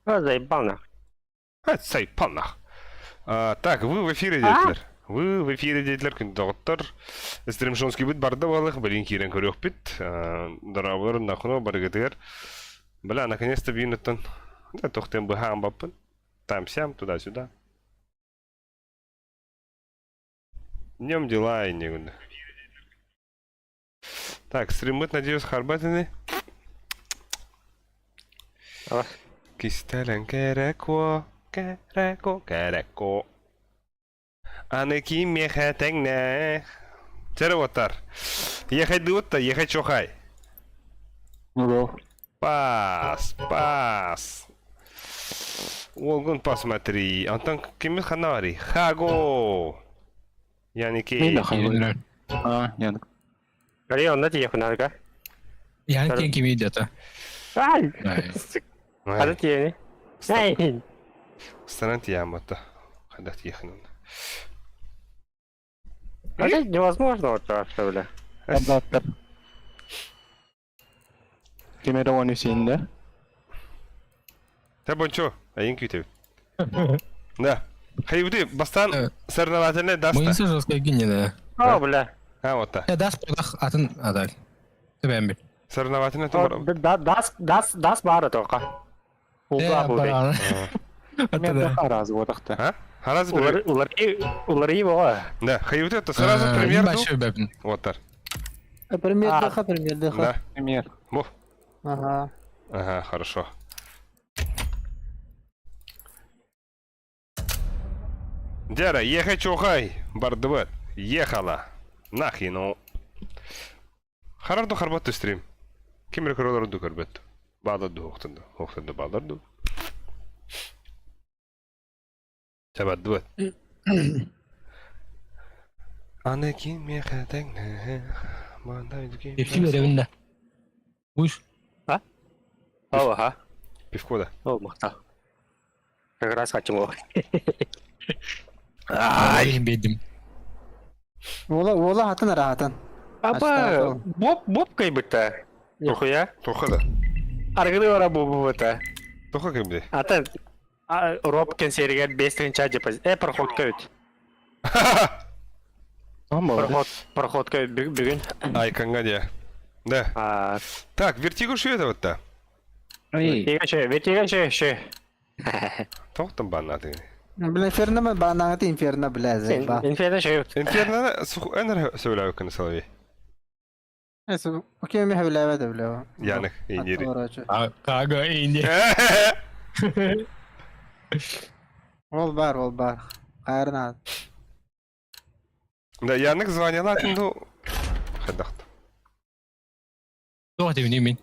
А, заебал нах. А, заебал нах. А, так, вы в эфире диэтилэр. Вы в эфире диэтилэр күн доҕоттор. Стримшонскийбыт барда буолах, билин киирэн көрүөхпүт. Дорооболор нахуно барыгытыгар. Бля, наконец-то биин оттон да тохтен быһаан баппын. Там-сям, туда-сюда. Днем дела и не Так, стриммыт, надеюсь, харбатыны. Кистэлэн кэрэко, кэрэко, кэрэко. Аны ким миэхэ тэҥнээх? Чэрэ уоттар. Ехайдыбыт да, ехай чохай. Ну Пас, пас. Уолгун посмотри. Антон киммит ханна барый? Хаго! Яники. Мен да А, нет. Гори, онно тиийэхпин Ян ким кими идета. Ай! Хата тиийэни. Ай! Станан тиийэм Когда тиийэхин онно. Это невозможно вот так, что ли? Абдаттар. Ким эрэ он үсүндэ. Тэ бончо, айын күүтэбит. Да. Хайбыты бастаан соревновательный даста. Муинса жесткая гиния, да. О, бля. А, вот так. Я дас продах атын адар. Тебен бир. Соревновательный Дас, дас, дас бары тоқа. Улга бу. Хараз вот А? Хараз бир. Улары боға. Да, хайбыты это сразу премьер. Большой бэбин. Вот так. Премьер ДХ, премьер ДХ. Да. Премьер. Бу. Ага. Ага, хорошо. Дяра, ехай чухай, бардыбыт. Ехала. Нахину. Харарду харбатты стрим. Ким рекордорду көрбөт. Бааларду хоқтынды. Хоқтынды бааларду. Табаддыбыт. Аны ким мехетеңне. Пивки беребин да. Уш. А? Ага. Пивко да. О, махта. Как раз хотим его. Ай, бедим. Ола, ола хатын рахатын. Апа, боп, боп кайбыта. Нихуя. Тоха да. Аргыды бара бобу быта. Тоха кимди? Ата Роб кенсеригер 5 тыһынча депозит. Э, проходка үт. Проход, проходка бүгүн. Айканга де. Да. Так, вертиго шү это вот-то. Вертиго шү, вертиго шү, шү. Тоқтым баннаты. Бля, инферно ма баннаты инферно, бля, заебал. Инферно шү. Инферно сух энер сөйләү күн соловей. Эсу, окей, ми хавляве да, бля. Янык, индири. Кага инди. Ол бар, ол бар. Хайрна. Да, Янык звонила, ну, хадахт. Тоқ деп немен.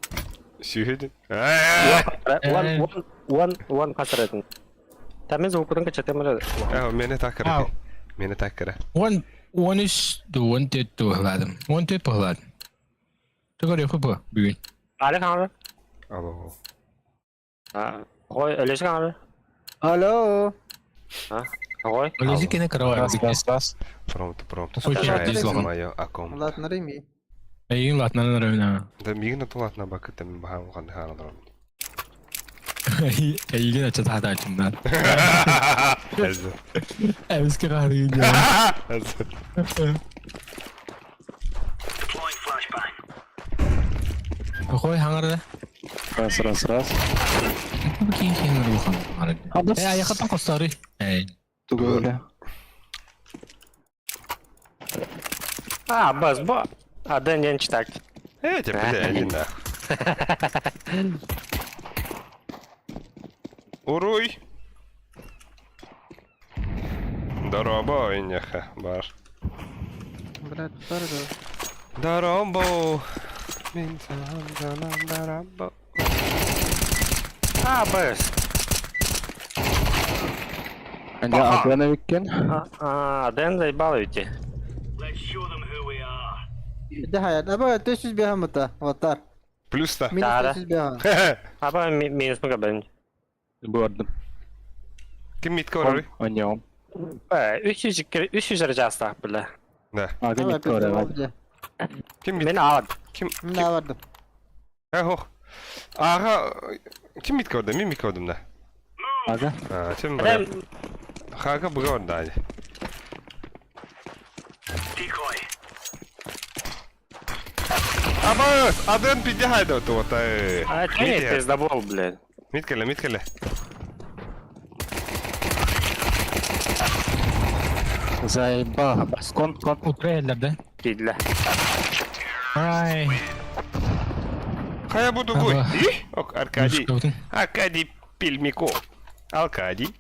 Сүйеді. One, one, one қасыретін. Тәміз оқудың качатемір. Мені так кірі. Мені так кірі. One, one is the one that do hладым. One that похладым. Түгөр яқы бұ бүгін. Али қаңыр. Алло. Қой, өлесі қаңыр. Алло. Қой. Өлесі кене каравай. Раз, раз, раз. Промты, промты. Мое, аком. Ладно, реми. Эйин латнан района. Да мигин атулатна бакы тем бахан хан хан дром. Эйин ача тата ачымдан. Әбіске қары Қой хаңарда. Раз, раз, раз. Кейін кейін рухан. Э, аяқаттан қостары. Эй. Тугуля. А, бас, бо. Один день читать. Э, тебе, бля, иди нах. Уруй. Дороба, инняха, бар. Блядь, пардон. Даромбо. Мин салам, салам, дарамбо. А, бас. Anja Адена виккен. А, Дэн заебал ведь. Да, хайр. Аба, 400 беха Вот Плюс-то. Минус 400 беха. Аба, минус мы габен. Бардым. Ким митка орой? Аньям. 300 300 жастақ бля. Да. Ага, митка орой. Ким Мен алад. Ким? Мен алардым. Эх, ох. Ага, ким митка орды? Мен митка ордым да. Ага. А, чем бля? Хага быга дали. Абас, аден пидяйда то та. А ты пиздобол, блядь. Миткеле, миткеле. Заебал. Кон, кон. Утрейлер, да? Пидля. Ай. Хая буду гой. Ага. Ок, Аркадий. Аркадий Пельмяков. Алкадий.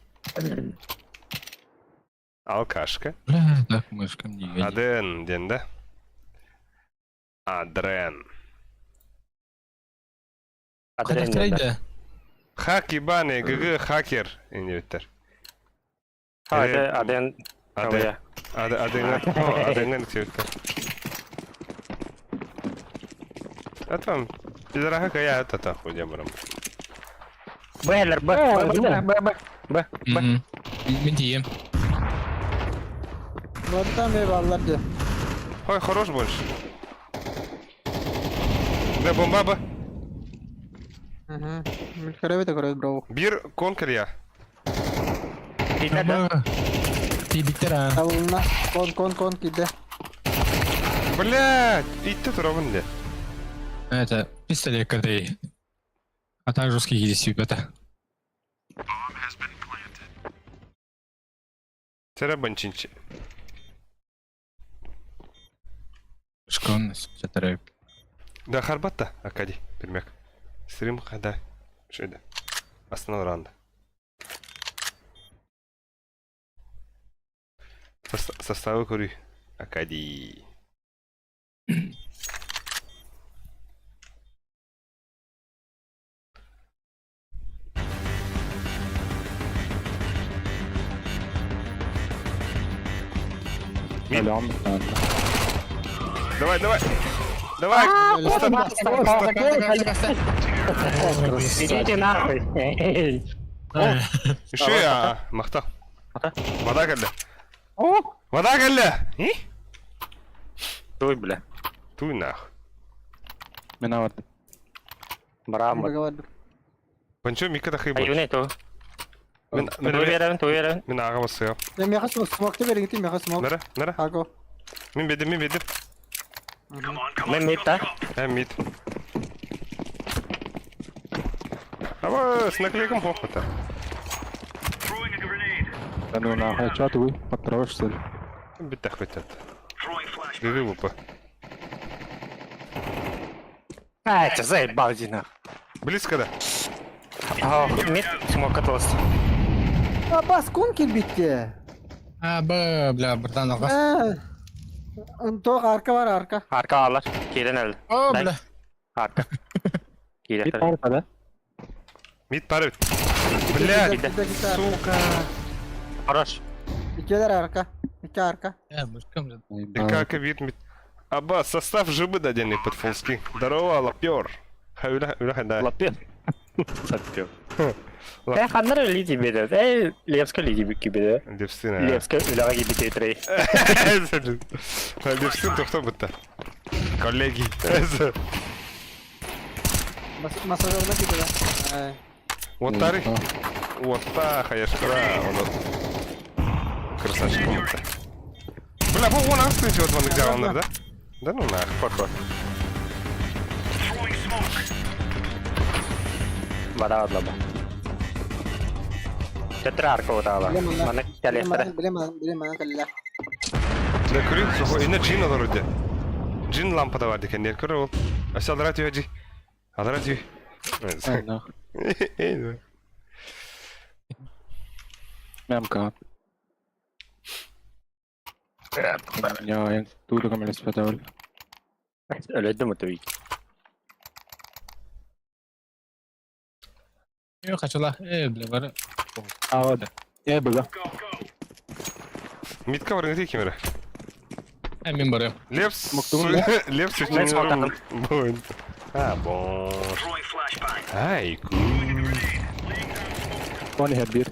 Алкашка. Бля, так мышка мне едет. Аден, ден, да? Адрен. Адрен, да. Хак ебаный, ГГ хакер. Инвитер. Аден. Аден. Аден. Аден цвета. А там, пидораха кая это там хуйня барам. Б, Б, Б, Б, Б, Б, Б. Мен тием. Баттан бей баллар де. Ой, хорош больше. Да, бомба, б. Угу. Көрөбүт көрөбүт бро. Бир конкер я. Тибиттер а. Алына. Кон кон кон киде. Блядь, итте турабын де. Это пистолет кадей. А так жесткий здесь ребята. Тера банчинчи. Шкон, Да, харбатта, Аркадий, пермяк. Стрим хада. Шөйді. Астана ранда. Составы көрүй. Аркадий. Давай, давай. Давай. Идите нахуй. Еще я, махта. Вода келді. Вода келді. Туй, бля. Туй нах. Мен аварды. Браво. Панчо мика да хыйбы. Аюне ту. Мен Туй берем, туй берем. Мен аға басыға. Мен меха смок те берин меха смок. Нара, нара. Аго. Мен бедим, мен бедим. Мен мид та. Ә, мид. Аба, с наклейком хохота. Да ну нахуй, чё ты вы? Подтроешь, что ли? Бит хотят. Гыгы бупа. А, это заебал иди нахуй. Близко да. А, мид смог катался. А бас кон килбитте. А, б, бля, братан, алға. Тоқ арка бар арка. Арка алар. Кирен әлі. О, бля. Арка. Мид парта, да? Мид пары. Блядь, сука. Хорош. Икелер арка. Ике арка. Э, Как вид мид. Аба, состав жибы даденный под фолски. Здорово, лапер. Лапер. Лапер. Э, ханнар лиди беде. Э, Левска лиди кибеде. Левсын. Левска үләгә кибете трей. Левсын тоқта бітті. Коллеги. Массажерна кибеде. Вот тары. Вот та, хаяшкара. Красавчик. Бля, вон он вот вон где он, да? Да ну нах, пока. Бара адлаба. Тетрарка утала. Мана кәлестер. Билем, билем, кәллә. Да күрү, сохо, инде джин алар өде. Джин лампа да бар дикән, күрә ул. Ася алар түйе джи. Алар түйе. Мямка. Я туду камера спятавал. Өлөдүм өтөй. Э, хачала. Э, бля, бара. А, вот. Я быга. Митка бар гәти кемере. Э, мен барам. Лепс. Лепс Мен смоктадым. А, бон. Ай, ку. Он хедбир.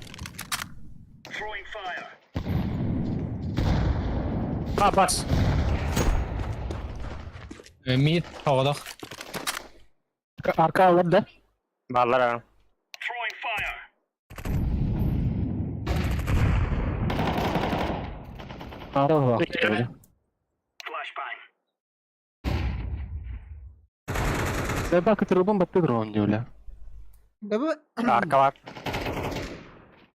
А, бас. Мид, тоғыдақ. Арка алар да? Баллар. Аара Себа кытырылбын батты дрон диуле. Да бу Арка бар.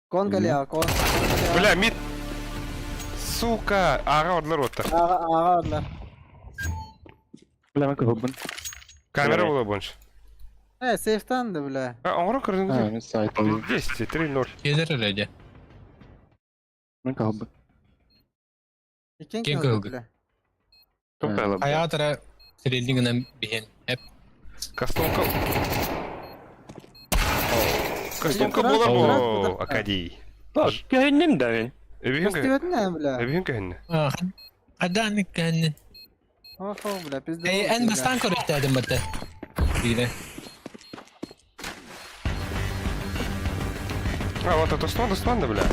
Кон кэлиэҕэ, кон. Бля, мид! Сука! Ага орлар оттар. Ага, ага орлар. Бля, мен кыһылбын. Камера була больше. Э, сейфтан да, бля. А, оҥоро көрдүҥ А, мен сайт. 10, 3-0. Кедер эрэ Мен кыһылбын. Иккен Киэн кыһылгы, кыһылгы. бля. Туп Хайаатара сирилдин гынан биһен. Эп. Кастомка. Кастомка буолар бу, Акадий. Көһүннүм да мин. Эбиһин Көстүбэтин ээ, бля. Эбиһин көһүннэ. Адааны кэннин. Охо, бля, пизда. Эй, эн бастаан көрүстээдим бата. Биирэ. А, вот это стон, стон, да, бля.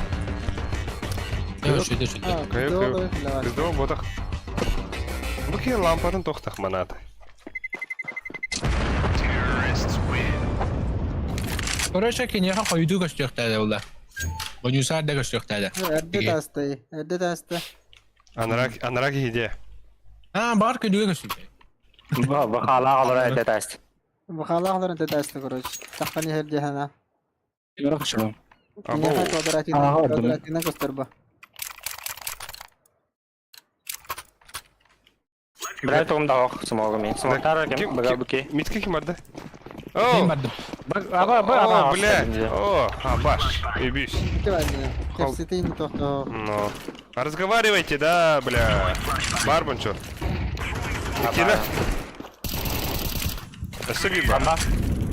Шүдэ шүдэ. Кайы, кайы. Кыздыма ботах. Бу ки лампатын тохтах маната. Короче, киниэхэ хойдуу көстүөхтээдэ була. Бонюсаар да көстүөхтээдэ. Эрдэ таастай, эрдэ тааста. Анарак, анарак иде. А, бар күнүгэ көстүбүт. Бахалаах олорон эрдэ тааст. Бахалаах олорон эрдэ тааста, короче. Таххан иһэр диэхэнэ. Хорошо. Киниэхэ квадратина, квадратина көстөр бу. Бля, тугум да ох, смогу мен. Смоктар кем, бага буки. Митке ким барды? Мен О, бардым. Аба, аба, аба. О, бля. О, абаш. Ебись. Кэпсэтин тохто. Ну. А разговаривайте, да, бля. Барбан чё? Кина. Спасибо. Бамба.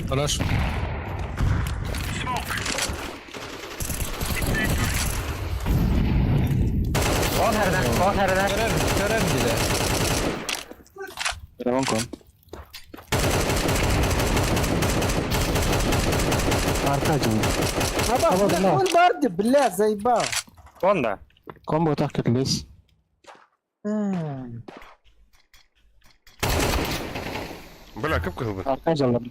Хорош. Он herden, он herden. Көрөр, көрөр диде. Равон кон. Арка жыл. Аба, бля, он барды, бля, заебал. Он да. Комбо так кетлес. Бля, кып кылбын. Арка жалдым.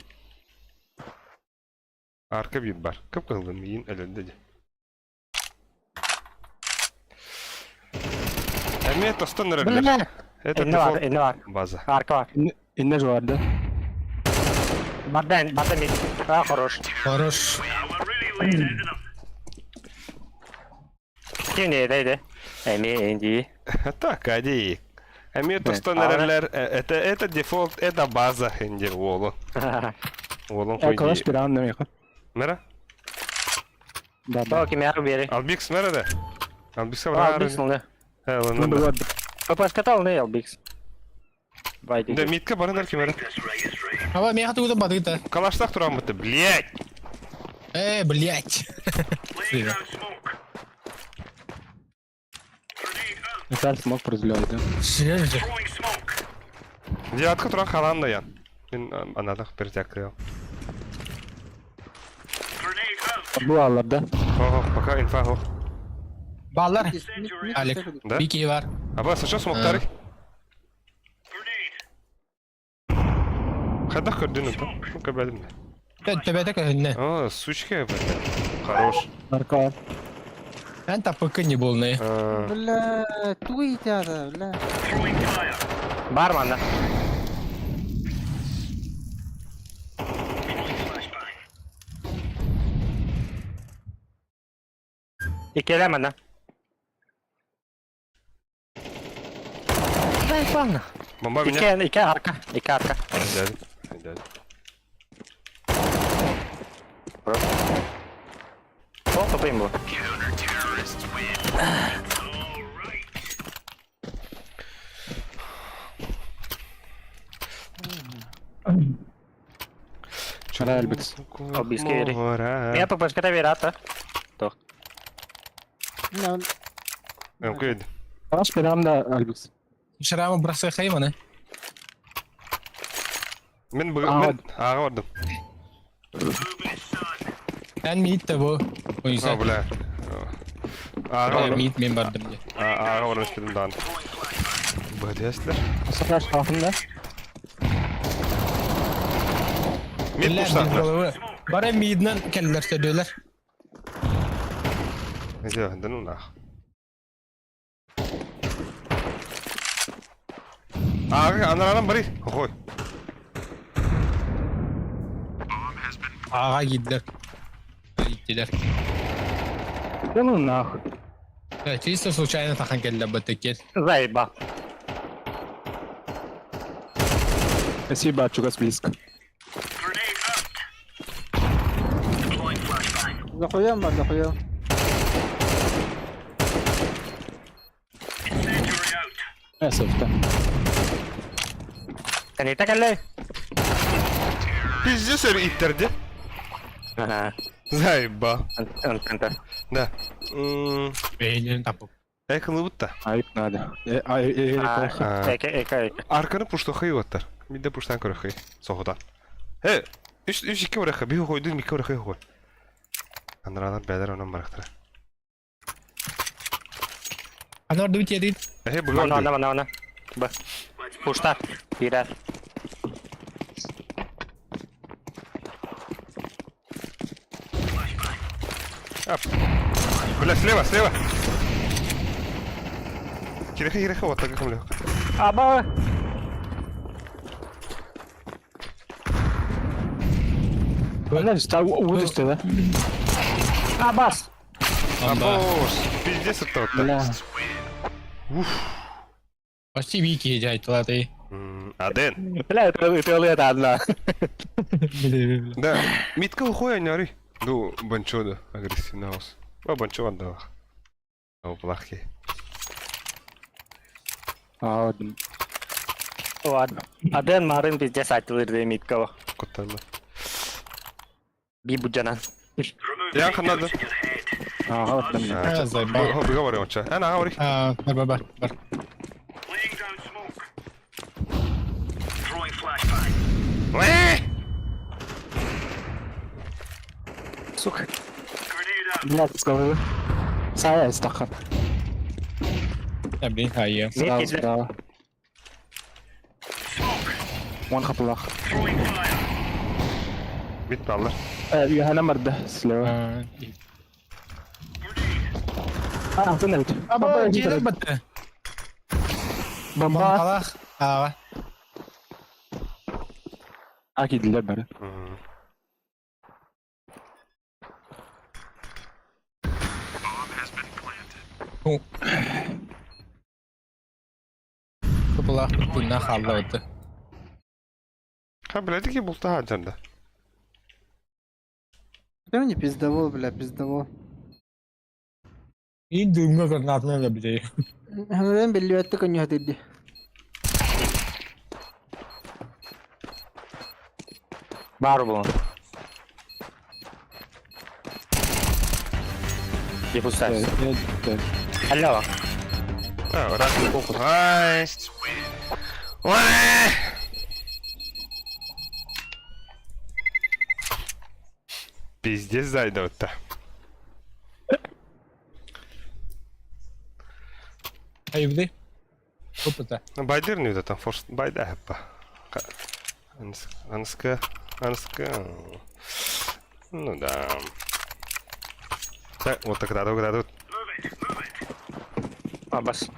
Арка bir бар. Кып кылбын миин өлөндөдү. Эме тостон өрөрлөр. Это Инне бар, дефолт инне бар. база. Арка бар. Инне жуарды. Бардан, бардан мид. А, хорош. Хорош. Ким не дейdi? Эми, инди. Так, ади. Эме тостон өрөрлөр. Это это дефолт, это база индир уолун. Уолун Калаш койди. бир ан неме. Мера? Да, да. То ким яр бери. Албикс мера да? Албикс бар. Албикс ну. Э, Мен ладно. барды. Папаскатал не Албикс. Бай Да митка барындар ким эре? Аба, мен хатыгыда бадыгыта. Калаштак турам бытты, блять. Э, блять. Мисал смог производить. Серьезно? Девятка туран халан да ян. Мен анадах перетяккыям. Бу алларда. Ого, пока инфа хох. Баллар. Алик. Да? Бики бар. Аба, саша смоктары. Хадах көрдүн это. Ну кабадым. Төбәтә көһүннә. О, сучка, блядь. Хорош. Арка. Эн тапыкы не болны. А, Бля, туй тяда, бля. Бар манда. Икеле манда. Дай плавно. Бомба меня. Ике, ике арка, ике арка. Дядя. Дядя. О, топим бу. Чара Альбикс. Обиски ери. Меня папаската верата. Ну, Окей. Калаш бир ан да Альбикс. Шрама браса хайманы. Мен бүгін мен аға бардым. Эн мид те бу. О, Ойса. бля. Аға бардым. Мид мен бардым. Аға бардым істедім дан. Бәдәслер. Сафраш халқында. Мен куштаттар. Бара миднан келлер сөдөлөр. Да, да ну нах. Ааҕы анаранан барый. Охой. Ааҕа киирдилэр. Иттилэр. Да ну нахуй. Чисто случайно тахан кэллэ бытыкет. Заеба. Спасибо, чугас близко. Захуям бар, захуям. Эсэфтэ. Канита кэллэ. Пиздец өр иттэрди. Ага. Заеба. Антон. Да. Бэйнин тапып. Экылыбыт да. Айып надо. Эке, эке, эке. Арканы пуштохай оттар. Мидде пуштан көрөхэй. Соғыдан. Э, үш үш екі бұраққа, бүй қойдың, екі бұраққа қой. Аныралар бәдір онан барақтыра. Анар дубит едит. Э, бұға Ана, ана, ана, ана. Б. Пушта. Бирер. Бля, слева, слева. Кирехе, кирехе, вот так как Аба. Бля, удусты, да? Абас. Абош, пиздец это вот. Бля. Почти вики жайтылады. Аден. Бля, это это одна. Да, митка ухуя не ори. Ну, банчо да, агрессивный хаос. А банчо отдал. О, плохи. А, ладно. Ладно. Аден марын пиздец айтылыр миткова. Куттанма. Би буджанан. Я ханады. А, ладно. Заебал. Быга барым ча. Ана говори. А, бар бар бар бар. Сука. Бля, сказал. Сая, стаха. Я блин, хайя. Справа, справа. One хаплах. Бит баллар. Я марды слева. А, туннель. Аба, келер бітті. Бомба. Бомбалах. Аға. А, киделер бәрі. Купалах бүтінна қалды өтті. Ха, блядь, ки булта хаджанда. Ты мне пиздовол, бля, пиздовол. И дымга гранатны да бітей. Ханырын биллибетти коньюха тирди. Бар бұл. Не пускай. Алло. А, рак. Ай. Ой. Пиздец зайдут-то. Айыбды. Опыта. Байдер не там форс байда хаппа. Анска, анска. Ну да. Так, вот тогда, тогда тут. Абас.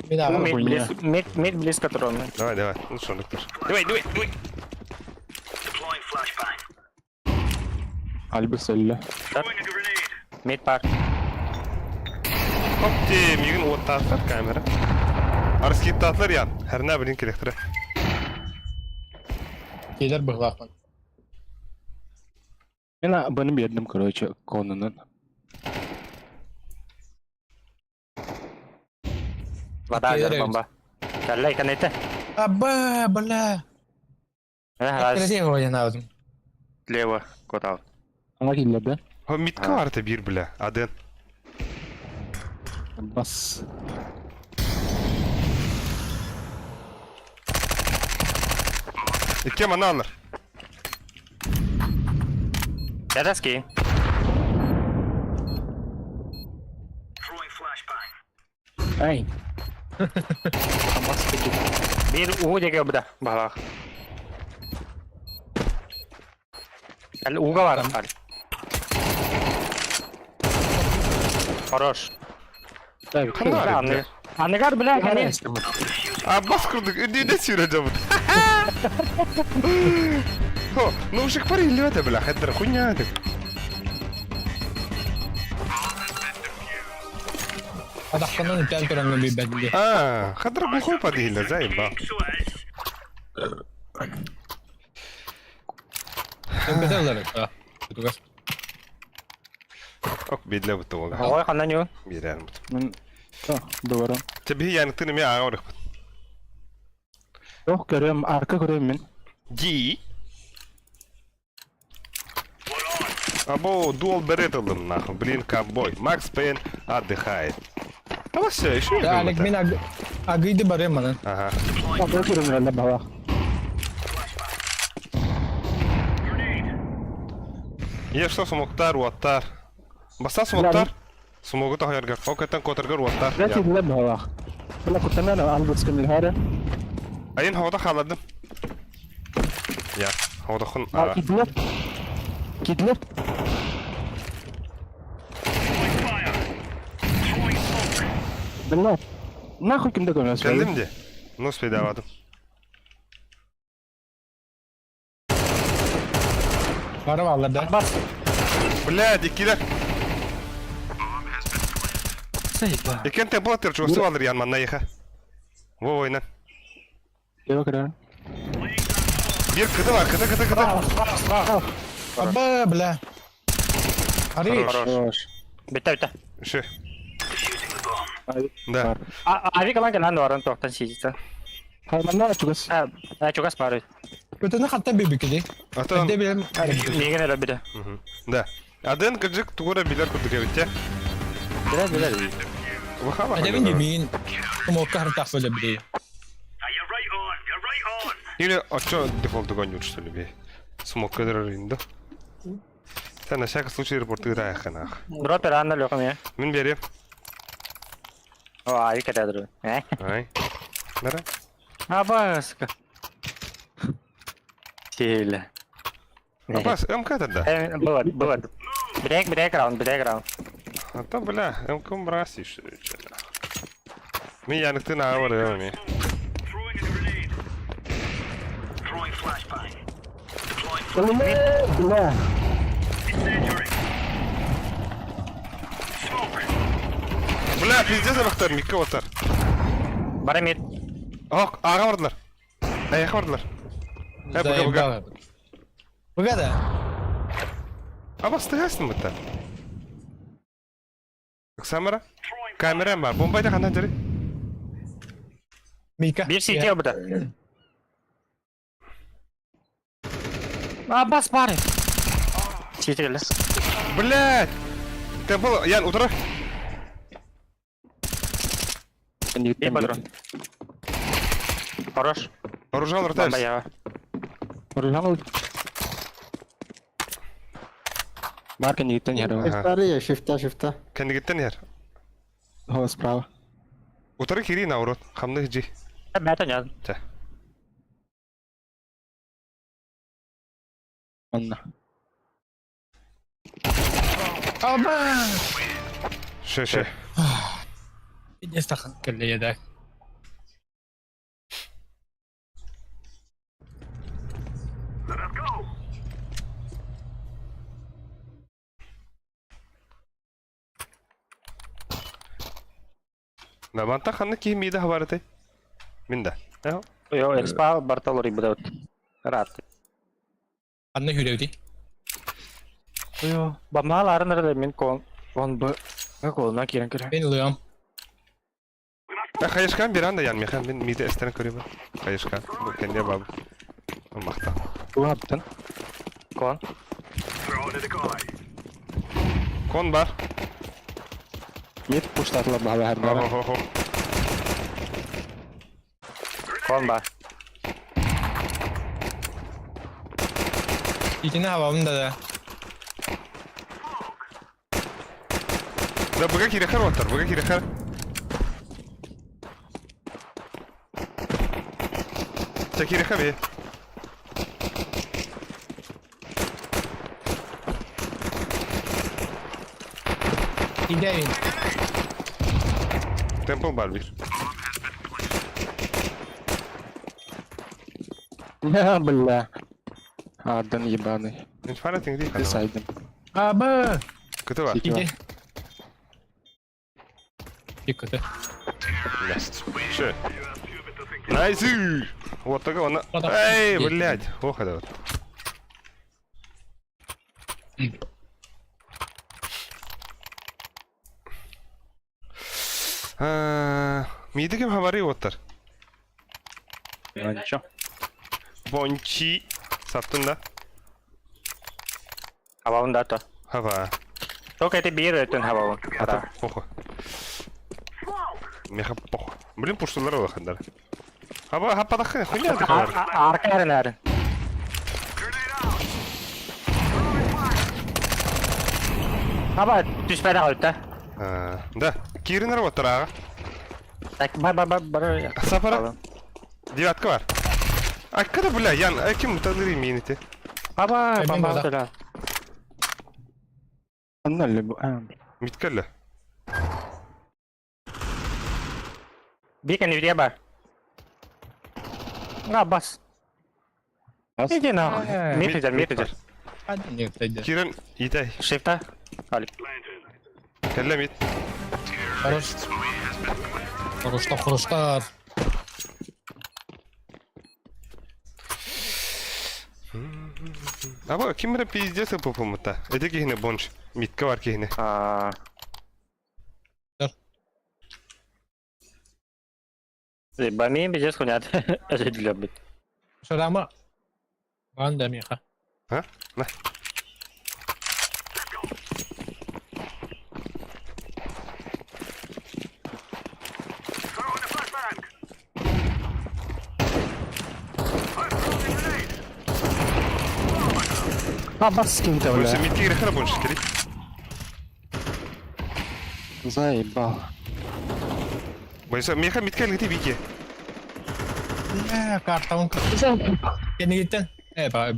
Мен аға. Мид близ, мид, мид близко трона. Давай, давай. Ну что, доктор. Давай, давай, давай. Альбус өллі. Мид пар. Хоп, те, мигін оттатыр камера. Арскит татлар ян. Хәрнә білін керектірі. Келер бұғлақпын. Мен бұны бердім, короче, конынан. Вода Келер бомба. Каллай канайте. Аба, бля. Раз, Красиво ойнадым. лево, куда? Ана киделер да? Хо, митка варты бир, бля. Аден. Бас. Икке маналар. Ядаски. Ай. Бир уу деге буда балах. Ал уга бар. Ал. Хорош. Так, Ханар, Аныгар, бля, кане. Аббас курдук үрдүнэ сүүрэ дьобут. Хо, ну уж их парилли бля, хеттер хуйня это. Атахтанан үтэн туран билбэт А, хадр глухой подъехали, заебал. Ок, бидле буту ол. Ой, ханна ню. Биэрэр бут. Мен doğru. Тебе яныктын эме ага орых. Yok görüyorum, arka görüyorum мен. Ди. Або дуал берет ылым нахуй. Блин, ковбой. Макс Пейн отдыхает. А все, еще Да, Алек, мен агыйды барым манан. Ага. Бага көрүм herhalde бага. Е, что смоктар, уаттар. Баса смоктар? Смогу тахаргар. Окатан котаргар уаттар. Зәки биле бага. Била кутамена албыс кемил харе. Айын хавада халадым. Я, хавада хун. Кидлер. Кидлер. Била. Нахуй кимде көрөсүң? Кэллим де. Ну, спейдавадым. Барып алар да. Бас. Блядь, иккилер. Экен темпл аттыр, чугасы алыр ян манна еха. Во война. Ева көрөм. Бир кыты бар, кыты, кыты, кыты. Аба, бля. Ари. Хорош. Битте, битте. Ши. Да. Авик алан келан баран тоқтан сидится. Хайманна чугас. А, чугас бары. Көтөнү хатта бибикиди. Атан. Эдде билем. Меген эле биде. Да. Аден кыжык тугура билер курдук эбитте. Билер, билер. Вахала. Эдебин димин. Кумокка хартак бөлө биди. Или, а чё дефолт гонют, что ли, бей? Смог кадры да? Та на всякий случай репорты райханах. Дропер анна лёком я. Мин бери. О, авик это Э? Ай. Нара. Абаска. Сильно. Абас, МК тогда. Было, было. Брейк, брейк раунд, брейк раунд. А то, бля, МК мрази, что ли, чё Ми я ты на авар, ми. Била. Бля, пиздец, абахтар, микка отар. Барамид. Ок, ага бардылар. Аяқ бардылар. Э, буга, буга. Буга да. Абас, ты хасың бітті. Самара? Камерам бар. Бомбайда қандай жері? Мика. Бир сити буда. Абас бары. Сити келе. Блядь! Темпл, Ян, утыра. Бир патрон. Хорош. Оружие Бомба ротаюсь. я. Бар кенигиттен яр. Старые, шифта, шифта. Кендигиттен яр. Хо справа. Утары кири на урод. Хамны жи. Бәтен яз. Ча. Анна. Аба. Ше, ше. Пиздец келе да. Да, банта ханны ки мида хабарыты. Минда. Э? Йо, экспа бартолори будут. Рад. Анна хүревди. Йо, бамаларын арада мен кон кон б колуна кирен кире. Мен лыам. Да, хайышкан бир анда ян механ мен миде эстерен көрөм. Хайышкан. Бу кенде баб. Махта. Тугаптын. Кон. Кон бар. Мет пуштатылар бага хар бара. Хо хо хо. Кон ба. Итини хабабын да да. Да буга кире хар оттар, буга кире хар. Ча кире хар бе. Идеин. Темпл бар бир. Бля. Ардан ебаный. Инфарктинг дии Ты ханна. сайдым. Аба! Кыты бар. Сити бар. Иди. Тиккөтө. Шö. Найс! Вот такой он. Эй, блядь. Ох, это вот. Миди ким хабары оттар? Ничего. Бончи. Саптын да. Хабабын да то. Хаба. Только это биир өтөн хабабын. Ата, похуй. Меха похуй. Блин, пуштулар олахандар. Хаба, хаппадахын, хуйня ты хабар. Арка эрин эрин. Хаба түспәдә калды. Да, киринер оттар аға. Так, бар бар бар бар. Сапара. Девятка бар. А когда, бля, Ян, а ким таныры мините? Хаба, Мен бомба базар. да. Анна либо. Миткелле. Бикен үйде бар. Га бас. Бас. Иди нахуй. Митер, митер. Кирин, итай. Шифта. Алик. Келле мит. Хорош. Хороштар, хороштар. Аба, ким бire пиздец попумута. Эти кихне бонч. Митке бар кихне. А. Бами пиздец хуйня. Это для бит. Шарама. Ванда миха. А? На. А, бас кем-то, Больше бля. митке кирехе бонч кири. Заебал. Бойса, меха митке лгти бики. Э, карта он Кенигиттен. Э, ба.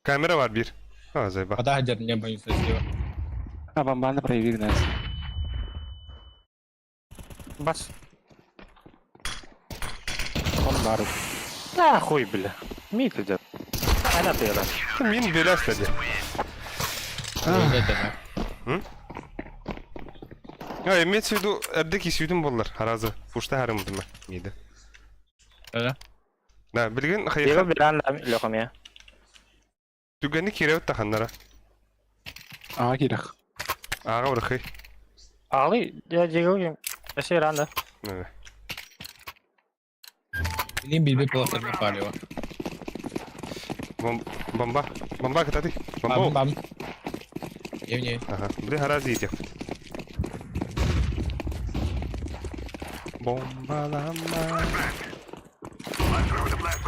Камера бар бир. А, зайба. Ада хадер не боюсь слева. А, бомбаны проявили нас. Бас. Он бар. Нахуй, бля. Мит идет. Она ты да. Мин беляс леди. А, имеется в виду, эрдеки сүйдүн боллар. Харазы. Пушта харымдым. Миди. Да. Да, билген Его хайха. билан да лохом я. Түгәне кирәү таханнара. А, кирах. Ага, урхы. Алы, я дигу, Эсе ранда. Билин билбе полосарга палево. Бомба. Бомба кататы. Бам Бомба. бам. Евне. Ага. Блин, харазы етек. Бомбалама.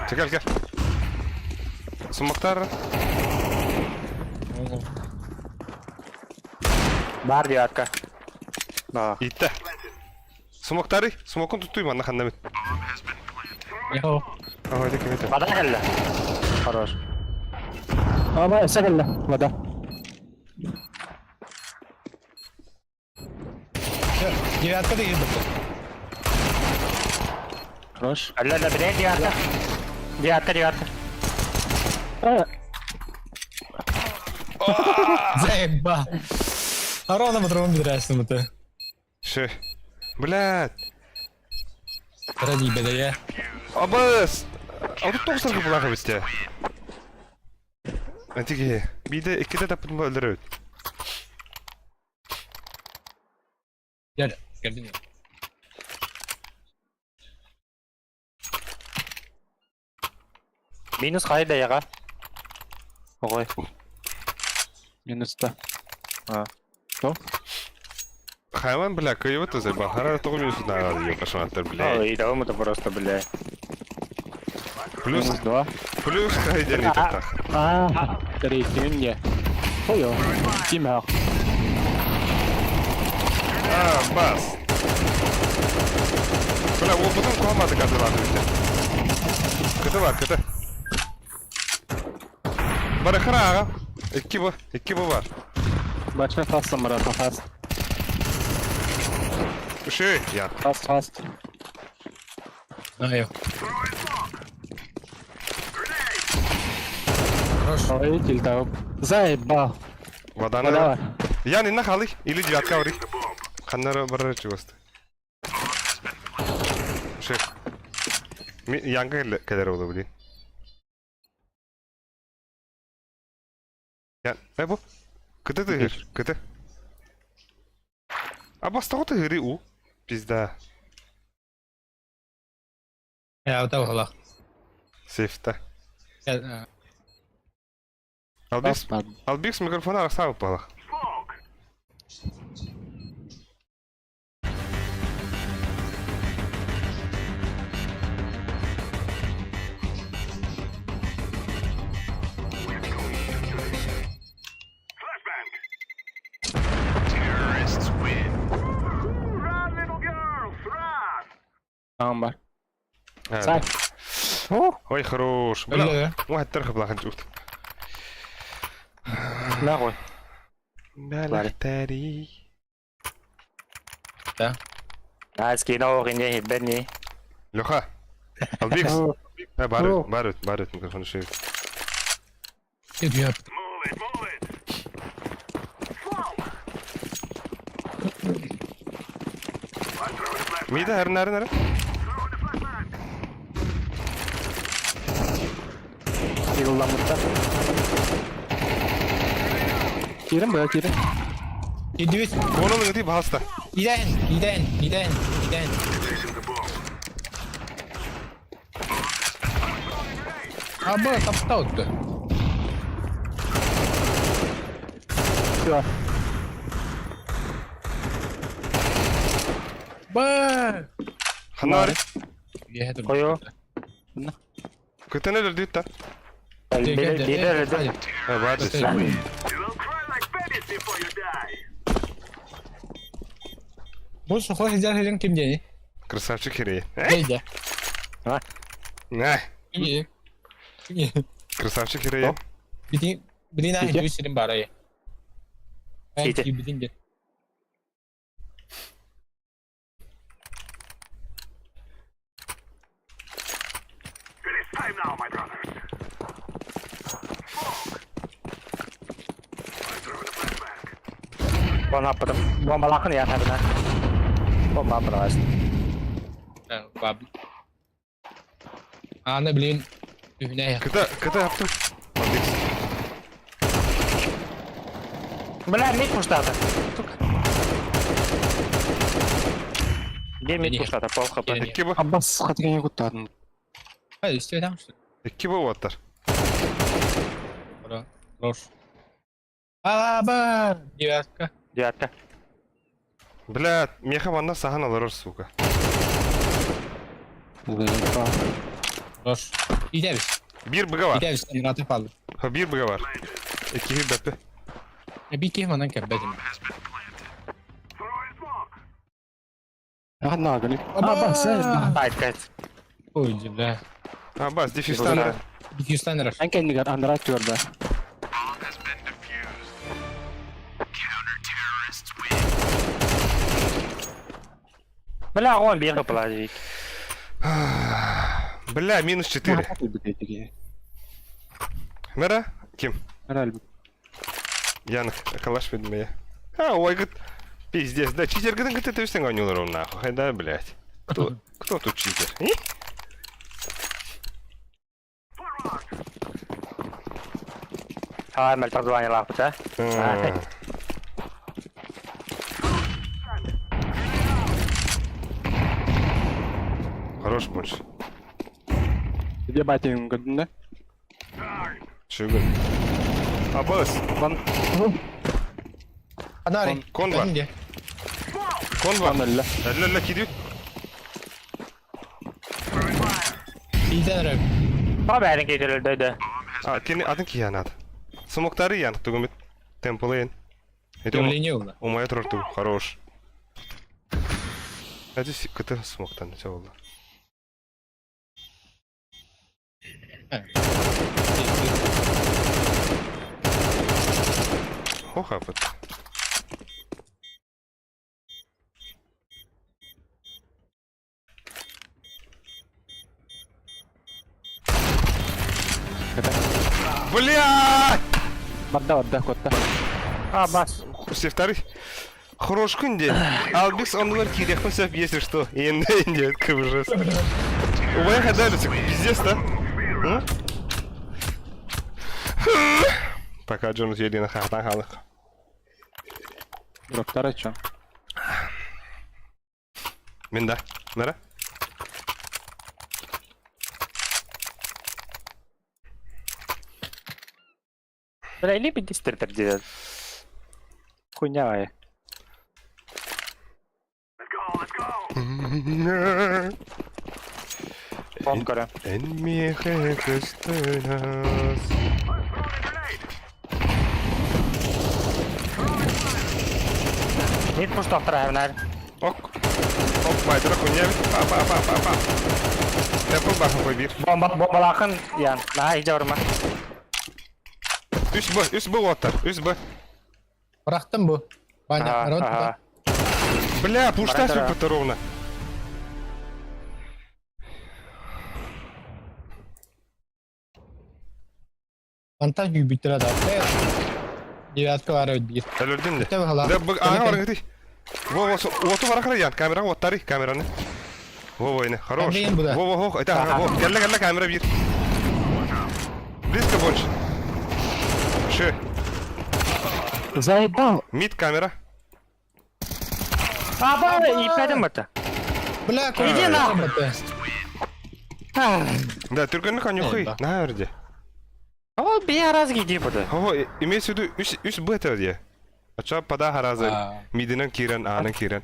Чекал, кел. Сумактар. Бар девятка. Да. Итте. Сумактары. Сумакын туттуйм анна ханнамит. Йо. Ага, это кем это? Вода келді. Хорош. А, ба, сәгілі. Вода. Девятка деген бітті. Хорош. Алла да біле девятка. Девятка, девятка. Заеба. Арона матровым бідірәсің бұты. Ше. Блядь. Ради бедая. Абыс. А тут тоқсан кыпылағы бітті. Антиге. Биде иккиде таппытын ба өлдірөт. Gel. Geldin ya. Минус қайда яға? Ой. Минус та. А. Что? Хайван, бля, кыйыбыт заебал. Хара тоғы минус нағады, ебашматтар, бля. Ой, да это просто, бля. Плюс, Минус два. плюс хайден итақтақ. А, третий мне. Ой, Тимах. А, бас. Бля, опытын қуамады қазылады бітті. Кыты бар, кыты. Барахара аға. Икки бу, икки бу бар. Бачка фаст, брат, фаст. Үшей, я. Фаст, фаст. Знаю. Хорош. Ой, тильтау. Заебал. Воданы. Давай. Ян, инна халы. Или девятка ври. Ханнара барар чугасты. Шеф. Янга кэлэр ол блин. Ян, э бу. Кыты тыгыр, кыты. А бастағы тыгыры у. Пизда. Я вот Сейфта. Албекс, Албекс микрофона арахсаабыт буолах. Аам бар. Сай. Ой, хорош. Бля, уһаттар хыблахан чуут. Нахуй. Бэлэхтэри. Да. А, скинул не бедни. Леха. Албекс. Э, барыт, барыт, барыт микрофон шею. Нет. Мида, хәрін, хәрін, хәрін. Yıllanmışlar. Кирим бля, кирим. Иди. Оны ыңгыты баһаста. Иден, иден, иден, иден. А, было топтал-то. Все. Ба! Ханнары. Қою. Көтені өлді та. Бері Барды. Больше хочешь взять кем день? Красавчик херей. Дядя. А? Не. Не. Красавчик херей. Блин, блин, а я бара. Сити. Блин, Bana потом бомбалахын я хабына. Бомба брось. Баб. Аны, блин, үһүнэ. Кыта, кыта яптым. Албекс. Бля, мид пуштата. Сука. Где мид пуштата? Пол хп. Икки бу. Аббас хатыгын куттадым. Хай, үстү там что? Икки бу оттар. Хорош. А, ба! Девятка. Девятка. Бля, меха манна сахан алырыр, сука. Заебал. Хорош. Идебис. Бир быга бар. Идебис, Мураты палды. Ха, бир быга бар. Икки бәппе. Би кем анан кәббәдим. Ага, гали. Аббас, заебал. Айт, кайт. Ой, бля. Аббас, дефьюстан. Дефьюстан раш. Эн кэннигэр андараа түөрдэ. Бля, он бир хп. Бля, минус 4. Мера? Ким? Ян, калаш ведмея. А, ой, говорит, пиздец, да, читер, говорит, ты все гонил нахуй, да, блядь. Кто, кто тут читер? И? А, мэль звание лапы, а? Хорош больше. Где батин көрдүн да? Шүгүн. Аббас, Ван Анари. Кон бар. Кон бар. ван өллө. Әллә әллә кидют. Иден раш. Ба бәрін кетірілді ді. А, кени атын киянат. Смоктары ян тугумит. Темплейн. Это Явление было. у моя трорту, хорош. Hadi кыты смоктан все oldu. Хоха быт. Блядь! Барда барда куотта. А, бас. Все вторых. Хорош күн Албикс оннугар киириэхпин сөп, если что. Иэннэ диэт кыбыжас. Убайа хадалится, пиздец, да? М? Пока Джон Елена хахтан халых. Дроптар чё? Мин да. Нара? Бля, или пиздец диэн. Хуйня ай. Бомб көрө. Эн миэхэ көстөнөс. Мид пуштахтар хавнар. Ок. Ок, байдыра хуйня бит. Па па па па па. Тэпл бахан кой бир. Бомба бомбалаахын ян. Наһаа иһдьэ барма. Үс Б, үс Б уоттар, үс Б. Бырахтым бу. Ваня, Аха, народ. аха. Бля, пушта Баран сүппүттэр ровно. Мантан күүбүттэрэ да. Девятка баар эбит биир. Өлөрдүм де. Бүтэ баһалаах. Да, ага барыҥытый. Во, во, уоту бара кырайан, камера уоттары, камераны. Во, во, ине, хорош. Кэмбиэн бу да. Во, во, во, это, ага, во, кэллэ, кэллэ, камера биир. Близко больше. Шы, Заебал! мид камера. Аба, ииппэтим бата. Бля, Иди нахуй. Да, түргэнник анюхый, Да. на өрде. Ол бия раз гиди буда. Хо, имеется в виду, үс, үс Б де. Ача пада харазы, мидинен кирен, анын кирен.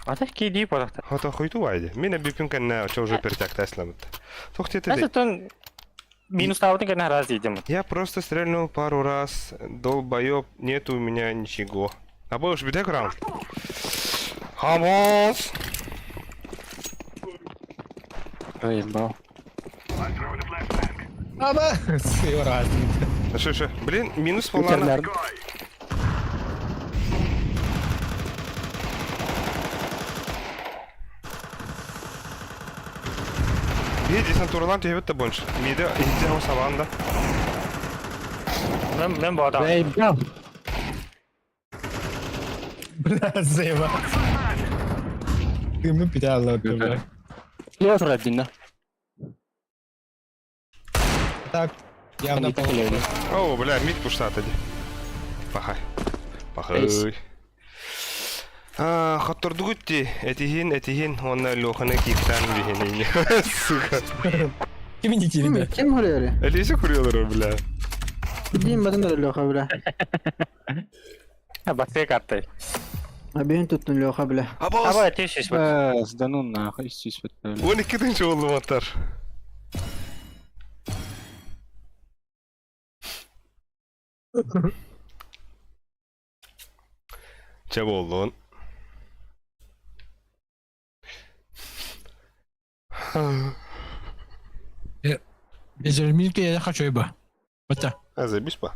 Ата киди бодохта. Хото хуйту вайды. Мен бипин кэннэ ача уже перетякта эсламыт. Тохтете Эсэ тон минус табытын кэннэ раз диидим. Я просто стрельнул пару раз, долбоеб, нет у меня ничего. А будешь битек раунд? Хамос! Заебал. Аба! Сыра. Шо, шо, блин, минус полана. Ветеринар. Бие десантуралан түйбет больше. Миде иде о сабанда. Мен мен бода. Заебал! Бля, заеба. Ты питала, бля. Лево турар динна. Так, явно Они так О, бля, мид пуштат ади. Пахай. Пахай. Эйс. А, хоттордугутти, этихин, этихин, онна лоханы киктан бихин. Сука. Ким не кирде? Ким хөрөөрү? Элисе курьелар, бля. Билим батын да Леха бля. Батсе карты. Абиын туттун Леха бля. Абос! Аба тешиш бут. Э, да ну нахуй, сюсь бля. 12 тынчы болду маттар. Чэ болдун. Безерминке я хочу иба. Бата. А забись па.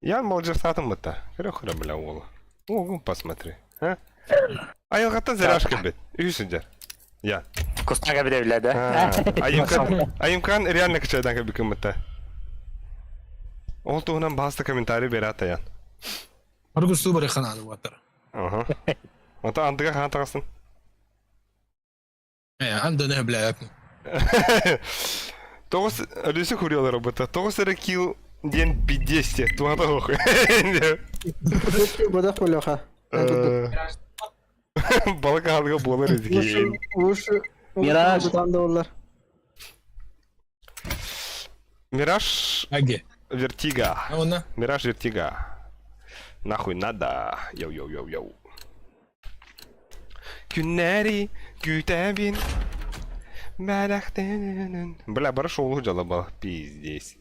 Я молжырсатым бытта. Көрө көрө бля уолу. Ого, посмотри. А? Айылгаттан заряжка бит. Үйсүндер. Я. Кустага биле биле да. Айымкан, Айымкан реально кычайдан кабикым бытта. Ол туһунан баста комментарий берат аян. Аргусту бар ханады ватар. Ага. Ота андыга хаан тағасын. Э, анда не бля. Тоғыз үлесі курьерлар бытта. Тоғыз эрэ килл диэн пиздесте. Туата ох. Бодох бу Леха. Балык алдыга болар эдики. Лучше Мираж. Бутан да олар. Мираж Аге. Вертига. Она. Мираж Вертига. Нахуй надо. Йоу-йоу-йоу-йоу. Күннэри күтэбин. Бэлэхтэнэн. Бля, бары шоулу жала бал. Пиздец.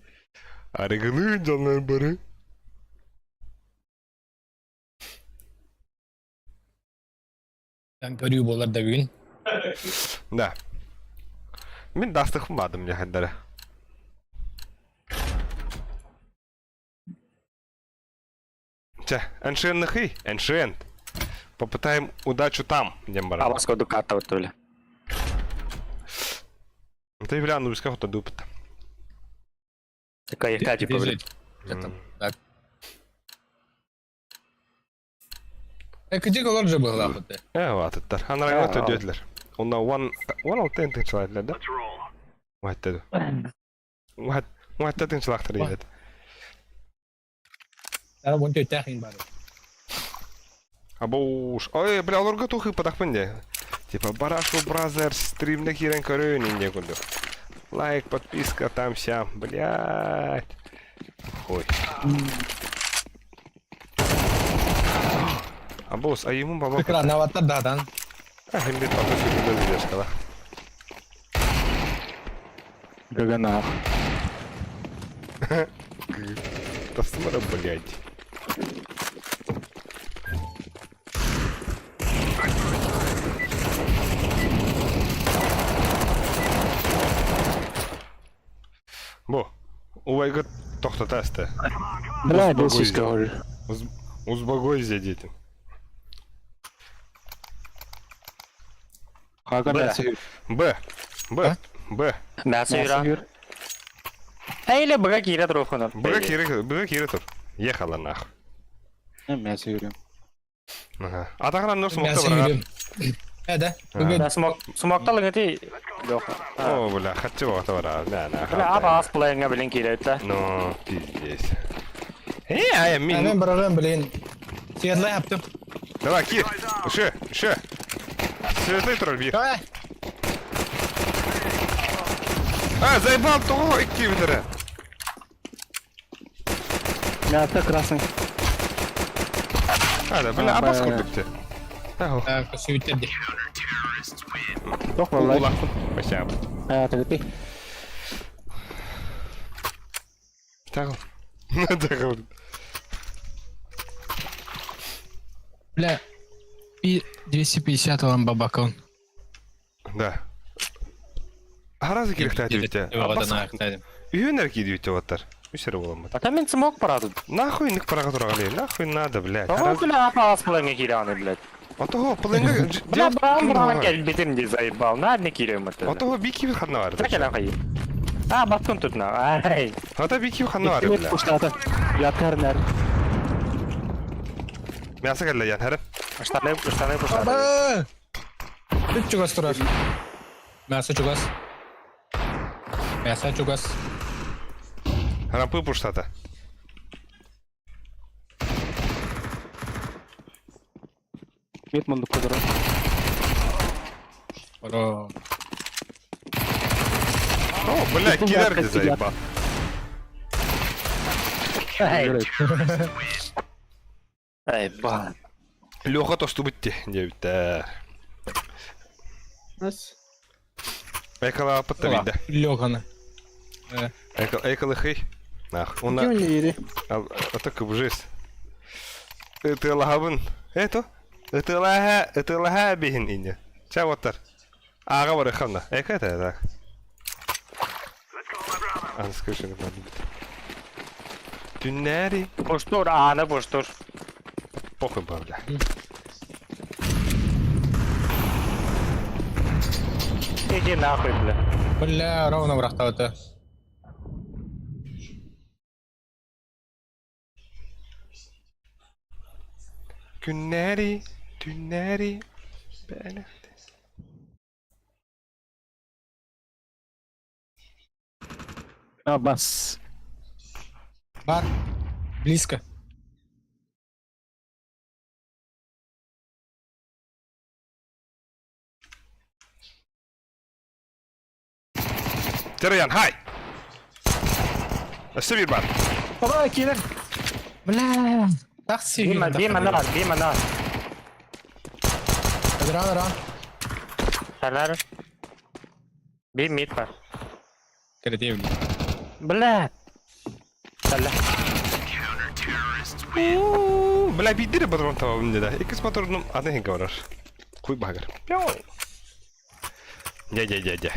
Арыгылы жалар бары. Там көрүү болар да бүгүн. Да. Мин дастықпын бадым жахаддара. Чэ, Эншен нахи, Эншен. Попытаем удачу там, дем бара. Абас коду карта бут биле. Ты бля, ну бисках то дупт. Такая типа, блядь. Это так. Кыдьык олор же быһылаах этэ. Э, атыттар. Анарага төдүөтүлэр. Онна one one алта тыһыынчалаах да? Уһатта Уһат уһатта тыһыынчалаахтар диэт. Ара бун төттәх ин бар. Абоуш. Ой, бля, олорго туох ыыппатахпын дии. Типа Барашку Бразерс стримне киирэн көрөйүн инде курдук. Лайк, подписка, там сям. Блядь. Ой. Абоус, а ему баба... Экрановаттар дадан. А, химбит потом фигурно видешкала. Гаганах. Тасмара, блядь. Бу, убайгыт тохтото аста. Бля, бесишь говорю. Узбогойся, дети. Хага Б. мясо. Б. Б. Б. Мясо юра. Эйле быга киирэ турухунан. Б киирэ, Б киирэ тур. Ехала нах. Мясо юрим. Ага. Атаҕынан нөр смокта Мясо барар. юрим. Э, да. Бүгүн Смок смокталыҥ ити. О, бля, хаччы баҕата барар. Да, на. Бля, ап аас плайыңа билин киирэ Ну, пиздец. Э, а Мен мин. барарым, блин. Светлый аптым. Давай, кир. Еще, еще. Светлый турар бир. Давай. А, заебал того икки бүтэрэ. Мясо красный. А, да, бля, абас курдук те. Так, сүйүттер Тох валлай. Улахпын. Спасибо. А, ты. Тагыл. Тагыл. Бля, пи 250 вам бабакон. Да. Аразы керекті әдебетте. Үйін әрки әдебетте оттар. Үсері боламын. Ата мен смок барады. Нахуй ник параға тұра қалай. Нахуй надо, блядь. Ого, бля, ап аас плайыңа киирэ аны, блядь. Отого плайыңа... Бля, брам брам кэлбитим ди заебал. На не киирем это. Отого бики ханна бар. Так хай. А, баткын тут на. Ай. Ата бики ханна бар, бля. Пуштата. Ятар Мясо кэллэ ян хэрэ. Штаны, штаны, штаны. Үт чугас турар. Мясо чугас. Мясо чугас. Рампы пуштата. Мид мунду кудро. Оро. О, бля, киллер ты заебал. Ай. Ай, ба. Леха то что бытте, девять. Нас. Экала аппатта вида. Лёгана. Экала хей. Нах, Ким он не ири? атак бжис. Это лахабын. Это? Это лаха, это лаха бихин инде. Ча оттар. Ага бар ханна. Эка это так. Ан скажи не надо. Түннәри. Пуштур, аны пуштур. Похуй ба, бля. Иди нахуй, бля. Бля, ровно врахтаута. Күннәри, түннәри. Бәлә. А, бас. Бар. Близко. Терян, хай! Өссө бир бар. Баба, килер. Бля. Такси. Бима, бима нар, бима нар. Ран, ран. Талар. Би мид бар. Кредевли. Бля. Талар. Бля, бидире патрон табабын деди. Икс патроным аны хинге барар. Куй багыр. Пяу. Дя, дя, дя, дя.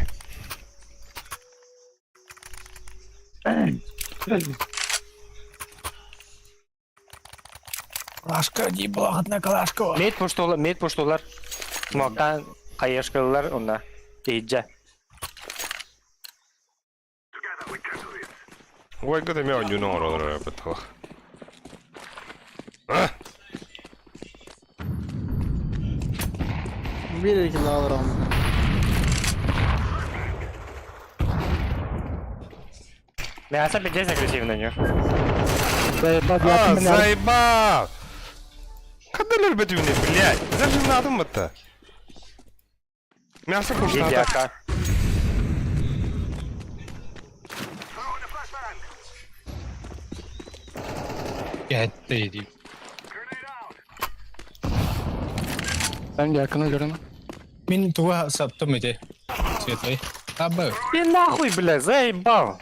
Калашка, не благотна калашка. Мид пуштулар, мид пуштулар. Смоктан кайышкылар онна. Иджа. Уойга эмиэ оонньууну оҥороллор эбит олох. А? Биир кило олороммун. Мясо пиздец агрессивно, не? Заебал, А, я меня. заебал! Когда өлбөтүмүнэ, блядь? Зажимнадым это. Мясо куштата. Идяка. Кэттэ дии. Ben yakını görün. Мин туга саптым ити. Светлый. Абы. И нахуй, бля, заебал!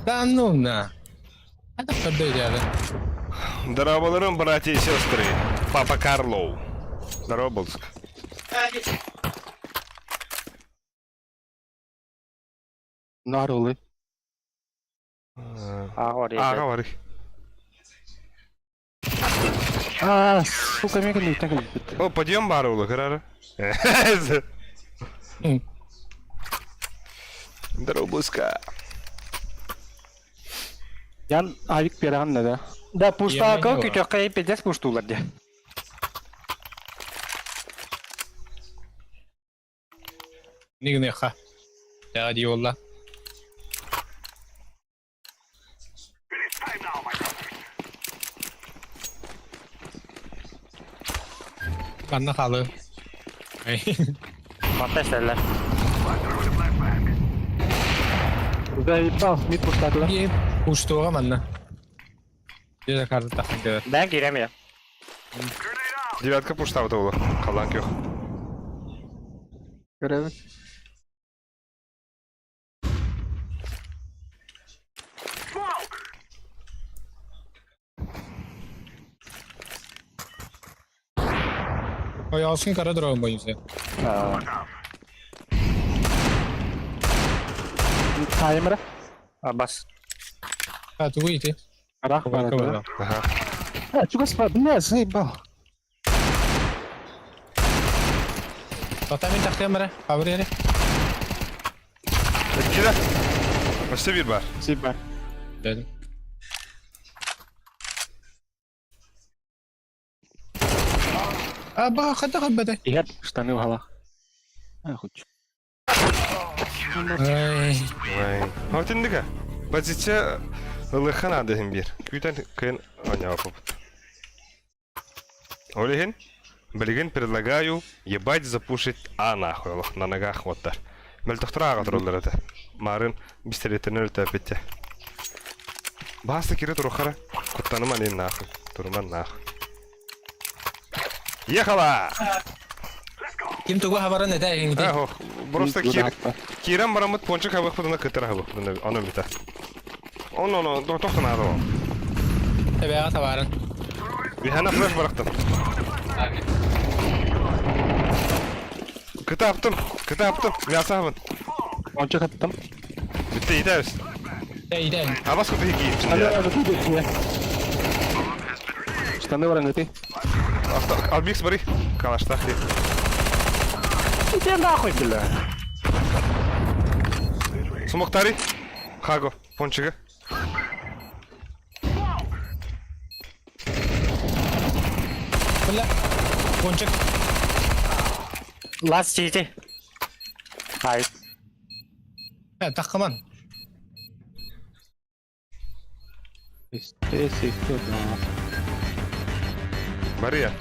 Да ну на. Это көрдөй дядя. Здороваларым, братья и сестры. Папа Карлоу. Здорово, Болск. Нарулы. Аҕа Аҕа бар. А, сука, мега не так любит. О, подъем бар улы, кырары. Здорово, Болска. Ян авик пиран да. Да, пуштаакыл Емене бар. күтөххэ пиздец пуштуулар дии. Нигнеха. Даа дии буолла. Манна хаалы. Манта истэллэр. Заебал, мид пуштатыла. Е, уштуға манна. Деді карта тахын кeder. Бээн киирэм я. Девятка пуштабыта була. Халан көх. Көрөбүн. Ой, алсын кара дрон бойынша. Таймера. Бас. А, тугу ити. Рах бар. Ага. А, чугас па, бля, заебал. Тота мин тахтыам бара. Хабыр ери. Кида. Өссө бир бар. Заебал. Дедим. А, ба, хата хаббата. Иһэр штаны уһалах. А, хуч. Ай, Ой. Хотиндика. Позиция ылыхан адыһын бир. Күтэн кыйын оняпыпыт. Олехин, билигин предлагаю ебать запушить а нахуй олох на ногах оттар. Мөлтөхтөр аға тураллар этэ. Марын бистелетин өлтөппүттэ. Бааста кире турухара. Куттаныман ин нахуй. Туруман нахуй. Ехала! Ким тугу хабарын этэ эҥити. Ах, просто кир кирен барамыт пончик хабых пытына кытыр хабых пытына ону бита. Он оно тохтон ары. Тэбэҕэ табаарын. Бихана флеш барахтым. Кыта аптым, кыта аптым, мясо абын. Онча каттым. Битте итәбез. Тэ идэ. Абас кыты киіп Штаны варангыты. Штаны варангыты. Албикс бары. Калаштах ди. Иди нахуй, бля. Сумоктари. Хаго, пончига. Бля. Пончик. Last city. Ай. Э, таххаман. Исте, сихте, да. Мария.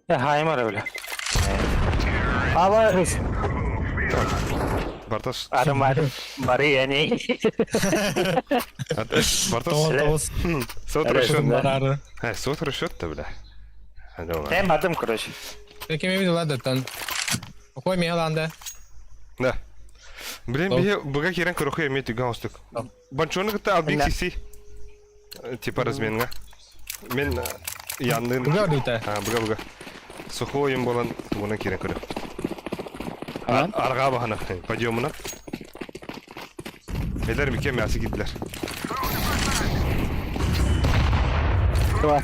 Э, хаймар, бля. Аба, Бартас. Армар, Мария, не. Бартас. Тоғыз. Сот расчет. Барары. Э, сот расчет-то, бля. Э, мадым, короче. Кеме видела даттан. Какой меланда? Да. Блин, бие буга кирен көрөхө эме түгэн остук. Банчоны кытта албик сиси. Типа разменга. Мен яннын. Буга дута. А, буга буга. Сухой им болан тугунан кирен көрө. Анан? Арга бахана. Подъемына. Элер мике мясы киттилер. Два.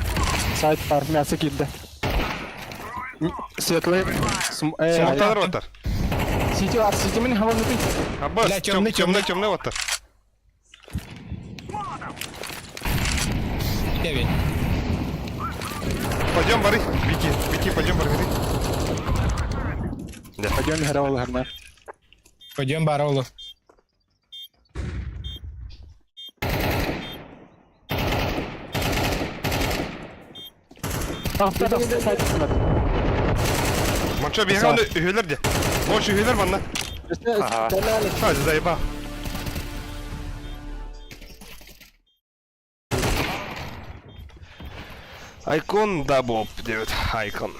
Сайт бар, мясо кирде. Светлый. Смокталар оттар. Сити ар сити мин хаван ты. Аббас, Бля, темный, темный, темный. темный оттар. Девять. Пойдем, бары. Вики, Вики, пойдем, бары. Пойдем играл гарна. Пойдем баролу. Манча биһиги оны үһүлэр де. Больше үһүлэр манна. Ага. А, заебал. Айкон да боб диэбит. Айкон.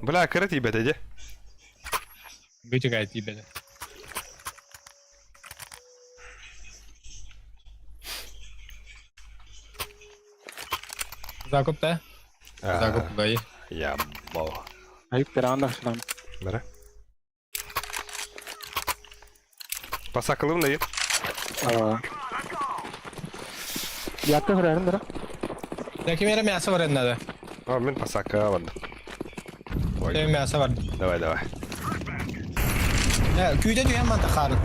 Бля, кыра тиийбэтэ дьэ. Бүтүгай тиийбэтэ. Закуп да? Закуп дайы. Я бо. Айып пиран да. Бара. Пасакылым да еп. Якты хөрәрин дара. Ләкин мере мясо бар надо. А, мин пасака барды. Мен мясо бар. Давай, давай. Күйде дүйен манта харын.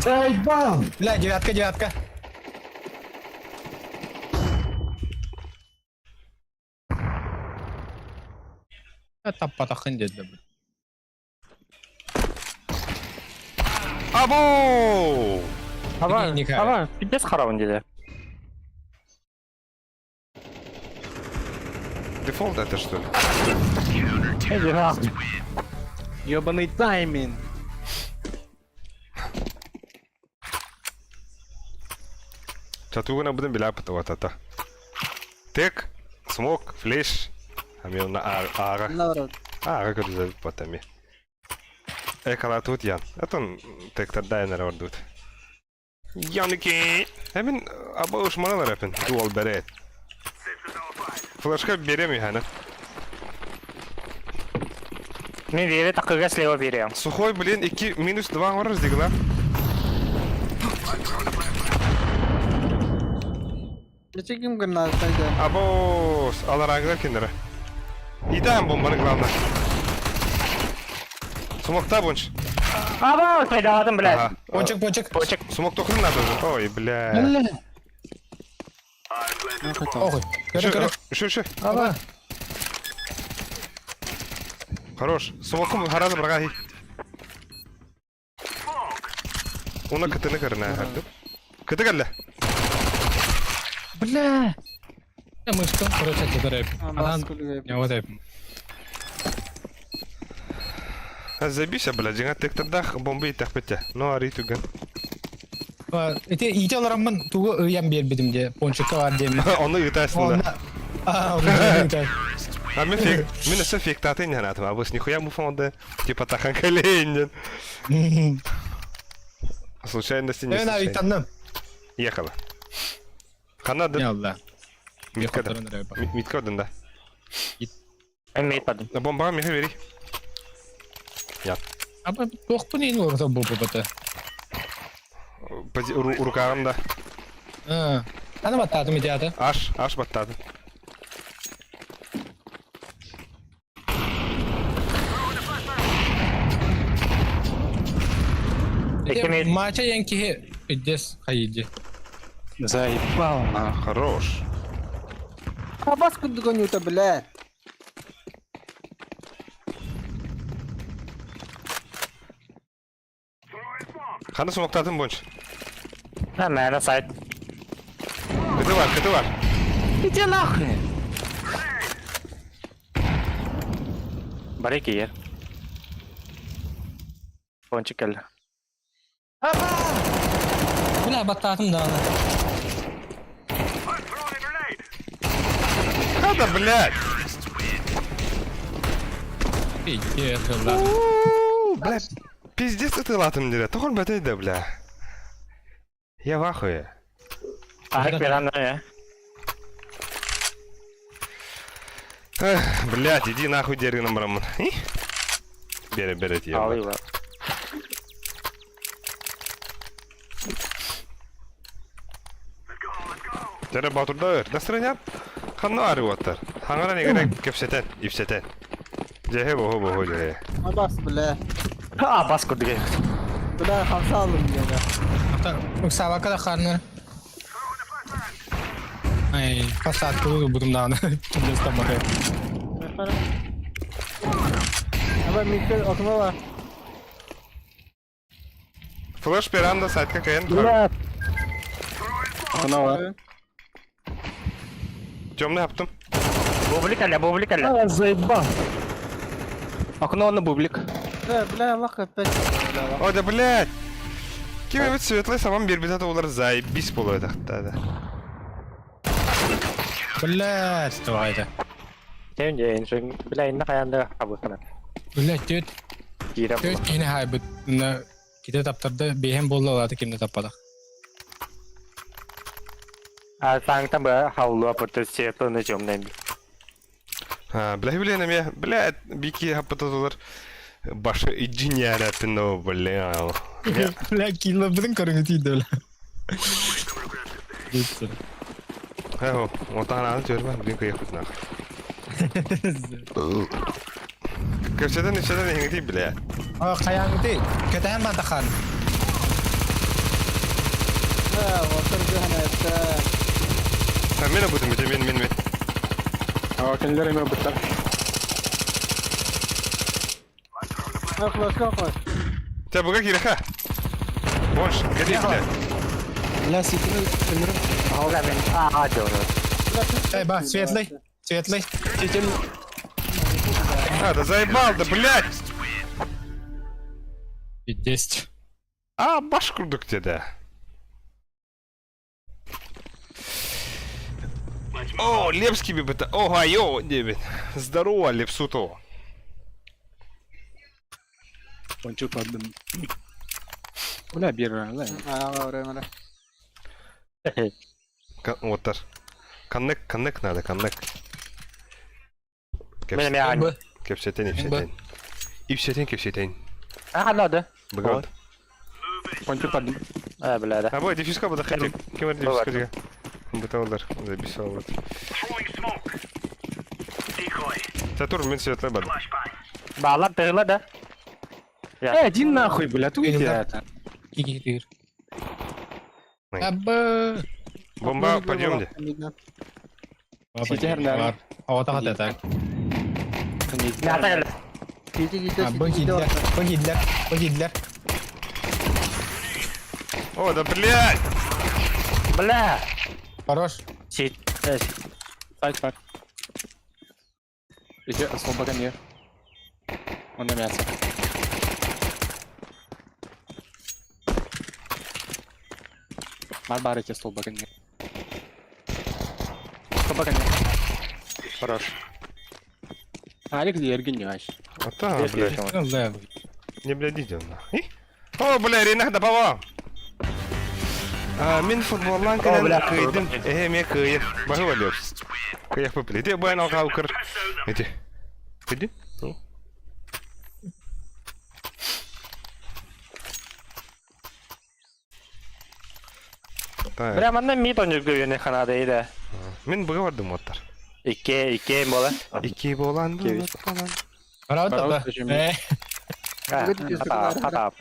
Эй, бам! Бля, девятка, девятка. Таппатахын деді. Або! Ава, ава, пиздец харабын деді. Дефолт это что ли? Иди нахуй. Ёбаный тайминг. Чатугана будем биляпать вот это. Тек, смок, флеш. Ами на ага. Наоборот. Ага, көрүзө потами. Экала тут ян. Атон тектер дайнер ордут. Яники. Эмин аба ушманалар эпин. Дуал берет. Флешка берем яна. Мен вере такыга слева берем. Сухой, блин, 2 минус 2 орыз дигла. Нече ким гранат пайда? Або алар аңгар киндер. Идаем бомбаны главное. Смокта бунч. Аба, пайдаладым, блядь. Ага. Пончик, пончик. Почек. Смок тохрын надо уже. Ой, бля. Охуй. Көрі, көрі. Шу, шу. Аба. Хорош. Смокум харазы брага. Уна кытыны кырына харды. Кыты калла. Бля. Я мышка, короче, это Анан, я вот это. Забейся, бля, жеңа тектердах бомба итах бите. Ну, ари түген. Эти ите олараммын тугу ыян бербедим де, пончикка бар деймин. Оны ытасың да. А, оны А мен фек, мен өсө фектатын янатым. А бус нихуя муфонды. Типа тахан калейнен. Случайности не Мен случайно. авиктанным. Ехала. Канада. Не алла. Митка да. Митка да. Мен мейт бадым. Бомбаға меха бери. Аба тоқпын енді орта бұл бата. Рукағында. Ана баттадым идеята. Аш, аш баттады. Мача янки пиздец хайди. Заебал нахуй. Хорош. Абас кудгонюта, блядь. Қаны смоктатын бойынша. А, мәні сайт. Кыты бар, кыты бар. Иди нахуй. Бар екі ер. Пончик келді. Бля, баттадым да. Хада, блядь. Пиздец, Бля, пиздец ты латым дере. Тохон бәтейді, бля. Я в ахуе. Ахык беран я. Эх, блядь, иди нахуй дергін барамын. Бере, бере, Ал ебать. Дьэ Боотурда өр. Настырыанньа ханна арыуаттар? Хаҥаран игэрэ кэпсэтэн, ипсэтэн. Дьэһэ боһу боһу дьэһэ. Абас бля. А, бас курдук. Бля, хамса алым диэгэ. Ыксаабакка да хааннар. Ай, посадку бутум даҕаны. Чугастан бакай. Аба микро окно бар. Флеш Пиранда сайтка кэлэн Бля. Окно бар. Темный аптым. Бублик аля, бублик аля. А, заебал. Окно на бублик. Бля, бля, лах опять. Бля, лах. О, да блядь! Ким эбит светлый самам биэрбитэ туолар заебись буолуо этахтаада. Блядь, давай это. Тем день, бля, инна хаянда хабыхана. Блядь, түт, Киирэ түт киһини хаайбыт. Ките таптарда бэйэм буолла улаата кимне таппатах. А таңтан бы хаулуа пырты светлыны темный. А, бля, блин, эмиэ, бля, бики хаппытатылар башы инженератын, о, бля. Бля, кило блин көрүҥү тиийдэ бля. Эһо, отаан ааны түөрмэ, блин, кыйахпыт нах. Кэпсэтэн ипсэтэн иһиҥитий, бля. А, хайаангытый? Кэтэһэн бантахан. Бля, отыр дыхана это. А, мен бутым, мен, мен, мен. А, кинилэр эмиэ буттар. Флешка қой. Тебя буга кирэхэ. Больше, годи, бля. Бля, ситини өмүрүм. Бля, мен а, жору. Эй, ба, светлый, светлый. Ситин А, да заебал, да, блядь! Десять. А, баш курдук да. О, Лепский бибета. О, айо, дебит. Здорово, Лепсуто. Ончу паддым. Бля, бир, да. А, время. Вот так. Коннект, коннект надо, коннект. Мен мен Кепсетен, ипсетен. Ипсетен, кепсетен. А, надо. Бгад. Ончу паддым. А, бля, да. А, бой, дефьюзка буду хотеть. Кем дефьюзка дига? Быталдар, записал вот. Татур, мен светлый бад. Балар тыгыла да. Э, иди нахуй, бля, тут Или где да. это? Кики Абы. Бомба, подъемде. Ситер, да. Ава так. Ята Бу кидлер, бу кидлер, бу кидлер. О, да блядь! Бля. Хорош. Сит. Сайт бар. Иди, свобода не. Он на мясо. Бар бар эти столбака не. Столбака не. Хорош. Алекс Ергин не вообще. А та, блядь. Ну, да. Не блядь, иди нахуй. О, бля, Ренах да баба. А, мин футболлан О, кэлэн бля. кыйдым. Эһэ, эмиэ кыйыр. Баһы болёс. Кыйах быппыт. Ити буян алға укыр. Ити. Иди. Ну. Так. Бля, манна мит он жүгү ханада иде. Мин буга бардым оттар. Икке, икке бола. Ики болан Кеви. болан. Правда, да? Барау, Э, Ата, ата.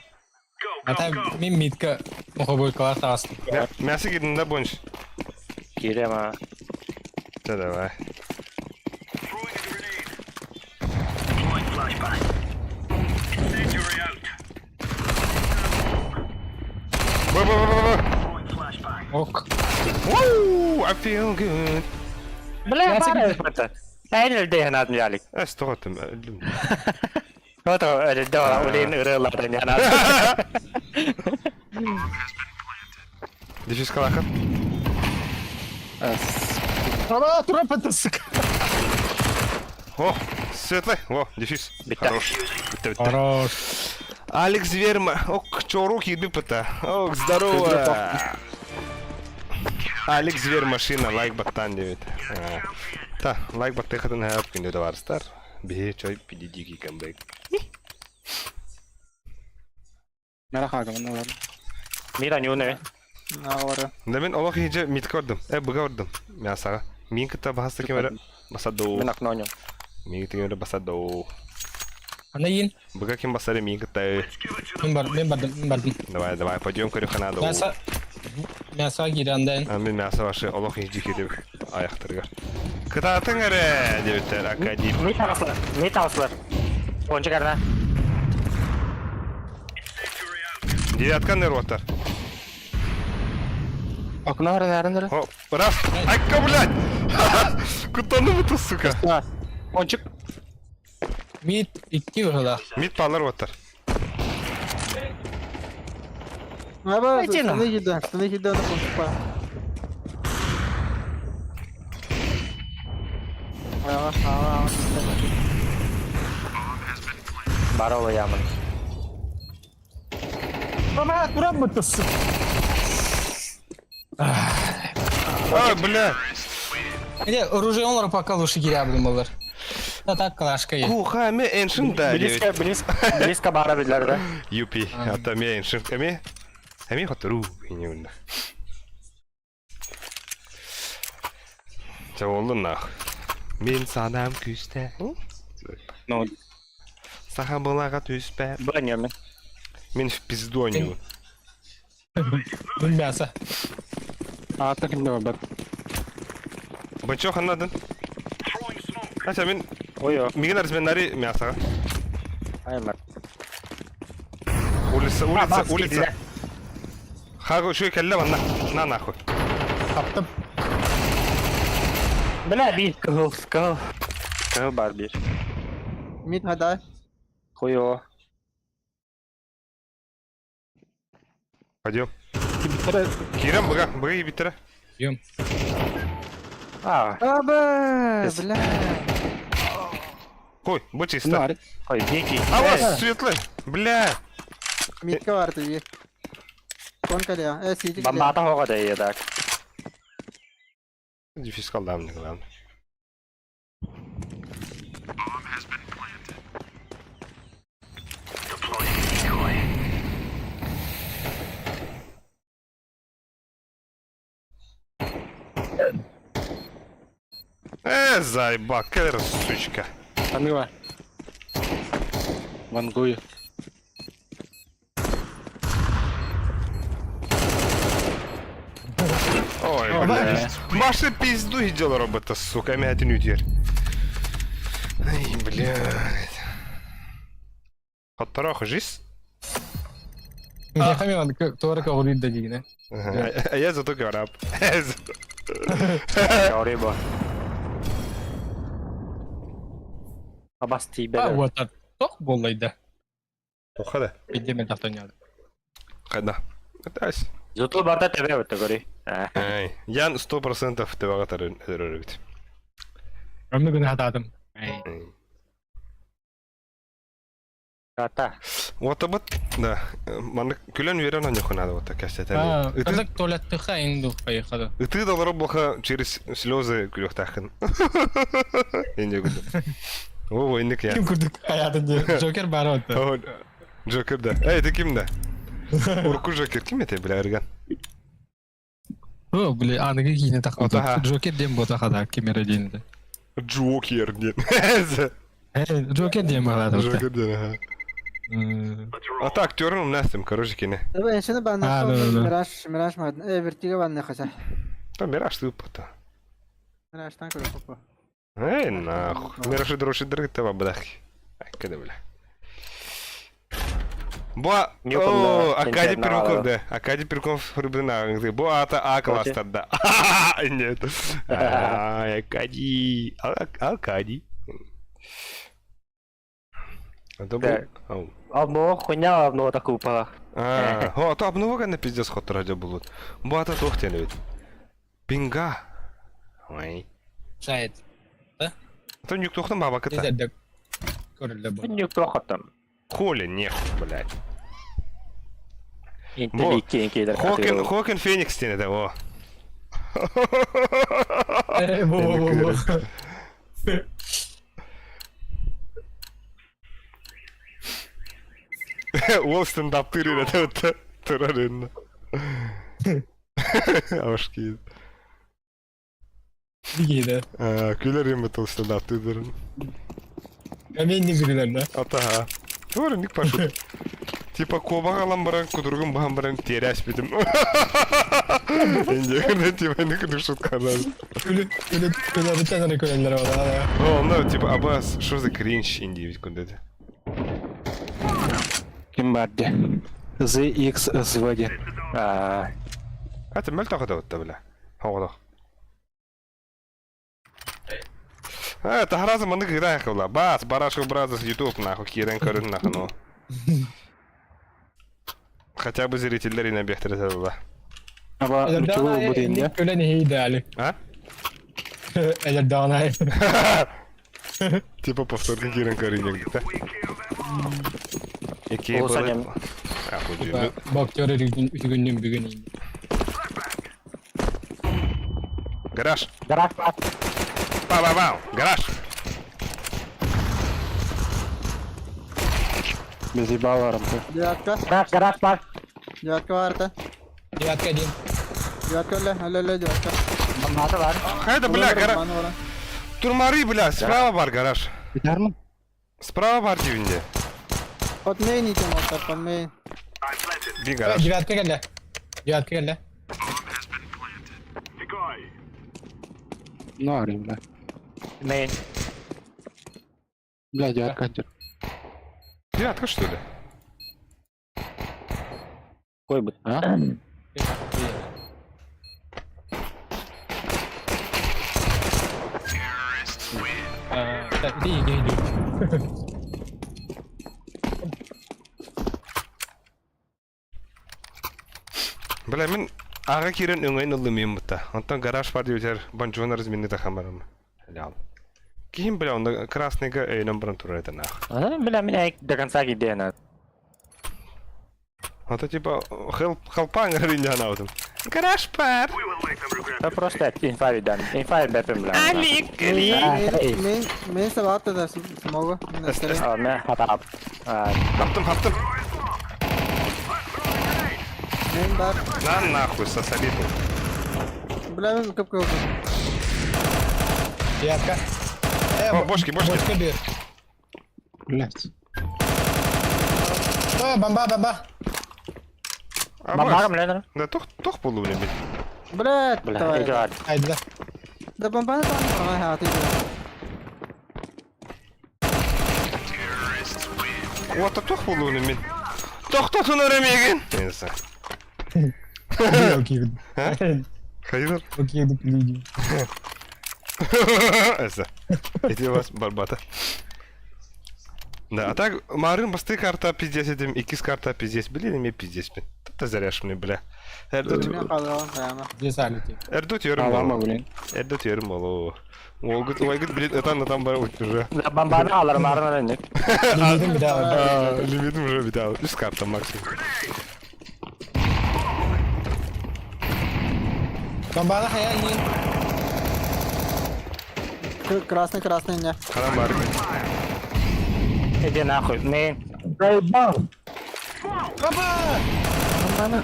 ата мин митка мохобой класс астым. Мясо кидин да больше. Кирема. Да давай. Б, б, б, б, б. Ок. Woo, I feel good. Бля, бара это. Әйнел дehнат ялик. Эс тоғытым. Ото, да, улин ырылар нянат. Дефис калахан. Тура, тура, патасык. О, светлый. О, дефис. Битта. Хорош. Битта, битта. Хорош. Алекс Верма. Ок, чорук еды пыта. Ок, здорово. Алекс Зверь машина, лайк баттан дебит. Та, лайк батты хатын хап күндө да барыстар. Бе чой пидидики камбэк. Мера хагаман алар. Мира нюне. Наҕара. Да мин олох иһдьэ митка ордум. Э, быга ордум. Мясаҕа. Мин кытта баһаста ким эрэ басадоо. Мин окно Мин ким эрэ басадоо. Ана иин. Быга ким басары мин кытта. Мин бар, мин бардым, мин бардым. Давай, давай, пойдем көрүххэ Мясо. Мясо киирэн А мин мясо ваши олох иһдьи киирдим аяқтарыгар. Кытаатыҥ эрэ диэбиттэр Академ. Мид таҕыслар. Мид таҕыслар. Пончик арна. Девятка нервоттар. Окно арна арна. О, раз. Айка, блядь! Кутанным это, сука. Пончик. Мид икки быһыылаах. Мид палар оттар. Аба, Иди на. штаны еда, штаны еда на пончика. Ага, ага, Барола ямын. А, бля! Или оружие олар пока лучше кирябын болар. Да так калашка е. Куха, ме эншин да. Близко, близко, близко бара билер да. Юпи, ата ме эншин. Эме? Эме хотору. Инюнна. Ча oldu нах. Мен санам күстә. Ну, Саха былага түспә. броню мен. Мин в пизду аню. Бу мясо. Аата ким да бар. Бачо ханадын. Ача мин Ой, ой. миген арзменари мясо. Аймар. Улица, улица, бас улица. киирдилэр. Хагы шуй кэллэ манна. На нахуй. Таптым. Бля, бир кыһыл, кыһыл. Кыһыл бар бир. Мид хадай. Хуё. Пойдем. Кирем быга, быга ебиттера. Ем. А, Аба, бля. Ой, бу чисто. ой, дикий. А вас светлый. Бля. Мидка бар ты. Кон калия. Э, сити калия. Бомбата хоға да е так. Дефис kaldı не главное. Э, заебал, кэлэр, сучка. Таныва. Вангую. Ой, бля. Маша пизду идела робота, сука, мятин үтер. Ай, блядь. Хоттарах жизнь? Мехами он туара каурит да дигне. Ага, А я зато гараб. Рыба. Абас А тибе. вот так. Тох боллайда. Ухада. Идеме тафтаняды. Хада. Атась. Зутул барда тебе өтті көри. Ай, Ян 100% тебаға төрөр бит. Өмү күнү хатадым. Ай. Ата. Отобот, да. Маны күлөн верен анюху надо вот так А, Ыты казак туалеттыха инду поехала. ыты доллар блоха через слезы күлөхтахын. Инде күлдү. О, инник я. Ким курдук хаятын де. Джокер бар отты. О, Джокер да. Эй, ты ким да? Урку Джокер ким это, бля, Эрган? О, бля, аныгы кийине Отаха. такты. Джокер дем бота хада кемере дейинде. Джокер, нет. Э, Джокер дем баглады. Джокер, да. ага. А так, актером настым, короче, кине. Аба, шаны бан. А, да, да, да. Мираж, мираж мадын. Э, вертига бан хаса. Там Мираж ты упата. Мираж танк папа. Эй, нахуй. Мираж дрожи дрыг таба бадахи. Ай, када, бля. Бо, Ньюком, о, да, Акади интернал, Перков, да. да. Акади Перков рыбина. Бо, ата А класс тогда. Нет. Ай, Акади. Акади. А то был. Так. Ау. Або хуйня абно такую пала. А, о, то обнова на пиздец хот радио будут. Бо, ата тохтен ведь. Пинга. Ой. Сайт. А то никто баба кота. Дедек. Көрүлдө бу. Нюк тохотом. Коля, нехуй, блядь. Интелликенький. Хокен, Хокен Феникс тени, да, о. Э, бу бу бу. бу. Уолл стендаптыр это вот турарын. Авашки. Дигиде. Күлэр юм бытыл стендаптыдырын. Мен не күлэр да. Атаха. Тур ник пошут. Типа куобах алан баран кутуругун баһан баран тиэрэ аспитим. Инде типа не күлүк шуткалар. Күлү күлү күлэритен эрэ күлэллэр ола. О, ну типа абас, что за кринж инди ведь кундады. Ким бар де? ZXSV диэн. Аа, Это мөлтөх да бля. Хоҕолох. Э, таһаразы маннык ыраах кылла. Бас, Барашев Brothers YouTube нахуй киирэн көрүн нахуй ну. Хотя бы зрителлер инэ биэхтэрэ Аба нучулуу бу диэн дьэ. Күлэн иһийдээли. А? Эдэрдэҕин Типа повторный киирэн көрүн да? Ики Улуса диэн. Ахуй Бактер үтүгүннүн бүгүн. Гараж. Гараж бар. Ба-ба-бау. Гараж. Безъебал рампы. Девятка. Гараж, гараж бар. Девятка баарта. Девятка один. Девятка өлө, өлө, өлө, девятка. Баммата бар. Хайда, бля, гараж. Маны баран. Турмары, бля, справа бар гараж. Битармын? Справа бар дивинде. Под мейн итем оттар, под мейн. Би гараж. Девятка кэллэ. Девятка кэллэ. Нары, бля. Мейн. Бля, девятка дер. Девятка, что ли? Кой бы. А? Иди, иди, иди. Бля, мин аға кирен өңөйн ыллымыйм бұта. Онтон гараж бар диутер банжуан разминны тахамарым. Лял. Ким, бля, он красныйга өйнөн баран турар это нах. А, бля, меня до конца кидена. Это типа хелп хелпан риньянаутым. Гараж пар. Да просто инфа видан. Инфа бэпэм, бля. Мейн, мейн, мейн сабаатта да смогу. А, мэ хатап. А, Хаптым, хаптым. Мейн бар. На нахуй, сосали тут. Бля, мен көп көп. Девятка. О, бошки, бошки. Бочка бер. Блядь. О, бомба, бомба. А, баммарым, бля, Да тох, тох полу, бля. Бля, бля, иди Айда. Да бомбаны там ага, ты. Вот а тох полу, бля. Тох тох өремеген. Не знаю. Окей. Хайдар. Окей, люди. Это. Эти у вас барбата. Да, а так, Марын басты карта пиздец этим, икис карта пиздец, блин, мне пиздец, блин. Ты заряж мне, бля. Эрдот, Мен қалған қаяма. Здесь алити. эрдот ерім Алама, болу. блин. Эрдот ерім болу. Олгыт, ойгыт, блин, это на там бар уже. Да, бомбаны аларым, арын эле. Лимитин бida. Лимитим уже битал. Үс карта максимум. Бомбаны хая не. Красный, красный не. Харам бар. Иди нахуй. Мейн. Заебал. Опа! Бомбаны.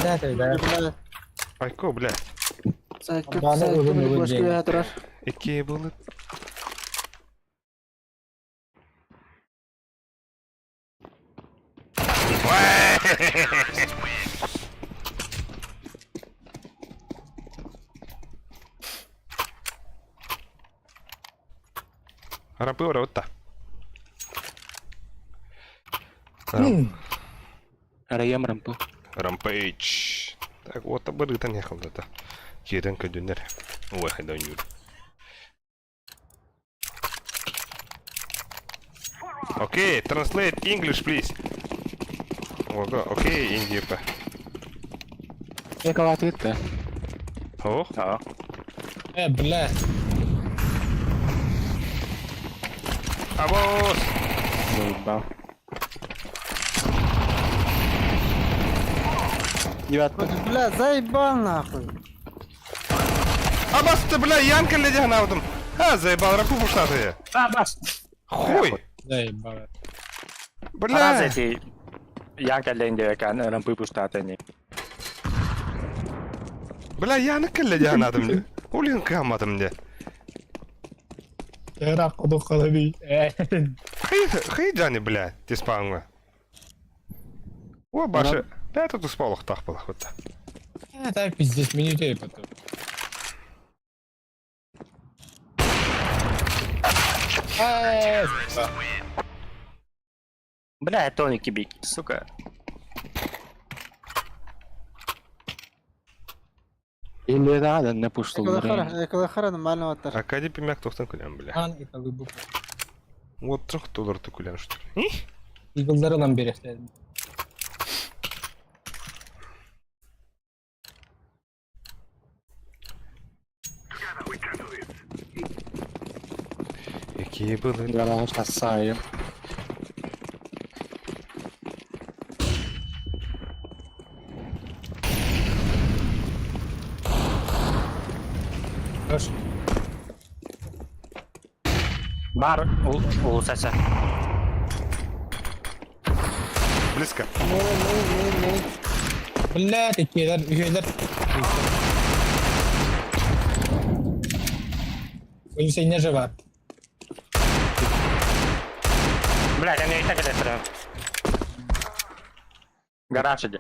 Да, да, да. Бля, Айко, блядь. сайкы, Бомбаны сайкы, өзін бля, өзін бошки жеңді. тұрар. Ике было. Рампы вот Араям рампы. Рампейдж. Так, вот табырытан яхалдата. Кирен көдүнер. Ой, хайда юр. Окей, translate English, please. Ого, окей, Индия. Экалатыт О, А. Э, бля. абос! Заебал. Девятка. Бля, заебал нахуй. Абас ты, бля, Янка ледя наудом. А, заебал, рапу пуштатые. Абас. Хуй! Заебал. Бля! Раз эти Янка лендевекан рампы пустатыни. Бля, Яны кэллэ дии санаатым дии. Ол иһин кыһамматым дии. Ыраах кудук халаби. Хый, хый Джани, бля, тиспааҥҥа. О, башы, бэйэтэ туспа олохтоох буолахпыт. Так пиздец, минутей потом. Бля, тоники бики, сука. Илиэдэҕэ да пуштуллар. Эколохара нормально оттар. Аркадий Пимяк тохтон күлэн, бля. Ан италы бу. Вот трох доллар күлэн, что ли? Eagle'ları lan берехлерин. Какие были? Гараж тассайым. Хорошо. Бар улусаса. Близко. Бля, такие, үһүөлэр. Боюсь, не жива. Блядь, они и так это прям. Гараж иди.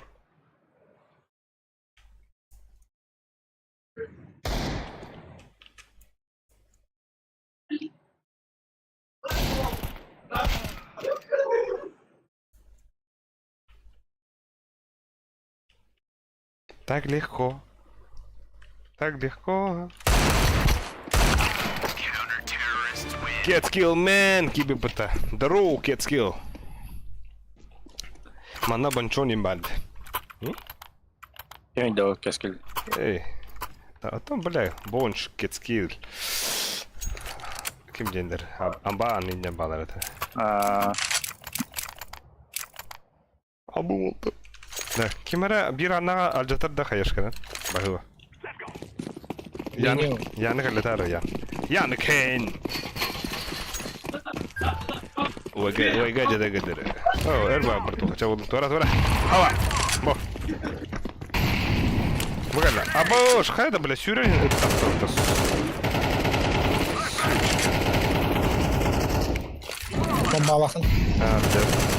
Так легко. Так легко. Catskill man, кибипыта. Здорово, Catskill. Манна банчони бад. Кем делал Catskill? Эй. А там, бля, бонч, Catskill. Ким дендер? Амба аниння балар это. А, Абу болду. Да, кимара бир аннага алжатар да хаяшкана. Бахыва. Яны, яны калетара я. Яны кен. Ойга, ойга жада гедер. О, эрба барту хача болду. Туара, туара. Ава. Бо. Богана. Абош, хайда, бля, сюрен. Бомбалахан. А, бля.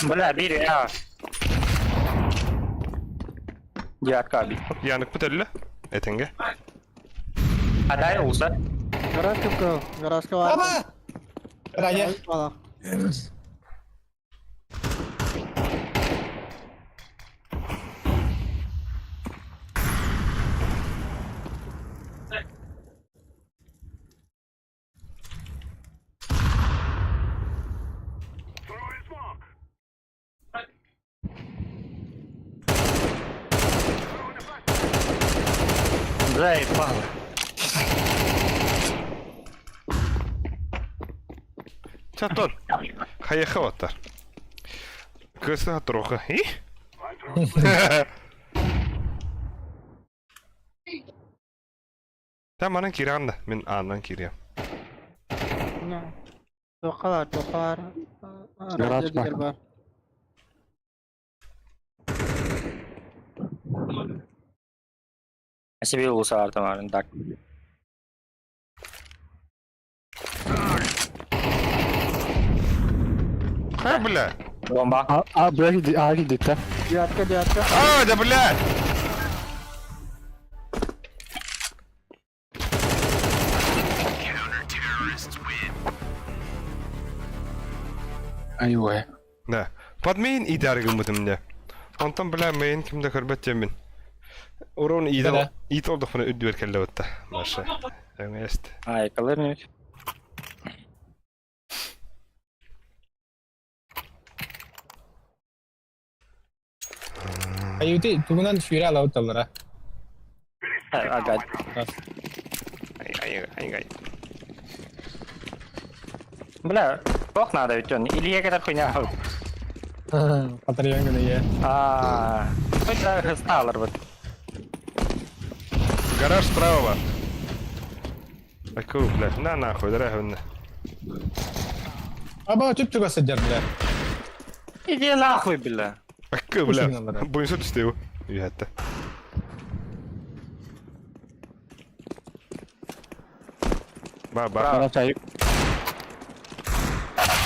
Бля, бери, а. Девятка би. Янык бүтелле. Этенге. А дай улса. Гараж кипко, гаражка бар. Аба! Раня. Бала. Заебало. Чатон. Хайыха оттар. Кысы трохы. И? Та манан киран да. Мен анан кирем. Тоқалар, тоқалар. Гараж бар. Бар. Себе улса артамарын так. Хай, бля. Бомба. А, а, бля, а, гидит, Девятка, девятка. А, да, бля. Айуэ. Да. Под мейн идаргым бутым мне. Онтон, бля, мейн кимде көрбөт жемин. Урон иде ит олдох мына үдүбер келле бутта. Маша. Эңест. Ай, калырник. Аюти, тугунан сүйрэ алауталлара. Ага. Ай, ай, ай, ай. Бля, бог надо ведь он. Или я когда хуйня. Патреон гына А, хоть да сталар вот. Гараж справа. Аку, бля, на нахуй, дорогой. Аба, түп түгө сыдьар, бля. Иди нахуй, бля. Акка, бля, бойынса түсте бу. Үйәтті. Ба, ба.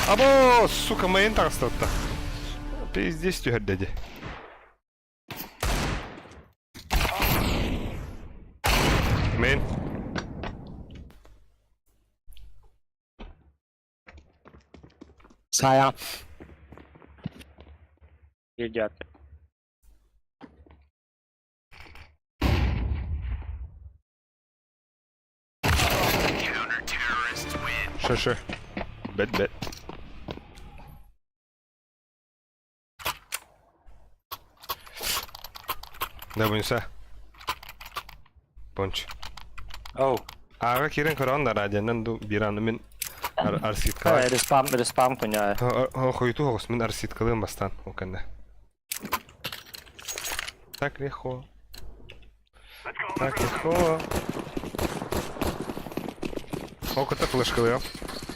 Або, сука, майын тағыстырыпты. Пиздец түһәрді де. Мен. Сая. Едят. Шо-шо. Бет-бет. Да, буйса. Понч. Оу. Ааҕа киирэн көрөҕүн да радионан ду биир аны мин арситкалаан Респам, респам коня. Хойутуу оҕус мин арситкалыам бастаан ол кэннэ. Так легко. Так легко. Ол кытта флешкалыам.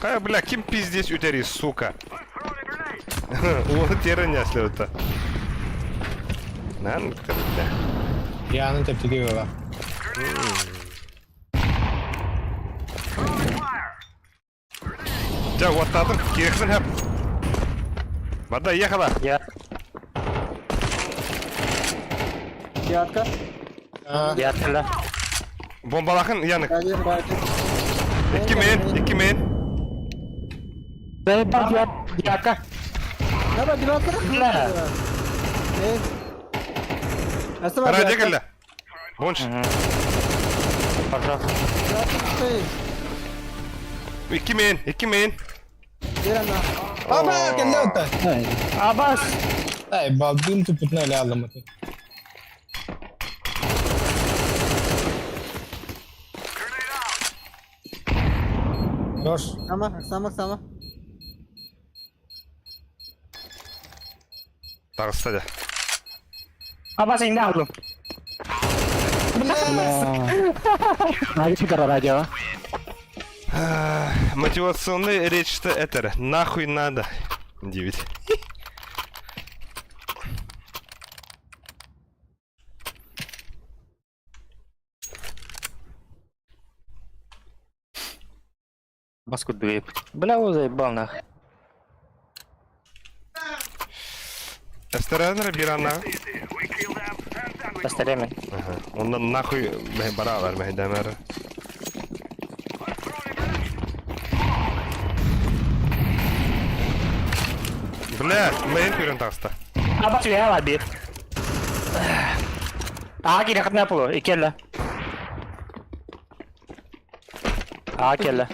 Кая, бля, ким пиздец үтэри, сука? Уолу тиэрэ няслебыта. Наан бля. Яны тэптиги баба. Дьэ, уоттаатым, киирихпин хөп. Вода ехала. Я. Девятка. Я тела. Бомбалахын, Янык. Один, один. Икки мен, икки мен. Заебал, девятка. Давай, девятка. Бля. Эй. Радио кэллэ. Бонч. Пожалуйста. Икки мин, икки мин. Папа, кэллэ отта. Абас! Эй, балдым тупутна эле алдым. Хорош. Сама, сама, сама. Таҕыста дьэ. Абас иҥнэ алдым. Радио радио. Мотивационный речь-то это нахуй надо. Девять. Баску две. Бля, его заебал нах. Эстерэнер биранна. Постаремен. Онно нахуй баралар мэһдэмэр. Бля, мэйн көрөн таҕыста. Аба түһэ бир. Аа кире хатна пулу, икелле. Аа кэллэ.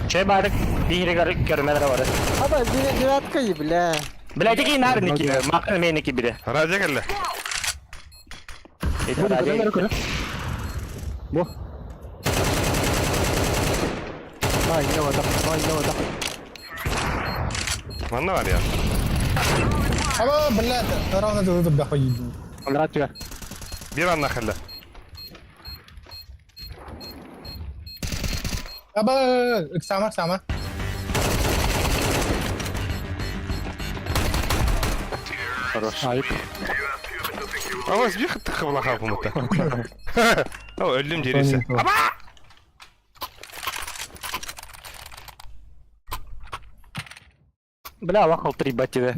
Чэй баарык биһиригэр көрмелere бар. Аба, девятка и, бля. Бля, ити наар ники, макын меники бире. Радио кэллэ. Ити радио. Бу. Ай, не вода, ай, не вода. Манна бар я. Аба, блядь, ровно тут тут Радио. Бир анна хэллэ. Аба, ыксама, ыксама. Хорош. Айып. Ала сбих тахабла хапымыта. О, өллүм дересе. Аба! Бля, лахал три бативе.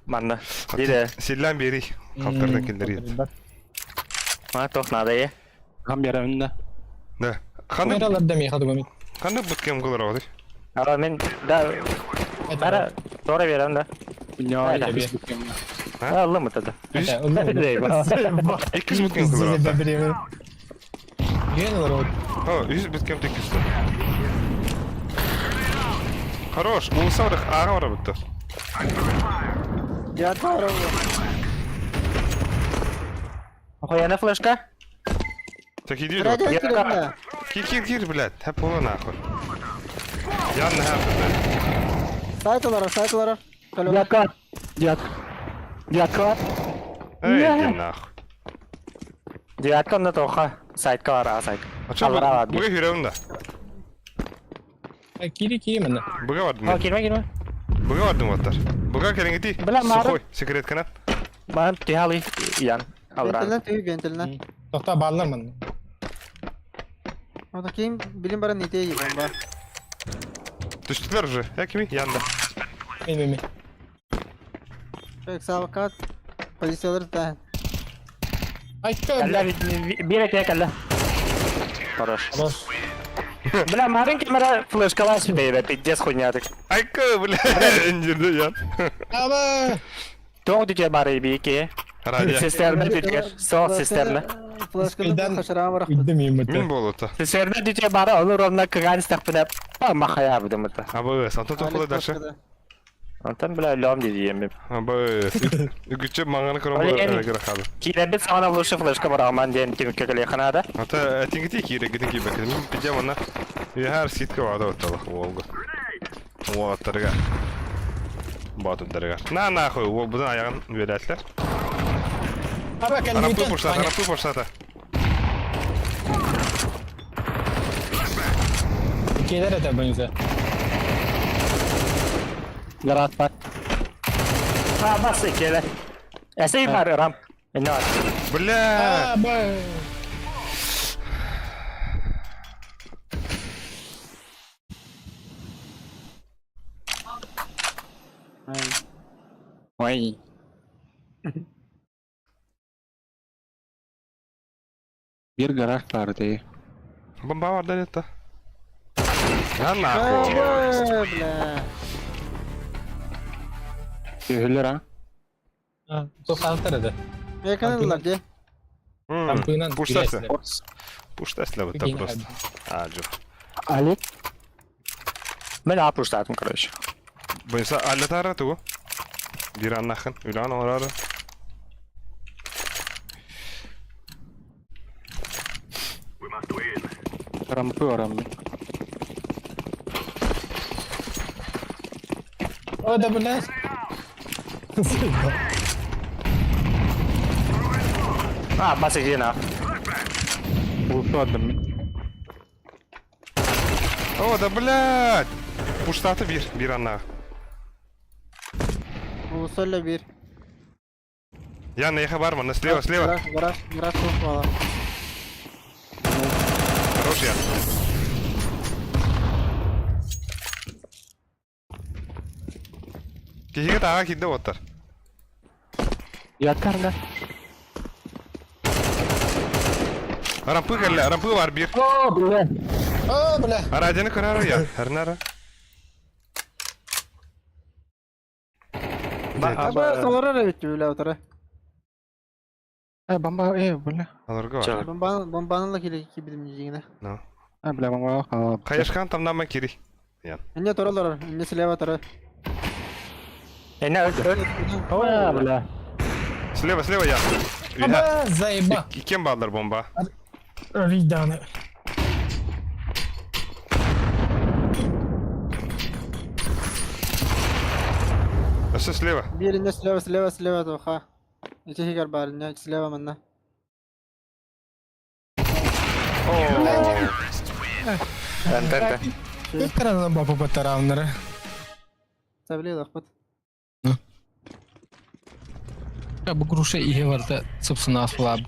Манна. Диде. Силлан бери. Халтардан киллерит. Ма тох надо е. Хам беремин да. Да. Ханы Камералар да меха дугами. ханы буткем кылыр оды. Ара мен да бара тора берем да. Бля, А, аллам это да. Иккис буткем кылыр оды. Ген рот. О, үс буткем теккис. Хорош, улсавдых ага бара бутты. Девятка ровно. Охуенная флешка. Так иди. Радио кирилл. Кир кир кир, блядь. Хеп ола нахуй. Ян хеп, блядь. Сайт олар, сайт олар. Девятка. Девятка. Девятка. Эй, иди нахуй. Девятка на тоха. Сайтка бара, сайт. А чё, Аллара буга хүрәүн да. Кири кири мене. Буга бардым. О, кирме, кирме. Буга бардым оттар. Буга кэлиҥити. Бля, Мара. Сухой секретканан. Ман тихалы Ян. Алран. Вентилен түй вентилен. Тохта бааллар манна. Ота ким билин баран ите бомба. Түстүлэр уже. Я кими? Янда. Мин мин мин. Çok sağ Позициялар да. Айка, Кэллэ бля. биир этэ кэллэ. Хорош. Хорош. Бля, Марын камера флешкалась бейбе, пиздец хуйня так. Айка, бля, инжирде Ян. Аба! Тоқ дүте бар ебеке. Радио. Сестерне дүтер. Сол сестерне. Флешканы хашырама барах. Үддім Мин еміті. болута. Сестерне дүте бары, оны ровно кыган стақпына махая будем это. Абы, антон тоқылы дальше. Антон, бля, лям диди емеп. Абы, үгүчө маңаны көрөн Али, эми. болор хады. Киребит сана лучше флешка бар аман ден тимке келе ханада. Ата этиңити кире гитин кийбек. Мин пижамана. Яхар ситка бада отталах уолга. Уолаттарга. Батырдарга. На нахуй, уол будан аягын берәтләр. Аба, Арапы кәлмейтен. пурсата, арапы пурсата. Келер это бензе. Гараж бар. А, басы келе. Әсей бар рам. На. Бля! Аба! Ой. Bir garaj бар дии. Бомба бар да это. На нахуй. Бля. Түһүлэр а. Тоқталықтар еді. Yakınırlar diye. Кампыйынан Пуштасы. Пуштасы это просто. А, жо. Али. Мен апуштатым, короче. Буйса аллатара тугу. Бир аннахын, үлан орары. Рампы орамды. О, да, бля. А, басы жина. Улсу адым мин. О, да блядь! Пуштаты бир, бир аннах. Uluslarla bir. Я нехе бар мана, слева, слева. Гараж, гараж, гараж çok bağlı. Хорош я. Киһиге тааға киирдэ уоттар. Яткарда. Рампы кэллэ, рампы бар бир. О, бля. О, бля. Радионы көрөр я, әрнара. Аба солара bitti bile otara. Э, бомба, э, бля. Аларга бар. Чё? Bombanın bombanın kile iki bilim yine. Э, бля, бомба халап. Хайышкан тамнама кири. Önce toralar, önce sileva tora. Эне өт. О, бля. Слева, слева я. Үйә. Аба, заеба. Иккен балдар бомба. Риданы. Өссө слева. Birinde sileva sileva sileva toha. İki higar var, ne sileva manna. О. Тен-тен-тен. Көз бапы батараннары. Sabili lakpat. Бу груша ihe барда сыпсына асылап.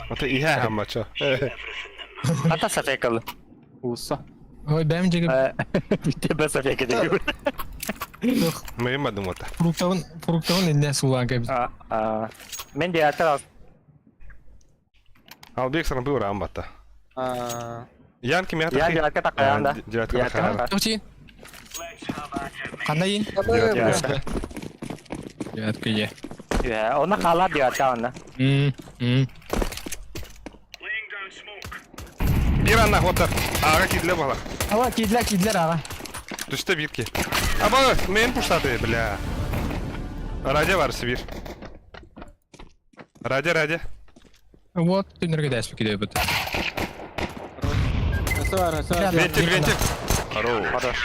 Ата иһә хаммача. Ата сафекалы. Улса. Ой, бәм жеге Тебе сафека деген. Мен бадым ота. фруктавын фруктавын инде сулан кеп. А, а. Мен де ата Албек саран бу рам батта. Aa. Ян ким ята? Я девятка такая, да. Девятка такая. Тоқти. Қандай ең? Девятка. Девятка е. Иә, оны қала девятка оны. М, м. Бир анна хоттар. Ага кидле бала. Ала кидлер кидлер ага. Түстө бирки. Аба, мен пуштады, бля. Радио бар бир. Радио, радио. Вот түнерге дәспі киде бит. Nasıl var, nasıl var? Вентиль, вентиль. Хорош. Хорош.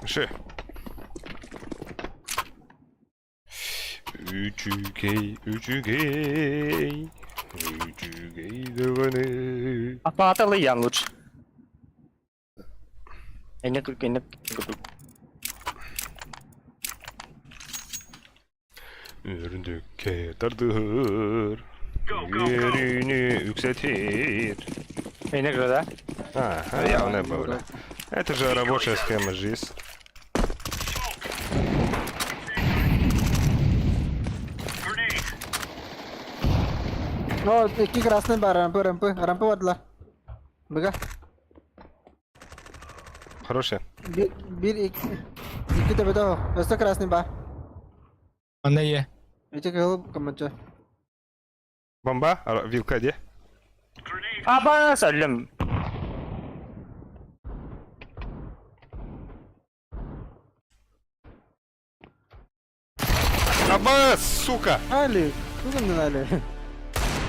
Ши. Үчүгей, үчүгей. Үчүгей дөгөнү. Апаталы ян лучше. Эне только эне. Үрдүккэ тардыһыр, үөрүүнү үксэтир. Эйнек же, да? А, явно было. Это же рабочая схема жизнь. О, икки красный бар, рампы, рампы, рампы бардылар. Быга. Хорошая. Бир, бир, икки. Икки төбөтө оһох. Өссө красный бар. Ана е. Ити кыһыл комментча. Бомба? Вилка где? Аба, сәлем. Аба, сука! Али, тугун али.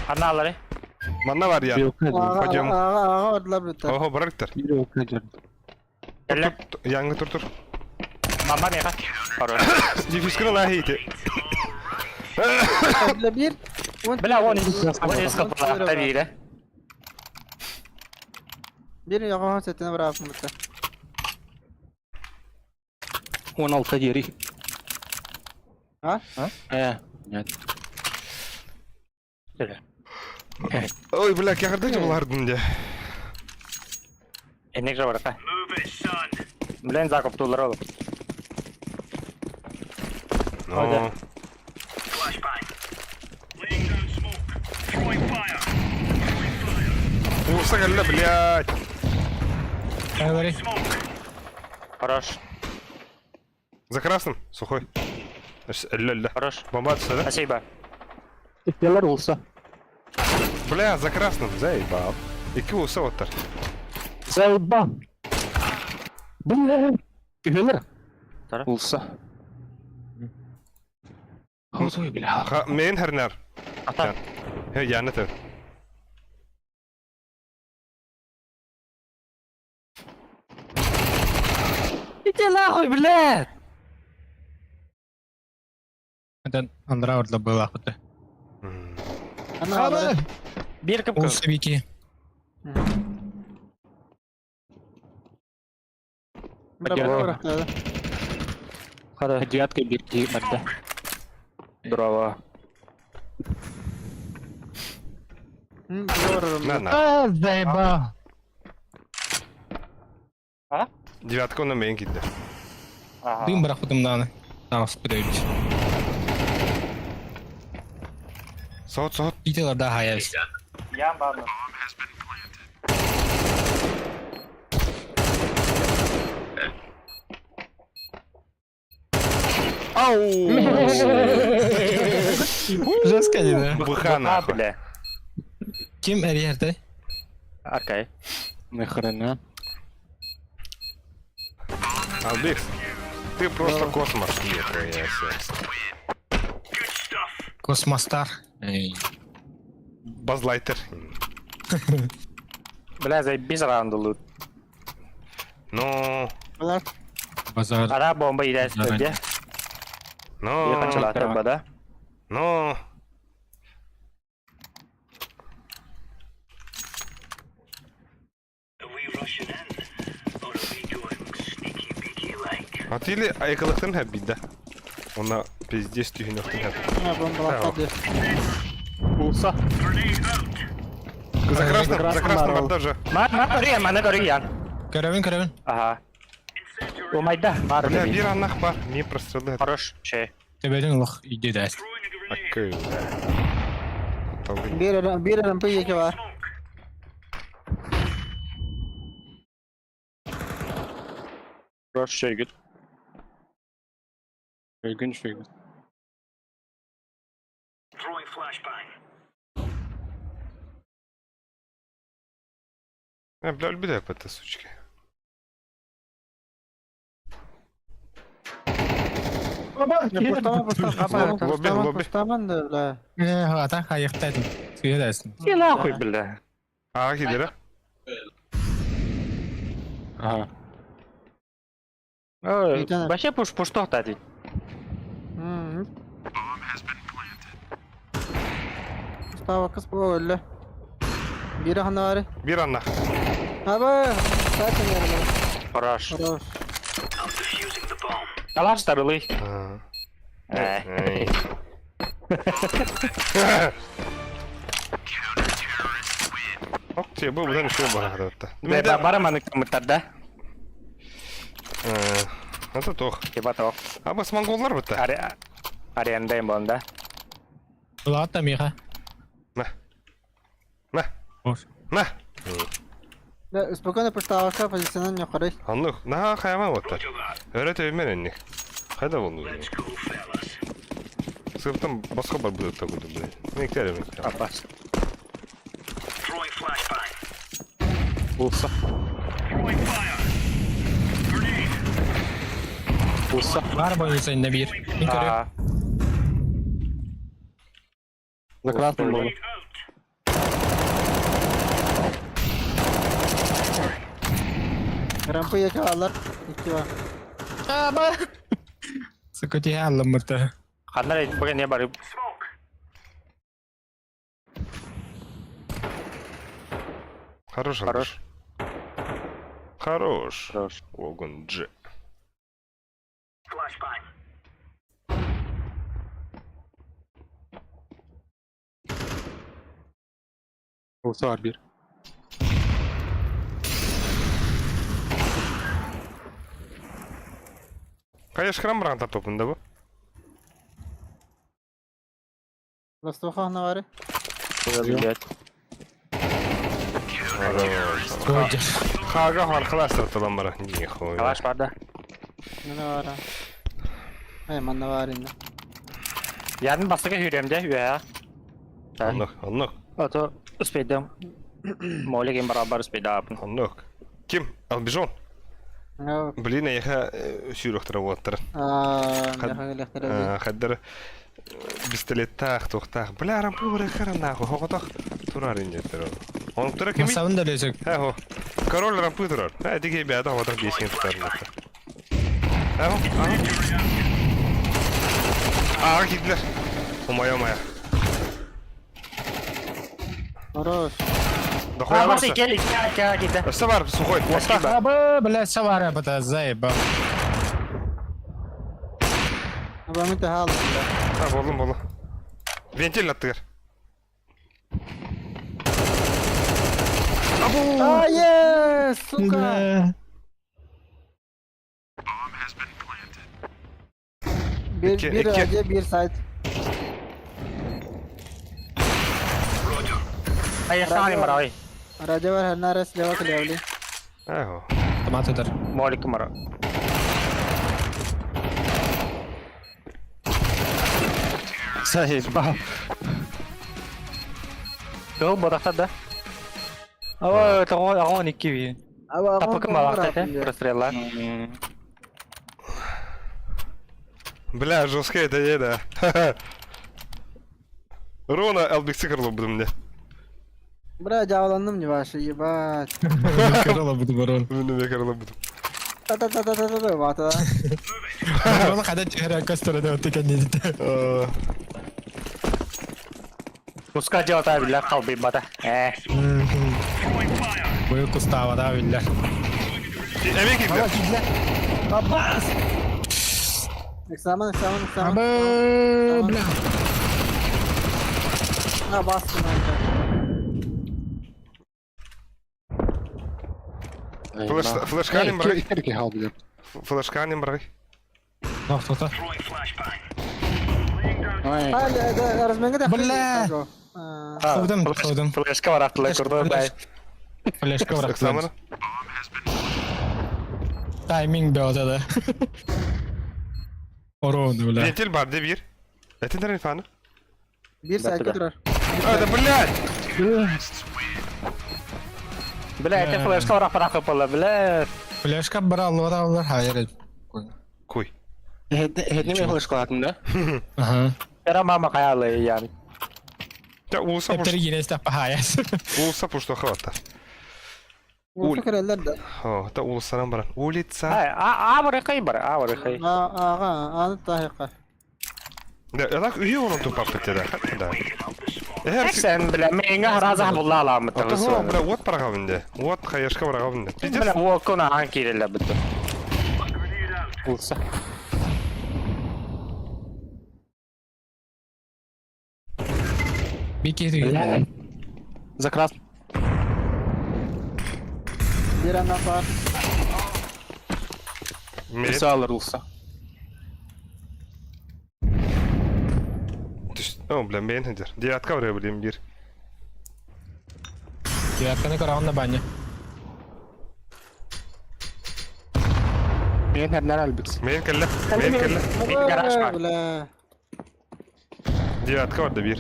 Аналары. Манна бар я. Пойдем. Ага, ага, бардылар бүттэ. Ого, барыктар. Эле. Яңы тур тур. Мама меха. Хорош. Диффюзканы лахите. Бля, бир. Бля, он он из капла табире. Бир яҕаһын сэтинэ бырааппын бутта. 16 диэри. А? Э, нет. Ой, бля, кяхырды жыбылардын де. Энек же барка. Блин, закуп тулар ол. Ну. Уурса кэллэ, блядь. Говори. Хорош. За красным, сухой. Ля-ля. Хорош. Бомба отсюда, да? Спасибо. Иккилэр улса. Бля, за красным, заебал. Икки улса оттар. Заебал. Бля. Үһүлэр. Тара. Улса. Ой, бля. Мейн хернер. Ата. Хе, яны төр. Иди нахуй, блядь! Это Андра орда была хута. Ана Бир кып Улса бики. Хара. Девятка бирки барда. Дрова. На, на. А, заебал. Девятка на мейн кидде. Ага. Дым барахутым даны. Там спрыгнуть. Сот, сот. Итилар да хаяс. Я бабна. Ау! Жестко не, да? БХ нахуй. бля. Ким эрьерде? Окей. Нахрена. Албекс, ты просто космос. Нихуя себе. Космостар. Эй. Базлайтер. Бля, заебись раунду лут. Ну, Базар. Ара бомба идет где? ну, Я хотела отрыба, да? ну. А ты или айкалыктын хәббидә. Она пиздец түйінөктін хәб. Улса. За красным, за красным барда же. Ма, ма, көрү, мана көрү ян. Каравин, каравин. Ага. Умайда, бар Бля, бля. бир аннах бар. Не прострелы. Хорош, че. Тебедин лох иди да. Акы. Бир бир рампы екі бар. Хорош, че, гүт. Өлгөн шүйгүн. Бля, өлбүдэ это сучки. Пустаман, пустаман, Лобби, лобби. пустаман да, бля. Э, ата хаяктадым. Сүйедасың. Иди нахуй, бля. А, кидер, Ага. Ой, Вообще пуш пуш тоқтады. Пустава кыз бу өллө. Бир хана бар. Бир аннах. Аба, сатын ярым. Хорош. Хорош. Калаш тарылый. А. Э. Эй. Ок, бу будан үчүгэй баһаататта. Бары маннык гыммыттар да? Это тох. Типа тох. А бас монголлар бытта. Аренда им болда. Ладно, Миха. На. На. На. Да, спокойно поставка позиционирование хорой. Оннук, наһаа хайама оттар. Өрө төймөн энник. Хайда болду? Сыртан босхо бар будет такой, блядь. Мен керем. Апас. Улса. Улса. Бар бойынша инне бир. Мин көрүм. За красным было. Рампы екі алар. Икки бар. Аба. Сука, тиһэ алламмыта. Ханна бүгін не бар? Хорош, Хорош. Хорош. Хорош. Огон Дж. Улса бар бир. Конечно, храм бран топын да бу? Ластуха на варе. Блядь. Хорош. Ой, Хага хархаластыр талан бара. Нихуя. Калаш бар да. На варе. Эй, манна варе. Ярын бастыгы хүрем де, үе. Оннук, оннук, Ото успейдем. Молеген барабар успейдапын. оннук. Ким? Албижон. Блин, яха сүүрөхтөр уоттар. Аа, Хаддар пистолеттаах, тухтаах. Бля, рампы барахара нахуй. Хоготох турар инжеттер. Он тура кими? Масабын да лесек. Хо. Король рампы турар. Э, диге бяда хотох бесин турар. Ахо, ахо. Аа, кидлер. Омая, омая. Хорош. Да хуя Басы барса. кел, кел, кел, кел. Өссө бар, сухой. Уотта. Аба, блядь, савара бата заеба. Аба мен тахал. А, болдум, болдум. Вентиль аттыгар. А, е, сука. Bir, İki, bir iki. AC, bir site. Аяқтан бар ой. Raja var Harnaras leva клевли. Ахо. Томатыдыр. Молик бар. Заебал. Жол бодақта да. Ой, того, агон икки би. Аба, Тапыкы малақта те, простреллар. Бля, жестко это е, да. Рона LBC крыло буду мне. Бля, жаваланным не ваше, ебать. Кырыла буду барон. Мне крыло буду. Та-та-та-та-та-та, вата. Барон хада чехра кастора да отыка не дите. Пуска делата билля қалбый бата. Э, Быйыл кустава да билля. Эми кидлер. Экзамен, экзамен, экзамен. Аба, бля. На, басты на Флешка не брай. Икки хал билер. Флешка не брай. Нох, тота. Ой. А, да, разменге да. Бля. Қылдым, қылдым. Флешка бар аттылы көрді бай. Флешка бар. Экзамен. Тайминг бе да. Орон, бля. Вентиль бар, де бир. Это не фана. Bir site Да. durar. А, да блядь! Бля, это флешка бар апарақы бола, бля. Флешка бар алла алла хайыр. Куй. Хетне мен флешка да? Ага. Пера мама каялы ян. Да, улса Эптер пуш. гинес тапа хаяс. Улса пуш хвата. Улса кирелер да. О, это улсаран баран. Улица. Ай, а, а барықай бар, а барықай. А, ага, аны тахика. Да, я так үйе оның тупап бітті да. Да. Эр, Сен, бля, менге разах була аламы Ата хо, бля, вот барға бінде. Вот хаешка барға бінде. Бля, Пиздец. уокуна ан кирелле бітті. Улса. Бикери. За крас. Bir andan var. Мид. Салырылса. О, бля, мен хедер. Девятка вре, блин, бир. Девятканы көрөҕүн да баня. Мен хернер албикс. Мен кэллэ. Мен кэллэ. Гараж бар. Бля. Девятка барда бир.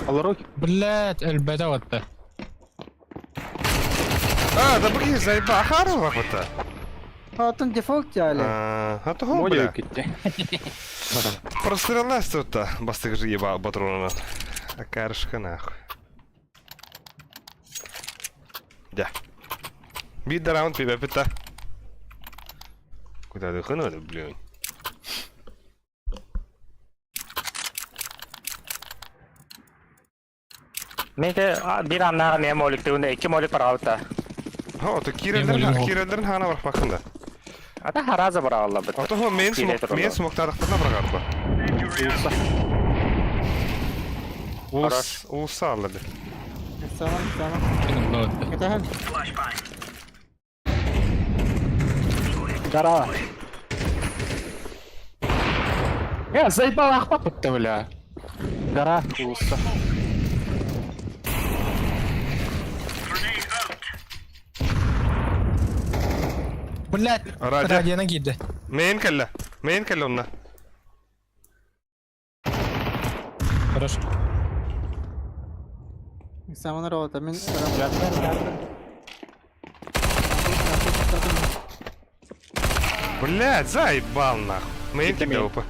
Аларок. Блядь, өлбөтө отта. А, да блин, заеба, ахарова вот. Атын дефолт яли. А то хо, бля. кетти. Прострелась тут-то, бастык же еба патронов. А каршка нахуй. Да. Бид раунд пиба пита. Куда ты хнул, блин? Мейте бир аннага мен молик дегенде икки молик бар алта. Хо, то кирелдерин кирелдерин хана бар бакында. Ата хараза бар алла бит. А то хо мен смок мен смоктадыктарына бар гарба. Улс улса алды. Tamam tamam. Кетehen. Гора. Я заебал ахпапыт-то, бля. Гора улуса. Блядь, Радио. радиона киирдэ. Мен кэллэ. Мен кэллэ онна. Хорошо. Саман рота. Мен Блядь, заебал нахуй. Мен кэллэ опа.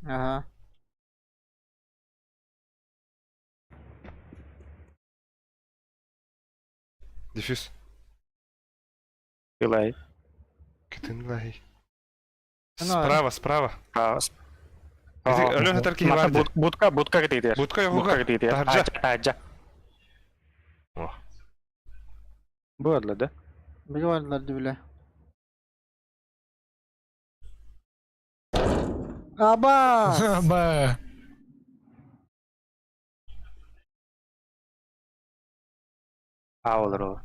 Ага. Дефюз. Билай. Китин лай. Ну, Справа, справа. Алена тарки Маша будка будка кетейдер. Будка Будка йогуга. кетейдер. Тарджа. Тарджа. О. Было да? Били vardılar dibile. Аба! Ба. А olur ол.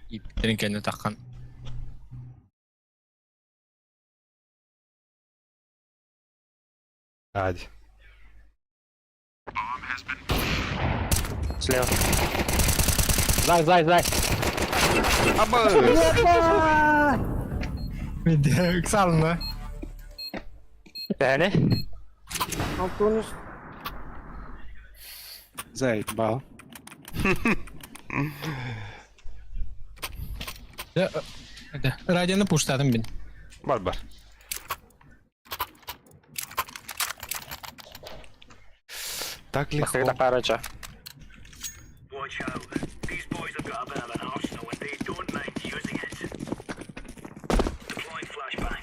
Иптерин кэннэ таххан. Ади. Слева. Зай, зай, зай. Аба! Ыксалына. Бәне? Алтонус. Заебал. Радионы пуштадым мин. Бар бар. Так легко. Бастыгы такарача. Watch out. These boys have got a bit of an arsenal and they don't mind using it. Deploying flashbang.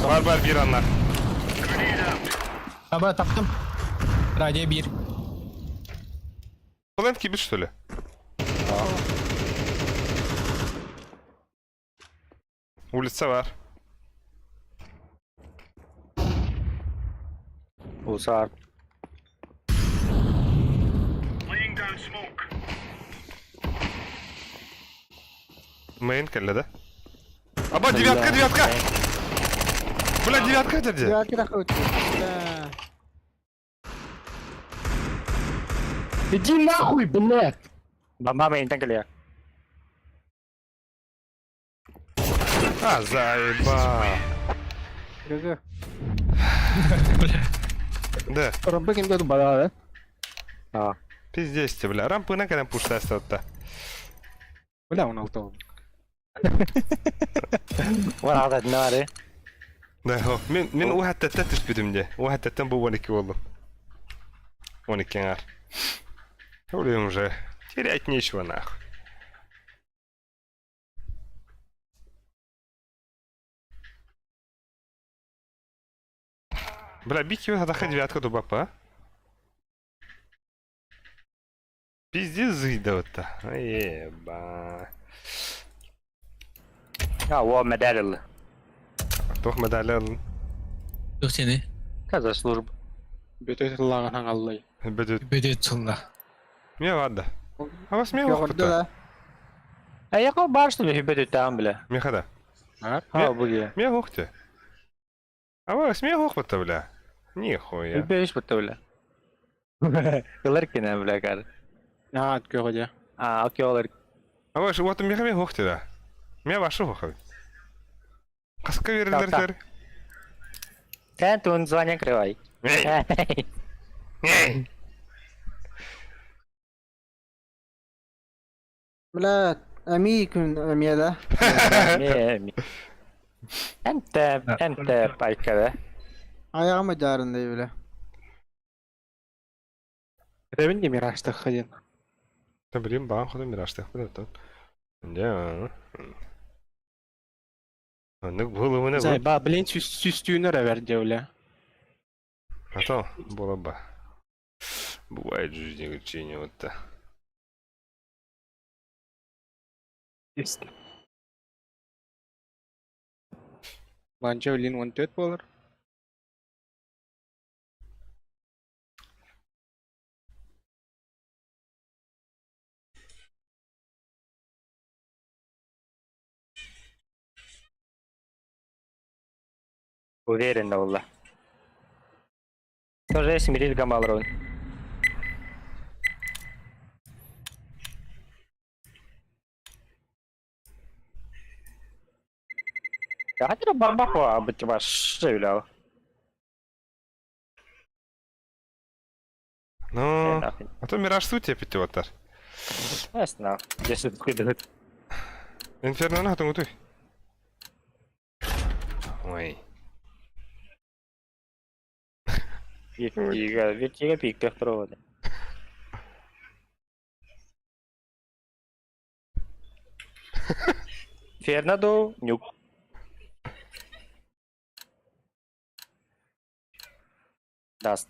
Бар бар бир аннар. Grenade out. Аба таптым. Радио бир. Плент кибит, что ли? Улица бар. Улсар. Laying down smoke. Мейн кэллэ, да? Аба, девятка, девятка! Бля, девятка это где? Девятки такой. Бля. Иди нахуй, блядь! Бамба мейнтен келе. А, заеба. ГГ. Да, Рампы кем бада, да? А. пиздец тебе, бля. Рампы на кэлэн пуштаста. Бля, он алтал. Вара наре. Да, хо. Мен мен уһаттаттан түспүтүм де. Уһаттаттан бу 12 болдум. 12 ар. Блин, уже терять нечего нахуй. Бля, бики хадаха девятка дубапа, а? Пиздец зыйда-то. Еба. А, о, медаль. Туох медали ылын? Туох сени? Каза служба. Бөтө тыллааҕын хаҥаллай. Бөтүт. Бөтүт сылла. Мне ладно. А вас мне Көҕөрдө да. А я кого бар, что ли, бөтүт бля. Мехада. Аар. А, буги. Мне хохте. А вас мне хохота, бля. Нихуя. Беш бутта, бля. Ылар кине, бля, кар. Аа, көҕө А, окей, олар. А ваш вот меха мне хохте, да. Мне вашу хохот. Каска верилер. Тэн тун звание крывай. Эй! Эй! Бля, ами күн эмиэ да. Энте, энте пайкада. Айаҕым ыдьаарындай бля. Этэбин де мираштахха диэн. Да блин, баан ходу мираштах бля тут. Да. Аннык булымына Зай, ба, блин, сүстүүнөр эвер диэвле. А то было бы. Бывает в жизни учение вот то. Манча блин 14 болар. Уверенно буолла. Тоже смирил гамалрон. Я барбахуа быть ваш шевлял. Ну, а то мираж суть опять вот так. Ясно. Если скидывают. Инферно на ты. Ой. Вертига, вертига пик провода. Фернаду нюк. Даст.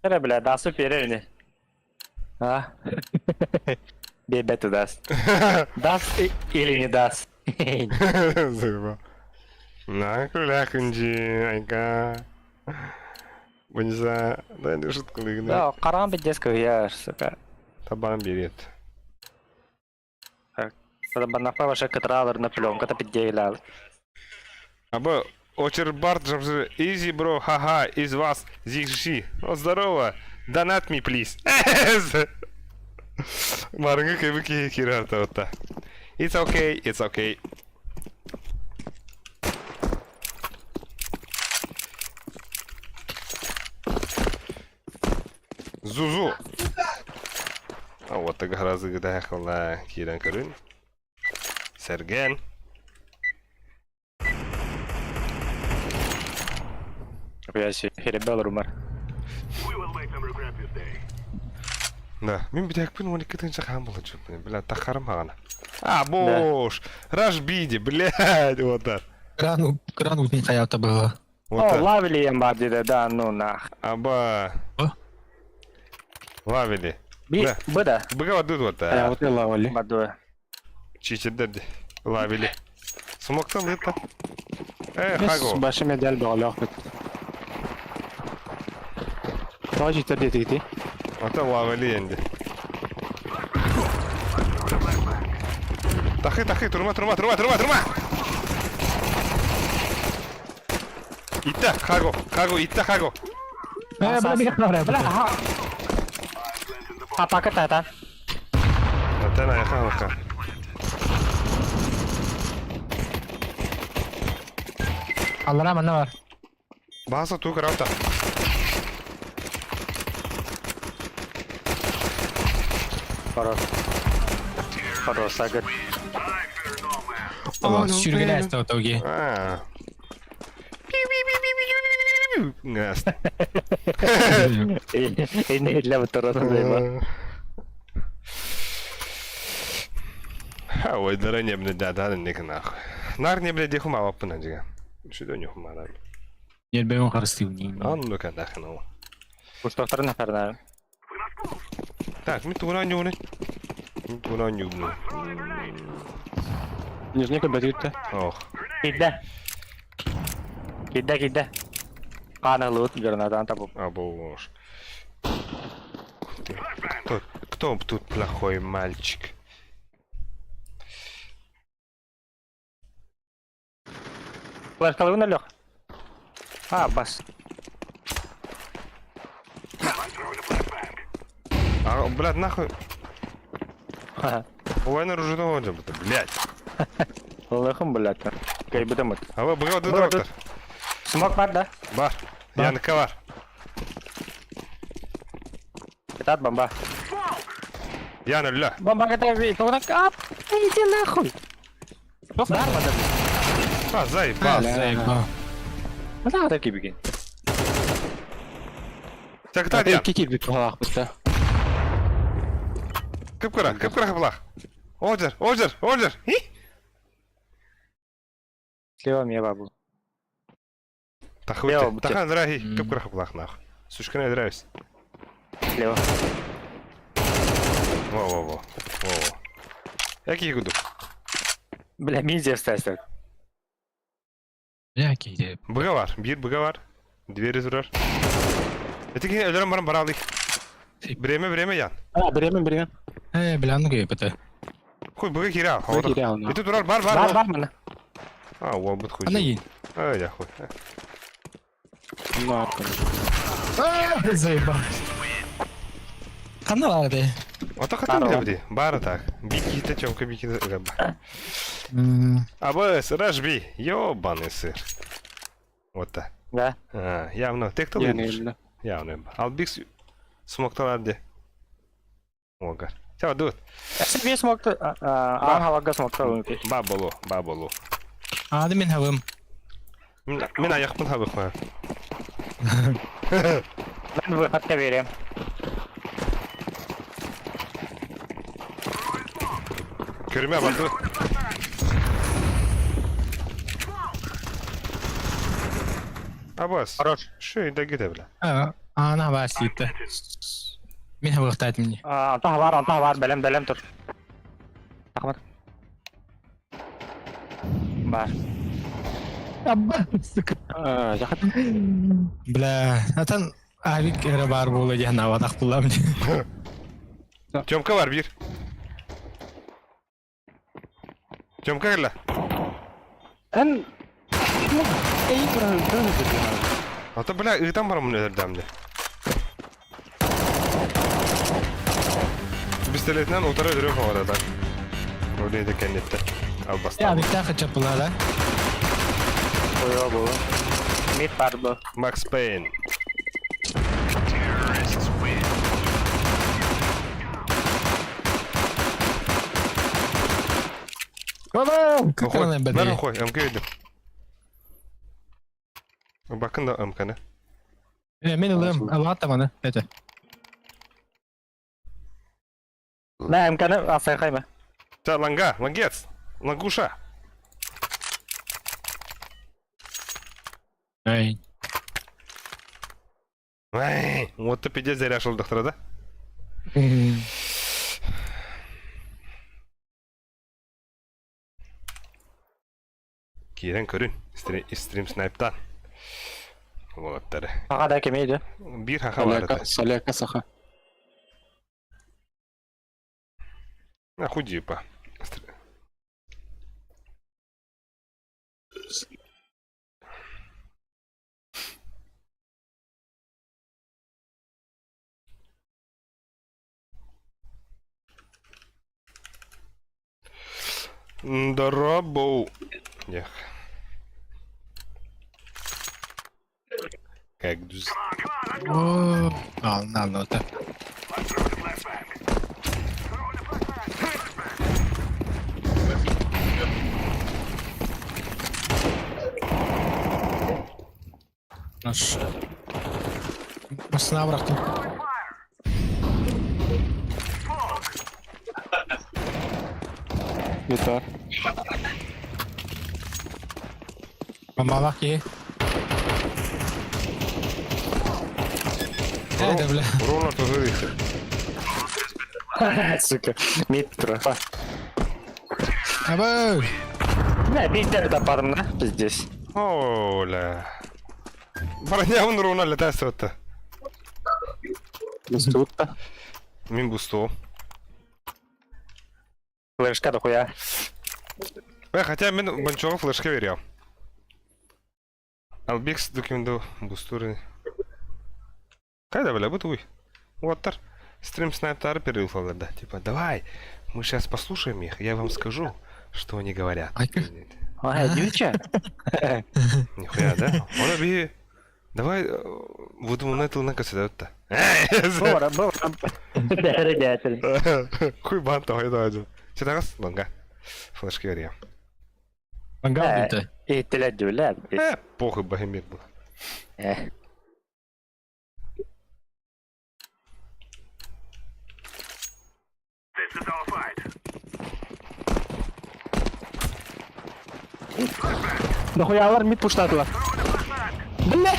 Эре, бля, дасту перерни. А? Бебету даст. Даст или не даст? Заебал. На, кулякунджи, айка. Бонза, да, не шутку лыгна. Да, карам детского я, сука. Табан берет. Банахпа ваша катралар на пленка, та пидеял. Аба, очер Барт жабзы, изи, бро, ха-ха, из вас, зигши. О, здорово, донат ми, плиз. Марыңы кебі кирарта отта. It's okay, it's okay. Зузу. А вот так гразы гдахала киран көрүн. Серген. Я херебел румар. We will make them regret this day. Да, мен бүтәкпин 12 тынча хан болған жоқ. Бля, тахарым ағана. А, бош! Раш биди, блядь, вот так. Кран, кран утын хаята было. Вот О, так. лавили ем бар да, ну нах. Аба. О? Лавили. Би, Да. быда. Быга тут вот А так. вот и лавали. Бадуя. Чичедерди. Лавили. Смоктан это. Э, хаго. Башы медаль бағалақ бит. Тағы житер дети Ата лавили енді. Тахы, тахы, турма, турма, турма, турма, турма! Итта, хаго, хаго, итта, хаго. Э, бля, бля, бля, бля. А, пока та Ата на хаго. Аллара манна бар. База ту карата. Хорош. Хорош, сагыр. Сүргеле әсті отауге. А. Гаст. И для второго Ой, да не, блядь, да, да, не нахуй. Нар не, блядь, дихума вапына дига. Что не хума, да. Нербеон харстивни. А ну ка нахуй. Пустоқтар нафарна. Так, мы тура не уны. Мы тура не уны. Нижний көбөтүттэ. Ох. Киирдэ. Киирдэ, киирдэ. Хаан ылыбыт гранатан табып. А боже. Кто, кто тут плохой мальчик? Флешкалыбын өлөх. А, бас. А, блядь, нахуй. Война оружейного отдела, блядь. Лыхым, блядь. Кайбытым. А вы быга Бро, доктор. Смок бар, да? Бар. Янка бар. Кытаат бомба. Ян өллө. Бомба кытаат. Тугунан кап. Иди нахуй. Бар бада. А, заебал. Заебал. Мына да кибиген. Так, кытаат Ян. Икки киирбит туһалаах бытта. Кып-кыра, кып-кыра хыплах. Ордер, ордер, ордер. И? Слева мне бабу. Тахуй. Лево, бутер. Тахан драги, М. кып-кыра хыплах нахуй. Сучка не нравится. Слева. Во-во-во. Во-во. Який гуду? Бля, минзе встать. Бля, киде. Быга бар, бир быга бар. Двери турар. Этики өлөрөн баран баралык. Время, время Ян. А, беремен, беремен. Э, бля, ну кебете. Хуй быга кире ал. Быга кире ал, Ити турар бар бар. Бар, бар мына. А, уол бут хуй. Ана ин. Ай, я хуй. Ну, аркан. Заебал. Ханна барды. Ото хатан Бар, биле бди. Бар так. Бики те чомка бики габа. Абыс, рашби. Ёбаный сыр. Вот так. Да. А, явно. Тек Ян тыл. өллө. Явно. Албикс смокталар де. Огар. Чао, дуд. Себе смог то. А, халага смог то. Баболу, баболу. Ады мен хавым. Мен аяқпын хабы хуя. Мен выходка берем. Көрме барды. Абас. Хорош. Шо инде кете бля. Ана бас дийdi. Мин хавыктайт мне. Антах бар, антах бар, бэлэм, бэлэм тур. Рахмат. Бар. Абба, сука. А, жахат. Бля, атан авик эре бар болу диэн аватах булам. Тёмка бар бир. Тёмка кэллэ. Эн Эй, туран, туран туран. Ата бля ыытан барамын өлөрдөм де. Пистолетинен утары өлөрө хоҕор так. Өле де кеннетте. Я Албастан. авикта хачапыла да. Ой, бу. Мид бар бу. Макс Пейн. Кыкырын Бәрін бәде. қой, МК едім. Бакын да МК-ны. Э, мен ылым, алата маны. Это. Мә, МК-ны асай кайма. Та, ланга, лангец, лангуша. Ай. Ай, вот ты пиздец зря шел доктора, да? Кирен көрін, стрим снайптан. Болаттары. Ага да кемейdi. Бир хаха бар Соляка, это. соляка саха. А худипа. Дорабоу. Ех. Как дүз. О, ал, ал, ота. Наш. Басына бырақтым. Гитар. Мамалақ е. Это, бля. Ровно тоже видите. Сука. Мид тур. Абау! Бля, биирдэ таппатым да, пиздец. Оля. Бронябын руна летает это. Бустубут да. Мин бустуом. Флешка дохуя. Хотя мин бончоҕо флешка вериам. Албекс докуменду бустур. Когда бля, бытуй. Уоттар. Стрим снайптары перерыв да. Типа, давай, мы сейчас послушаем их, я вам скажу, что они говорят. Ай, дюча. Нихуя, да? Он оби... Давай, выдуманная тылна касседа. Бора, бора. Дядя. Хуй бан давай, давай. Че Ланга. Флешки верия. Ланга убита. Иттилер дүлер. Э, похуй, богемир был. Э. This is our fight. Дохуялар мид пуштатылар. Бля!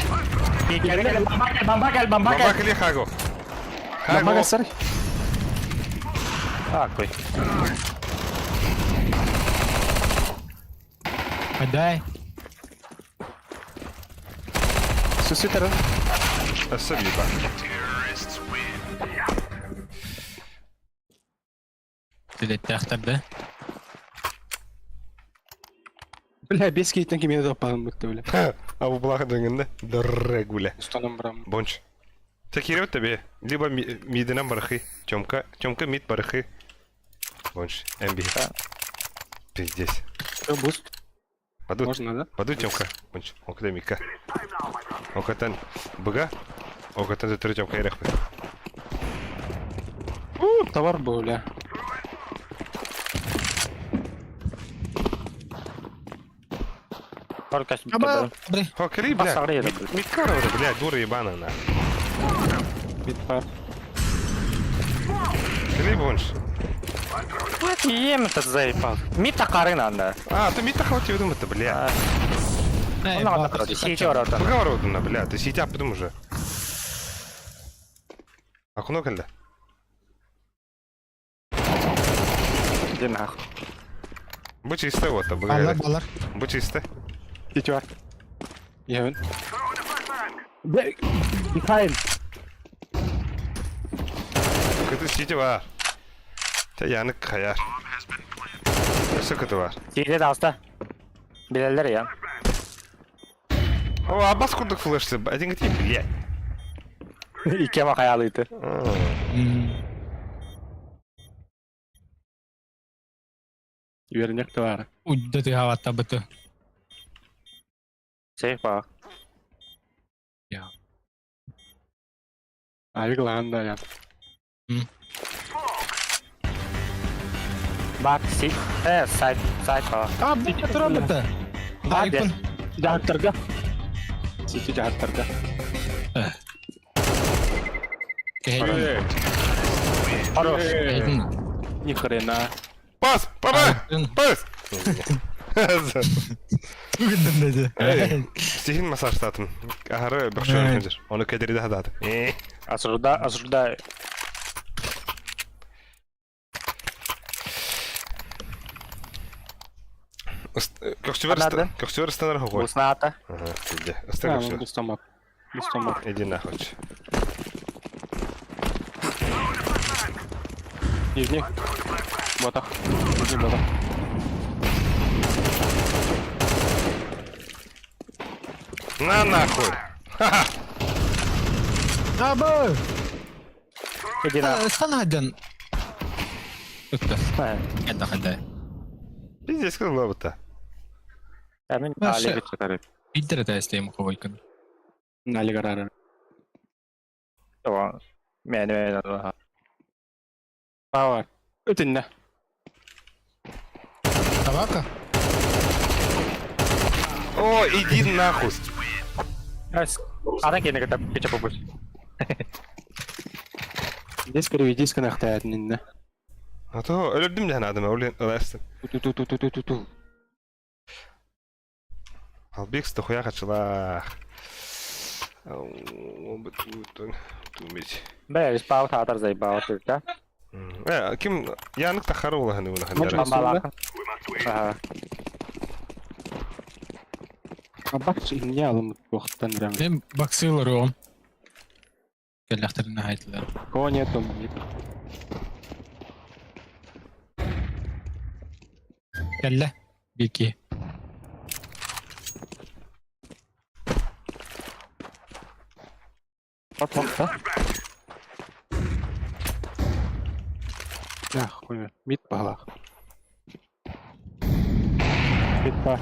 Бомба кел, бомба кел, бомба кел. Бомба кели Хаго. Бомба Хаго. сэр. Ахуй. Отдай. Суситер. Особиба. Билеттээхтэр да? Бля, бес кейттен кимени таппадым бутты, бля. А бу плаха дөнгөндө дыррэг бля. Устанам брам. Бонч. Те кирип тебе. Либо мидинен барахы. Тёмка, Тёмка мид барахы. Бонч, МБ. Пиздец. Все, буст. Падут. Можно, да? Падут Тёмка. Бонч. Окда мика. Окатан быга. Окатан зөтөрө Тёмка эрехпи. Товар был, бля. Только Аба, бре. Хокери, бля. Басары Мидка бля, дура ебаная на. Мид пар. Кели бонч. Ем этот заебал. Мид тақарын анда. А, ты мид тахвати это, бля. Сити ворота. Быга бля, ты сити аппытым уже. Акуно келди. Иди нахуй. Бу чисто вот, Баллар, быга. баллар. Бу чисто. Сити бар. Явен. Бля, Михаил. Кыты сити бар. Те янык каяр. Өсө кыты бар. Сити алста. Билелер я. О, абас курдук флешсы. Один гти, блядь. Икема хаялыйты. Үөрэнек товар. Уйда ты хаватта быты. Сейф ба. Авик лаганда я. Бак, си. Э, сайт, сайт ба. А, бу тура быты. Айпын. Жахаттарга. Сити жахаттарга. Кehedin. Хорош. Кehedin. Ни хрена. Пас, папа! Пас! Тугындым dedi. Стихин массаж татым. Ахары бөхшөр күндөр. Оны кедериде хадады. Осуждаю, осуждаю. Көксүбер көксүбер станар хогой. Усната. Ага, иди. Ыстар көксүбер. Бустамап. Бустамап. Иди нахуй. Нижний. Ботах. Нижний ботах. На нахуй. Ха-ха. Аба! Иди нахуй. Станаден. Tuttu. Это хада. Пиздец, сказал бы-то. Мен Вообще. али бит Питер это эстейм ховойкын. Нали гарара. Мен мен. Пауэр. Өтінне. Табака? О, иди нахуй. Ана кейіне кітап кече попусь. Здесь переведи с канахтаятнинне. А то өлөрдүм жана адым, өлен ыласың. Ту-ту-ту-ту-ту-ту. Албекс тохуя качылах. Бля, спал татар заебал ты, да? Э, ким янык тахары улаһын уна Можно хандар. Бомбалаха. Ага. Абакс инне алымыт туохтан рем. Мен баксыылар оҕом. Кэллэхтэринэ хаайтылар. Кого нету? Кэллэ. Бики. Нахуй. Мид палах. Мид па.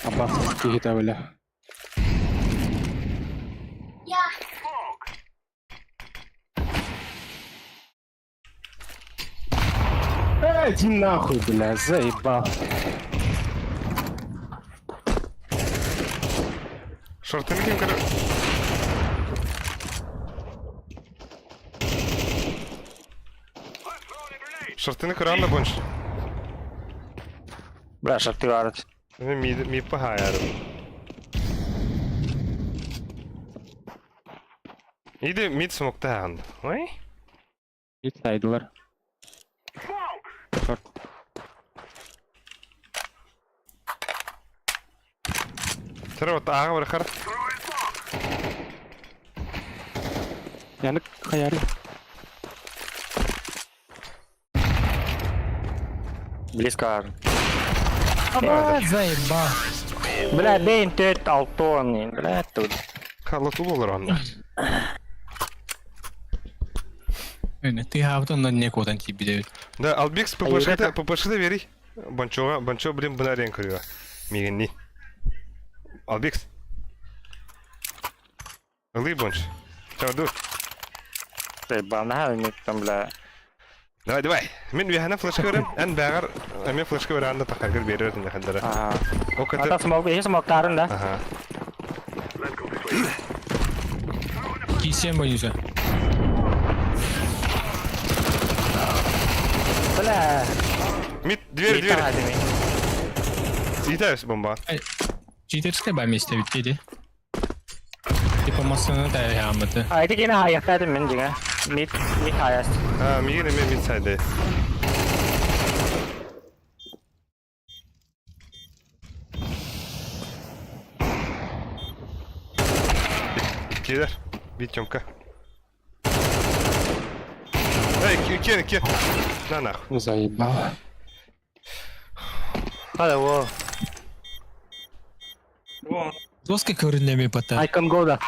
Абакс киһитэ бля. Эй, иди нахуй, бля, заебал. Шортыны ким көрөр? Шортыны көрөн да бонш. Бля, шорты барыт. Ми ми пахаярым. Иди мид смоктаан. Ой? Мид сайдылар. Шорт. Тыры ааҕа барахар. Янык хаяры. Близко. Аба, заебал. Бля, бейн төт алтон. Бля, тут. Халату болар анна. Ты хавтан на некодан тебе. Да, Албекс Айырга ППШ-та ППШ-та бери. Банчоға, Банчо, блин, бынарен көрüyor. Мигенни. Албекс. Ылый бонч. Чауду. Заебал, на там, бля. Давай, давай. Мен вихана флешка көрем. Ән бәғар, мен флешка көрем, анда тақаргыр берер атын жақындара. Ага. О, Ата смок, есть смоктарын, да? Ага. Кисем боюсь. Бля. Мид, дверь, дверь. Итаюсь бомба. Читерская ба месте ведь иди. Типа масына да ямыты. А, это кена хаяктадым мен жига. Мид, мид хаяст. А, мигин эме мид сайды. Келер. Бит Тёмка. Эй, кен, кен. На нахуй. Заебал. Хада, во. Доска көрүнеме бата. I can go да.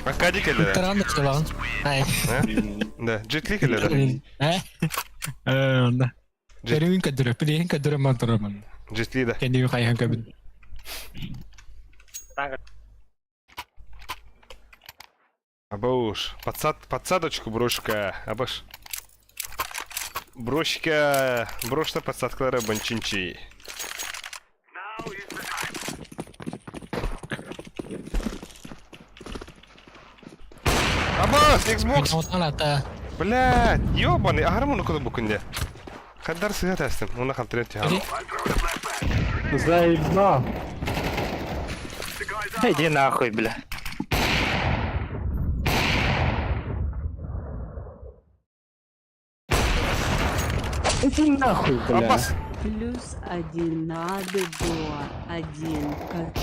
А кади келер. Таран да Ай. Да, джетли келер. Э? Э, да. Терүн кадыры, пилен кадыры мантырмын. Джетли да. Кенди хайхан кабин. Абауш. Подсад, подсадочку брошка. Абаш. Брошка. Брошта подсадкалары банчинчи. Абас, Xbox. Блядь, ёбаный, ахармын окуду бу күндө. Кадар сыга тастым. Уна калтырып тиха. Заебал. Иди нахуй, бля. Иди нахуй, бля. Абас. Плюс один надо до один катка.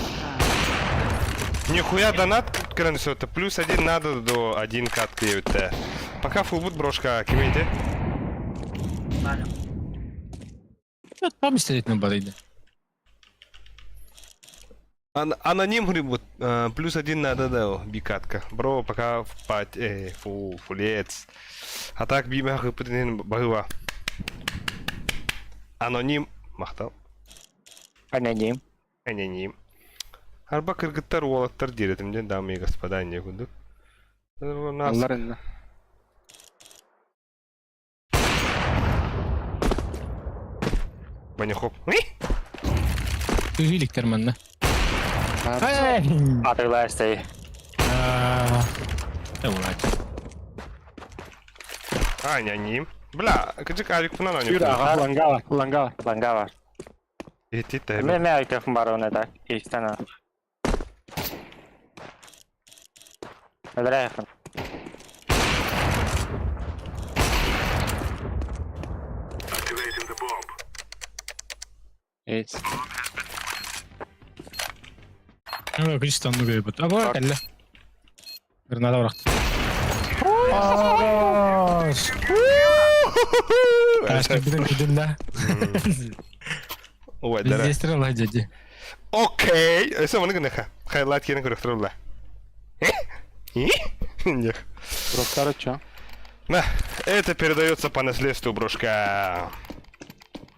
Нихуя донат кірін это плюс один надо до один катка ебетте. Пока фулбут брошка кимейте. Там истерит на барыйды. Ан аноним говорит, плюс один надо до бикатка. Бро, пока в пать, фу, фулец. А так бима хыпытын багыва. Аноним мақтал. Аноним. Аноним. Арба кыргыттар уолаттар диретимден дамы и господа не кудук. Нас Аллар инна. Баняхоп. Түйіліктер манна. Атыглайсты. Э, Аноним. Бля, кыжык авик пунан аноним. Юра, лангала, лангала. Ланга бар. Етит Мен мен айкафым бар оны так. Икстана. Өлөрәйхин. Эйс. Ну, Кристиан выебет. А вот, кэллэ. Граната барахты. Да. Ой, да. Здесь стрела, дяди. Окей. Өсө маны гыныха. Хайлайт киирэн көрөхтөр була. Нет. Броктар чё? На, это передается по наследству, брошка.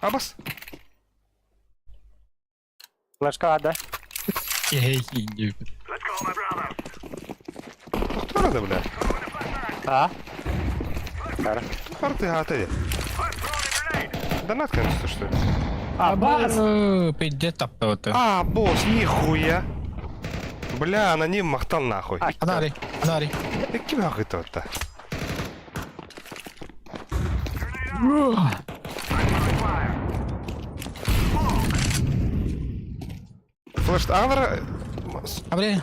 Абас. Флешка да. Эй, иди. Let's go, my brother. Тохтор да, бля. А? Тохтор ты хата. I'm throwing a grenade. Донат, конечно, что ли? Абас! Пиздец таптап это. А, босс, нихуя. Бля, аноним махтал нахуй. Анари, анари. Ким нахуй то-то? Флеш, авра... Абре.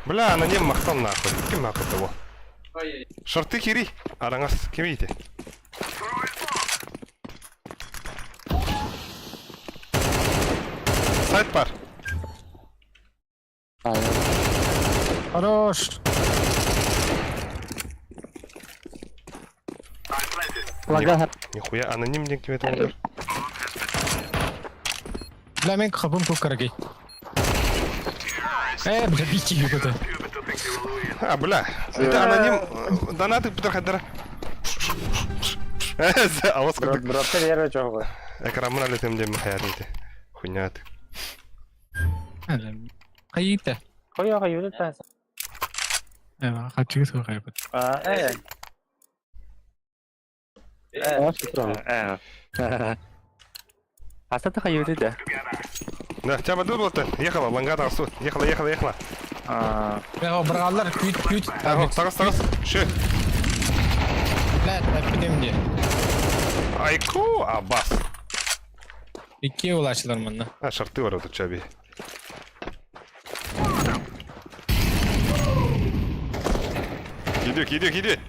Бля, аноним махтал нахуй. Ким нахуй того? Шорты кири. Араңас, кимейте. Сайт пар. Хорош. Лагар. Нихуя, аноним не ким это Бля, мен хабым көк карагей. Э, бля, бити это. А, бля, это аноним... Донаты Петр Авас курдук. Дропта верю чого. Экранмын әлетем дем хаятын Хуйня ты. Хайта. Хуя хуя та. Э, хачыгы хайпат. А, э. Э. Аса та хайы да. Да, тебя бы было-то. Ехала, ланга тағысы. Ехала, ехала, ехала. А, Бля, брагалар күт күт. Ага, тағыс, тағыс. Шö. Бля, эпидемия. Айку, абас. Икки улашылар манна. А, шарты бар тут чаби. Киди, киди, киди.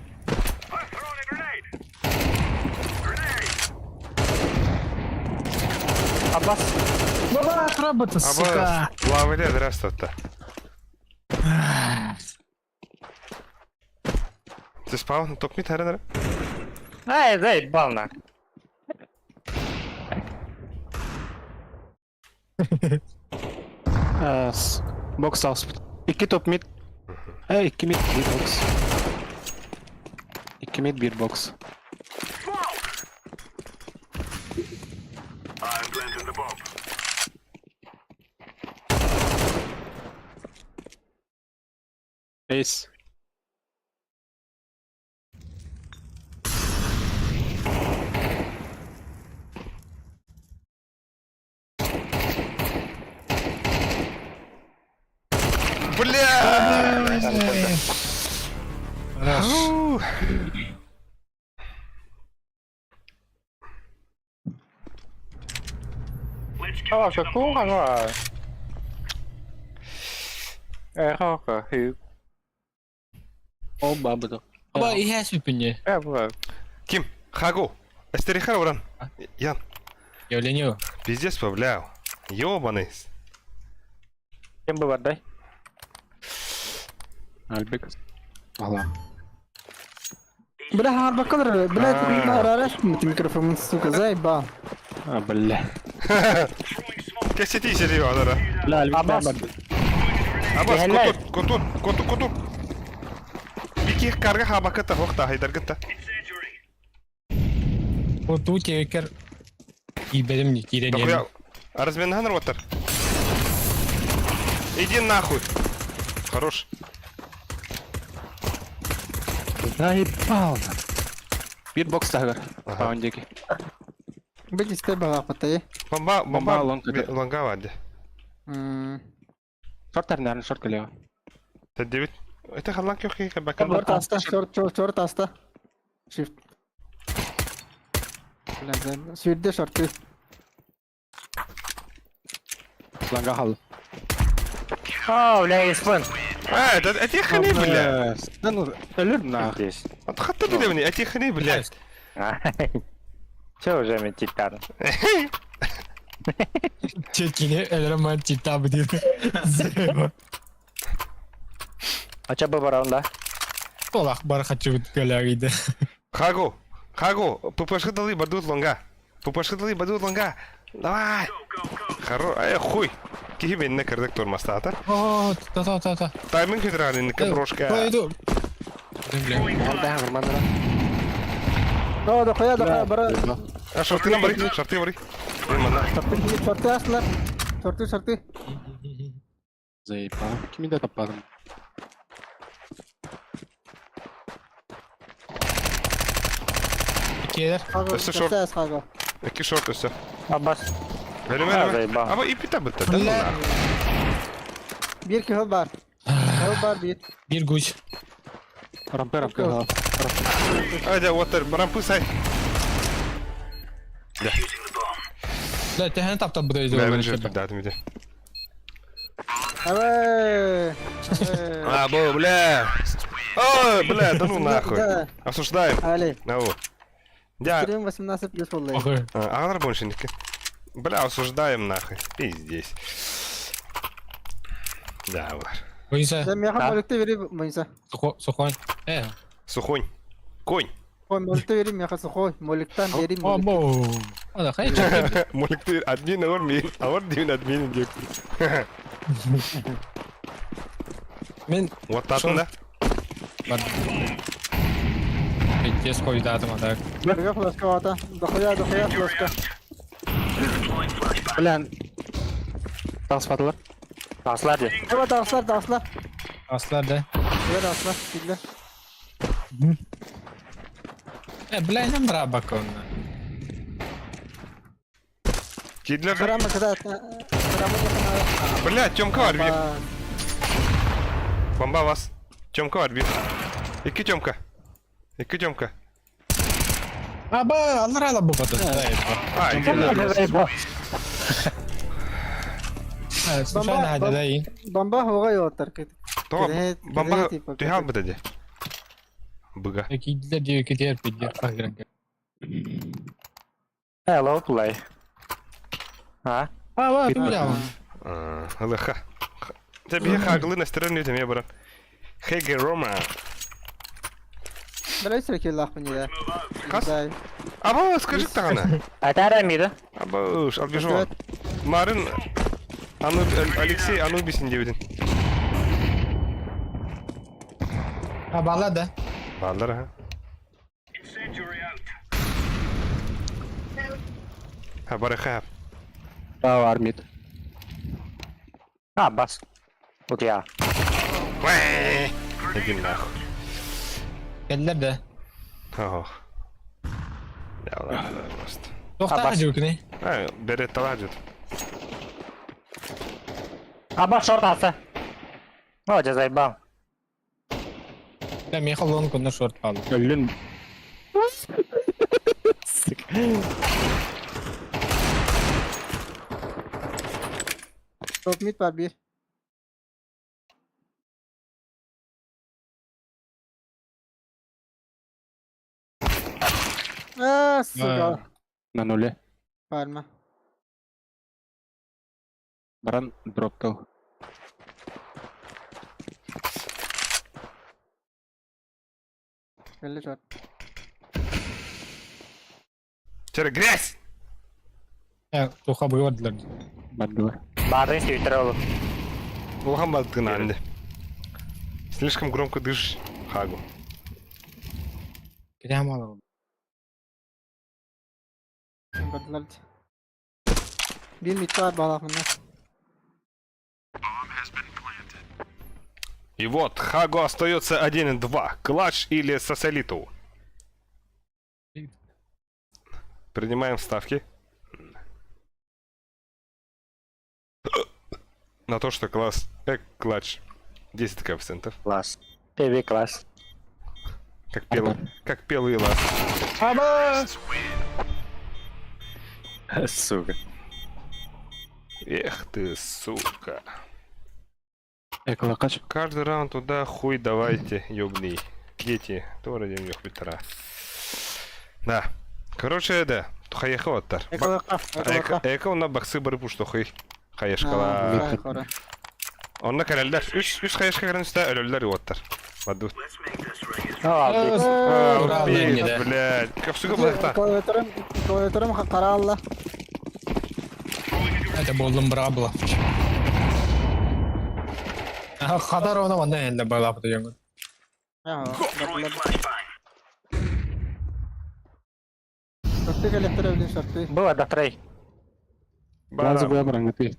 I'm throwing a grenade. Grenade. Абас. Баба, робота, сука. Абас. Лавыля, здравствуйте. Ты спал? Топ мид, харенера? Ай, заебал на. Бокс аус. Икки топ мид. Э, икки мид, бир бокс. Икки мид, бир бокс. Smoke. I'm planting the bomb. Эйс. Бля! Фу. Let's give А, it to them, какого boys. она? Э, хока, хю. О, бабы. Баба, и хәс бипине. Э, бу. Ким, Хагу. Эстерихар уран. Ян, Явление. пиздец, бля. Ёбаный. Кем бы бардай? Альбек. Ала. Бля, харбакалар, блядь, арараш микрофон, сука, заебал. А, бля. Throwing smoke. Кесети серьезно. Бля, Альбек. Абас. Абас, Бля. котут, котут, котут, котут. Бики карга хабаката хохта хайдаргата. Incendiary. Вот тут я кер. И берем не кире Да не. хуя. А размен ротор. Иди нахуй. Хорош. Заебал. Бир бокс тагар. Паундики. Блядь, исте бага патай. Бомба, Бомба, бомба, лонг это. лонга вади. Шорт наверное, шорт лево. Это 9. Это халлан кёхи кабака. Шорт аста, шорт, шорт, шорт аста. Shift. Бля, заебал. Сюрде шорты. Ланга хал. А, бля, испан. А, это этихни, бля. Да ну, өлөр нах. Здесь. Отхатты бля мне, этихни, блядь. Ай. Че уже мен читтадым. Че кини өлөрө ман читтабы диир. Ача бы баран да. Олах бар хачыбыт кэлээҕийдэ. Хагу! Хагу! ППшка далы бардут лонга. ППшка далы бардут лонга. Давай! Хоро... Эй, хуй! Киһи бэннэ кырдык турмастаата. О, та та та. Тайминг федеральный брошка. Пойду. Блин. О, дохуя, дохуя, бара. А шорты нам бары, шорты бары. Шорты астылар. Шорты, шорты. Заебал. Кими да таппадым. Келер. Өссө шорт. Шорты асхаго. Икки шорт өссө. Аббас. Бэлэмэ. Заебал. Аба и пита бытта. Бля. Биир киһи бар. Киһи бар биир. Биир гусь. Рампы, рампы. Айда, вот рампы сай. Да, тэһэн таптап быдай Бля, мен жертв датым иде. Давай. А, бо, бля. Ой, бля, да ну нахуй. Да. Осуждаем. Али. На во. Дя, Стрим 18 плюс боллай. Охы. агалар больше ники. Бля, осуждаем нахуй. Пиздец. Да, бар. Боюнса. Дэ меха моликте бери боюнса. Сухой. Э. Сухонь. Конь. Ой, моликте бери меха сухой. Моликтан бери О, молик. бо. Ада, хай. Моликты админ ауыр мен, ауыр деймін админ деп. Мен Оттатын да. бар. Пиздец койдатым ада. Беге флешка бата. Дохуя, дохуя флешка. Бля. Таспадылар. Таслар ди. Эва таслар, таслар. Аслар да. Эва таслар. Билле. Э, бля, нам браба конна. Кидлер. Брама когда Брама Бля, Тёмка var bir. Бомба вас. Тёмка var bir. Икки Тёмка. Икки Тёмка. Аба, аллар ала бу бата. А, икки. Случайно хада да и. Бомба хога йоттар кет. То, бомба түһә албыт иде. Быга. Кидлер диye кетер пиздец пахгран. Hello play. А? А, ва, бля. ЛХ. Тебе хаглы на стороне тебе брат. Хеге Рома. Бля, среки лах мне да. Кас? Аба, скажи тағана. Атара мида. Аба, уж, албежон. Марын, Ану, Алексей Анубисин дебедин. А, бала да. Балдар, ха. Ха, бары ха. А, армит. Аббас. Вот я. Иди нахуй. Келлер да. Ох. Я ладно, просто. Тохта Абас. жукни. А, берет таладжет. Аббас шорт аса. О, тебя заебал. Да, меха лонг на шорт пал. Блин. Топ мид бар бир. А, сука. На нуле. Парма. Баран дроптал. Келли шорт. Теперь грязь! Э, туха бывадлар. Бардылар. Барын свитер олу. Улхан баттын анды. Слишком громко дышишь, Хагу. Прямо мало. Бардылар. Бир мид бар балах мына. И вот, Хагу остается 1-2. Клатч или Сосолиту? Принимаем ставки. На то, что класс... клатч 10 коэффициентов. Класс. ПВ класс. Как пел, как пел и лас. Аба! Сука. Эх ты, сука. Эко лакач. Каждый раунд туда хуй давайте, ёбный. Дети, тоже день Петра. Да. Короче, да. Хайаха оттар. Эколокка, эколокка. Эко онно баксы бары пуштохый. Хаешкала. Онно кэлэллэр. Үс үс хаешка кэлэн үстэ өлөллөр уоттар. Баду. Блядь, көхсүгө былахта. Клавиатурам, клавиатурам хараалла. Это болдум брабло. Хадар она манна энде байлапты яңы. Шорты кэлэхтэрэ билин шорты. Было до трей. База буя барангаты.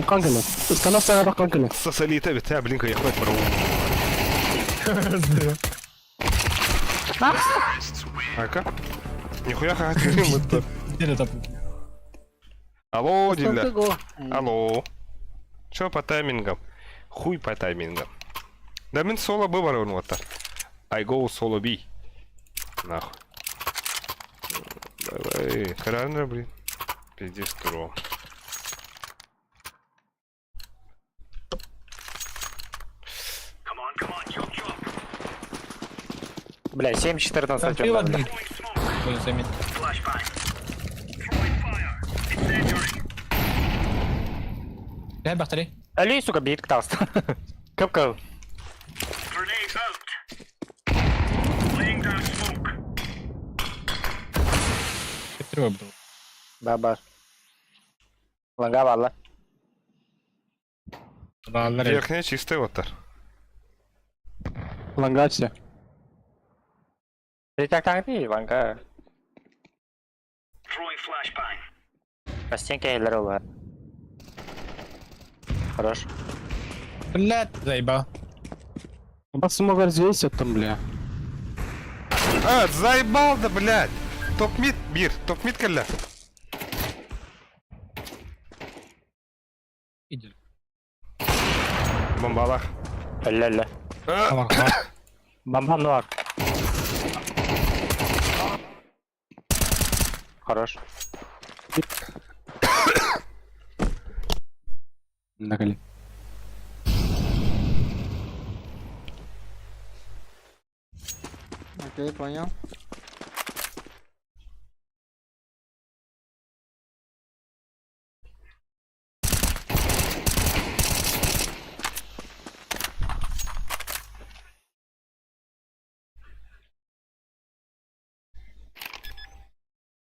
Канкеле. Установ сага канкеле. Сосалита бит, а, блин, я хоть порву. Ака? Нихуя хахатырым это. Алло, дилер. Алло. Чё по таймингам? Хуй по таймингам. Да мин соло Б барабын уоттар. I go solo B. Нахуй. Давай, Каранра, блин. Пиздец, туро. Бля, 7-14. Ты воды. Дай бахтари. Али, сука, бит кталста. Капка. Баба. Ланга валла. Верхняя чистая вот так. Лангачься. Так так ты, ланга. По стенке эллер Хорош. Блядь, заебал. Бас смог здесь там, бля. А, заебал да, блядь. Топ-мид, бир, топ-мид кэллэ. Иди. Бомбалах. Ля-ля. Бомба нуар. Хорош. Накали. Окей, понял.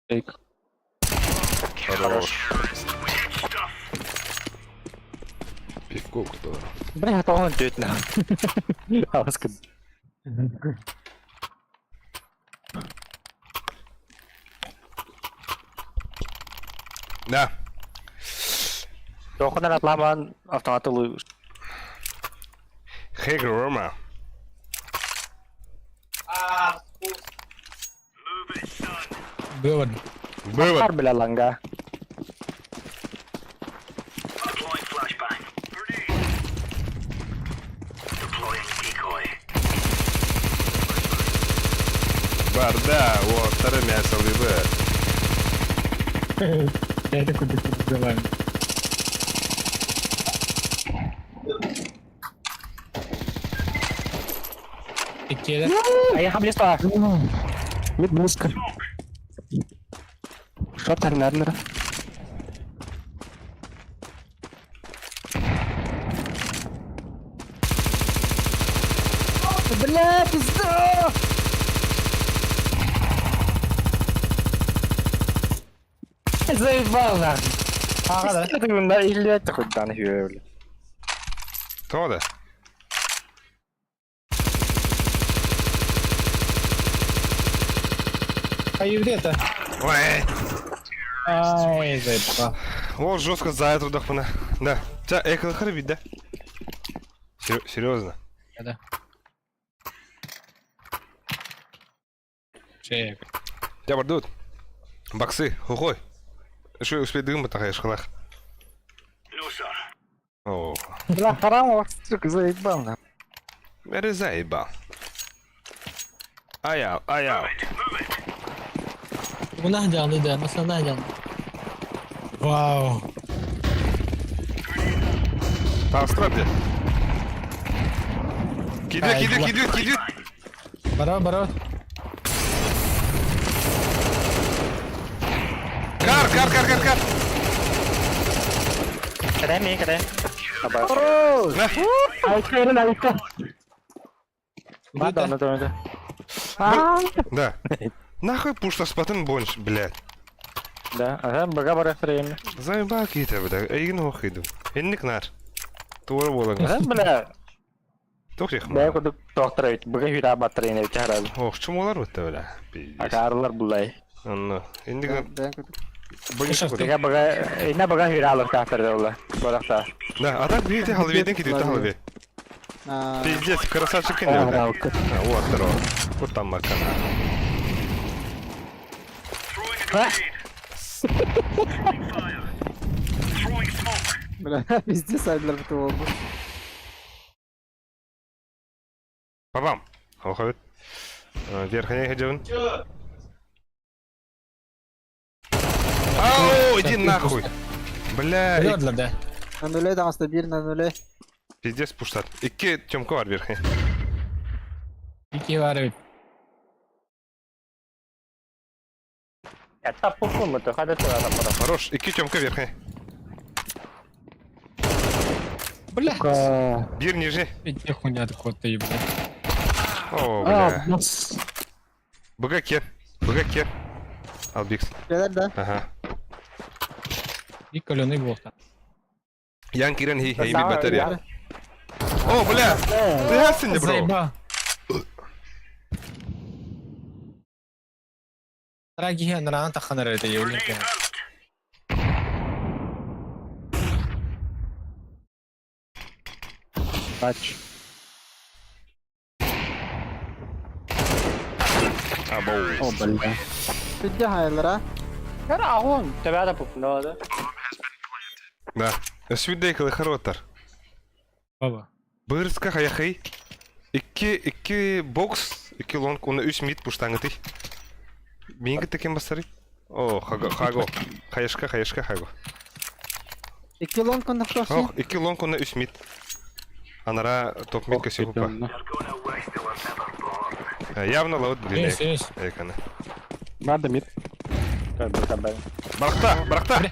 Фейк. Хорош. Пивко кто? Бля, он тють на. Аласка. Да. Тохунан атламан автоматы лы. Хей, Рома. Вывод. Вывод. Бля, ланга. Барда, вот, второе мясо лыбы. Я такой делаю. Иккиэдэ. А я хамлиста. Мид близко. Шорт арнернер. Бля, пизда! Заебал нахуй. Ага, да. Да, или это хоть дан бля. Кто да? А это? Ой. Ай, заебал. О, жестко за эту дохмана. Да. Тебя эко харбит, да? Серьезно? Да. Чек. Тебя бардут. Баксы, хухой. Что успеть дым такая шкалах. О, Бля, харам, сука, заебал нахуй. это заебал. Аял, аял. Унах да, масана дьаҥ. Вау. Там где? Кидет, кидет, кидет, кидет. Бара, бара. Кар, кар, кар, кар, кар. Кэтэй миин кэтэй. Аба. На. Айка эрин айка. Бада, ну то Да. Нахуй пуштаспатын бонч, блядь. Да, ага, бага бара фрейм. Заебал киһитэ бля, эйигин оһох кыйдым. Инник наар. Туора буолаҥ. Ага, бля. Туох диэх Бэйэ курдук туохтар эбит, быга хүрээ баттар ини эбит харал. Охчумолар бытта бля. Пиздец. Акаарылар буллай. Онно. Инник Бэйэн курдук. Быга Быга быга инна быга хүрээ алыктаахтар да була. Буолахта. Да, а так видите, халведен кидит халве. Пиздец, красавчик не бля. А, вот здорово. Вот там макана. Бля, везде сайдлар буту болду. Папам. Охот. Верхняя ходим. Ау, иди нахуй. Бля, Өлөр да. На нуле таҕыста, биир на нуле. пиздец пуштат. Икки Тёмка бар верхний. Икки бар эбит. Это пуху мы то хада тура там. Хорош, икки Тёмка верхний. Бля. Бир ниже. Иди хуйня такой ты, блядь. О, бля. БГК. БГК. Албикс. Кэлэр да? Ага. И каленый буолта. Ян кирен хи хейми батарея. О, бля! Ты хасин, бро. Заеба. Дорогие, наран таханар это явление. Тач. Абоу. О, бля. Бүдде хайылара. Кара агон, тебя да пухну да. Да. Свидейкалы хороштар. Баба. Бырска хаяхай. Икки, икки бокс, икки лонг, уна үс мид пуштаңыты. Минги таким басары. О, хаго, хаго. Хаяшка, хаяшка, хаго. Икки лонг коннахтоохсун. Ох, икки лонг, уна үс мид. Анара топ мид көсө хупа. Явно лаут блин. Есть, есть. Эканы. Надо мид. Барахта, барахта.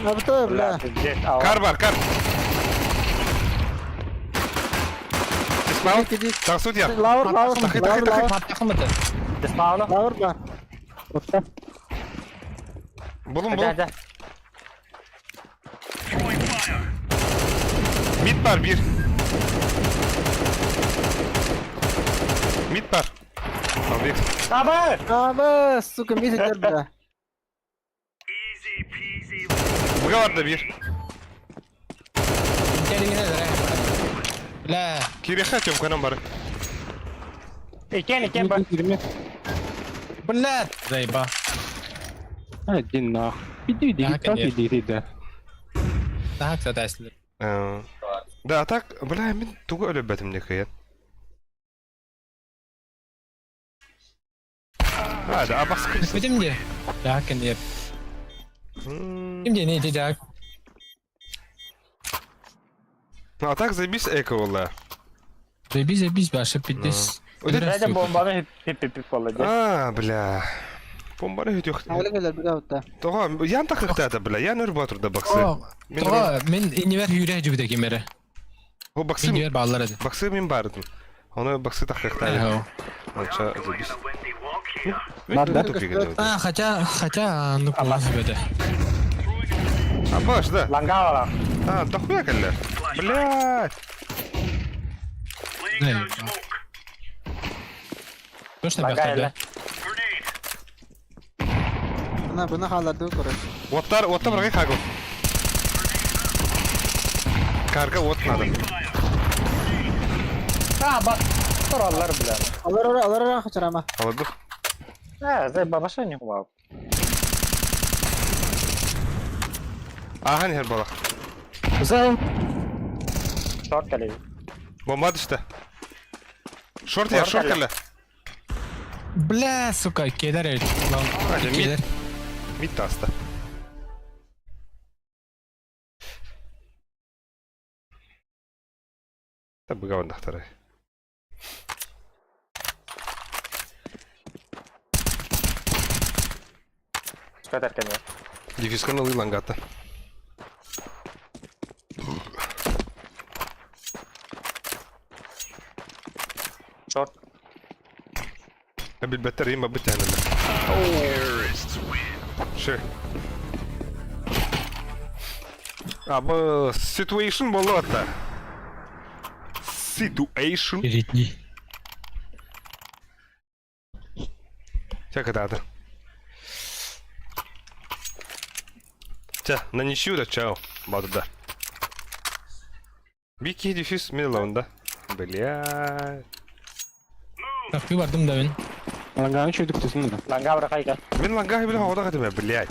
Абыта, бля. Кар бар, кар. Тисмал. Тахсут я. Лаур, лаур, Тахы, лаур, тахы, тахы. лаур. Маттахымыты. Диспауна. Лаур бар. Булум, булум. Мид бар, бир. Мид бар. Албек. Аба! Аба, сука, мид бля. Быга бар да бир. Бля. Киреха Тёмканан бар. Икен, икен бар. Бля. Заеба. Иди нахуй. Иди, иди, Да, так конечно. иди, иди, да. Так, соответственно. Да, а так, бля, мин тугу өлөбөтүм декеет. А, да, абас Видим где? Да, конечно. Ким не иди, так. Ну, а так заебись эко волла. Заебись, заебись, баша, пиздец. Дайда бомбаны хип-хип-хип болду. А, бля. Бомбары хөтөх. Алы кэлэр бля утта. Того, ян тахыхтата, бля, ян өр батурда баксы. Мин Того, мен инивер хүрэ жүбүдэ кимере. О, баксы, Инивер баллар эди. баксы мин бардым. Оны баксы тахыхтата. Онча заебись. Надо. А, хотя, хотя, ну, жүбүдэ. А, баш, да. Лангавала. А, дохуя кэллер. Блядь. Точно бяхта, да? Буна, буна халарды короче. Оттар, оттар баргай хагу. Карга от надо. А, бат. Тураллар бля. Алар ора, алар ора хачарама. Алады. А, зай бабаша не хубав. Ахан хер балах. Зай. Шорт калей. Бомба түсті. Шорт я, шорт кэллэ. Бля, сука, кедер эди. Мид, Кедер. мид таста. Та быга вандахтары. Көтөр кэмэ. Дефисканы ылыы лангата. Шорт. Билбэттэр им бабыт тэһэнэллэр. Ши. Абы situation болуотта. Situation. Передний. Чэ, кытаата. Чэ, на ничью да чао, баатырдар. Бики дефис милонда. Бля. Тахты бардым да мин. Ланганы чөйдүк түсін да. Ланга бырахайга. Мин ланга бile хода катыма, блядь.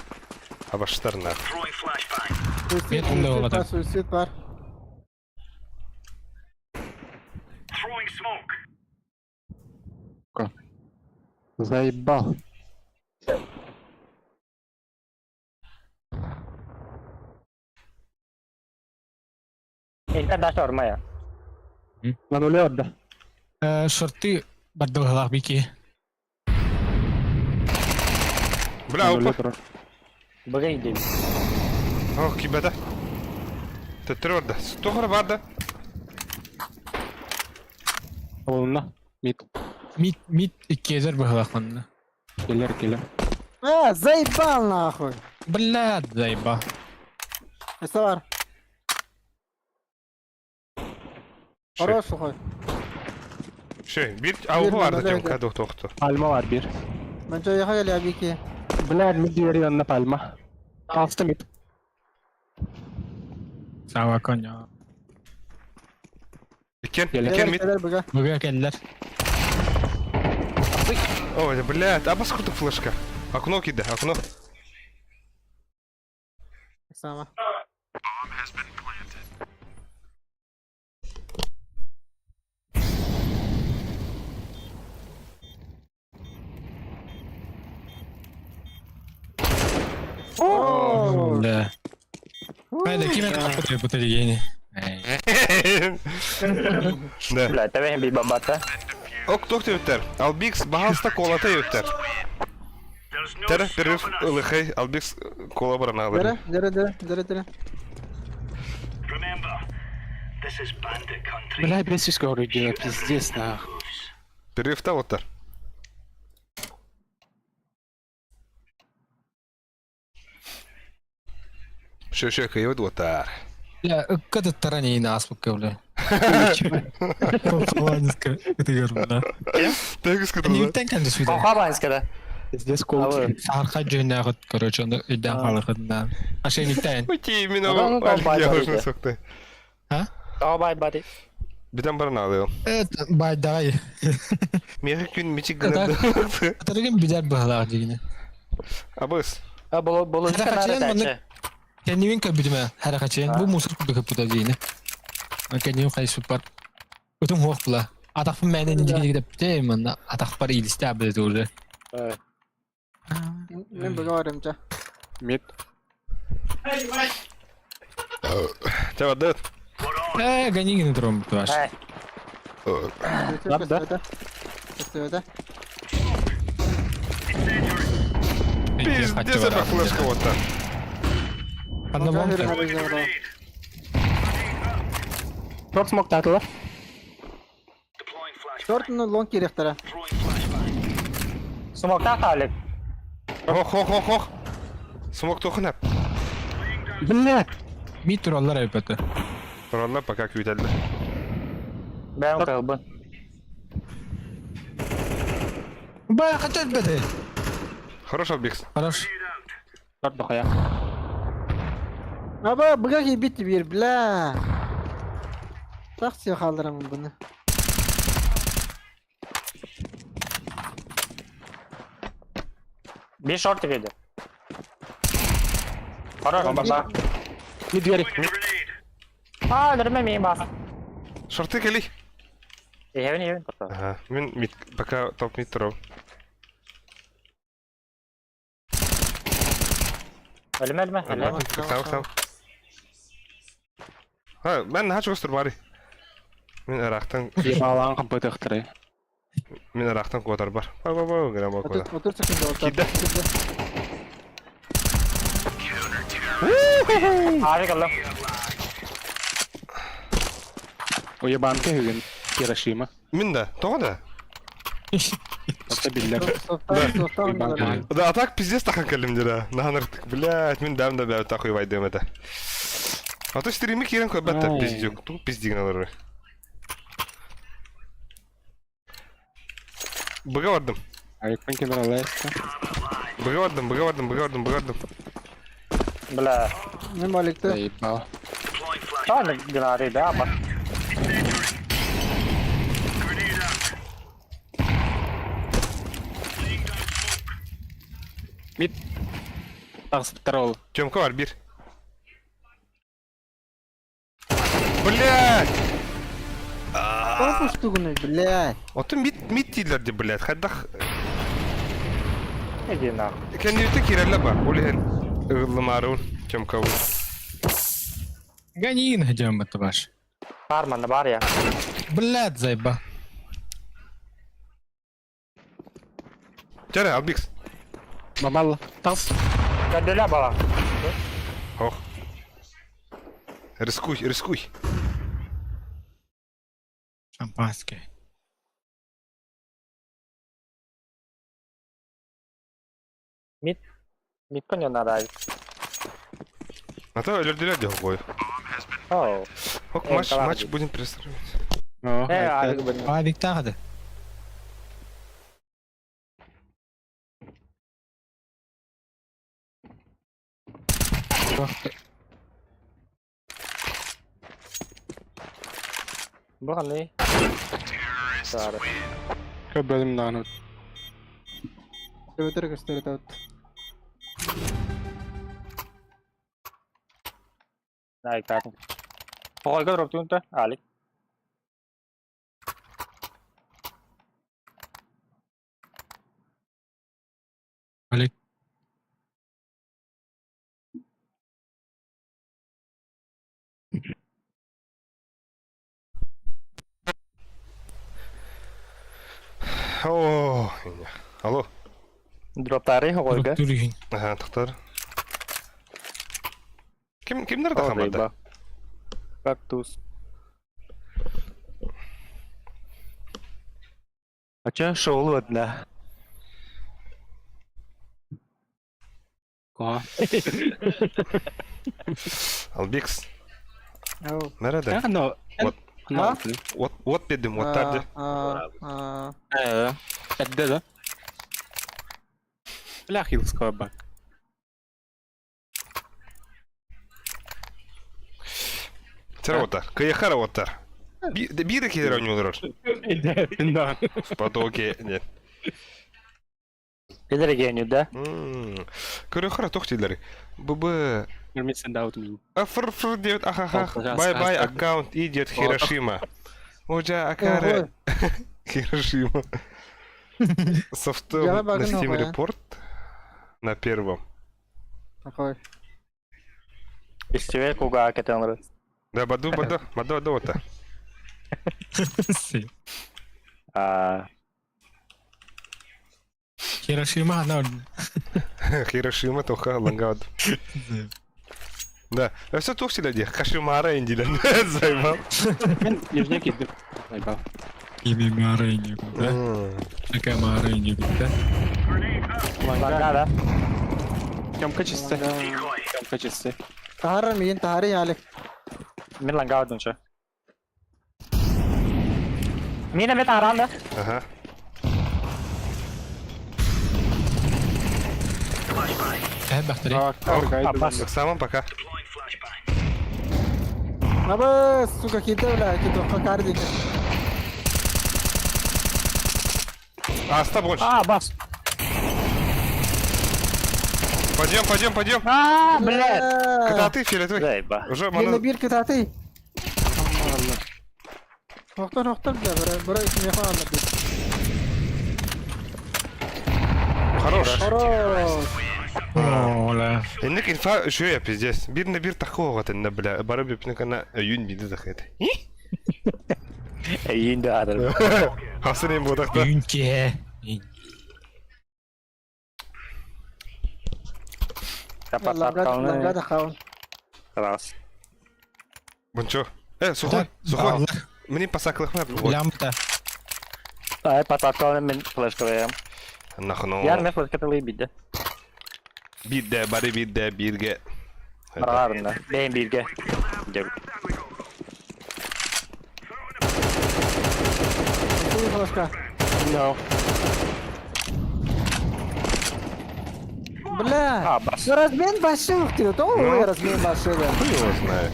Абаштарна. Throwing flashbang. Нет, он давал Суицид бар, атаку. суицид бар. Throwing smoke. Заебал. Илтен даш ормая. На нуле отда. Шорты бардылгалах бики. Бля, опа. Быгай дим. Ох, кибета. Төттөрү барда. Тохора барда. Олунна. Мид. Мид мид иккезер быһылах манна. Келер, келер. А, заебал нахуй. Бля, заеба. Эссе бар. Хорош сухой. Шö, bir аугу барда тем кадо тохто. Пальма бар bir. Мен жайға келе абики. Бля, мид двери онна пальма. Алста мид. Сава коня. Иккен, Келер. иккен мид. Келер бұға. Буга келлер. Ой, блядь, абас курдук флешка. Окно киде, окно. Сама. О, Бля. Хайда ким это капот бутыльгени. Да. Бля, тебе би бомбата. Ок, тох өттер. Албикс бахалста колата өттер. There's no Тер, перерыв stopping us. ылыхай, Албикс кола барана алыр. Дере, дере, дере, дере, дере. Remember, this is bandit country. Бля, без сиська говорю, пиздец, нахуй. Перерыв та оттар. Шö, шö, кайод отар. Бля, када тарани на аспукка, бля. Это говорю, Тегис Не кытылды. тенкен де сюда. Коха банскада. Пиздец, кол. Сарха жөнәгыт, короче, аны өйдән халыгыннан. Ашайниктән. Ути, Ну, именно ну, там ялышны сокты. А? Тоҕо бай бади. Битен барана алыр. Это бай давай. Меха күн мичик гына. Атарыгын бидәр быһылаах дигене. Абыс. А болу болу Хара канары хачен маннык тачы. кэннибин көрбүтүмэ хара хачен бу мусор курдук ыппыта дигене. Кэннибин хайсып бар. Өтүм хуох була. Атахпын мээнэ дигене депте манна атахпар илисте абы уже. Мен бұға барым жа. Мид. Чабадыт. Э, ганигин турум баш. Эй, Суицид Да, көстөбөтө. Көстөбөтө. Пиздец, это флешка вот так. Анда бом. Grenade. Шорт смок татылар. Deploying flashbang. Шортыны лонг керектері. Throwing flashbang. смокта халик. Ох, ох, ох, ох. Смок тохын әп. Бля. Мид тураллар эпете. Туралла пока күтәлді. Бәм кылбын. Бай хатат бете. Хорош, Албикс. Хорош. Шорт бахая. Аба, бұға кейбет бер, бля. Тақ қалдырамын бұны. Би шорт киди. Хорош, бомба. Мид двери. Grenade. А, дөрмө мин бас. Шорты кели. Эһэбин эһэбин. Ага, мин мид, пока топ мид турам. Өлмө өлмө. Өлмө. Там, там. А, мен хач көстөр бари. Мин арақтан, Ебалан компьютер. мин арақтан квотар бар. Ба ба ба, грамма квота. 30 секунд. Киде. Авик аллым. Уебанка үгүн Хирошима. Мин да, тоҕо да? Это биллэр. Софтан, софтан. Да, а так пиздец тахан кэллим дира. Наһаныртык, блядь, мин даам да бэйэ такой вайдым это. А то стримы киирэн көрбөт да пиздюк. Тугу пиздигин олорор. Быга бардым. Айыкпын кемералайста. Быга бардым, быга бардым, быга бардым, быга бардым. Бля. Мин балыкты. Заебал. Тааны генарий да ба. Мид. Тахсыптар ол. Тёмка бар бир. Блядь! Пропустугуну, блядь. Отun мид мид дииллэр дии, блядь. Хайдах Иди нахуй. кэннибитэ киирэллэр ба. Ол иһин ыгыллымаарыбын Тёмкабын. Ганин идем это ваш. Бар манна бар я. Блядь, заеба. Чэрэ, Албикс. Мамал. Тас. Каделя бала. Ох. Рискуй, рискуй. Шампанское. Мид. Мид коня надо. А то өлөрдүлэр диэх кой. Оу. Ок, Э, матч, давай. матч будем перестраивать. О, Э, авик бы. Авик тағыды. Бу ханны. Сары. Көбөдүм даҕаны. Төбөтөр көстөр этабыт. Ай, татын. Оҕойго дроптуунта, Алик. Алик. О, алло. Дроптары оҕойго. Түрүһүн. Ага, тохтор. Ким кимнер да хамада? Кактус. А ча шоулу одна. Ко? Албекс. Ау. Nerede? Но. Вот. Но. Вот, вот дедим, вот тарды. А, а, Эрдэ да? Бля, хилского бак. Терота, Каяхара вот тар. Биир киһи оонньуулар. Да. В потоке нет. Билер гений, да? Көрөхөр туох дииллэр. ББ Мисен даут мин. Фр фр диэт ахахах. О, Бай бай пожалуйста. аккаунт идет Хирошима. Ожа акаре Хирошима. Софтом Я на багну, Steam да. Report на первом. Такой. Истибэ кугаа кэтэн Да, баду баду, баду баду вот. А, Хирошима, она... Хирошима тоха лангад. Да, все туох силе Хашимара индилен. Займал. Мен нижний киддим. Заебал. Ими Марыни, да? Такая Марыни, да? лангаа да. Тёмка чисты. Тёмка чисты. Таһара миин таһари Алик. Мин лангаа дунча. Мин эмэ таһаран да. Ага. Э, бахтари. Аббас. Самам пока. Аба, сука, киде бля, киде хакар дик. А, стоп, больше. А, бас. Пойдем, пойдем, пойдем. А, блядь. Когда ты фиолетовый? Заеба. Уже Бир мана... бир кытаты. Охтор охтор бля, бра бра смеха алла бир. Хорош. Хорош. Ола. Инник инфа үчүгэй пиздец. Биир на биир такого тэннэ бля. Бары бүпнүк ана өйүн биди захет. Эйин да адыр. Хасын им бодақта. Үнке. Лангада лангада хаун. Раз. Бунчо. Э, сухой, сухой. Мне посаклых Лямта. Ай, посаклы мин флешкалаем. Нахну. Я мен флешкалай бидде. Бидде, бары бидде, бирге. Барарында. Бейн бирге. Деп. Флешка. No. Бля. А, бас. Ну размен большой, ты, то ой, размен большой, да. Хуй его знает.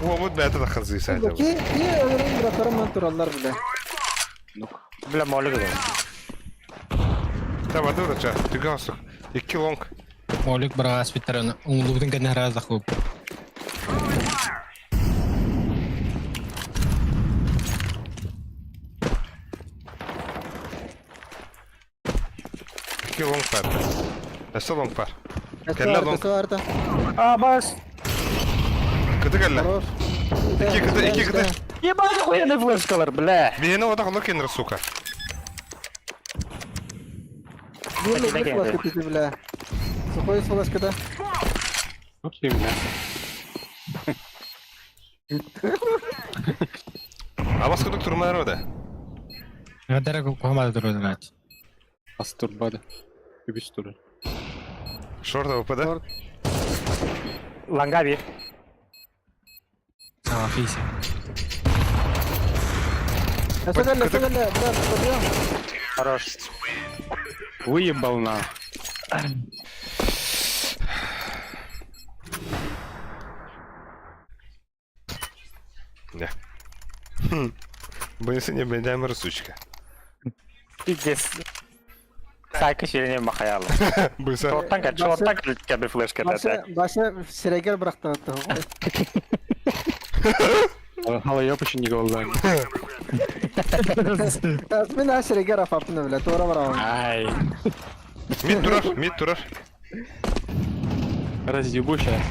О, вот бля, это хазы сайта. Ки, ки, öğren bırakırım ben turallar бля. Бля, молик дедим. Давай, дура, ча, ты галстук. Икки лонг. Молик бараас биттараны. Уңлубутун кэннэ раз дахып. Икки лонг бар. Эссе лонг бар. Кэллэ лонг. Арта. А, бас. Кыты кэллэ. Хорош. Икки кыты, икки кыты. Ебать, охуенный флешкалар, бля. Биһиэни отах олор кеннер, сука. Бир флешка пити, бля. Сухой с флешка, да? Вот ты, бля. Абас кудук турмалар ода. Гадара кухамада турар. Ас турбады. Үбүс турар. Шорт АВП, да? Ланга бир. А, фиси. Эссе кэллэ, эссе кэллэ, бля, подъем. Хорош. Выебал на. Не. Бынысы не бендәмір, сучка. Пиздец. Сайка ширене махаялы. Быса. Шорттан кел, шорттан кел кәбі флешка Башы, башы сирегер быракты атты. Хала ёпочи не голда. Мен а сирегер афапны, бля, тура барабан. Ай. Мид турар, мид турар. Разъебу сейчас.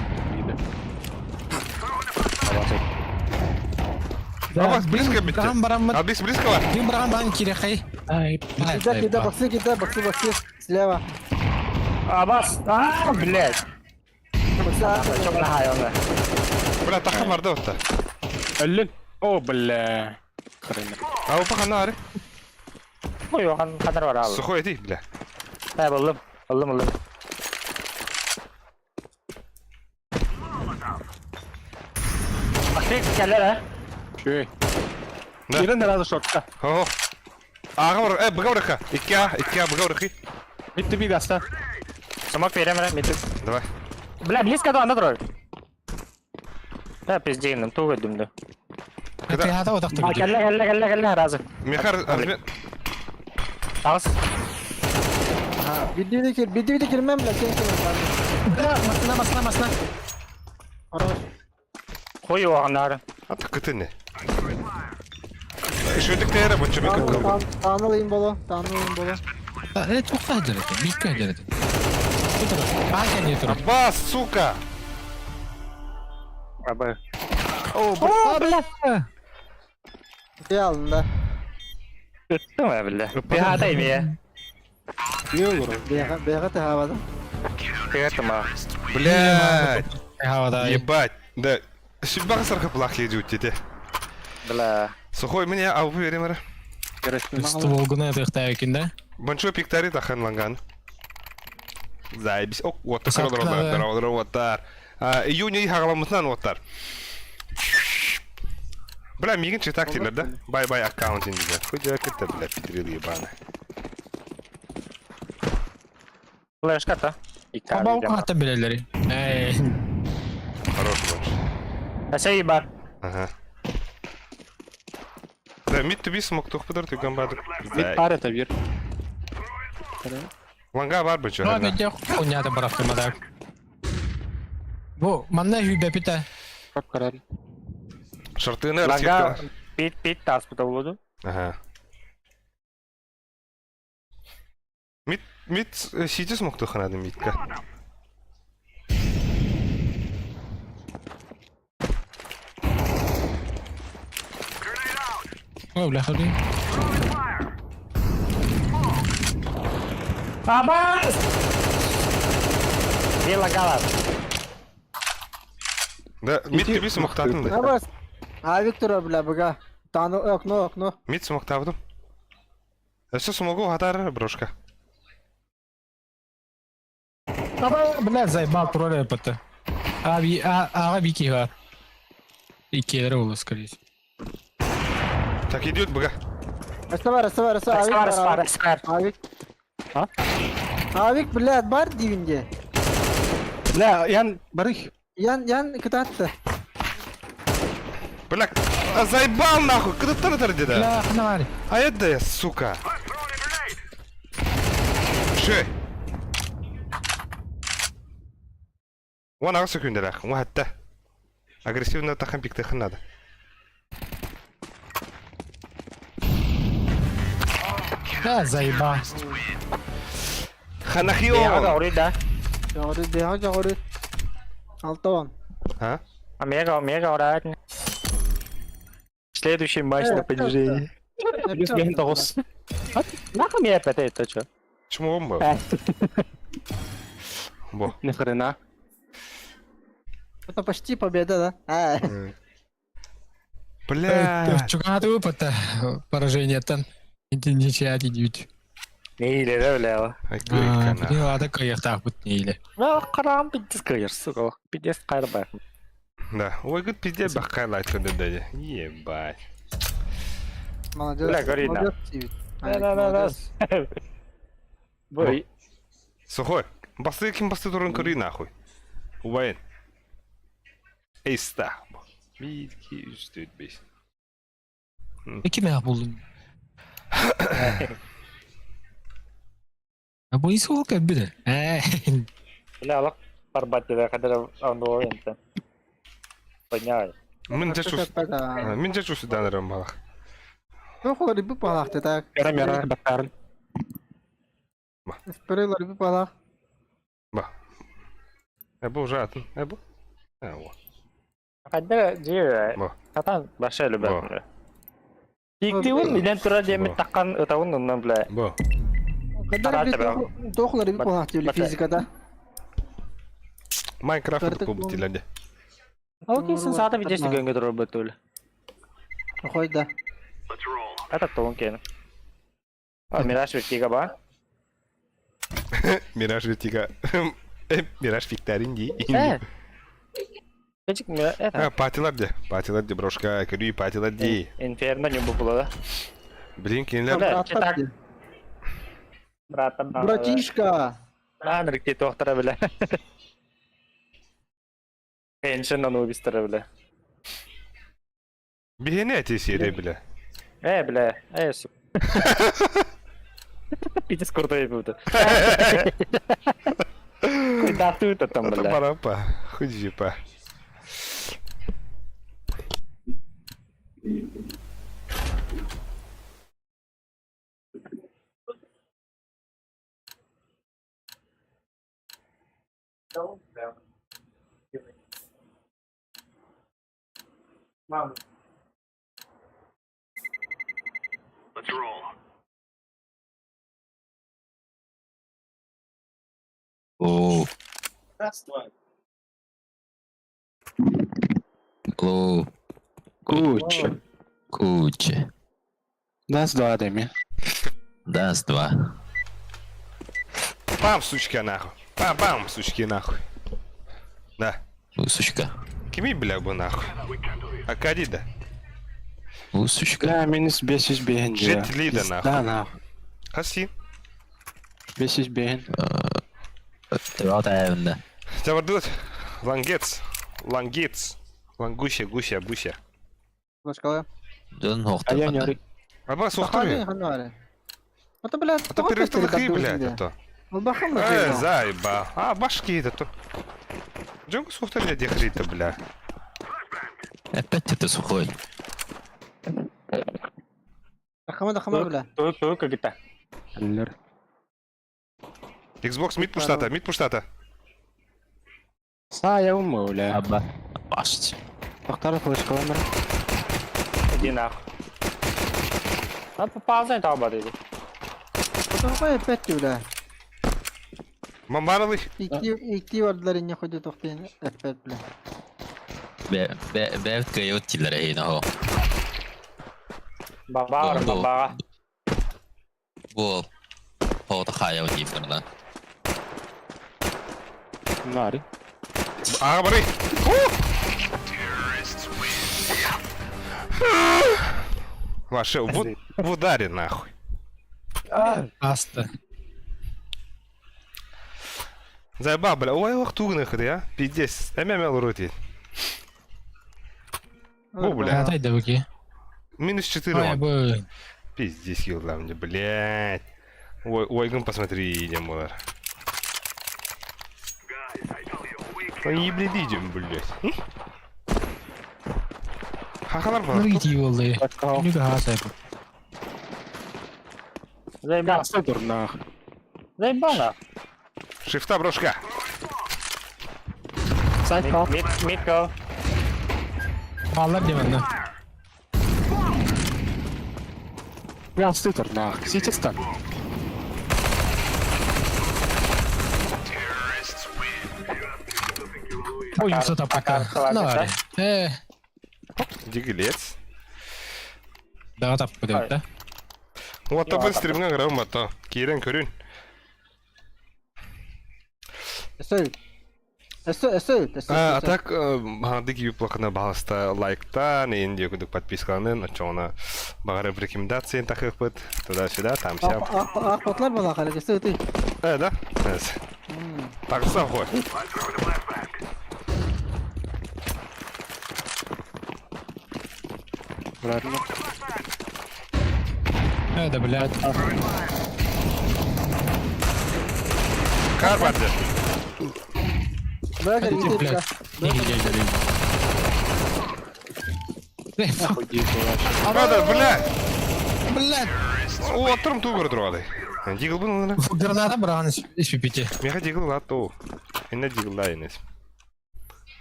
Абас близко битте. Барам барам. Абис близко бар. Ким барам барам кирехай. Ай. Кида, кида, баксы, кида, баксы, баксы. Слева. Абас. А, блядь. Баксы, а. Чё бля, Бля, таха барды отта. Өллүн. О, бля. Хрена. АВП хана ары. Ой, оған қандар бар ал. Сухой эти, бля. Ә, болдым. Болдым, болдым. Баксы, кәлер, ә? Чөй. Да. Кирен разы шортка. О. Ага бар, э, быга барыха. Икки А, икки А, быга барыхи. Митти би гаста. Смок берем, ә, митүк. Давай. Бля, близко до анда тұрар. Ә, пиздеймін, туғы дүмді. Когда? Хата отак А, турар. кәлі, кәлі, кәлі, кәлі, разы. Мехар, размен. Ағыз. Бидди биди кир, бидди биди кирмем, бля, сен кирмем. Масына, масына, масына. Хорош. Қой оған ары. Ата кыты не. Шөдік тәйірі бұнчы мен кып Таныл им боло, таныл им боло. Э, тоқта жарады. Бикке жарады. Тур. А, кәне тур. Абас, сука! Абы. О, О, бля. Я алдым, да. Өттім, ә, бля. Беғата еме. Не olur? Бега, бега тахабады. Беғата ма. Блядь! Хавада. Ебать! Да, сүббаға сарқып лақ еді өттеде. Бля. Сухой, мне АВП берем ары. Ствол гына тыктаа экен да. Бончо пиктари тахан ланган. Заебись. Ок, вот Сактана. оттар. Июня хағаламытынан оттар. Бля, мигин читак телер, да? Бай-бай аккаунтинг, бля. Хуй это, бля, петрил ебаный. Флешка та. Абау каттан берелери. Эй. Хорош больше. Әсәй бар. Ага. Да, мид туби смог тухпыдыр туган бадыр. Мит пар это бир. Ланга бар бычо. Ну, мен хуйня барахтым да. Бу манна хүбе пите. Как карар. Шортыны Ланга раскидка. пит пит тас болду. Ага. Мид мид сити смог туханады мидка. О, бля, ходи. Абас! Бир ланга бар. Да, мид тебе смоктатын да. Абас. А Виктор, бля, быга. Тану окно, окно. Мид смоктабытым. Өссө смогу хатар брошка. Аба, бля, заебал тролля это. А, ви, а, а, вики, а. И кедр скорее всего. Так идет быга. Эсвар, эсвар, эсвар, Эсвар, авик, эсвар, авик. эсвар. Авик. А? Авик, блядь, бар дивинде. Бля, Ян, барых. Ян, Ян, кытатты. Бля, а заебал нахуй, кыдыттан атар деда. Бля, ханавари. А это я, сука. Шö. Уон аҕыс сөкүүндэлээх, уон хатта. Агрессивно тахан пиктыхын надо. Да, заеба. Ханахио! да. Жоҕуру, бэҕэ жоҕуру. Алтон. А? Омега, Омега, ура. Следующий матч на понижение. Плюс бен тоғыз. Нахуй мне опять это что? Чему он был? Бо. Ни хрена. Это почти победа, да? А, Бля. Чугаты выпад поражение там. Ничья дедют. Не или, да, бля. Не ладно, кайыктак бут не или. Ну, харам пиздец кайыр, сука. Пиздец кайыр Да. Ой, гыт пиздец бахкай лайт дядя. Ебать. Молодец. Бля, гори, да. Молодец, Тивит. Да, да, да, да. Бой. Сухой. Басты ким басты турын көрүй нахуй. Убайын. Эйста. 1, 2, 3, 4, 5. Ким аяк булдум? А бу ис ол кәббиде. Бля, алак барбат деді, қадыр анды ойынты. Подняй. Мин жачус. Мин жачус данырым балах. Ну, холори бу палахты так. Мера, мера, бакарын. Спирилори бу палах. Ба. Эбу уже атын. Эбу. Э, во. Қадыр жер. Бо. Сатан баша Бо. любят. Иктивун биден тура деме таққан ытауын оннан бля. Бо. Кадар бит тохлори бу палахты или физикада. Майнкрафт Карток куб тиләнде. Окей, сен сата видеосы көнгө тура бөтүл. Хой да. Let's roll. Это тоон кен. А, Мираж вертига ба? Мираж вертига. Мираж фиктарин ди. Э. Кечик мира это. А, патилар де. Патилар де брошка, көрүй патилар де. Инферно не было, да? Блин, кинилер. Бля, читак. Братан. Братишка. А, нырыкте тоқтара бля. Пеншен анубистара бля. Бихене эти серии, бля. Э, бля, э, сука. Пиздец крутой был. Куда ты это там, Это бля? парапа. Худжипа. Let's roll. О. Алло, Куча. куча. Нас два деми. Даст два. Пам, сучки, нахуй. Пам-пам, сучки, нахуй. Да. У, сучка. Кими, бля, бу нахуй. Акади, да. У, сучка. Бля, минус 500 бehen. Жет лида, нахуй. Да, нахуй. Хаси. 500 бehen. Два да. Табардут. Лангец. Лангец. Лангуся, гуся, буся. Башкала. Дон А я не хохта. Аба, сухтури. Это, блядь, А то перехтылыхы, блядь, а то. Албахам Э, заеба. А, башки это то. Джонку сухтури, дехрита, бля. Опять это сухой. Дахама, дахама, бля. Только где-то. Аллер. Xbox мид пуштата, мид пуштата. Са, я умыл, бля. Аба. Башт. Тоқтар флешкаламыр. Иди нахуй. А попал за это оба dedi. Это какой опять, бля. Мамаралы. Икки, икки вардылар не ходит охтын. Опять, бля. Бэйэбит кыайабыт дииллэр эһиги наһоо. Бабаҕа Бу- бабаҕа. Буол. Оҕото хаайабыт дииллэр да. Нари. Ага, бары! Ваше, вот в ударе нахуй. Аста. Заебал, бля, ой, ох, тугных, я, пиздец, эмэмэл рутит. Бу, бля. Атай да буки. Минус 4 Ой, он. бу. Пиздец, хилла мне, блядь. Ой, ойгын посмотри, идем, булар. Ой, ебледи идем, блядь. Хахалар Ну бар. иди олы. Ну га сайбы. Заебал. Красный дурнах. Заебал нах. Шифта брошка. Сайт кал. Мид, мид go. Баллар деменне. Красный дурнах. Сейчас так. Ой, юса таппакка. Нари. Э, Диглец. да таппы деп да. Вот табын стримҥа грам бата. Киирэн көрүн. Өссө. Өссө, өссө, өссө. А так хаҥардыы киһи плакана баҕаста лайктаан, иин диэкудук подпискаланын, оччоҕуна баҕарар рекомендацияны тахыахпыт, туда-сюда, там сям. Ахпатлар була халык, өссө ты. Э, да? Тахса хой. Правильно. Э, да, блядь. Кар барды. Бага, Иди, блядь. Не, не, не, не. Нахуй дико вообще. Бада, бля! Блядь. Оттырым туу көрө турады. Дигл бун Граната бран из пипити. Меха дигл лату. Инна дигл да инес.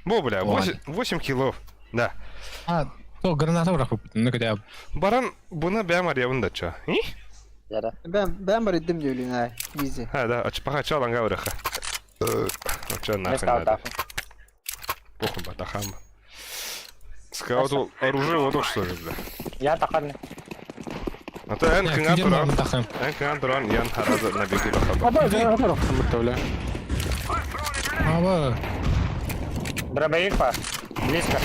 Бо, бля, 8 килов. Да. А, то граната браху. Ну когда Баран буна бэм арьябын да ча. И? Яра. Бен бен бар иддим диөлүн ай. Изи. Ha, да, ачпаха чаланга ураха. Ча нахуй Скаут надо. Похуй ба, дахам. Скаут оружие вот что ли, бля. Я тахарны. А то эн кыңа туран, тахым. эн кыңа туран ян харазы на бегу рахаба. Аба, аба, бля. Аба. Дробовик па. Близко.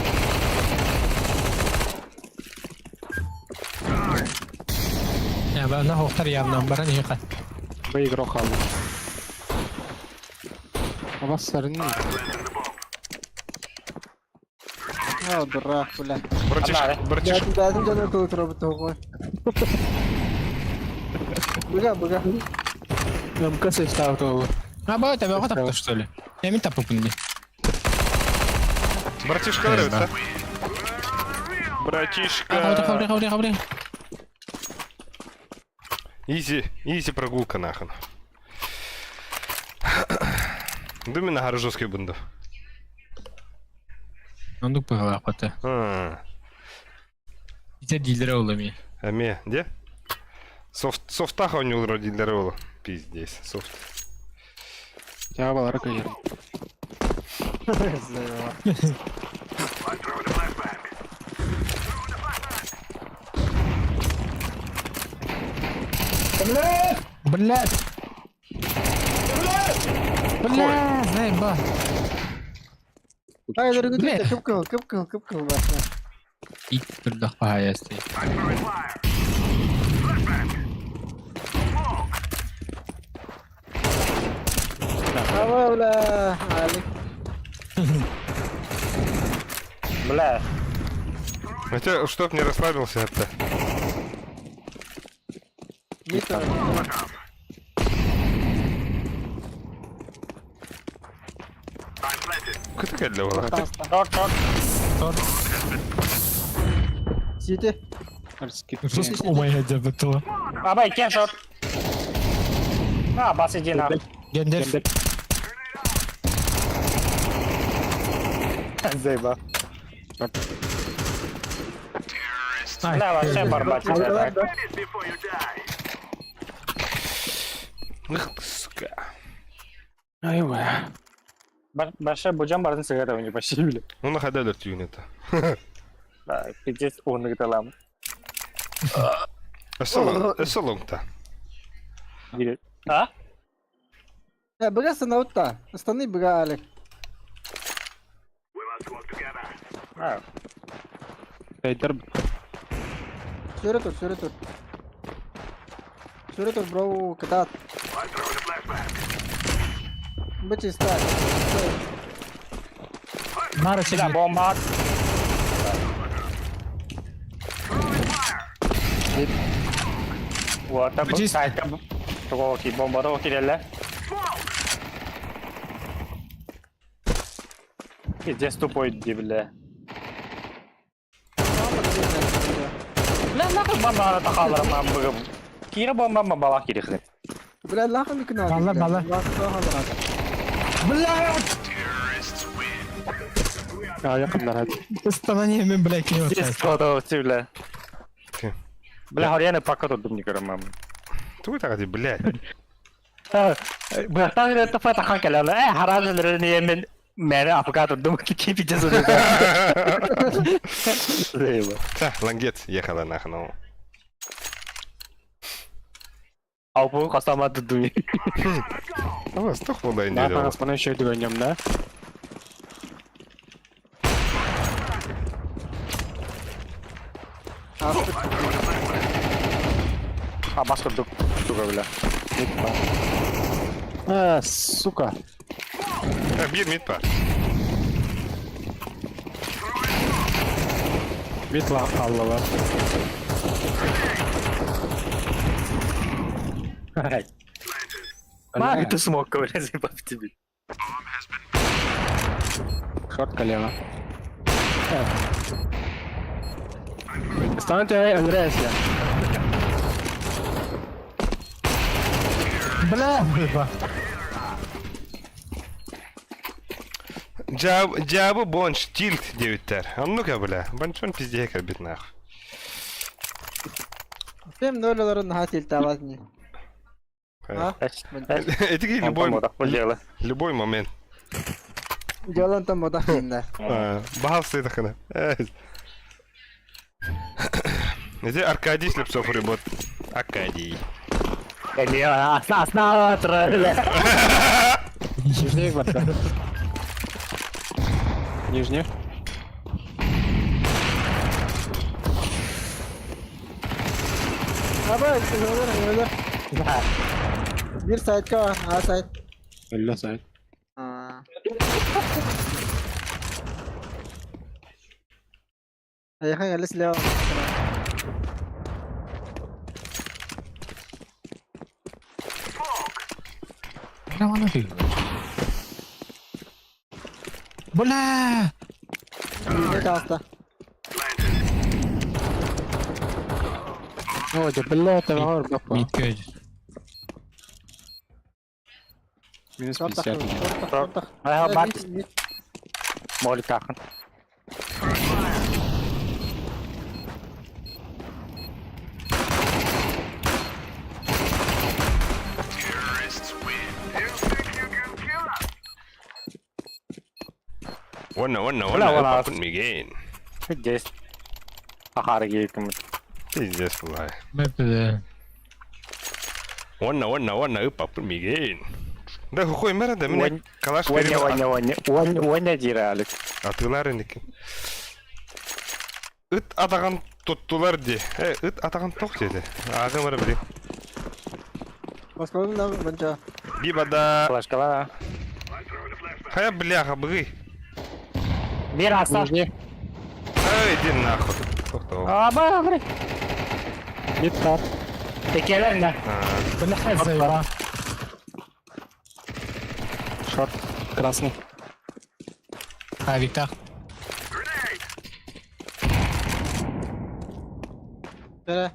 Я ба на хохтар явно баран хикат. Б игрок алды. Аба сарны. А, дурак, бля. Братишка, братишка. Бәдим жаным кылы турабы тоғы. Быга, быга. МК состав того. Аба, это бага тапты что ли? Я мен тапы пунди. Братишка нравится. Хабри, хабри, Братишка. хабри, хабри. Изи, изи прогулка нахуй. Думаю, на жесткий бунду. Ондук бага пата. А, Ите дилдере олами. Аме, где? Софт, софтаха у него вроде дилдер Пиздец, софт. Я балар кайыр. Блядь. Блядь, заеба. Ай, дорогой, Бля. кып кыл, кып кыл, кып кыл башна. Ит турдах пахаясты. Аба, бля. Али. Бля. Хотя, чтоб не расслабился, это. Не то. Кто такая для вас? Шорт, шорт. Сити. Просто умая дебетла. Абай, кен шорт. А, бас иди нахуй. Гендер. Заебал. Бля, вообще барбачит. Эх ты, сука. Ай, бля. Баша бу дьон барын сыһыата не почти били. Уна хайда өлөр түүн это. Да, пиздец уһуннук ыталаам. Өссө лоҥта. А? Э, быга становытта. Ыстаны быга Алик. We must work together. А, Эйдер Сүрэ тур, сүрэ тур. Сүрэ тур, бро, кытаат. I'm throwing a flashbang. Бу чисто. Нара Бля, чеби. бомба. Вот, Бу сайтка Такого бомба того кирелле. Пиздец тупой, ди, бля. Бля, нахуй бомба тахалар мам быгым. Кира бомба ма бала кирихны. Бля, лахым икин Балла, балла. Бля! А, якыннар. Ыстанан мен бля кини Пиздец того, бля. Бля, хорьяны пока тут не көрөм мам. Тугу таҕа блядь. Бля, там это фата ханкаля. Э, харазы не мен мен афгат дум ки пиздец. Так, лангет ехала нахуй. ну. Алпу касама дудуми. А стох вода Да, не пана еще дгонем, да? А баска дук туга бля. А, сука. Биир мид бар. Мид аллалар. Ма, это смог, бля, заебал тебе. Шорт колено. Станьте, Андреас, Бля! Бля. Жабы бонч тильт девиттер. А ну-ка, бля. Бончон пиздец бит нахуй. 7-0 олорон наһаа тилтаабат не. А? Эти любой, любой момент. Дьолон там мотах диэн Бахал стоит хана. Эти Аркадий Слепцов рыбот. Аркадий. Асна, Нижний квартал. Нижний. Аба, өлөр, өлөр. Бир сайтка, а сайт. Өллө сайт. А. Айхан әлі сілеу. Бля, ты. Бля! Не таста. О, да бля, это вар бапа. Мид көж. Минус 50. Ага, бат. Молик ахын. Terrorists win. You think you can kill us? Уонна, уонна, Бля, уонна. уонна. Папын миген. Пиздец. Ахары кийиким. Пиздец, бля. Бля. Уонна, уонна, уонна, папын миген. Да хуй мэра да мен калаш Уоння, уоння, уоння, уоння, уоння дира, Алекс. Атылар энекен. Ыт атаган тоттулар ди. Э, ыт атаган тох деди. Ага мара били. Москваны нам банча. Бибада. Флашкала. I'm throwing a flashbang. Хая бляха быгы. Бир аса. Нижний. Эй, иди нахуй. Тохто. Аба, бля. Мид тап. Текелер не. Бля, заеба. Шорт. Красный. А, Виктор. Grenade. Бәрі.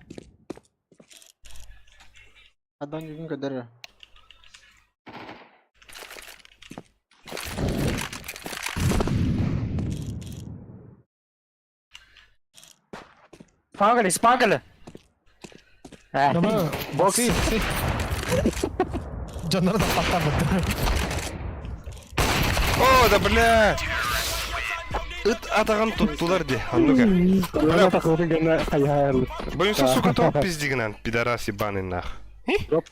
Адан жүгін көдірі. Спагали, спагали. Бокс. Дьоннор да паттабыт. О, да бля! Ыт атаҕын туттулар ди, оннука. Бля, такой гына хайаарлы. Боюнса, сука, топ пиздигинан, пидорас ебаный нах. Топ.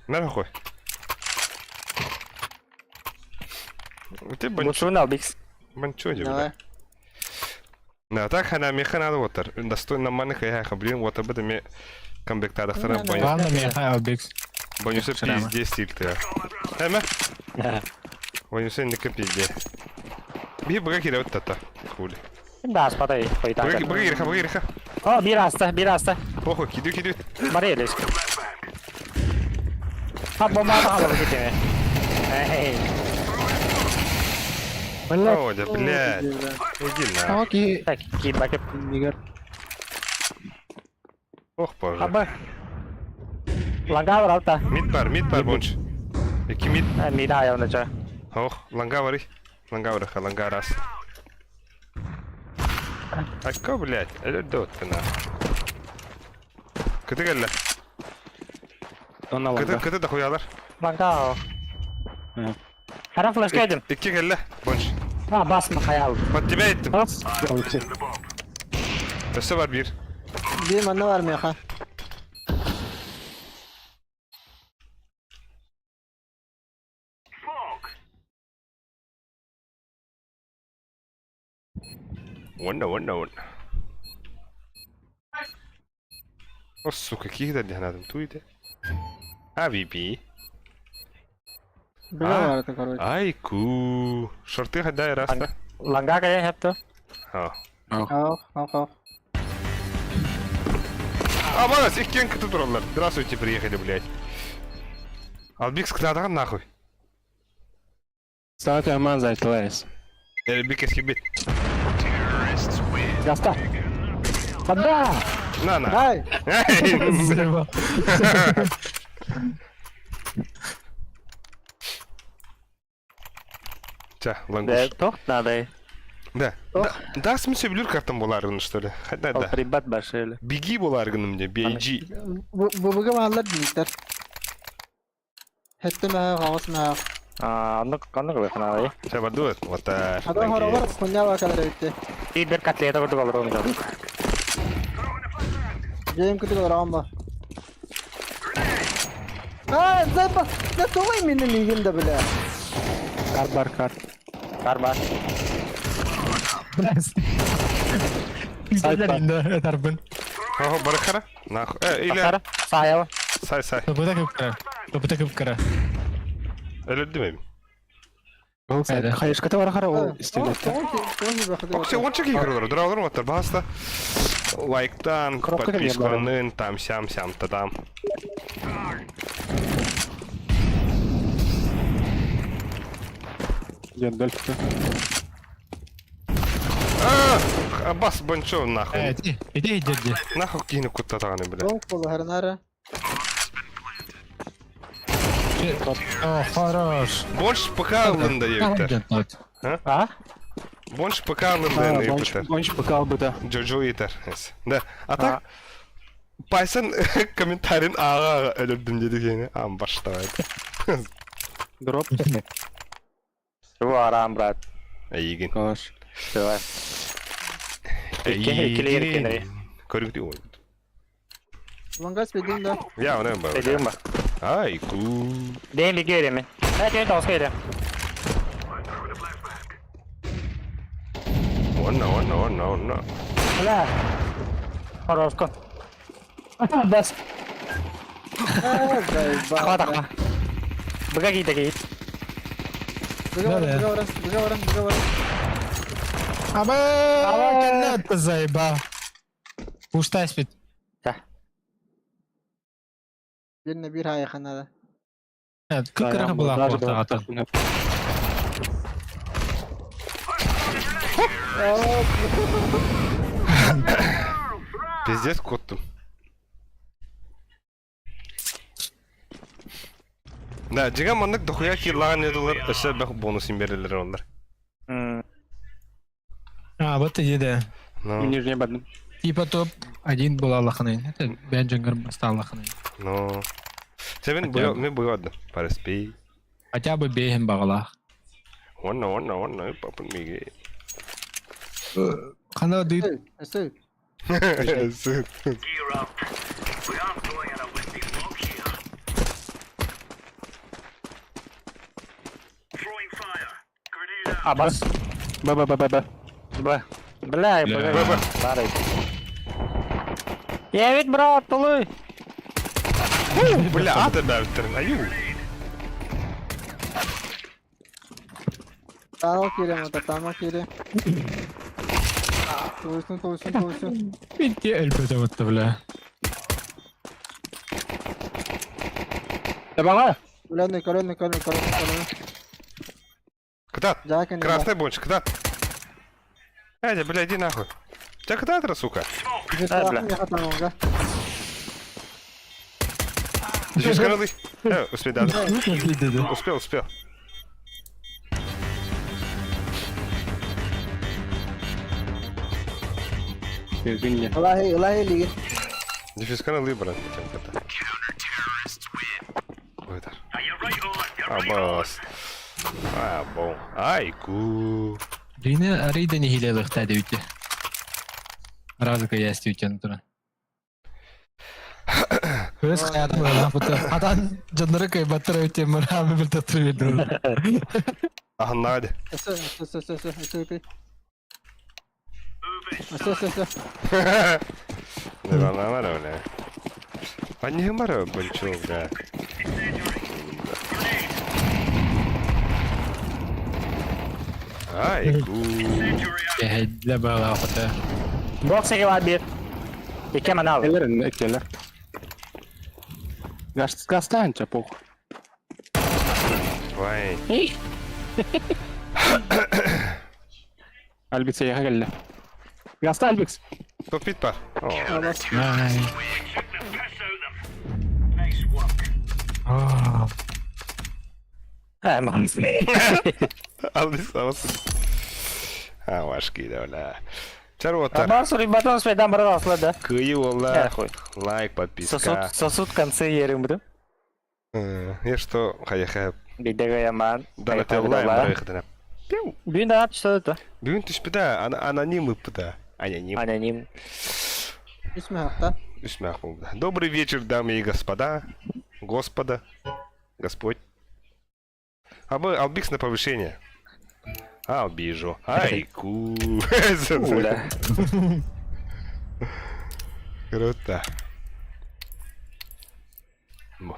Нахуй. Ты банчо, Бутсун албикс. банчо бля. Давай. Да, так хана меха надо вот Достойно нормальных я блин, вот об этом камбектадахтара Ну, Главное, меха албикс. Боюнса Шрама. пизде стиль ты. Эме? Боюнса не пизде. Би бага кире вот тата. Хули. Да, спатай, Бага хойтан. бага кире, бага кире. О, бир аста, бир аста. Похуй, киду киду. Барелис. А бомба атаҕа кетеме. Эй, О, да, блядь. Иди на. Окей. так, киирбакып. Нигер. Ох, боже. Аба. Ланга алта. Мид бар, мид бар бонч. Эки мид. Мид аявна ча. Ох, ланга бары. Ланга бары, ланга раз. Акка, блядь, әлі дот на. Кыты кэллэ. Онна Кыты, ланга. кыты да хуялар. Ланга. Хара флешка едем. Икки кэллэ, бонч. А, басма хаял. Под тебя еттим. Оп. Өссө бар бир. Бир манна бар меха. Уонна, уонна, уонна. О, сука, каких да надо туйте. А, VP. Бля А. бар это, короче. Айку. Шорты хадай раста. Ланга кая хепто. А. Ох, ох, ох. А, молодец, их кенка тут роллер. Здравствуйте, приехали, блядь. Албик складаган нахуй. Ставте аман зайтылайс. Элбик эскибит. Гаста. Да. На, на. Ай! Взрыва. Ча, Да, лангуш. тохт надо. Да. Да, да, в смысле, блюр картам буларгын, что ли? Да, да. Прибат башили. Беги буларгын мне, беги. Бу баалар диниктер. Хетте мэ хаос мэ. А, аннык аннык надо. Ча, бардует. Вот так. Адам хоровар хуйня бакалар битти. И бир котлета курдук алыр оны. Жейм күтүк алар ба. А, зайба, да тулай мени мигин да бля. Кар бар кар. Бар бар. Пиздец инде, тарбын. Ого, барахара. Нахуй. Э, или... Сара, саяла. Сай, сай. Тобыта кыпкара. Тобыта кыпкара. Эле демейм. Ол сайт. Хайышката бар хара ол истелетте. Оксе, онча кийгер Дуралар оттар. Баста. Лайктан, Коробка кемге подписканын, там сям сям тадам. Дендел. А, бас бончо нахуй. Э, иди, иди, иди, иди. Нахуй кийини куттатаганы, бля. Ол болу харнара. О, хорош. Больше ПК алында ебиттер. А? Больше ПК алында ебиттер. Бонч ПК албыта. Джоджо етер. Да. А так Пайсан комментарийин ага өлөрдүм деди гени. Ам баштабайт. Дроп. Чего арам, брат? Эйгин. Калаш. Давай. Икки эркенери. Көрүктү ой. Лангас бедин да. Я оны ба. Дедим ба. Айку. Дейм бир кереми. Э, дейм тоос керем. Онна, онна, онна, онна. Бля. Хорошко. Бас. А, зайба. Тахма тахма. Быга кийде кийит. Быга барам, быга барам, быга барам, быга барам. Аба, кеннет заеба. Уштай спит. Бирне бир хайханада. Кыпкара була ата. Пиздец коттум. Да, жига мандык дохуя кирлаган едилер, өсө бэх бонус берилер олар. А, вот иди, да. Ну, Нижний бадым. Типа топ один была лаханы. Это Бенджингер стал лаханы. ну. Себен Хотя буя, бы. мен буя адым. Параспей. Хотя бы бейхен бағалах. Уонна, уонна, уонна, папын миги. Хана дыт. Өссө. Gear up. We aren't going on a windy walk here. Throwing fire. Grenade out. Абас. Б, Б, Б, Б, Б. Б. Бля, Бля. Б, Б. Барый. Явит, брат, тулуй. Бля, ата бәбіттерін, аю. Таал киирем, ата таама киирем. Тулуйсун, тулуйсун, тулуйсун. Битти өлбөтө бутта бля. Табаға! Коленный, коленный, коленный, коленный, коленный. Кытат! Жаакын Красный бончик, кытат! Эдя, бля, иди нахуй. Тебя кытат, сука? А, бля. Здесь городы. Успей, да. Успел, успел. Извини. Ылаһы, ылаһы лиги. Дефис каналы, брат, тем кота. Ой, да. Are you right on? You're right on. Абас. А, бон. Айку. Дина арейда не хилелыхта дебите. Разыка ясти үтен тура. Өз хаятым ылапыты. Адан жандары кай баттыра өте мырамы бір татыры берді. Ахнады. Өссө, өссө, өссө, өссө, өссө, өссө. Move it. Өссө, өссө, өссө. Бля. А не мара, бончо, бля. Айку. Для бала охота. Бокс егела бир. Ике манал. Элер, экелер. Газ, газтан, чапок. Вай. Альбикс я келді. Газта Альбикс. Топ бар. О. Ай. Took the piss out them. Nice work. Ә, маған. Алыс, алыс. А, вашки, да, бля. Чарота. Абас, ребята, свайдан брат, аслы, да. Кыйы ола. Э, хуй. Лайк, подписка. Сосуд, сосуд концы ерим буду. Я что, хая-хая. Бидега яман. Да, это лайм, барыхтана. Пиу. Бүгін да что это? Бүгін түшпіда, аноним ыппыда. Аноним. Аноним. Үсмэ хахта. Үсмях болды. Добрый вечер, дамы и господа. Господа. Господь. А вы Албикс на повышение. Албижу. Айку. Уля. Круто. Мо.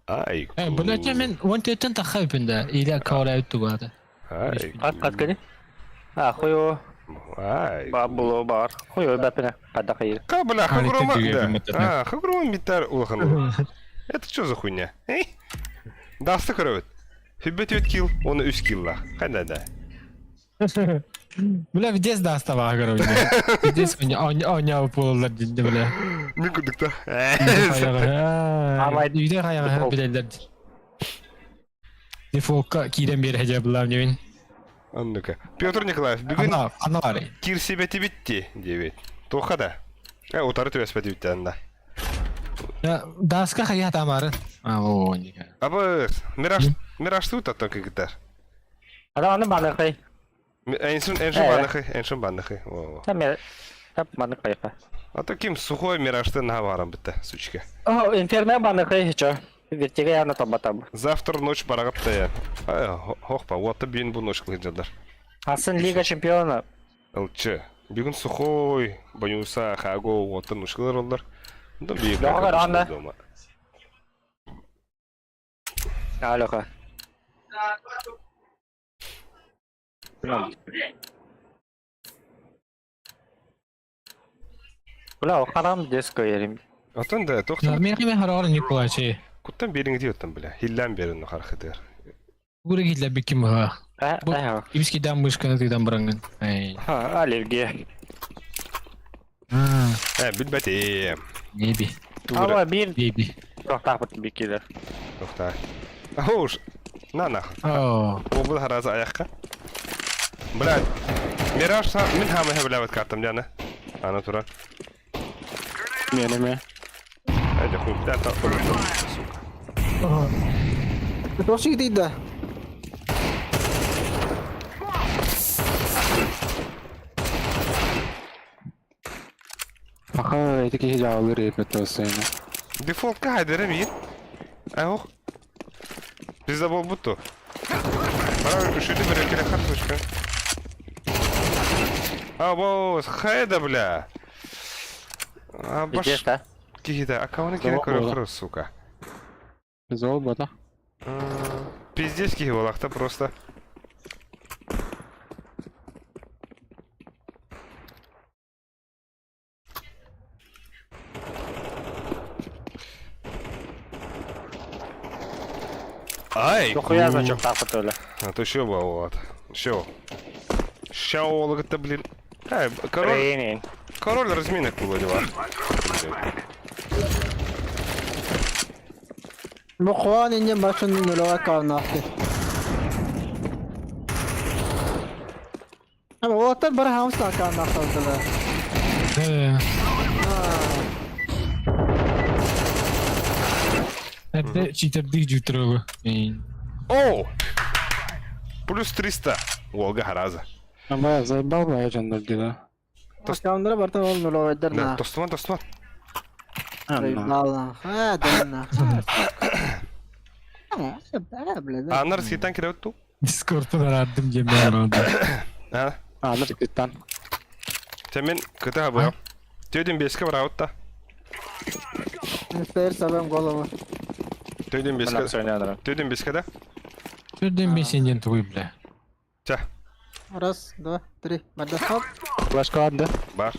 Айку. Бұны мен он теттен таққа үпінді. Или каура өтті болады. Айку. Ат кат кені. А, хуй Айку. Бабуло бар. Хуй бәпіне. Қада қайыр. Ка, бля, А, хагрома. это Да. тебе А, хагрома митар улахан. Это что за хуйня? Эй? Дасты көрөбүт. Хүббет өт килл, оны үс килла. Қайда да. Бля, вдес да остава, короче. Вдес оня полалар дейді, бля. Мен күдікті. Амай. Үйде қаяға білелер. Дефолтқа кирен бері хәжә бұлар немен. А ну-ка. Петр Николаев, бүгін Ана, ана бар. кир себе тибитти, девет. Тоха да. Э, утары төбәспә тибитти анда. Даска қая тамары. А, о, неге. Абы, мираш, мираш тут аттан кигитер. Адам аны банықай. Эншин, эншин Э. баныхы, эншин баныхы. Во, во. Там я... Тап банықай. А то ким сухой мирашты на барам бітті, сучка. О, инферно банықай, чо. Вертиге яна таба таб. Завтра ночь барагап та я. Ай, хохпа, уатты бүйін бұл ночь кылыджадар. Асын Лига Чемпиона. ЛЧ. Бүгін сухой, Банюса, Хаго, уатты ночь кылыр олдар. Да бүйін Доға ранда. дома. Алло. Бля, харам диско ерим. Атын да, тоқтан. Мен қимен харағар Николай че. Куттан беріңді диоттан, бля. Хиллан берін хархыдыр. Гүрі кетлі бекім ға. А, Бу- а, Ибіске дам мышканы тыйдан бұраңын. Ай. ха, аллергия. Э, билбәтем. Неби. Тура. Ама бир Беби. тоқтап бекелер. Тоқта. Оуш. На нах. О. Обыл харазы аяққа. Бля. Мираж са мин хамы хәбіләбет картам жаны. Ана тура. Менеме. Әйде хуй, бля, та. Сука. Тош дейді. Аха, эти киһи дьаалыр эппит тоссайна. Дефолтка хайдара миир. Ах. Пизда буолбут Пора үшүдү бөрөкеле карточка. А, во, хайда, бля. А, баш... Пиздец, да? Киһитэ, аккаунты кире көрө сука. Зол бота. Пиздец киһи буолахта просто. Ай! Дохуя значок тахпыт өлө. А то еще был, вот. Еще. Ща это, блин. Ай, король, Тренинг. король разминок было дела. Бу хуан инне башын нулевая каунахты. Ama o atlar bara hamsa каунахты. Это читердик жутрогу. О! Плюс 300. Волга хараза. Ама заебал бля жандар дела. Аккаунтара барта ол нулевойдар Да, на. тостуман, тостуман. Заебал. А, да на. А, бля, да. Анар скитан киреут ту. Дискордтан арадым жемер А? Анар скиттан. Темен кыта был. Тедин беске бараутта. Теперь собьем голову. Тедин беске. Тедин беске да? Төрден бесенден тугуй, бля. Тя. Раз, два, три. Барда, хоп. Флешка ладно. Бар.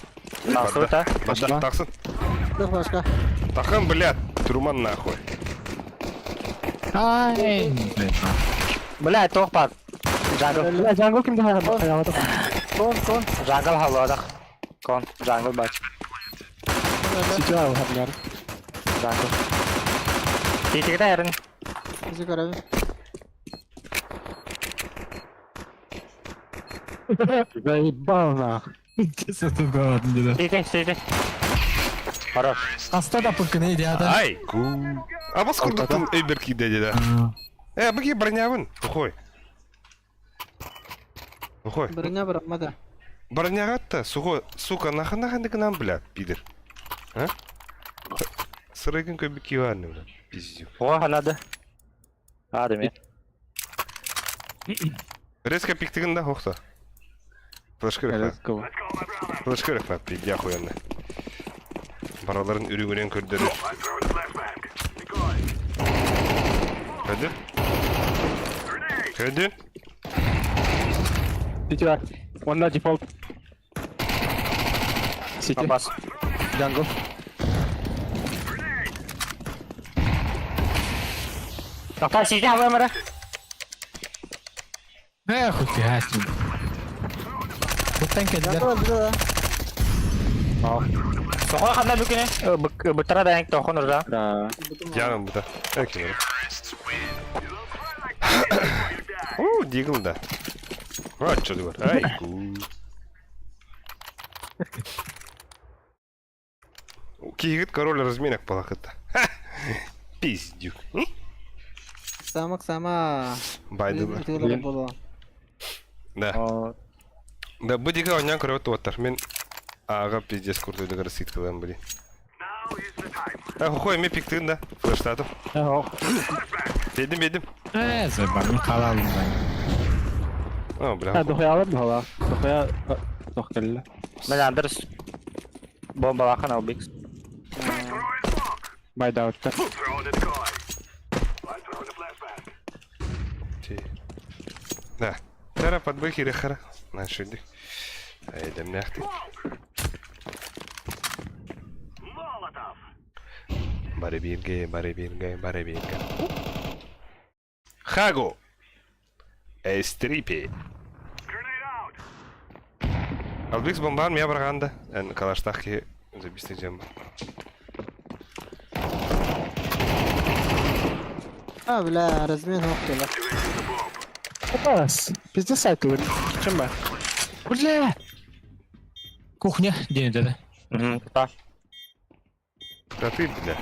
Тахсın та. Барда, тахсын. Да, флешка. Тахын, блядь. Труман нахуй. Ай, Бля, тоқ бар. Jungle. Бля, jungle кимде Кон, кон. Jungle халладах. Кон. Jungle бач. Сити алхамдар. Jungle. Титигде эрин. Bizi görevi. Заебал нахуй. Сатып қалатын деді. Тити, тити. Хорош. Аста да пыкны идеада. Ай, ку. А бас курдуктун өйбер кийде деді. Э, быки бронябын. Сухой. Сухой. Броня брамада. Бронягатта, сухой, сука, нахын нахын нам, блядь, пидор. А? Сырыгын көбі киварны, блядь, пиздюк. О, надо. А, деме. Резко пиктигин да, хохта. Флешка Let's go. Флешка рехна, пиздя охуенно. Бараларын үрүгүнен көрдөрү. Көдү? Көдү? Сити бар. Онда дефолт. Сити. Бас. Jungle. Тоқта, сити алымыры. Эх, хуй хасин. Буттан келдер. Jungle bize да. Соқой қандай бүкіне? Бұттара да әңк тоқын ұрда. Да. Яным бұда. Әкелер. О, дигл да. А, что бар. Ай, ку. Кигит король разминок палакыта. Пиздюк. Самак сама. Байдылар. Боло. Да. Да, бу дига онян көрөт оттар. Мен ага пиздец куртуйды гарсит кылам блин. А, хохой, ме пиктын да. Флештатым. Дедим, дедим. Э, забан, халал. О, бля. А, дохуя алып бала. Дохуя тох келді. Мен андыр бомбалахан албикс. Байда өтті. Да. Тара подбыхи хара. Нашиди. Айдем няхты. Бары бирге, бары бирге, бары бирге. Хаго. Эстрипи. Албикс бомбан мия барганда. Эн калаштахи забисты жем. А, бля, размен хоп Опас. Пиздец сайт Чем ба? Бля. Кухня, где это? Та. Да ты, бля.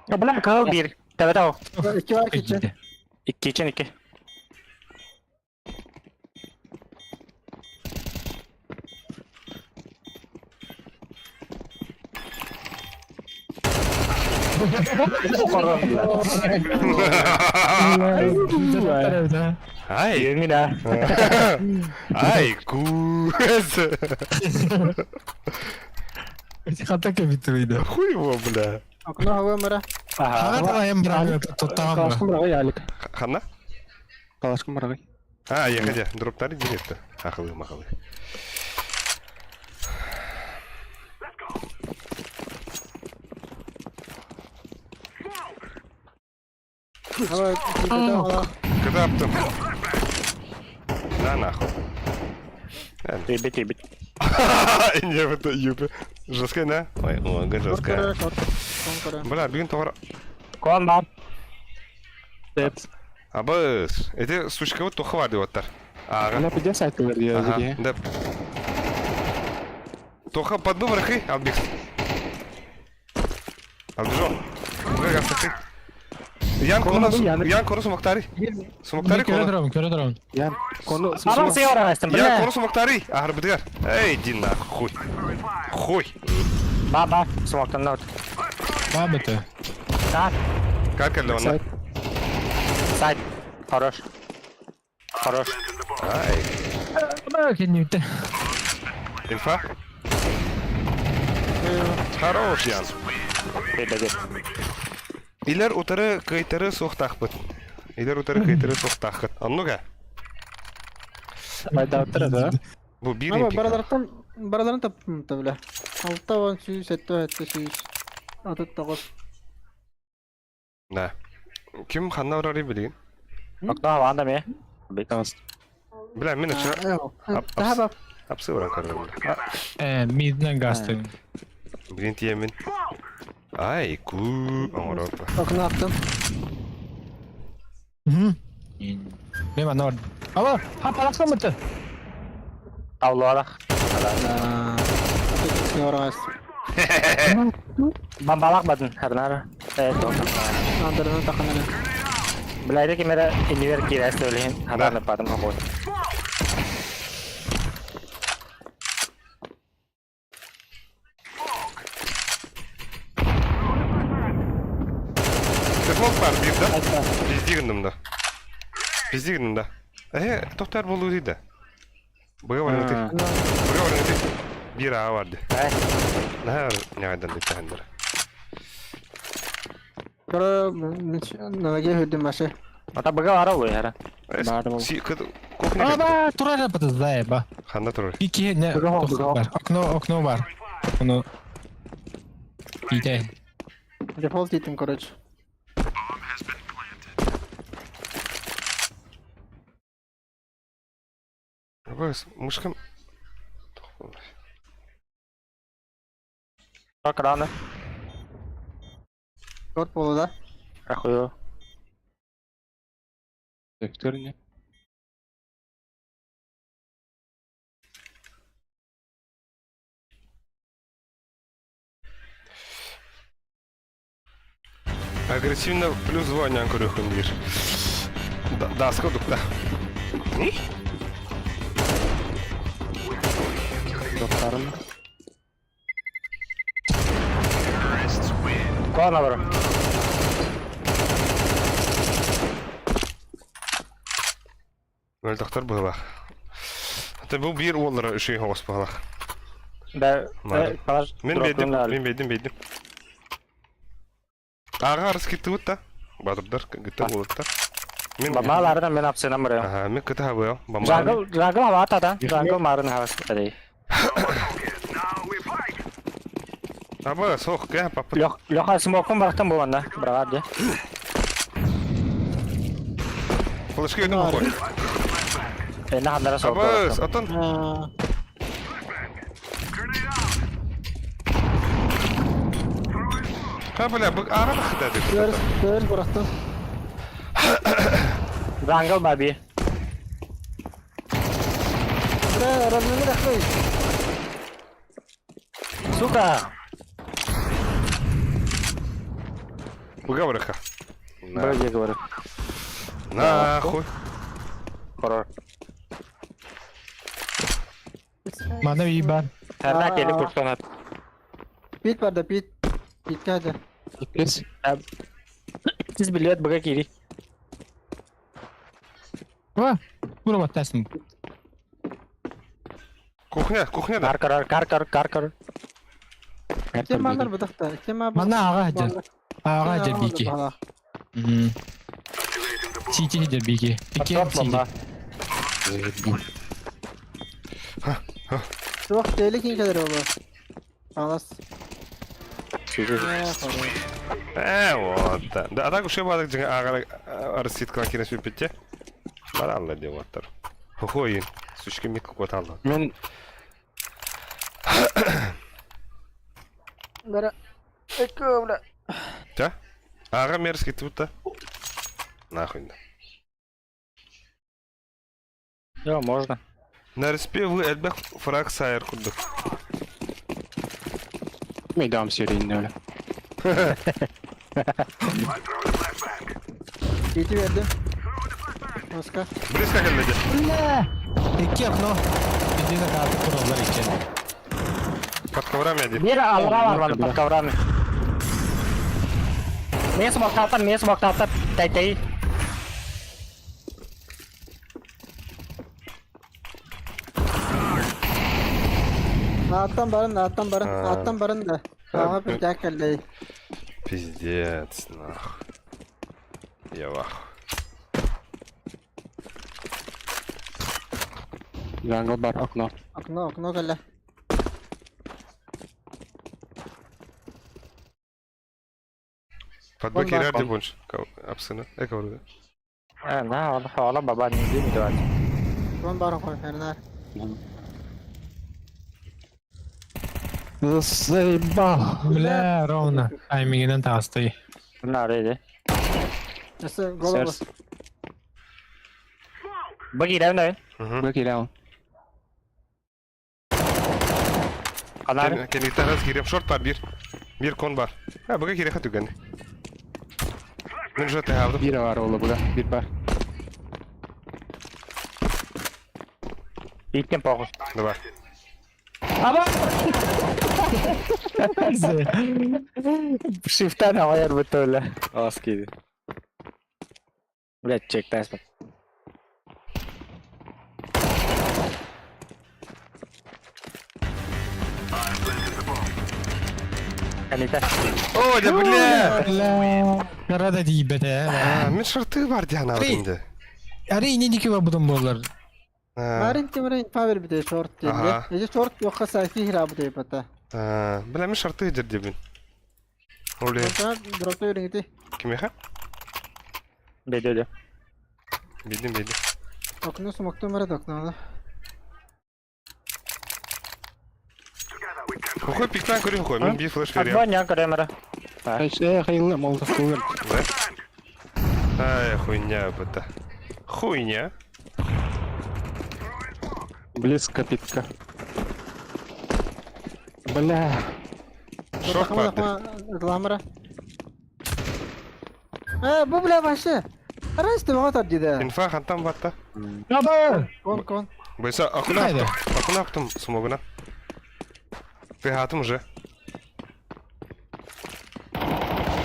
А, бля, кал бир. Тәбәт ау. İki var kitchen. İki için iki. Ай! Yöngün ha. Ай, куз! Хата кэбиттибийдэ. Хуй его, бля. Окно хава мара. Ага. Хага таайым бирага тоттаҕам Калашкым барагай, Алик. Ханна? Калашкым барагай. А, я хотя, дроптары директор. Ахылы, махалы. Когда аптым? На нахуй. Тибит, тибит. Не, это юпи. Жесткая, да? Ой, ой, жесткая. Бля, бүгін тоғыр. Кон бар. Абыс. Эти сучка вот тоха бар деп аттар. Ага. Она пиздец айтылар Ага, да. Тоха подбы врахи, албекс. Албежо. Ян кону, Ян кону сумактари. Сумактари Көрө кону. турабын, көрө турабын. Ян кону Арам сый орагайстын, Ян бля. кону сумактари. Ахыр бітігер. Эй, иди нахуй. Хуй. Ба, ба, смоктан от. Баа бөтө. Так, Как это он? сайт. Хорош. Хорош. Ай. Баа кеннибитте. Инфа. Хорош, Ян. Бебеге. Илер утары кыйтары суохтаахпыт. Илер утары кыйтары суохтааххыт. Оннуга. Пайдаттыр да. Бу биир Аба импик. баралартан бараларын таптым бля. Алта он сүүс, сэтте сэтте сүүс. Отут тоҕус. Да. Ким ханна барары билигин? Окно ванда ме. Бля, мин ача Таба апсы баран көрөрүм. Э, миднен гастын. Билин тиемин. Ай, ку оҥоропа. окно аттым. Мен манна бар. Аба, ха палаксан бөтө. Тавларах. Yorğas. Бамбалак бадын, харнар. Э, то. Андырны тақынаны. Бля, кемера инивер кирәс төлен. Ханарны бадым хой. Дефолт бар бир да. Пизди гынным да. Пизди гынным да. Э, тоқтар болу дейді. Быга бар ты. Быга бар ты. Бир аа барды. Э, Нахар нягайдан дейт тахандар. Көрө налаге хүдүм башы. ата быга бара улы хара. Си кыт кухня. Аба, турар бөтө зай ба. Ханда турар. Ики не Быга, быга. бар. Окно, окно бар. Окно. Ите. Дефолт итим, короче. Абыс, мышкам. Так рано. Шорт болу да. Ахую. Сектор не. Агрессивно плюс два нян көрөхүн дир. Да, да, скодук, да. Доктарым. Кона бар. Өлтөхтөр быһылах. Ата бу бир уоллара үшүй хоҕус быһылах. Да, Мары. калаш. Мен бейдим, мен бейдим, бейдим. Ага арыс кетти да. Батырдар, гытта болуттар. Мен Бамалардан мен апсына мыры. Ага, мен кыта хабыа. Бамбар. Жангл, жангл хава та. Жангл марын хавас. Әдей. Аба, сох, кэ, папа. Лех, Леха смоком барахтан булган да. Брат, де. Флешка өйдөн қой. Э, на хандара сол. Абыс, атан. Ха, бля, бу ара да хыта деп. Көр, көр бурахтым. Жангл баби. Бля, размины рахмай. Сука. Буга бараха. Бля, говорю. Нахуй. Хоррор. Мана би бар. Херна келип курсонат. Пит бар да, пит. Пит кәді. Иккис. Иккис билет быга киири. Ва, кура баттасың. Кухня, кухня да. Кар кар кар кар кар кар. Ким манар бытахта? Ким Манна аға жер. Аға жер бики. Сити жер бики. Ики Топ бомба. Суох тели кин келер олар. Алас. Э, вот. Да, да, а так уж я бадык жеңе ағара арсит кирен сүппетте. Бар алла деп аттар. Хохойын. Сучка мик кот алла. Мен Бара. Эко, бля. Та? Ага мерзкий тут та. Нахуй. Йо, можно. На респе вы элбэх фраг сайыр курдук. мейдам серийін өлі. Ити бердим. Оска. Близко келмеди. Бля! Икки окно. Едино карты кураллар икки. Под коврами один. Бир алра бар под коврами. Мен смокталтар, мен смокталтар. Тай-тай. Аттан барын, аттан барын, аттан барын да. Ага bir жак келди. Пиздец, нахуй. Я вах. Jungle бар, окно. Окно, окно келди. Под Вон бакеря нахуй. больше. Апсына. Э, ковры. Э, на, ола баба не дим давать. Вон барын кой, Фернар. Заебал. Бля, ровно. Таймингинен таасты. На, рейди. Осы голову. Серс. Баги да, Бы киләун. Канар. Кенитарас кирем шорт бар бир. Бир кон бар. Ha, быга кире хатуган. Мен жоты алдым. Бир бар олы бұда, бир бар. Иттен похуй. Давай. Аба! Шифтан аваяр бутула. Оски. Блять, чек тайспа. Канита. О, да бля! Бля, карада дейбете. А, мен шорты бар диана Эй. алдым. Ари не дики бабудun болар. Марин тимрин павер бите шорт Ага. дейди. Эже шорт жокка сайки хирабы деп ата. Бля, мен шорты жер дебин. Оле, Дропта бериңити. кимеха? Беде. Бедим, бедим. Окно смокту марат окно. Хохой пиктан көрі хохой, мен би флеш берем. Адва нян камера. Э, хайылы, молды кылым. Да? Ай, хуйня это. Хуйня. Близко питка. Бля. Шорт бар. Ламра. Э, бу бля вообще. Арас ты вот отдида. Инфа хантам батта. Аба! Кон кон. Бойса, акуна Хайда. аптым. Акуна аптым смогуна. Ты уже.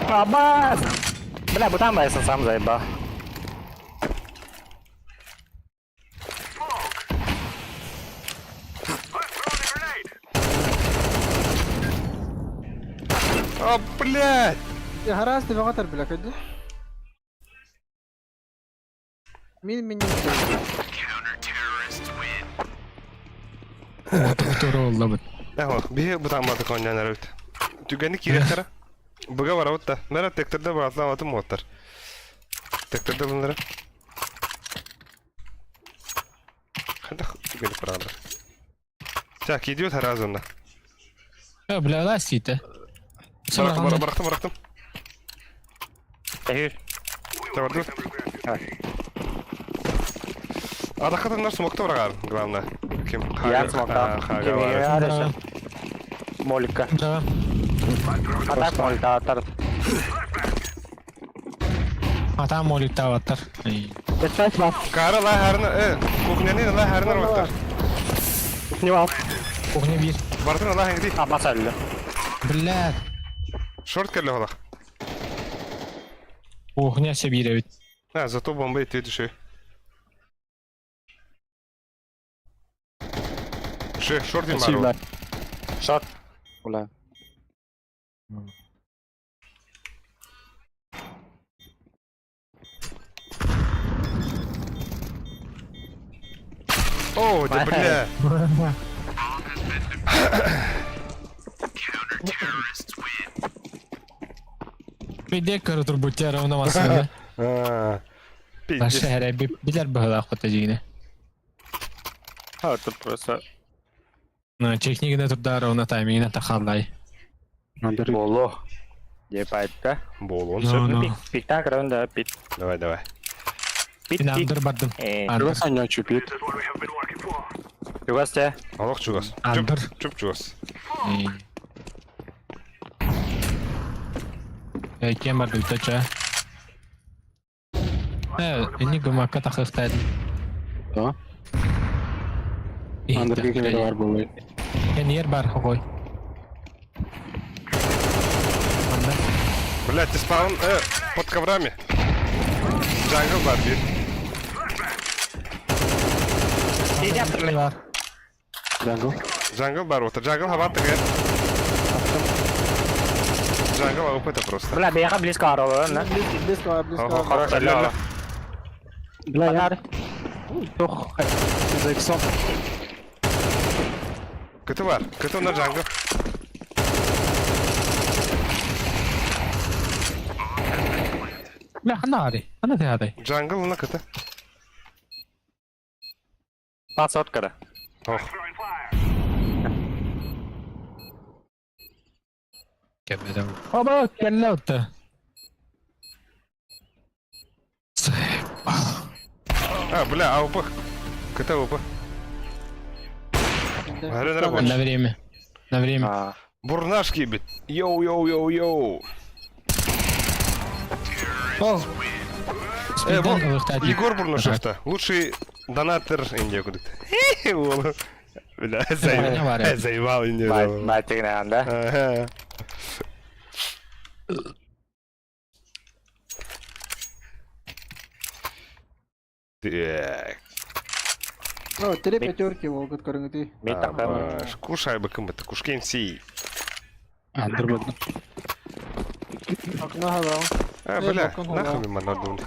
Аба! Бля, бутан байсын сам заебал. О, блядь! Харас ты вот бля кеди. Мин мин. Тура oldu bu. Ага, би бутан баты коньян арабит. Түгәне кирәк Быга бара утта. Мәрә тектердә бар атламатым моттар. Тектердә bunları. Хәдә түгәне паралар. Так, идет разумно. Бля, ластите. Барактым, барактым, барактым. Тәһир. Табарды. Адақатандар смокта барагар, главное. Ким? Ян смокта. Хага бар. Молика. Да. Атак молика атар. Ата молик таваттар. Кара ла харна, э, кухняны ла харна ваттар. Не бар. Кухня бир. Бартын ла хәңди. Аба сәлле. Бля. Шорт келе холах. Кухня сөбиир эбит. А, зато бомба ити түшө. Ше, шорт Спасибо. бар. Шот. Бля. О, да бля. Пиде көрө турбут ровно массыына. А, Пиздец. Шәһәрә билер быһылаах бата дьиҥинэ. А, тут просто Чехнигинэ турда ровно таймигинэ тахаллай. боло. Ебать, да? Болон Ну, сөп. ну. Пик, пиктан көрөн да, пик. Давай, давай. Пит, Мин пик. андыр бардым. Э, Андыр. Чугас анньа чупит. This is what we have been working for. чугас те. Алох чугас. Чуп, Андыр. чуп чугас. Э, кем барды үтәчә. Э, инни гымакка тахыктайдым. Да. Андырга кемере бар болой. Кенер бар, хой. Анда. Блядь, ты спаун, под коврами. Джангл бар бир. Бар. Джангл. Джангл бар, вот. Джангл хабат тыгы. Джангл АВП это просто. Бля, бияка близко аралы, на. Близко, близко, близко. Ого, хорош, ля, ля. Бля, я... Тох, за иксом. КТ бар. КТ на джангл. Бля, хана ари. Хана ты ари. Джангл на КТ. Пасотка да. Ох. Throwing fire. Кемедем. Оба, келле отты. А, бля, АВП. КТ АВП. Гарен рабочий. На время. На время. А, Бурнашки, бит. Йоу, йоу, йоу, йоу. О! Э, Спиден вот, ылыктайдым. Егор Бурнашев-то. Лучший донатор Индии куда-то. Бля, Ваня. заебал Индию. мать да? Ага. Так. Ну, три пятерки волгут көрүҥүтүй. Мин тахтам. Абаш, Кушай бы кым это, кушкен си. Андыр барды. Окно хабал. А, Э, бля, балкон нахуй хула. мне надо.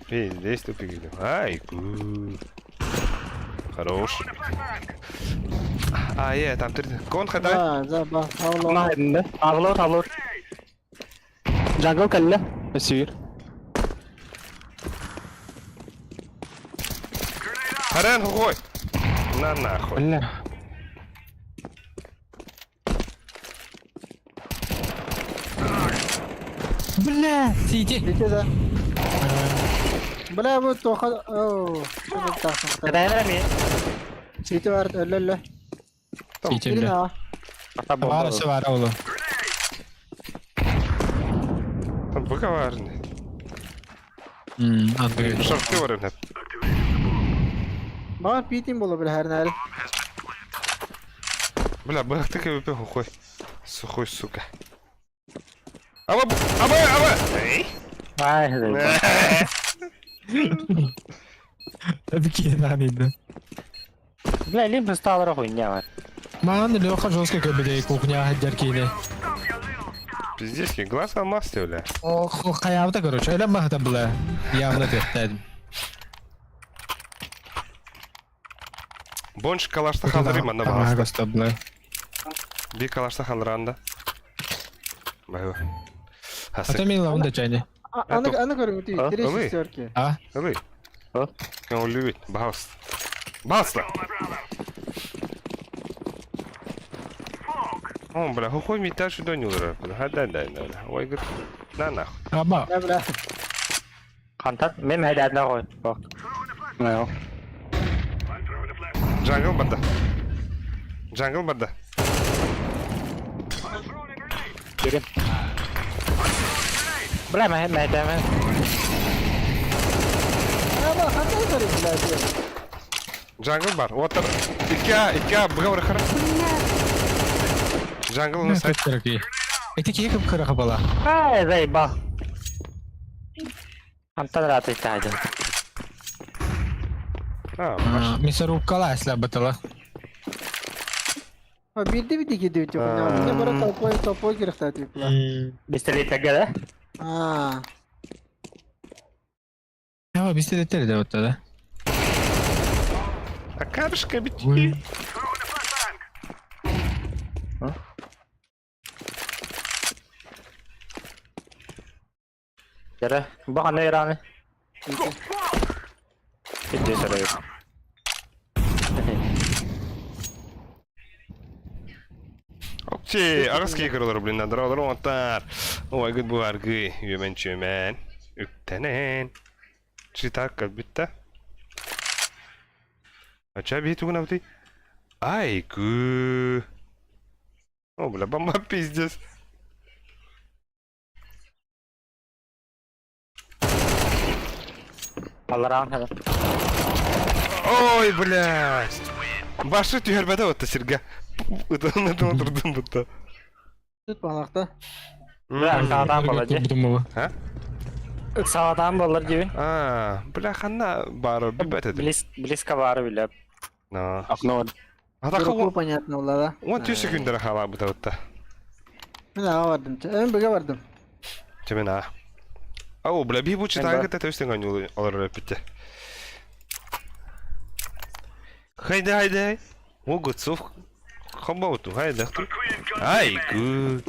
Пиздец, тупик. Ай, ку. Хорош. А, е, там три. Кон хадай. Да, да, ба. Хавло. Тавлор, тавлор. Джангл калля. Спасибо. Харен хуй. На нахуй. Бля. Бля, сиди. Дите да. Бля, бу тоха. Оо, шуну тахсан. Кадайна ми. Сити бар, өлө өлө. Сиди, Бирин бля. а. Ата Бара бомба. се бара олу. Там быковарный. Мм, андыр. Шорты варен. Маған питин боло бир хәрнәл. Бля, бых ты КВП хухой. Сухой, сука. Аба, аба, аба! Эй! Ай, заебал. Бики надо. Бля, лимп стал хуйня. мать. Маған Леха жестко көбедей кухня хәддәр Пиздец, глаз алмаз ты, бля. Ох, каябыта короче, эле махта була. Явно төхтәдим. Бонш калашта халдыры манда бағаста. Агоста була. Би калашта халдыранда. Байва. Ата Хасы. мен лавында чайны. Аны аны көрүҥүтүй. А? Три Ылый. шестерки. А? Ылый. А? Он любит. Бағаст. Бағаста. О, бля, хухой миташ сюда не удара. Да, да, да, да. Ой, говорит, на нахуй. Аба. Бля, бля. Хантан, мен хайдадна қой. Бақ. Бля. I'm throwing a flashbang. Джангл барды. Джангл барды. I'm throwing a grenade. Жүрем. Бля, мен хайдадна. Аба, хантай көрүҥ, бля. Джангл бар. Отыр. Икка, икка, бұға қара. Джангл на сайт. Эти кие кып кыра бала. Ай, заебал. Антон ыраатыйтаайдын. А, баш. Мясорубкалаа слабытала. А биирдэ биирдэ киирдибит типа. Не бара толпой толпой кирэхтээ типа. Бистэлиэтэргэ да? Аа. Ава бистэлиэттэр да отта да. А карышка бит. Ой. Дьэрэ, бу ханна Ираны? Иди сэрэй. Окей, аҕыс киһи көрөлөр блин, доролор оҥоттар. Ой, гыт бу аргы, үөмэн чүөмэн, үктэнэн. Читак кэлбит да. Ача биһи тугун абытый? Ай, кы. О, бля, бомба пиздец. Аллараан хара. Ой, блядь. Башы түһэрбэтэ отта сиргэ. Ытын ытын турдум бутта. Тут балакта. Ыксаатаан буолар дии. А? Ыксаатаан буолар диибин. А, бля, ханна баар билбэт этим. Близко баары билэр. Но. Окно. А так Руку понятно буолла да. он түс секундара хаалаабыта отта. Мин аҕа бардым. Эн быга бардым. Чемен а. Ау, бля, би бу читаан кытта төстен онньуу олорор эппитте. Хайда, хайда. О, Гуцов. Хамбауту, хайда. Ай, гу.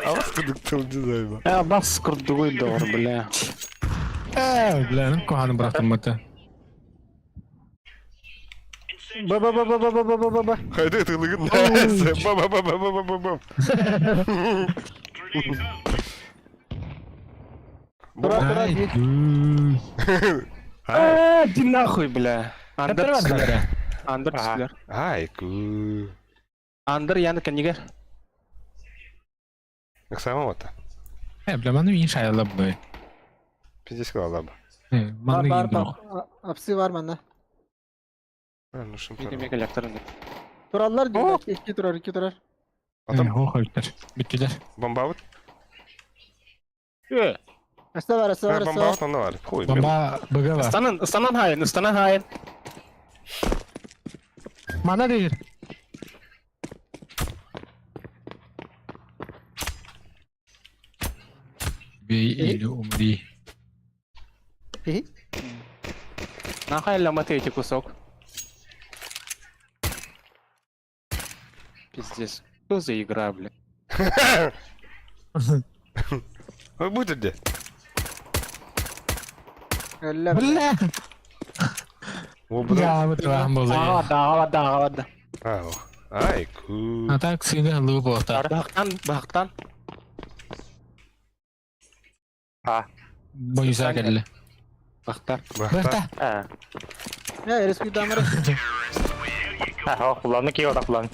Алас кудук тыл дизайна. Э, бас курдугуй доҕор, бля. Ээ, бля, куһаҕаны бырахтаммыта. Ба ба ба ба ба ба ба ба ба. Хайда тылыгын. Ба ба ба ба ба ба ба. Тура тура Ай, дии. Э, иди нахуй, бля. Андер Андер түстүлэр. Андер Ага. түстүлэр. Ай, гу. Андер яны кэннигэр. Ыксама ота. Э, бля, маны мин шайалап бы. Пиздец кылалаба. Э, Бар маны бар кийин бар. Апсы бар манна. А, ну шым. Видимо, коллектор. Тураллар дии. Икки турар, икки турар. Атам Хо хойтар. Бүттүлэр. бомбабыт. Эстэ бар, эстэ бар, эстэ бар. Бомбабыт онно бар. Хуй. Бомба БГ бар. Ыстанан, ыстанан хайын, ыстанан хайын. Мана дейр. Бей или умри. Хи. Нахай ломаты эти кусок. Пиздец. Что за игра, бля? Ой, будет где? Өллө. Бля! О, бля. Я вот вам был. Аҕа, да, да, да. Ау. Ай, ку. А так сыны лы болта. Баһыктан, баһыктан. А. Боюса келли. Баһыктар. Бахта. Бахта. Э. Э, рискуй дамыр. А, куланы кий ота кулан.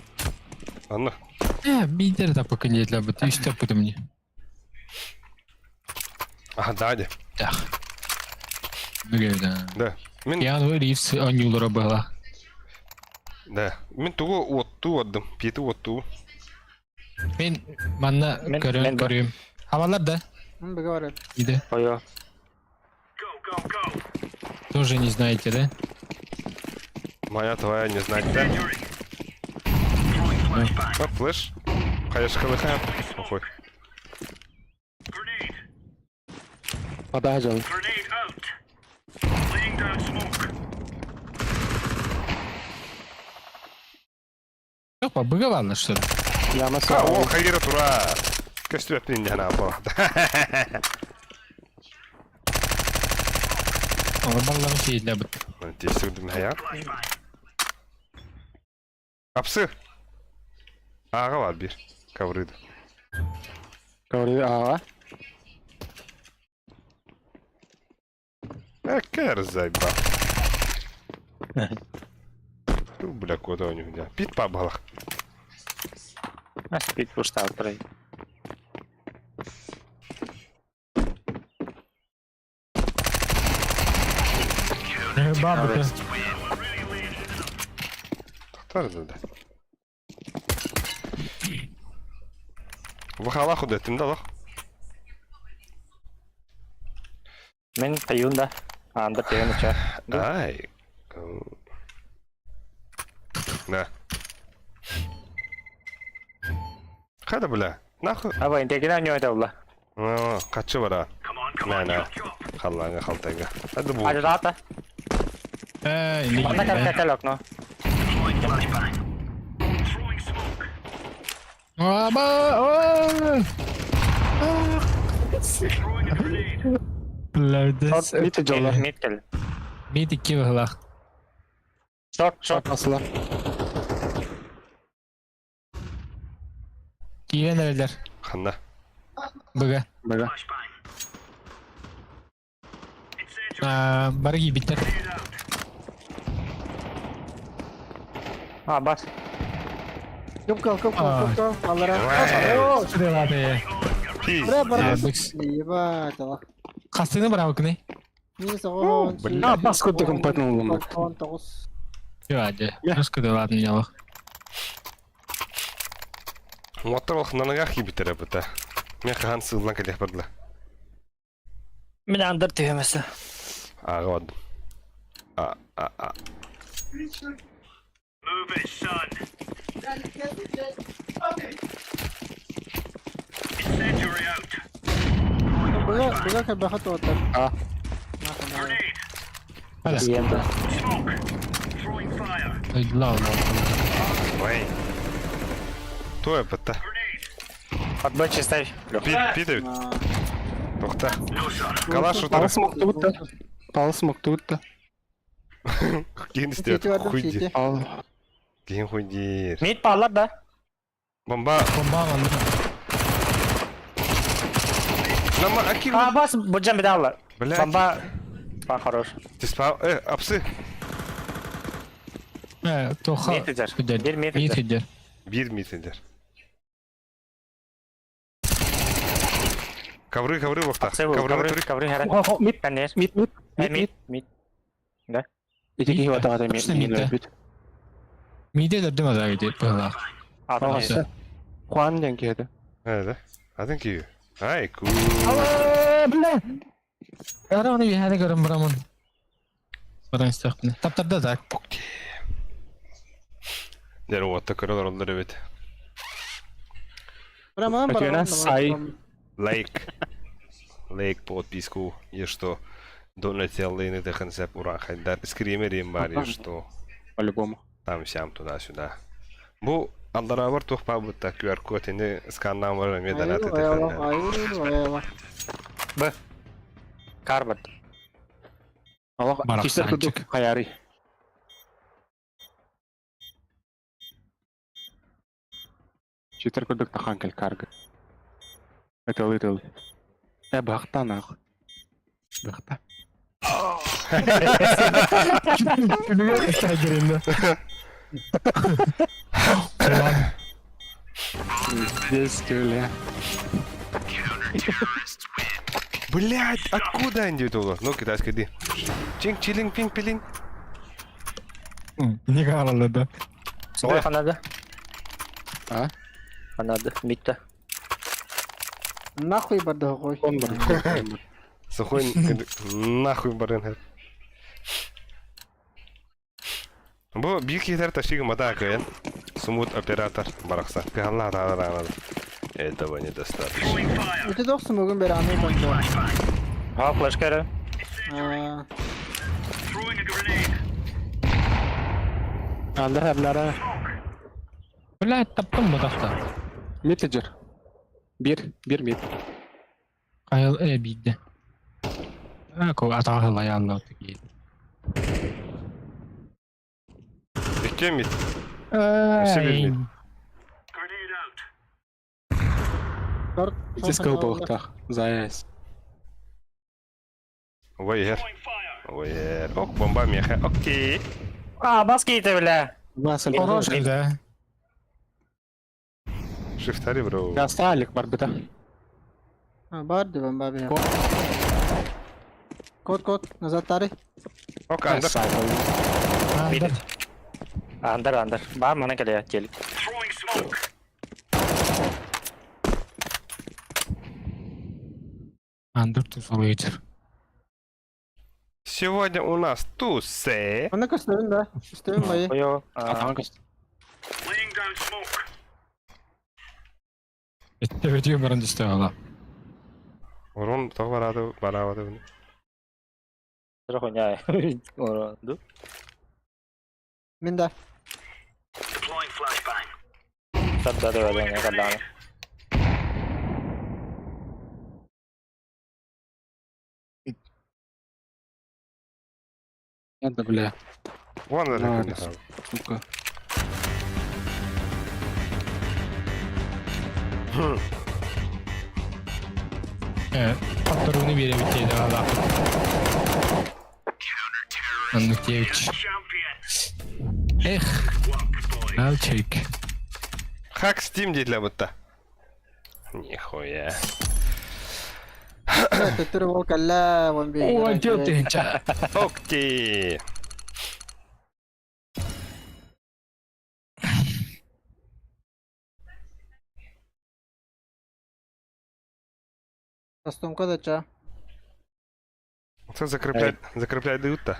Анна. Э, бийтер тапы келетлер бит. Үч тапы мне. Аха, да, Так. Бүгүн. Да. Мин Я ну ривс анюлара была. да. Мин тугу отту отдым. Пети отту. Мен манна Мен- көрөм мен да. көрөм. Хабалар да. Быга бар. Иде. Ой. Go, go, go. Тоже не знаете, да? Моя твоя не знать, да? Throwing flashbang. А, флеш. Конечно, хлыха. Охой. Grenade. Вода жал. Grenade out. Laying down smoke. Опа, быгавалла что ли? Яма А, о, хайра тура. Көстүбэт мин дьана бо. Баллар сейдлер бит. Тесүрдүм хая. Апсы. Ага бар бир. Коврыды. Говори, ага. Әккер зайба. Ту, бля, куда у них, да. Пит пабалах. А, спит пушта трей. Бабка. Тахтар да. Вахалах удеттим да лах. Мин тайуун да. Аанда тыгын ыча. Ай. На. Хада бля. Нахуй. Аба интегина ньуйта була. Хаччы бара. На на. Халлаанга халтайга. Hadi bu. Ажаата. Ээ, инник Манна кэл кэл окно. Аба! Блядь. Мид дьоллор. Мид кэл. Мид икки быһылаах. Шорт, шорт. Асылар. Киирэн эрэллэр. Ханна. Быга. Бага. Аа, бары киирбиттэр. А, бас. Кып-кыл, кып-кыл, А. кып-кыл. Аллара. Стрелаты. Бля, бар. Быкс. Ебать, Аллах. Хастыны быраабыкыный? Минус оҕон. Бля. А, бас курдук ымпатын улуммут. 19. Жа, Русскадылаатын ялах. Уоттар олохнаныга хибитер бұта. Мен хахан сыллан кэлэх бардыла. Мин андыр түһэмэсэ. Ага бардым. А, а, а. Move it, son. Incendiary out. Быга, быга кэлбэхэ туоттар. А. Grenade. Хада. Тиийэн да. Smoke. Throwing fire. Ла, ла. Ой. Туя бұта. Grenade. Отбой чистай. Пит, пит Тоқта. Калаш Палы утары. смоктубут да. Палы смоктубут да. Кейін істеп. Сети бардым, Хуйди. сети. Ал. Кейін хуйдир. Мид паалар да. Бомба. Бомба алды. Нама аки. А, бас, буджан бедаллар. Блядь. Бомба. Ба, хорош. Ты спал? Э, апсы. Э, тоха. Мид иджер. Бир мид Мид иджер. иджер. Бир митендер. Ковры, ковры вахта. Апсы бу, Ковры, ковры, ковры. ковры хара. Мид, Коннер. мид, мид. Э, Мид, мид, мид. мид. Ити киһи батаҕата Точно мид, да. мид. Миде дөрдүм аза кити быһылаах. А, Ага. конечно. Хуан диэн киһи Э, да. Один киви. Ай, ку. Бля. Ара оны биһәне көрөм барамын. Баран истәхпин. Таптарда так. Дер уотта көрөлөр олдар эбит. Браман Өтүөнэ сай. Лайк. Лайк, подписку, и что донатил на хансеп урахайдар. Скример им бар, и что По-любому. там сям туда-сюда. Бу алдарабар тух пабытта QR код ini сканнан бар эме донат Айыл, айыл, Б. Карбат. Аллах, Барак киштер санчик. курдук хаяри. Читер курдук тахан кел карга. Это little. Э, бахта нахуй. Бахта. Здесь бля. Блять, откуда они тут? Ну, китайский ди. Чинг, чилинг, пинг, пилинг. Не каралды да. Солай ханады. А? Ханады. Мидте. Нахуй барды қой. Он бар. Сухой нахуй барын. Бу бир китер ташиги мата кыйын. Сумут оператор баракса. Калла да да да. Этого недостаточно. Өте доқсы мүгін бері аны барды. Ха, флешка эрэ. Throwing a grenade. Анда хәбләре. Бля, таптым бу тахта. Мид Бир, бир мид. Кайыл э бидде. А, ко атаҕа ялла таки. Икки мид. Өссө бир мид. Grenade out. Здесь кылбылыктах. Заяц. Ой, ер. Throwing fire. Ой, ер. Ок, бомба меха. Окей. А, бас кейті, бля. Василь. Хорош, да. Шифтари, бро. Гасталик бар бита. Бар деп баби. Код, код, назад тари. Ок, андыр. Мид. Андыр, андыр. Бар мана келе телик. Throwing smoke. Андыр тусал вечер. Сегодня у нас тусе. Манна көстөбүн да. Көстөбүн байы. Ойо. Атаҕын көстө. Laying down smoke. Өтүө баран түстэ ала. Урун тоҕо бараады бараабаты буну. Хуйня. Ду. Мин да. Deploying flashbang. Садда да да каллаана. Это, бля, Вон А, это сука. Э, Патроны биэрэбит диэн аҕалаахпыт. Оннук диэбит. Champion. Эх, Work, boy. I'll take. Хак Steam диэтилэр бытта. Нихуя. Төттөрү ол кэллэ, он бей. О, тыһынча. Окти. Костюмка да ча. Це закрепляй, закрепляй дают-то.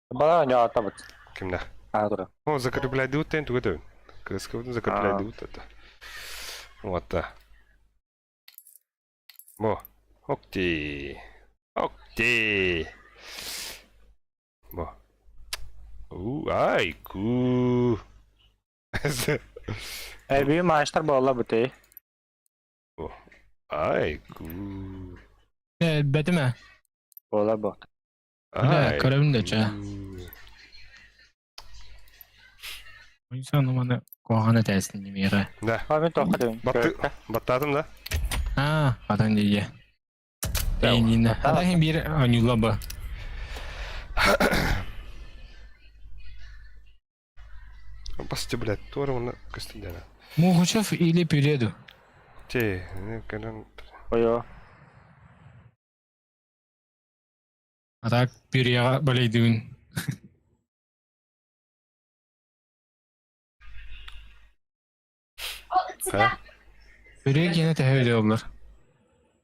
Бала ньоата бут. Кимда? А, тура. О, закрепляй дают тен тугу Кыска закрепляй А. дают это. Вот та. Во. Окти. Окти. Во. У, ай, ку. Э, би маастар буолла бутей. Ай, ку. Э, бэтимэ. Буола бу. Бля, Ай. көрөбүн да ча. ку. Инсан маны куһаҕан этээсин немиэхэ. Да. А мен тоққа дебин. Батты, баттатым да? Аа, атан дии. Эйнин. Атан биир оонньуулла бу. Басты, блядь, туора оны көстүндәнә. Мухачев или пюреду. Те, не кенен Ойо. А так пюрега балейдүүн. Ха? Пюре киэнэ төһө оллар.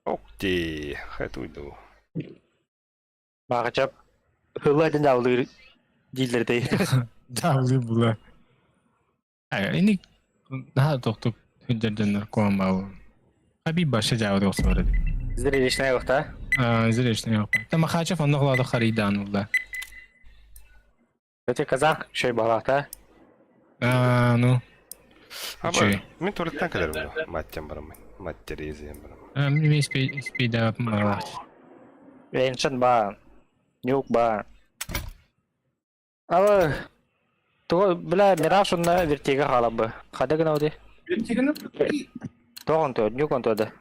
Окти, хайт уйду. Махачев. Хылла ден даулыр дииллер дей. Даулы була. Ай, ини наһаа тохтук хүддэрдэннэр куамбау. Хаби баша жаабы охсор. Зрелищная охта. Аа, зрелищный опа. Та Махачев онно хлада харыйдаан улла. Өте казах шөй балахта. Аа, ну. Аба, Үчүгэй. мен туалеттан кэлэр Маттям барам. Мать Терезия барам. Эм, спи спида малах. Венчен ба. Нюк ба. Алы. Туго бля мираж онна вертига халабы. Хада гына оди. Тоғын тө, нюк он төді.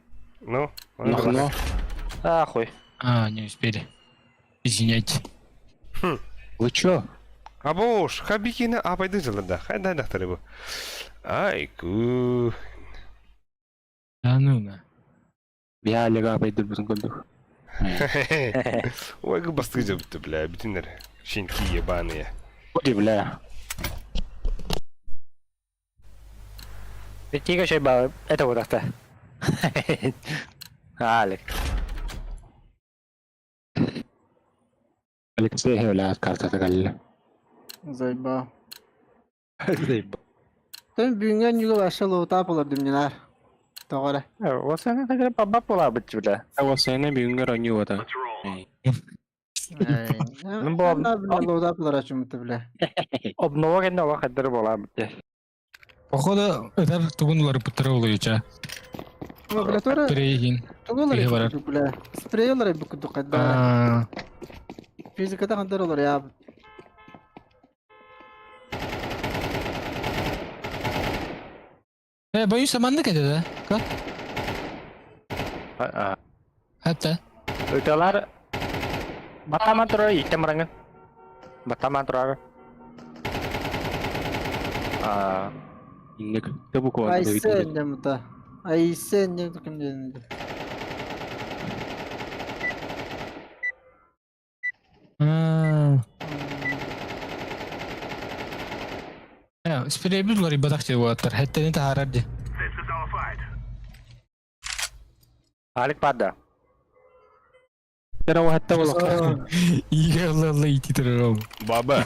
Ну, Ну, А, хуй. А, не успели. Извиняйте. вы чё? Абош, хабикина абайды жылында. Хайда дактары бу. Ай, ку. Да ну на. Я Олега абайдыр бүтүн көрдүк. Ой, басты жабытты, бля, бүтүннер. Щенки ебаные. Ходи, бля. Вертига шөй ба. Это вот ахта. Алик. Алексей, бля, карта калли. Заебал. Заебал. Тön бүгүнгө ньюга вообще лоута болар димнелер. Тоҕо Осаны хадыр баба була бит бля. Сені бүгүнгөр оонньуу ата. Let's roll. Ну, бу- Лоута болар ачымыты бля. Обнова кенде ола хадыр була бит. Походу, это тугунулар буттара улуйча. Бля тура Пюрегин. тугулар Киһи барар. бля. Спрейлер бу кудду Аа, Физикада хандар олар я. Э, боюсь, маннык это, да? Как? Hatta. Өтелар Батаман турар иттем бараңын. Батаман турар. А, Инник. Табу куан. Айсен демута. Айсен дем ким дедин. Аа. Э, спрейбит лори бадах те уаттар. Хэттэни тахарар ди. This is our fight. Алик падда. Кэрэ уһатта болох. Иигэ ылла-ылла иити турар Баба.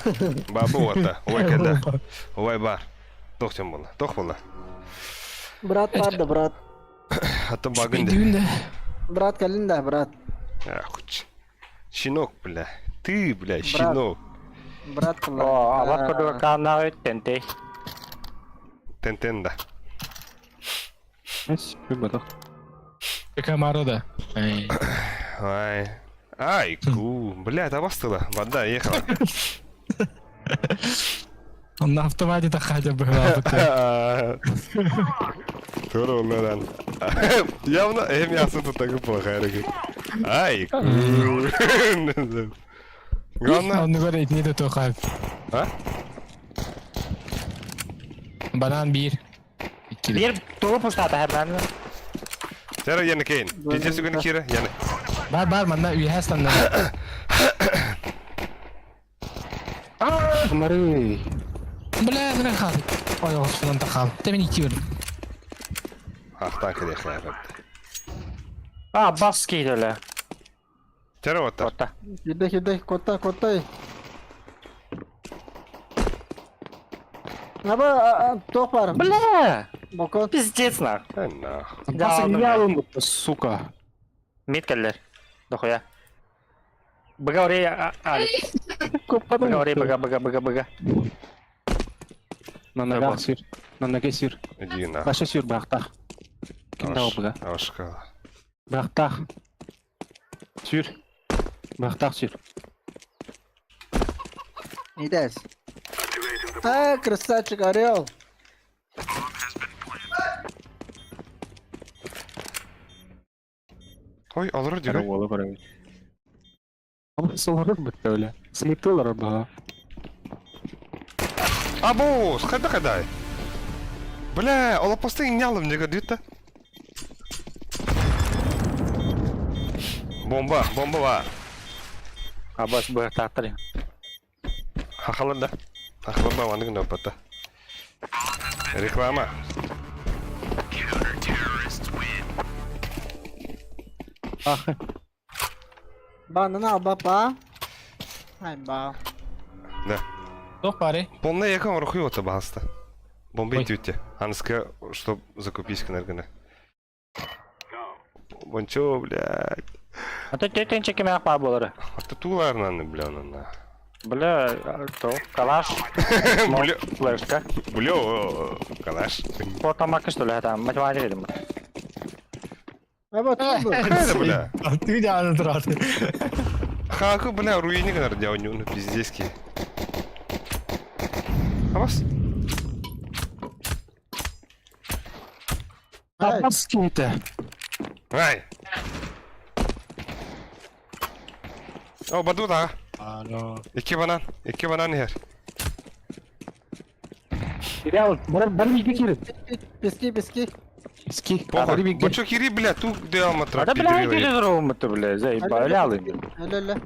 Баба уота. Ой кэдэ. Ой бар. Тох тем була. Тох була. Брат бар да брат. Атын багын де. Брат кэлин да брат. Ахуч. Щенок, бля. Ты, бля, щенок. Брат О, алат курдук кааннаах тентей. Тентен да. Батах. Камара да. Ай. Ай. Ай, ку. Бля, это бастыла. Вода ехала. Он на автомате так хотя бы грабит. Тур уларан. Явно эм ясы тут такой плохая. Ай, ку. Главное... Он говорит, не до того. А? Банан бир. Бир тугу пустата хэмэн. Тера яны кейн. Пиздец үгін кира, яны. Бар бар манна үйе станна. Мары. Бля, мен хат. Ой, осунан тахал. Темен ити бер. Ахтан кеде хляб. А, бас кейделе. Тера вот так. Отта. Киде киде кота кота. Аба тоқ бар. Бля! Балкон. Пиздец нах. Да нахуй. Да, Басы сука. Миткеллер. Дохуя. Быга ори али. Быга ори быга быга быга быга. На ногах сыр. На ноге сыр. Иди нахуй. Баша сыр бахтах. Ким дал быга? Ашка. Бахтах. Сыр. Бахтах сыр. Идес. А, красавчик, орел. Ой, алыр дигә. Ола барабы. Солар бітті өлі. Смытылар баға. Або, қайда қайда? Бля, ола посты не алым неге дейді. Бомба, бомба ба. Абас быга тактыр. Хахалар да. Хахалар ба, ваны гына бата. Реклама. Ах, Банана алба ба. Ай ба. Да. Тох пари. Полная яком рухи ота баста. Бомба Ой. идете. Анска, чтоб закупись кнергана. Бончо, блядь. А то тетен чекеме апа болары. А то туларнаны, бля, на. Бля, то калаш. Бля, Флешка. бля, калаш. Потом что ли там математика дим. Аба тулду. Хайда, бля. Ты не аны тураты. Хаку, бля, руины гнар дяуню, ну пиздецкий. А вас? Ай, Абаски это. Ай! О, баду да. Алло. Iki банан, iki банан her. Сериал, бар бар бейге керек. Пески, пески. Ски. Похуй. Бачо кири, бля, ту где алматра. А да бля, иди здорово, бля, заебали. Әлі, әлі.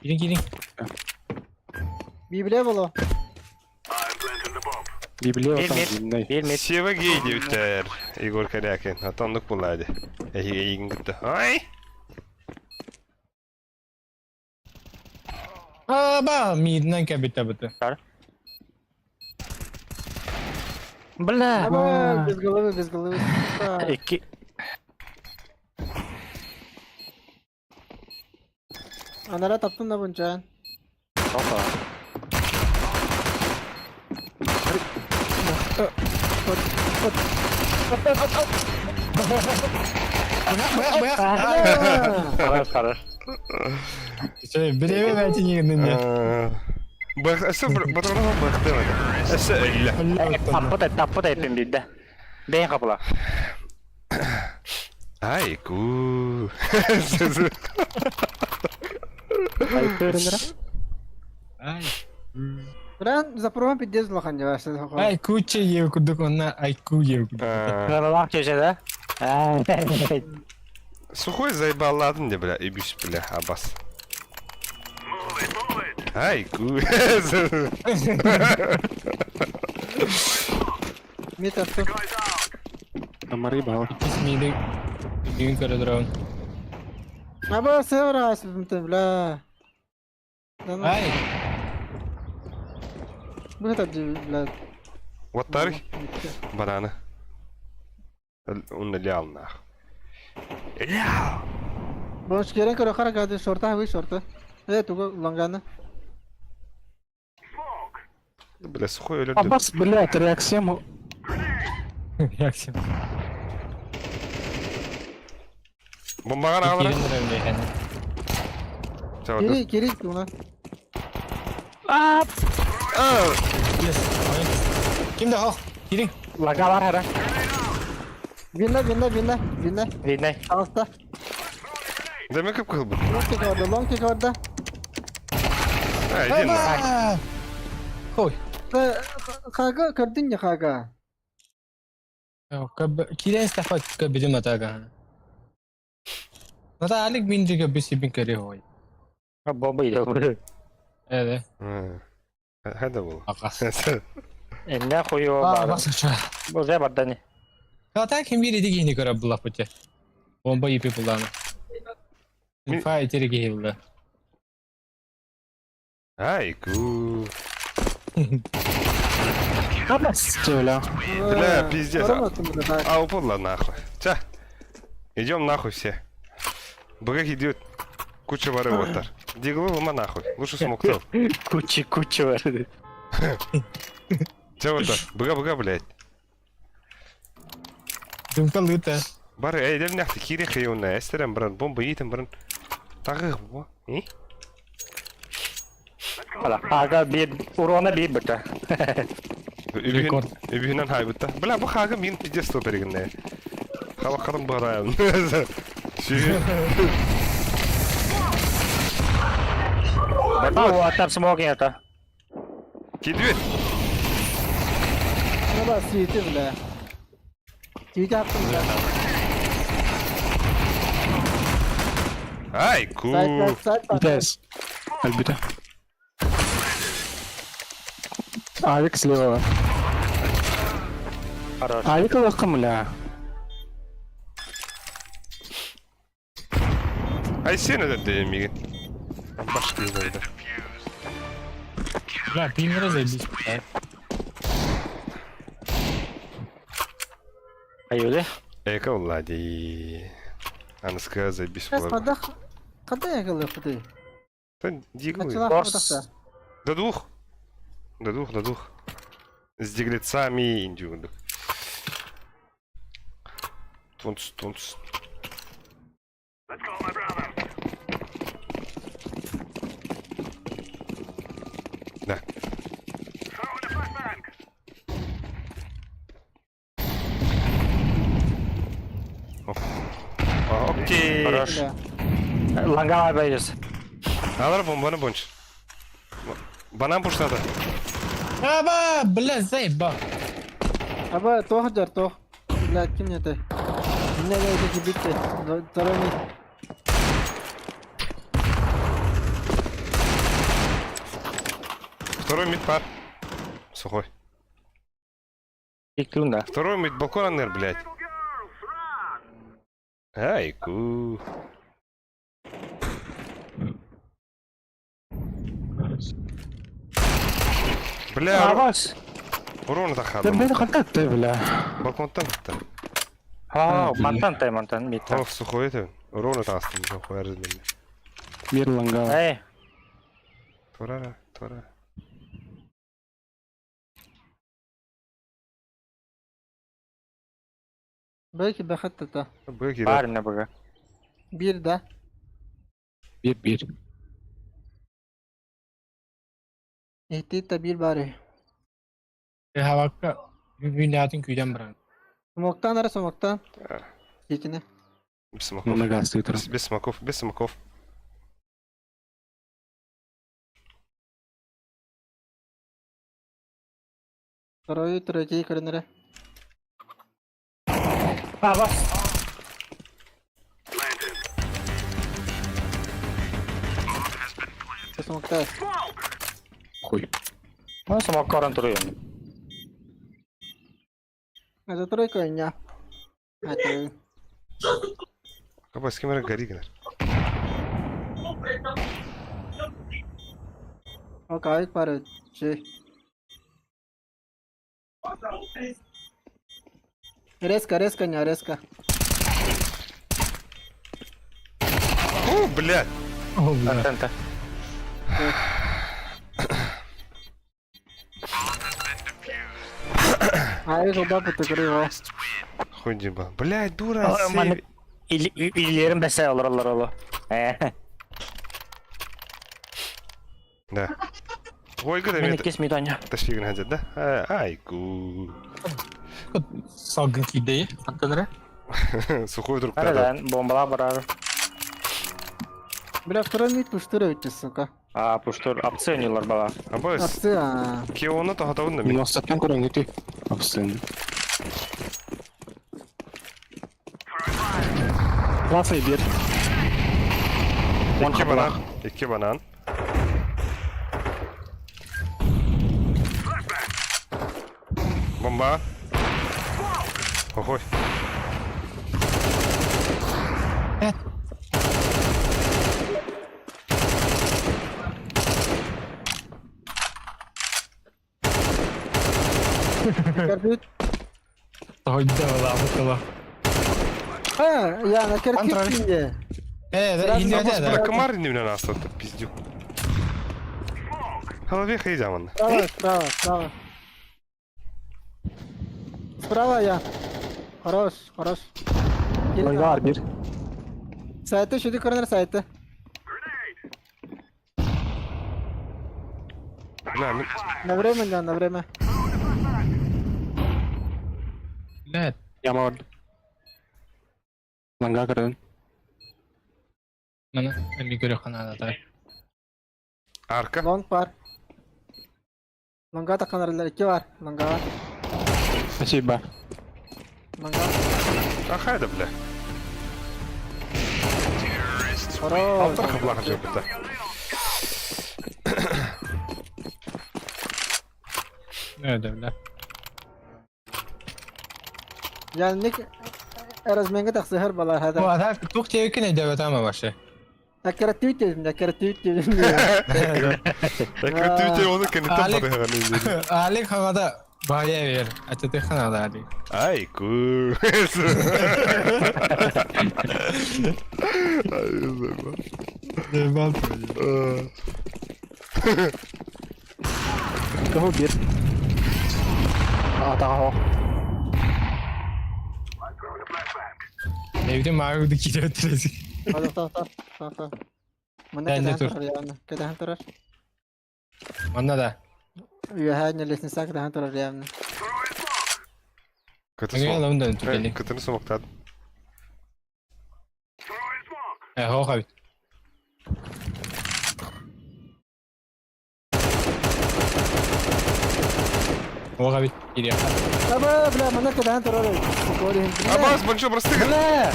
Кирин кирин. Библия боло. Библия Бир там мет. земной. Бир мет. Сева гей диптер. Егор Корякин. Атамдык булады. Эгин гытты. Ай! А, ба, миднен кәбитә бите. Бля. Аба, без головы, без головы. Сука. Iki. Анара таптым да бунчан. Опа. Бык, бык, бык. Хорош, хорош. Şey, bilevi ben yerinin ya. Бах, әсі батырға бақты. Әсі әлі. Таппыт таппыт эппин бидде. Бейн капыла. Ай, ку. Ай. Бран, запром пиздец лохан девашты. Ай, куча ев курдук онна ай ку ев курдук. Лак чөжө да. Сухой заебал ладно, бля, и бис, бля, абас. Ай, ку. Мид таптым. Амары бал. Миди. Düğün karı drone. Аба севера ты, бля. Да ну. Ай! Бу это, бля. Уоттары бананы. Онно лял нах. Лял! Бош керен көрө хара гады шорта вы шорта. Э тугу лонганы. Бля, сухой өлөрдүм. Абас, блядь, реакция. Реакция. Бомбаҕа аҕалара. Кири кири туна. Ким да хох? Кириҥ. Лагалар хара. Винна винна винна винна. Видней. Алста. Дэмэ көп кылбыт. Лонг тик орда, лонг тик орда. А, иди на. Хой. Хага көрдүн не хага. Кирен стафа көбүдүм атага. Ната алик минди көбү сибин көрү хой. Бомба идет. Эве. Хада бол. Ага. Энне хуё А, бар. басыча. Бу же бардани. Ата ким бири дигини көрө була пути. Бомба ипи буланы. Инфа итери гейилdi. Ай, ку. Абас, бля. Бля, пиздец. А А, упадла нахуй. Ча. Идем нахуй все. Бгах идет. Куча бары оттар. Диглы лома нахуй. Лучше смоктал. Кучи кучи бар. Ча вот так. Бга бга, блядь. Дымка лыта. Бары, эй, дем нахты кире хеюна. Эстерем бран, бомба итем бран. Тагы, во. И? Ала, ага бир урона бир быта. Рекорд. Үбүнен хайбытта. Бля, бу хага мин пиздец то берегинне. Халакарым барайын. Бата атап смог это. Кидвет. Ну да, свети, бля. Свети аттым, бля. Ай, ку. Сайт, сайт, сайт. ДС. Альбита. Авик слева. Хорош. Авик лохом, бля. Ай, сен ödedi миген. Башки ödedi. Бля, пингера заебись. Аюле. Эка улади. Аныска заебись Сейчас була. подах. Когда я говорю, ты? Да диглы. Начала Торс. подахта. До двух. До двух, до двух. С диглецами индюдок. Тунц, тунц. Let's go, my brother. Да. Throw in the flashbang. Окей. Хорош. Бля. Лангала байыз. Алар бомбаны бонч. Банан пуштады. Аба, бля, заеба. Аба, тох жар, тох. Бля, ким не ты? Не, не, это битте. Второй мид. Второй мид пар. Сухой. Иклюнда. Второй мид балкон аннер, блядь. Little girls, run. Ай, ку. Бля, Авас. урон Да, захадым. бля, контакт, бля. Балконтан бітті. А, мантан тай мантан мид. Ох, сухой это. Урон тастым, сухой арзмен. Мир лангал. Эй, Турара, тура. Belki бахатта та. Быки, бар не бага. Bir да. Bir bir. Ehtit bir bari. Хавакка винятын күйден баран. Смоктан ара смоктан. Сетine. Без смоков. Много стоит. Без, без смоков, без смоков. Второй, третий көрүнөрө. Авас. Смокта. Хуй. Ну, смог корон туруем. Это тройка у меня. Это Кабас кемера гори гнер. О, кайык бар эбит. Резко, резко, не резко. О, блядь! О, бля. Антента. А, я жолда бутыгыры Хуй деба. Блядь, дура, Маннык илиилэрин бэсэ олороллор оло. Э. Да. Ой, когда Мен мне иккис мидоня. ташигин хадят, да? Айку. Салгын киирдэ хантан эрэ? Сухой друг Арада бомбала барар. Бля, второй мид пуштур эбит, сука. А, пуштур опционилар бала. Абас, Апсы, а. кеоны тохотабын да мин. Муостаттан көрөҥҥүтүй? Апсын. Лафай биэр. Икки банан. Икки банан. Бомба. Охой. Кэрбит. Тоһуйда балаабыт ыла. А, я на кэркит Э, инде А да. комар не на нас тут пиздюк. Голове хайдаман. Справа, справа, справа. Справа я. Хорош, хорош. Лангар биир. Сайты, шүді көрінер сайты. Бля, мин... На время, да, на время. Блядь. Яма бар. Ланга көрөн. Маны эми көрө ханаада. Арка. Лонг бар. Лонга таққан икки бар. Лонга бар. Спасибо. Лонга. А хайда, бля. Хорош. Алтар хаблаха жопыта. Нөдө, бля. Yani ник разменге тақсыһар балар хада. Бу ата тух тиэкин эдебет ама башы. Аккаративит дедим, аккаративит дедим. Экретивите оны кенеттен Алик. барыган. Алик хагада бая бер. Ачаты ханада Алик. Ай, ку. Кого биэр? Атаға. Эбитин маагы кире өтүрөсү. Тоқ, тоқ, тоқ, тоқ, тоқ. Мына Дәнде кедахан тур. турар явно. Кедахан турар. Манна да. Үйәһә лестница кедахан турар явно. Аңа ламдан түгели. Кытыны сумактад. Э, хоо хабит. Хоо хабит. Кире. Аба, бля, мына кедахан турар. Абас, банчо просты. Бля!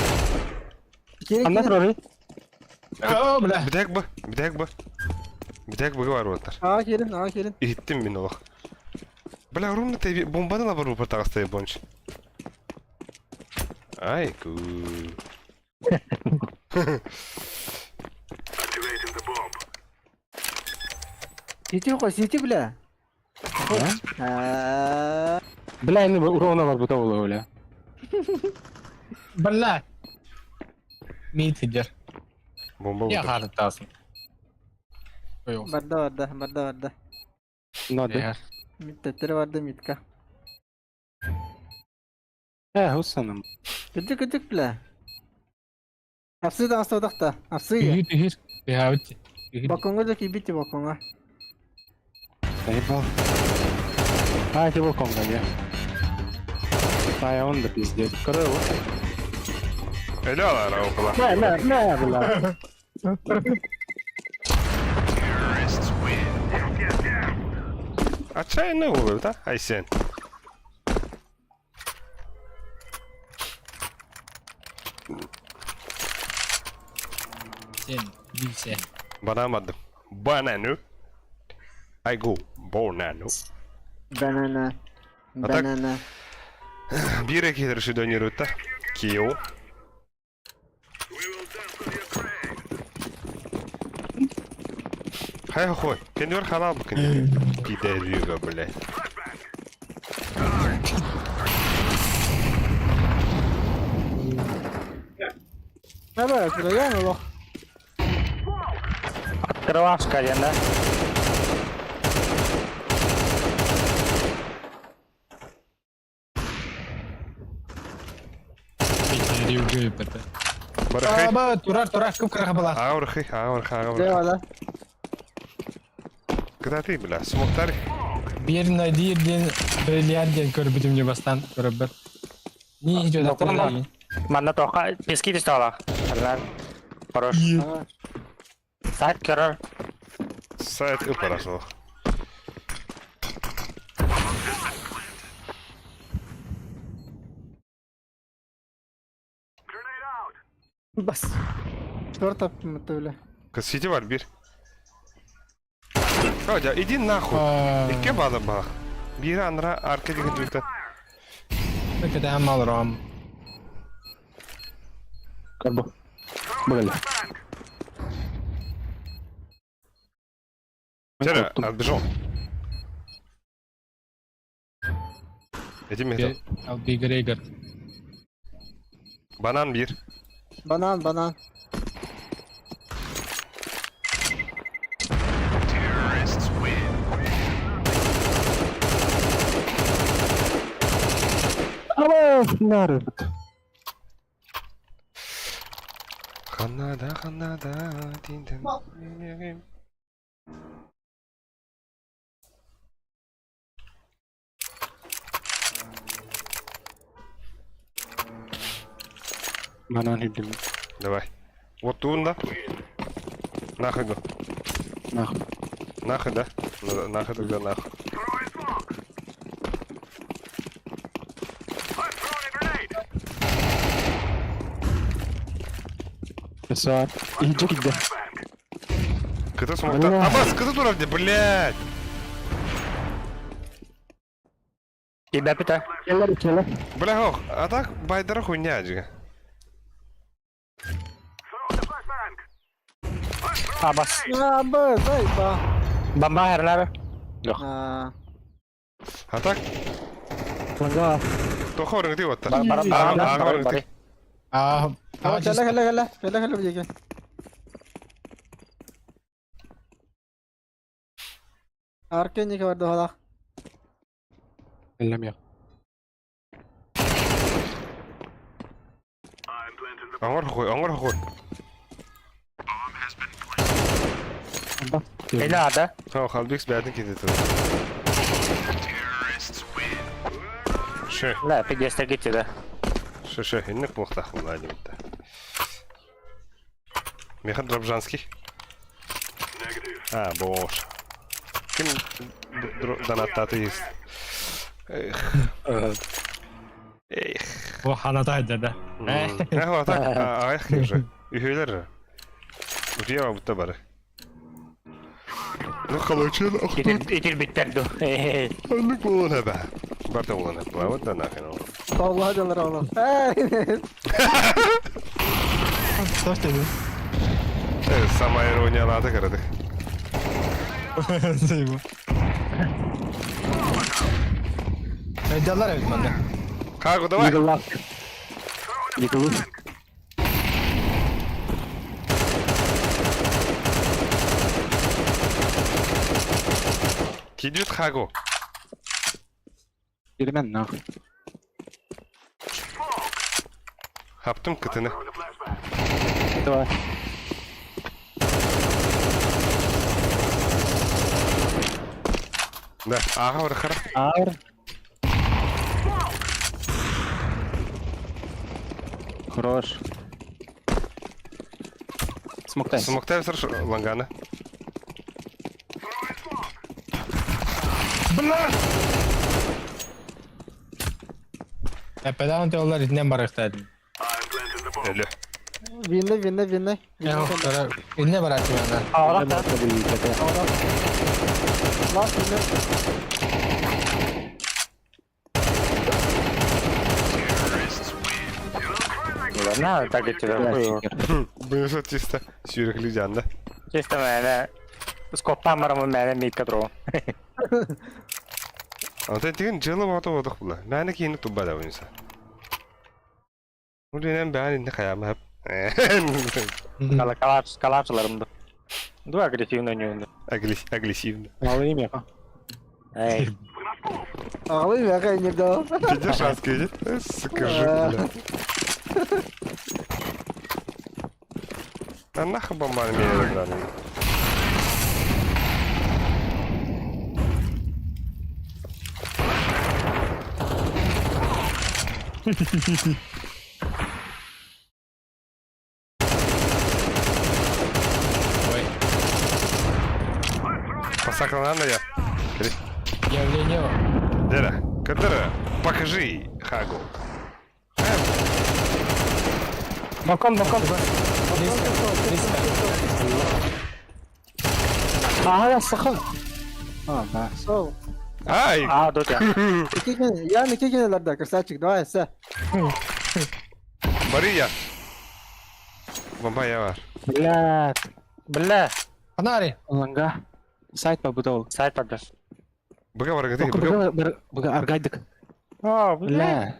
Анда турар. О, бля. Битек б, битек б. Битек б бар отар. Аа, келин, аа, келин. Иттим мин олох. Бля, румны те бомбаны ла бару патагастай бонч. Ай, ку. Сити қой, сити, бля. Аа. Бля, энэ урона бар бута боло, бля. Бля. Мит хиджер. Бомба. Я хартасын. Ой, Барда, барда, барда, барда. Надо. Миттеттер барды, митка. Э, хусаным. Күтүк, күтүк, бля. Апсы да астадақта. Апсы. Түһүр, түһүр. Бяабыт. Баконга да кибити баконга. Заебал. А, это был конга, не? А, он да пиздец. Короче, Эля ала окула. На, на, на, бля. А чай не улы, да? Айсен. Сен, билсе. Банамадым. Банану. I go. Банану. Банана. А так- Банана. Бир эки реши донировать, Кио. Хайа хуй. Кеннер халал бу кини. Пидорюга, блядь. Аба, кырайан олох. Открывашка диэн да. Барахай. Аба, турар, турар, кып кыраха была. Аурхи, аурхи, аурхи. Дьэ, Куда ты, бля? Смоктар. Биир Надир диэн бриллиант диэн көрбүтүм дьэ бастаан көрөбөр. Ни жодаттар Манна тоха пески түсталах. Хорош. Сайт көрөр. Сайт ыпарасыл. Бас. Чёрт таптым бля. Сити бар бир. Хотя, иди нахуй. Икки бада бах. Бири анра арка деген түйтэ. Кэтээн малром. Карбо. Быгали. Чера, отбежал. Эти мехта. Алби Грегор. Банан бир. Банан, банан. Нары. Ханада, ханада, тин-тин. Банан хидим. Давай. Вот тун, да? Нахуй го. Нахуй. Нахуй, да? Ну, нахуй тогда нахуй. Саар. Иһирдьэ киирдэ. Кыта смокта. Абас, кыта турар де, блядь! Килбэппитэ. Кэлэр кэлэр. Бля, ох, а так байдара хуйня, дьигэ. Абас. Аба, дай ба. Бомба херлер. А, А так, Ланга. тохо рыгды вот Бар бар Ага, бар ага, бар рыгды. бар. Аа, а, кэлэ кэлэ кэлэ, кэлэ кэлэ бу Арке не кабар дохала. Эллем Аңар хуй, аңар хуй. Эли ада. Ха, Халбикс бәрін кетеді. Ше, Ла, пидестер кетти да. ше, ше, иннек болықтақ бұла демекті. Механ Драбжанский. А, бош. Ким донаттаты есть? Эх. Эх. О, ханатай да. Эх, так, аяқ же. Үйелер. Утия бутта бары. Ну, халачын, ах, Итир биттерду. Аннык болан әбә. Барта болан әбә. Вот да нахрен ол. Алла жалар алла. Эй. Что ты? Сама ирония латы кырдык. Жалар эбит манна. Кагу, давай. Николас. Николас. Кидют Хагу. Перемен нахуй. Хаптым кытыны. Давай. Да, ага, врахара. Ар. Хорош. Смоктай. Смоктай сырш ланганы. Эпедан теолар итинен барыктадым. Эле. Винне, винне, винне. Инне барачы мана. Аалах да. Лас винне. На, так кетти да. Бұнысы чисто сүйрекли жанда. Чисто мәне. Скоптаан бараммын мээнэ мииккэ туруом. Ата тигин дьыала баҕата буолбатах була. Мээнэ киһини тубба да буйса. Бу дэнэн бээн инни хайаама Кала калаш калашыларым да. Ду агрессивно ойнуунду. Агрессивно. Алый меха. Эй, Аҕалый меха иннирдо. Пиздец шанс видит? Сука, жир, бля. А нахуй бомбар меня забрали. Ой, Посаклана я. явление. Дера, Кадера, покажи Хагу. Балкон, балкон. Близко, близко. А, я сахал. А, да. Сол. Ай! А, тут я. Я не кикин да, красавчик, давай, все. Бария. Бомба я var. Бля, Бля, Фонари. ланга. Сайт побудовал. сайт тогда. Быга бар гыты, Бага, быга. бага, бага, аргайдык. О, бля. Бля.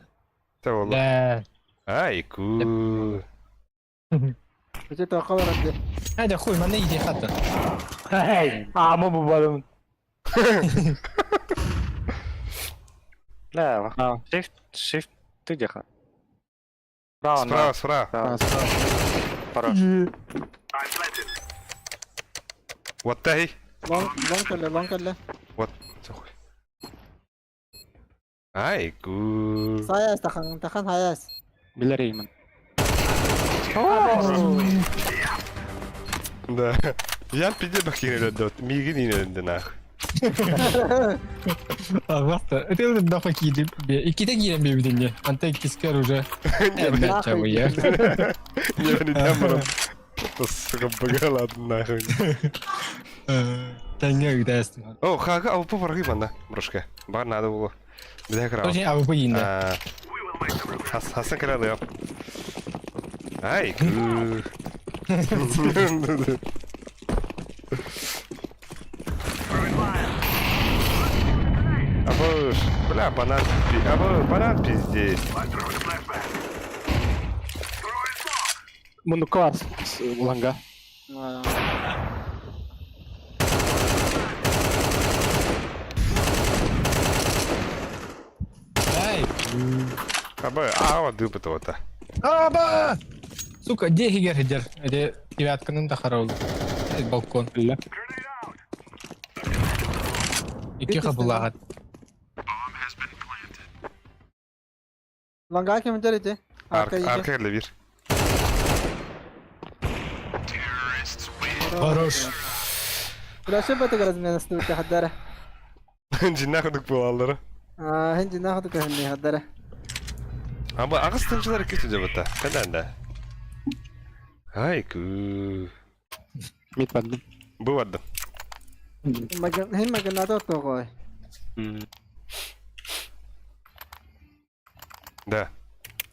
Та Бля. Ай, ку. Ити тоқалар әбде. Hadi хуй, манна иди хата. Эй, а, мы бы балым. Бля, А. shift, shift, ты где? Справа, Справа, справа. справа. Хорош. Вот тай. Лонг, лонг кэллэ, лонг кэллэ. Вот. Захуй. Ай, ку. Саяс тахан, тахан хаяс. Бля, Рейман. Да. Я пиде бакиреле Мигин инелде нах. Аллахта. Это уже нахуй киди. Икките киирэн биэбитинне. Анта иккискер уже. Нахуй Чабы я. Не, не дам Сука, быга ладно нахуй. Тэҥҥэ ыытаастым. О, хага, а по враги манда, брошка. Бар надо было. Бля, крау. Очень а вы инна. Хас, хасан кырады я. Ай, ку. Абыш, бля, банан, абы, банан пиздец. Мунукар ланга. Ай. Абы, ава дыпыт вот. Аба! Сука, где хигер хидер? Это девятканын да харол. Балкон. Бля. Икки хабылагат. Лонга ким ити? Арка, арка bir. Хорош. Бля, бата размена с нубка хаддара. Жиннах буолаллара. А, хин жиннах дука хинни хаддара. Аба ағыс тынчылар кетті деп отта. Қайдан да? Ай, ку. Мид бардым. Бу бардым. Хин маганато тоғой. Да.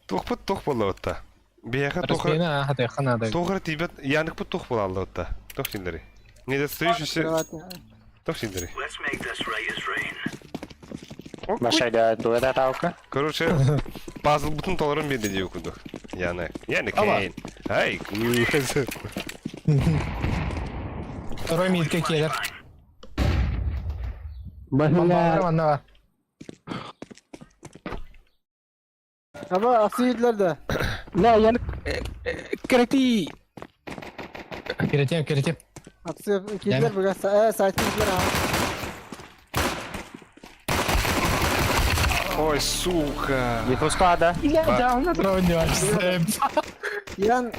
Тухпыт тух бола отта. Бияха тухыр. Распена, хата ханада. Тухыр тибет янык тух бола алды отта. Тух синдери. Не достающийся. Тух синдери. Let's make this right as rain. Машайда дуэда таука. Короче, пазл бутын толорун берди деп кудук. Яны. Яны кейн. Ай, ку. Второй мид келер. Бля. Манна. Аба, асыйдлар да. Бля, я Карати. Керетем, керетем. Апсы кидлер буга сайт кидлер. Ой, сука. Диффуз да? Ян, ян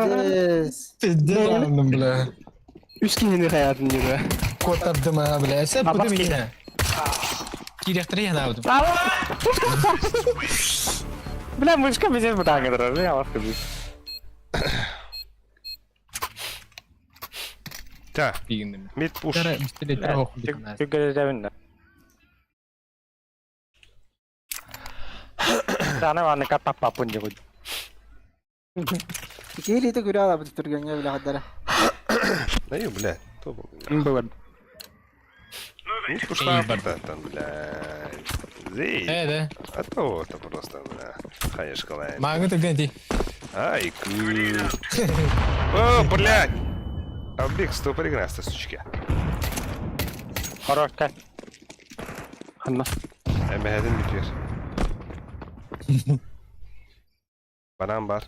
здесь. Пиздец, бля. Үс киһини хаятын дире. Котардым, бля. Сен А, буду баски. меня. Кирехтер я навдым. Бля, мышка пиздец бутанга дорожа, я вас скажу. Та, мид пуш. Түгелдәвин. Тана ваны капап папун деп. Киили те күрә ала бит түргәнгә бля хаддара. Ай, бля. То был. Было. Ну, пушка там, бля. Зей. Э, да. А то это просто, бля. Хаешкалай. Маңы түрген ти. Ай, ку. О, блядь! Абик, сто прекрасно, сучки. Хорошка. Ханна. Эмэһэтин бүтүөр. Банан бар.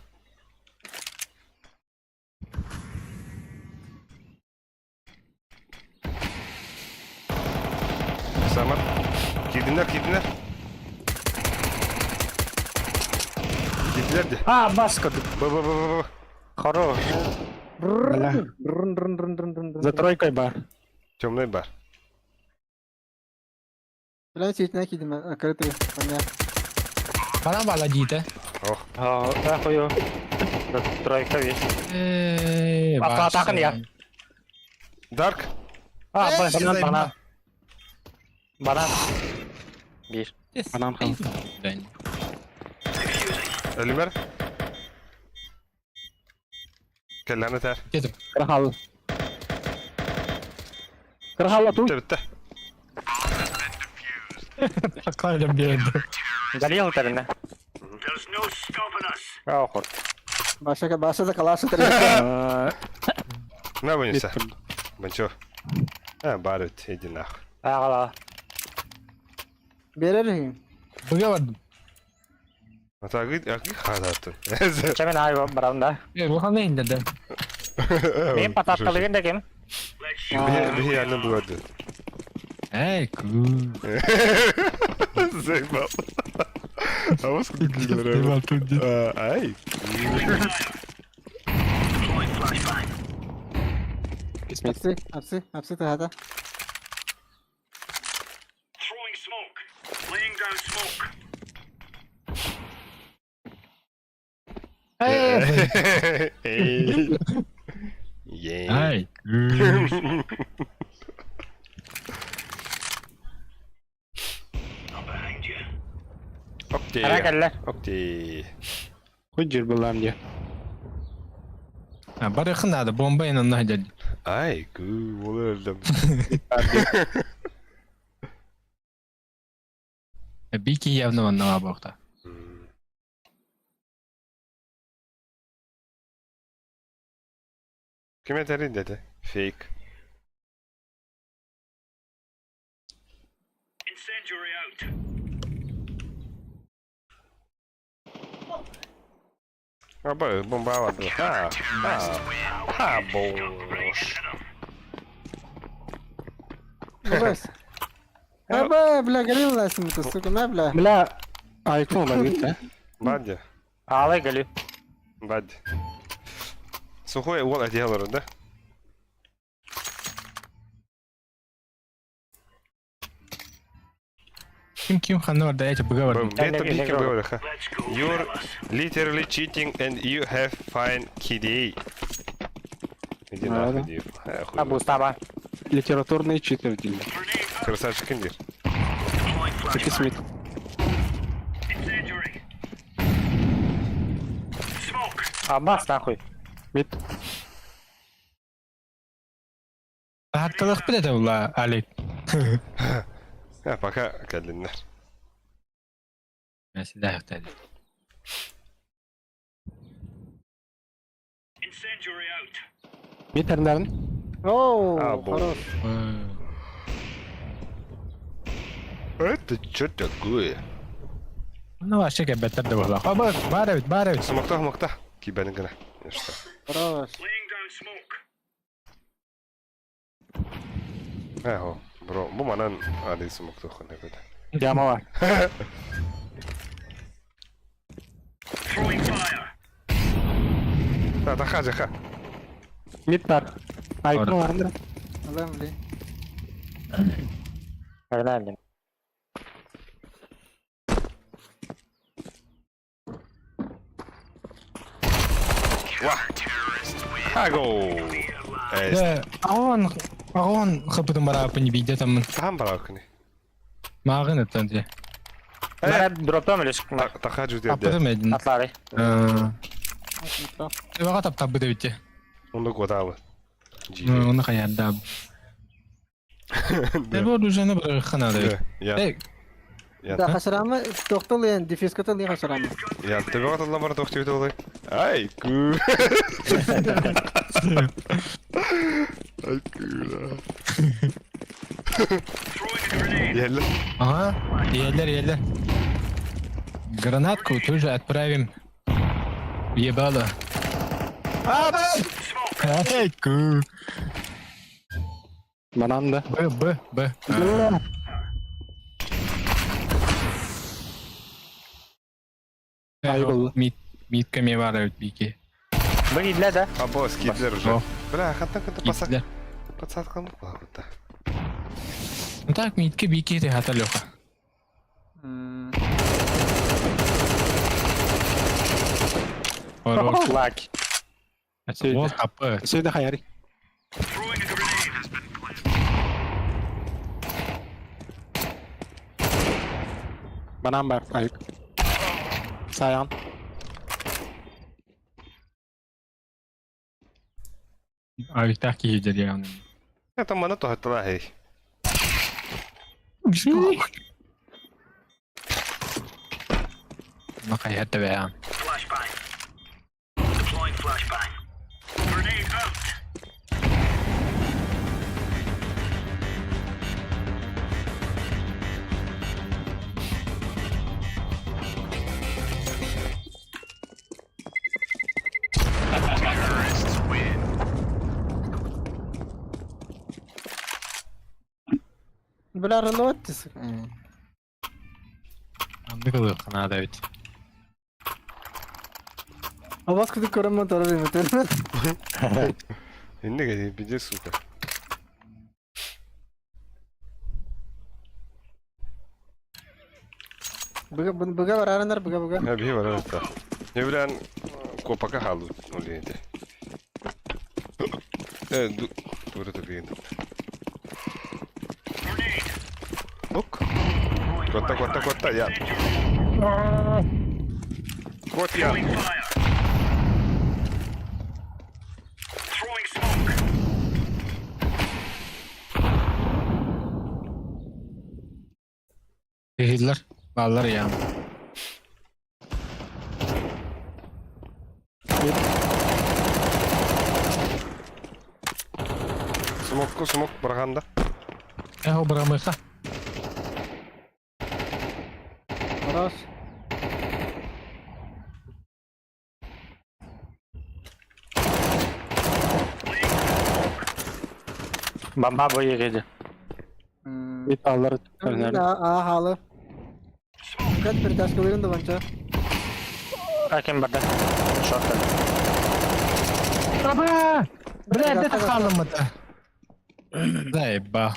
Самар. Киирдиннэр, киирдиннэр. Киирдилэр де. А, маска. Б б б б б. Хорош. Бля. За тройкой бар. Темный бар. Бля, сетіне кидім, открытый, понятно. Банан бала диите. Ох. А, ахую. Тройка весь. Э, Ата- атакын я. Дарк. А, банан, банан. Банан. Биир. Банан хал. Өлүмэр. Кэллэни тэр. Кетип. Кырахал. Кырахал ту. Бүттэ бүттэ. Кайлым берди. Галил тэринэ. There's no stopping us. А, охор. Баша, баша за калаша трясет. На вынеса. Банчо. А, бар бит, иди нахуй. Ағала. Берер им. Быга бардым. Атагы, аги хадатын. Чемен ай барам да. Э, улахан индерде. Мен пататталыгын да кем? Let's shoot. Биһи анны бугады. Эй, ку. Заебал. А вот сколько Ай. Deploying flashbang. Апсы, апсы, апсы тахата. Throwing smoke. Laying down smoke. Эй, Эй. Е. Ай, ку. I'm behind you. Окей. Ара кэллэ. Окей. Хоть жир была мне. А, барыхын надо, бомба инан нахдел. Ай, ку, олардым. Бики явно манна бохта. Ким этэрин деді? Фейк. Incendiary out. Аба, бомба барды. Ха. Ха. Ха, бош. Бабас. Аба, бля, горел нас это, сука, на, бля. Бля. Айфон бар бит, да? Бадди. Аалай галю. Бадди. Сухой уол одеялары, да? Ким ким ханна барда, эти быга бардым. Бета бики бывает, ха. Let's go, You're fellas. literally cheating and you have fine KDA. Иди Ладно. нахуй, иди. А, хуй. А, бустаба. Литературный читер дим. Grenade out. Красавчик индир. Deploying Таки flashbang. Смит. Incendiary. Smoke. А, бас нахуй. Мид. Хатталык билет була, Алик. А, пока кэллиннэр. Мәсилә хәтәл. Incendiary out. Мид әрнәрін. Оу, А, бо. хорош. Это что такое? Ну, вообще кәбәттер дә була. Аба, бар бит, бар бит. Смокта, смокта. Кибәнең генә. Что? Хорош. Laying down smoke. Әһо, бро, бу манан али смокта хны бит. Яма бар. Throwing fire. Да, таха, жаха. Мид бар. Айфон бар. Алам, бля. Нормально. Ва. Хаго. Э, Э, агон, агон хапытын бара не видя там. там баракны. Магын это де. Мара дроптом лишь. Таха жудер. Апытым эдин. Атлары. Э, вага таптап бит бит. Онда годалы. Оны хайарда. Эбо дужаны бырахха надо. Я. Я. Да, хасарама тохтол ен, дефиската ли хасарама. Я төбөҕө тылла бара туох диэбит олай. Ай, күү. Ай, күү. Иһэллэр. Ага, иһэллэр, иһэллэр. Гранатку тоже отправим в ебало. Ай, күү. Банан да. Б, Б, Б. Ай булла. Мид, мидка ме бар эбит бики. Бу киирдилэр да? Абос киирдилэр уже. Бля, хантан кытта пасак. Киирдилэр. Подсадкам куһабыта. Ну так, мидке бики ты хата Леха. Хорош. Лак. Вот АП. Сөйдө хайари. Банан бар. Айык. Саян. Авитах киһи дьиэҕин. Это мана тоһоттолаа хей. Ма хайа тэбээн. Flashbang. Deploying flashbang. Grenade out. Бля, релот ты. Аннык ылыахха наада эбит. Абас кыды көрөмөн торор эметен. Иннеге пиздец, сука. Быга быга барарындар быга быга. Я бии барар это. Не билэн копака халу олиэнте. Э, тура тупиин. Ок. Котта, котта, котта, я. Кот я. Throwing fire. Throwing smoke. Киһилэр бааллар яам. Смокку смок барганда. Э, бырамыха. Хорош. Бамба бу егеди. Мид аллар. А, халы. Кат бір ташкаларын да банча. Аким барда. Шорт. Аба! Бля, это халым это. Заеба.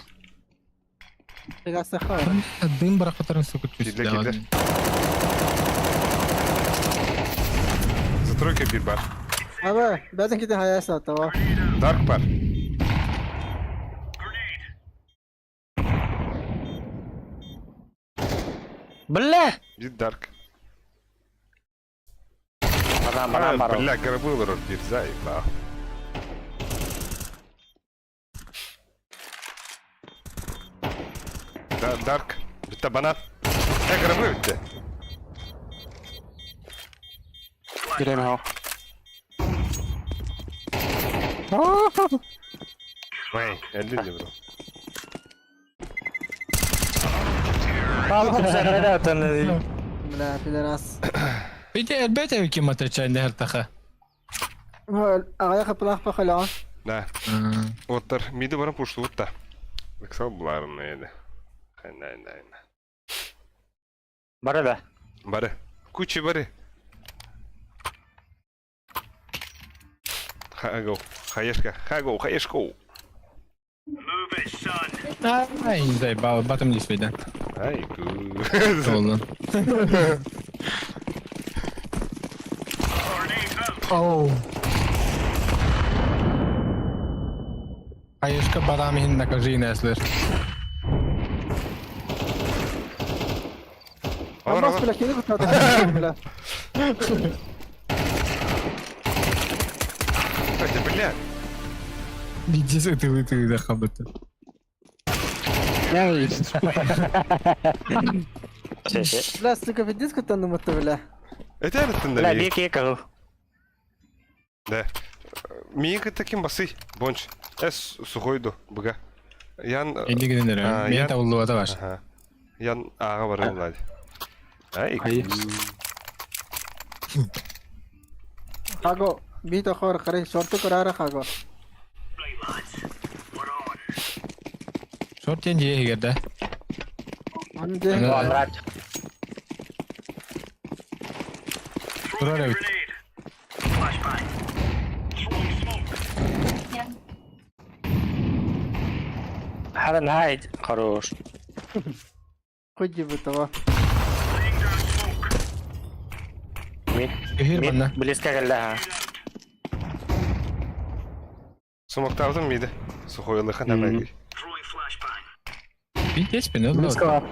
Гасаха. Дым барахтарын сука Кирле, чувствую. кирле. Застройка бир бар. Аба, бәден китен хаясы аттава. Дарк бар. Бля! Бир дарк. Банан, банан бар. Бля, гробы бир заеба. Да, дарк. Битта банан. Э, гробы битте. Киреме хо. Ой, эллин де бро. Бля, пидорас. Бите элбете ким отвечает на РТХ. Ағая қапылақ пақалаған. Да. Оттар, миди баран пушту утта. Ыксал буларын еді. Хайна, хайна, хайна. Бары да. Бары. Кучи бары. Хаго, хаешка, хаго, хаешко. Move it, son. Ай, заебал, батом не сведа. Ай, ку. Олан. Grenade out. Оу. Хаешка барам накажи не слышь. Алар, Абас алар. бля, кені құтады. Бля. Кстати, бля. Биирдиэс ытылыы-ытылыы хаалбыттар. Бля, сука, пиздец куттаннымытты, бля. Это да Бля, биир киһи кыһыл. Да. Миин кытта ким басый? Бонч. Эс сухой ду, быга. Ян... Энди гынан эрэ. Мен табыллыбата бар. Ага. Ян ааҕа барар Влади. Ай. Хаго, бит охор, қарай, шорты көрәрі хаго. Шорт диэн дьиэ иһигэр да. Аны дьиэ. Турар эбит. Хара найт. Хорош. Хуй бытова. Мид. Үһүр Мид манна. близко кэллэ ha. Сумактаабытым мииде. Сухойлыха нэмэги. Биитээс бин ол. Близко.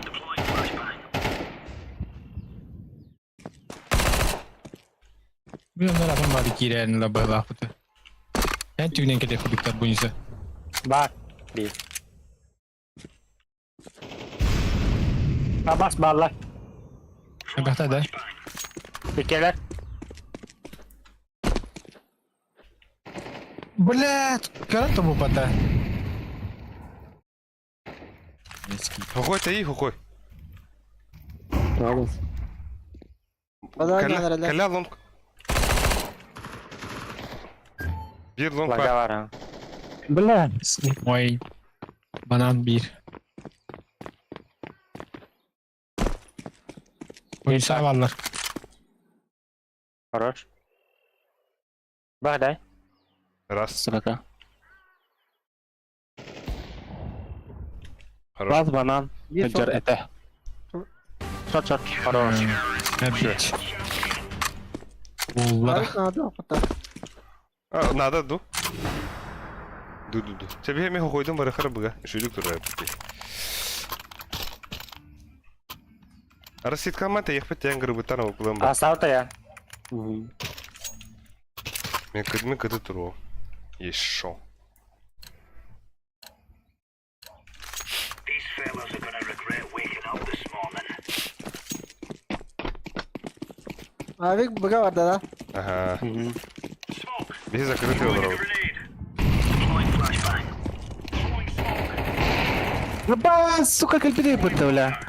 Бу оннор атын бары киирэрин ыла быһылаахпыты. Эн түгүнэн кэтэх курдуктар буйса. Бар. Bir. Абас бааллар. Элбэхтэ да. Иккилэр. Блядь, көрөн тобупата. Хохой таи хохой. Бада Кэлэ лонг. Биир лонг Лага бар. бар. ha. Бля. Ой. Банан бир. Ойса баллар. Хорош. Багдай. Раз. Срака. Хорош. Раз банан. Жар это. Шот шот. Хорош. Эбит. Буллара. Надо, А, надо ду. Ду ду ду. Тебе мен хохойдун барыхар быга. Шүлүк турар. Араситкама та ехпет тян гырбыттан окулан ба. Асалта я. Мен кыт мен кыты туру. Еще. These fellas are gonna regret waking up this morning. Авик быга бар да. Ага. Биһи закрытый олорор. Grenade. Deploying flashbang. Throwing smoke. Ба, сука, кэлбит бытта, бля.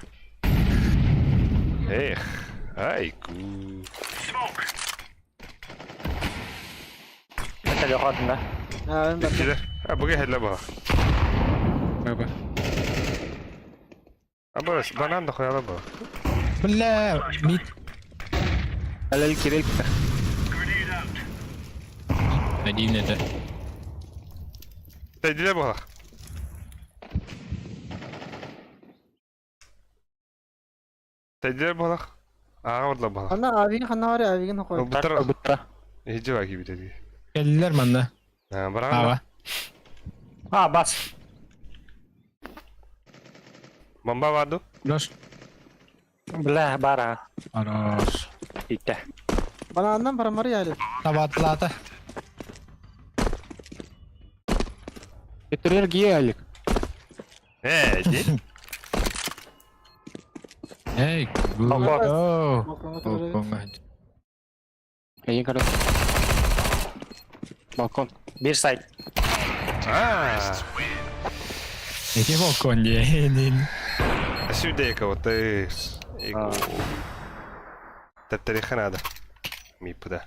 Эх. Айку. Smoke. Это легко, да? А, мен бар. Иккилер. А буга хелле ба. Баба. А барыс банан да хояла ба. Бля, мид. Алал кирел. Grenade out. Один это. Тайдиле ба. Тайдиле ба. Ага ордла ба. Ана авиг хана бар, авигин хой. Бутар. Бутта. Иди ва кибит эди. Келлер манна. А, баран. Ава. А, бас. Бомба ваду. Рош. Бля, бара. Хорош. Итте. Банандан барамар яли. Табатлата. Это рергия, Алик. Э, иди. Эй, Ого. го. Я короче. Балкон. Бир сайт. А. Эти балкон диэн. Сюда кого-то. Таттариха надо. Мипуда.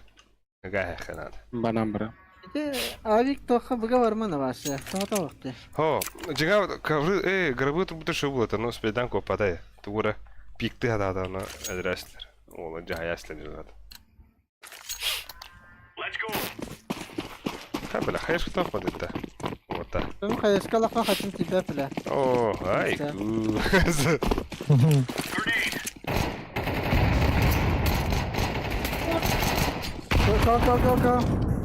Какая надо. Банан бра. Авик тоха быга бар мана ваше. Тоха вакты. Хо, жига ковры, э, гробы тут будто шо было, но спедан копатай. Тугура пикты хада на адрестер. Ола жахаяслер жигат. Let's go. Ха бля, хайш кто ходит-то? Вот так. Мен хайышка лаха хатым тебя бля. О, ай. Grenade. Go go go go.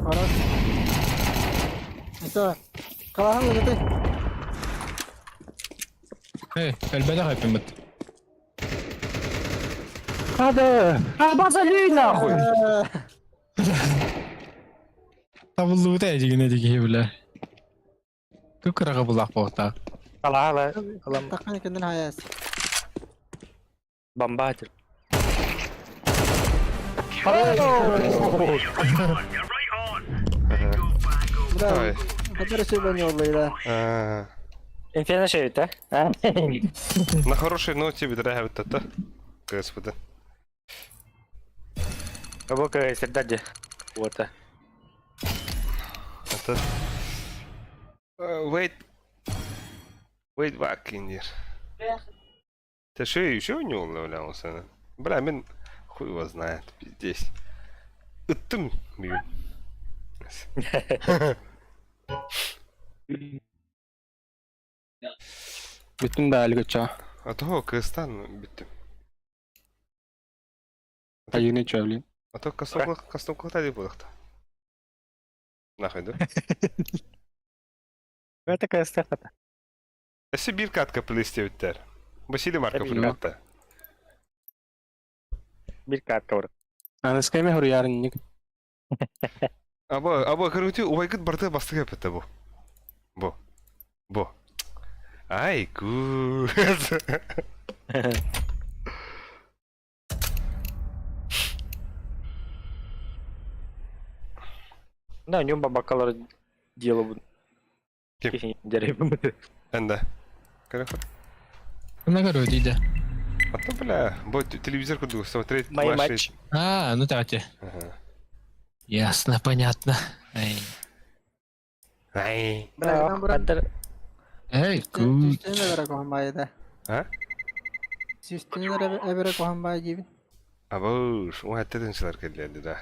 Хорош. Это Калахан өтө. Эй, элбэдэ хайпымыт. Надо! А, база люй нахуй! Табыллыбыта эдигине диги бля. Кыраҕы булаах буолтаах. Алаала, алам Таххана кэннин хайаас. бомба атыр. You're right on. Bingo bango. Бля, который сегодня не да. А, Инферно шевит, а? На хорошей ноте битрэһэбит та. Господи. Абока сердади. Вот. Это... Wait. Wait back in here. Ты что, еще не уловлялся? Бля, мин хуй его знает, пиздец. Ыттым, блин. Бүттүм да әлгі ча. А то кыстан бүттүм. Айыны ча, блин. А то кастом кылта деп болдық. Нахуй, да? Это такая стефата. Өссө биир катка плейстебиттер. Василий Марков Эбии. катта. Бир катка бар. Аныскайме хуруярынник. Аба, аба, короче, убайгыт барды бастыга эпетте бу. Бу. Бу. Ай, ку. Да, у него бабакалар дело будет. Ким? Деревья. Энда. Короче. Мына көрө дейді. А то, бля, бо телевизор куду смотреть Май ваши- матч. А, ну давайте. Ага. Ясно, понятно. Эй. Ай. Бля, там брат. Эй, ку. Сүүстэн эбэрэ кохан баайда. А? Сүүстэн эбэрэ кохан баай диибин. Абыш, о, это тынчылар келди да.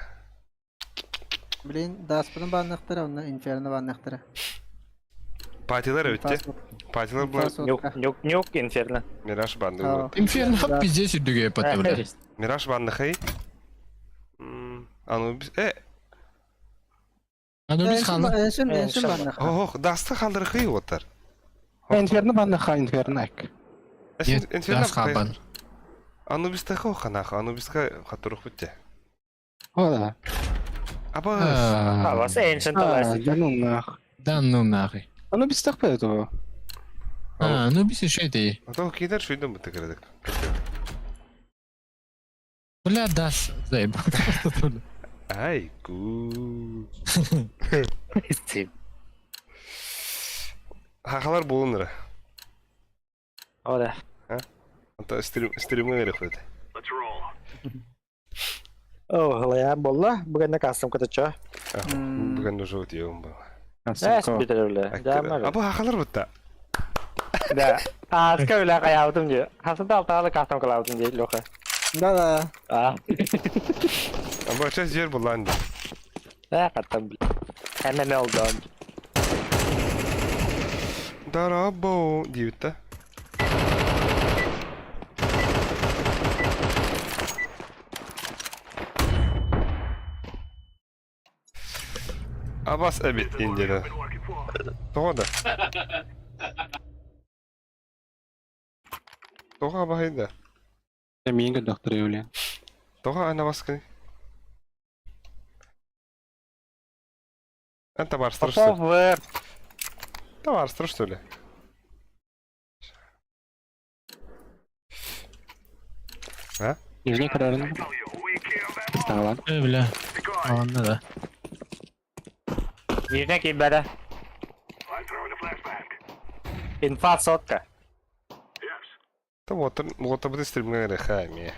Блин, даспытын бааннахтара, онно инферно бааннахтара. Патилар өтте. Патилар була Нюк, нюк, нюк, инферно. Мираж банды. Аа. Инферно пиздец үрдүгө патты бля. Мираж банды хей. Анубис, э, Анубис ханы. Эншин, эншин бааннах. ох, дасты халдырхый отар. Инферно баннаха, инферно эк. Дас хабан. Анубис тахо ханаха, Анубиска хатурух битте. О, да. Абы, А, вас Ancient А, да ну нах. Да ну нахуй. Оно без тахпа этого. А, ну бис еще это. а то кидер шуйдым битте кирдик. Бля, дас. Заебал. Ай, ку. Хахалар болуныр. О, да. Ата стрим стримы керек Let's roll. О, глая болла. Бүгін на кастом катача. Бүгін уже өтеуім ба. Да, спитерле. Да, мага. Абы хахалар битте. Да. А, скажи, каябытым ди. Хасында алталы кастом кылабытым ди, Леха. Да, да. А. Абы час жер булан ди. Да, каттам, бля. ММЛ дон. Дарабо дейбит да. Абас әбет индері. Been working for. Тоға да. Тоға абахайда. Миңге доктор блин. Тоға ана баскы. Анта барстыр что ли? Попов, Табарстыр что ли? Нижний карарын. Tell you, we kill them all. Сталан. Э, бля. Decoy. Ладно, да. Нижняк ебада. I'm throwing a flashbang. Инфа сотка. Yes. Та вот, вот об стримге рехами.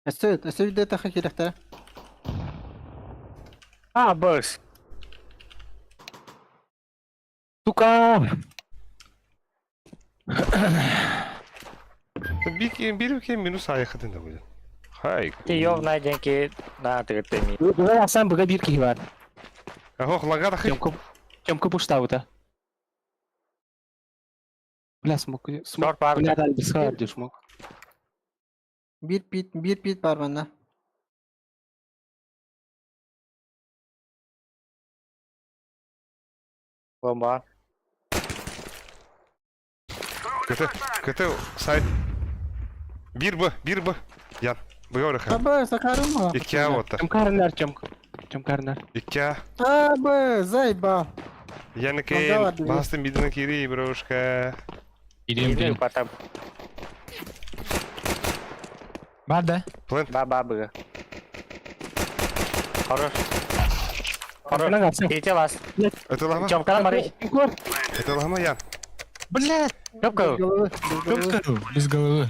Өссө, өссө виде таха кирехтара. А, бокс. Сука! Бик бир минус аяқытын да будет. Хай. Ти ёв найденки на тыртеми. Бүгін асан бұға бір кей бар. Ох, лагада хай. Тёмка, Тёмка пуштаута. Бля, смок, смок. Шорт бар. Бля, дал бисхар, смок. Бир пит, бир пит бар манна. Бомба. КТ, КТ, сайт. Бир Б, бир Б. Ян, бұға рехам. Аба, сакарым ма? Икки оттар. Тёмка арындар, Тёмка. Чомкарнар. Икки А, Б, заебал. Яныкейн, бастым биден кири, брошка. Кирием Иди билим. потом. Бар да. Плент. Ба ба быга. Хорош. Хорош. Идите вас. Это лама? Тёмка бары. Это лама Ян. Блядь. Тёмка. Без головы, без головы. Чомкару. Без головы.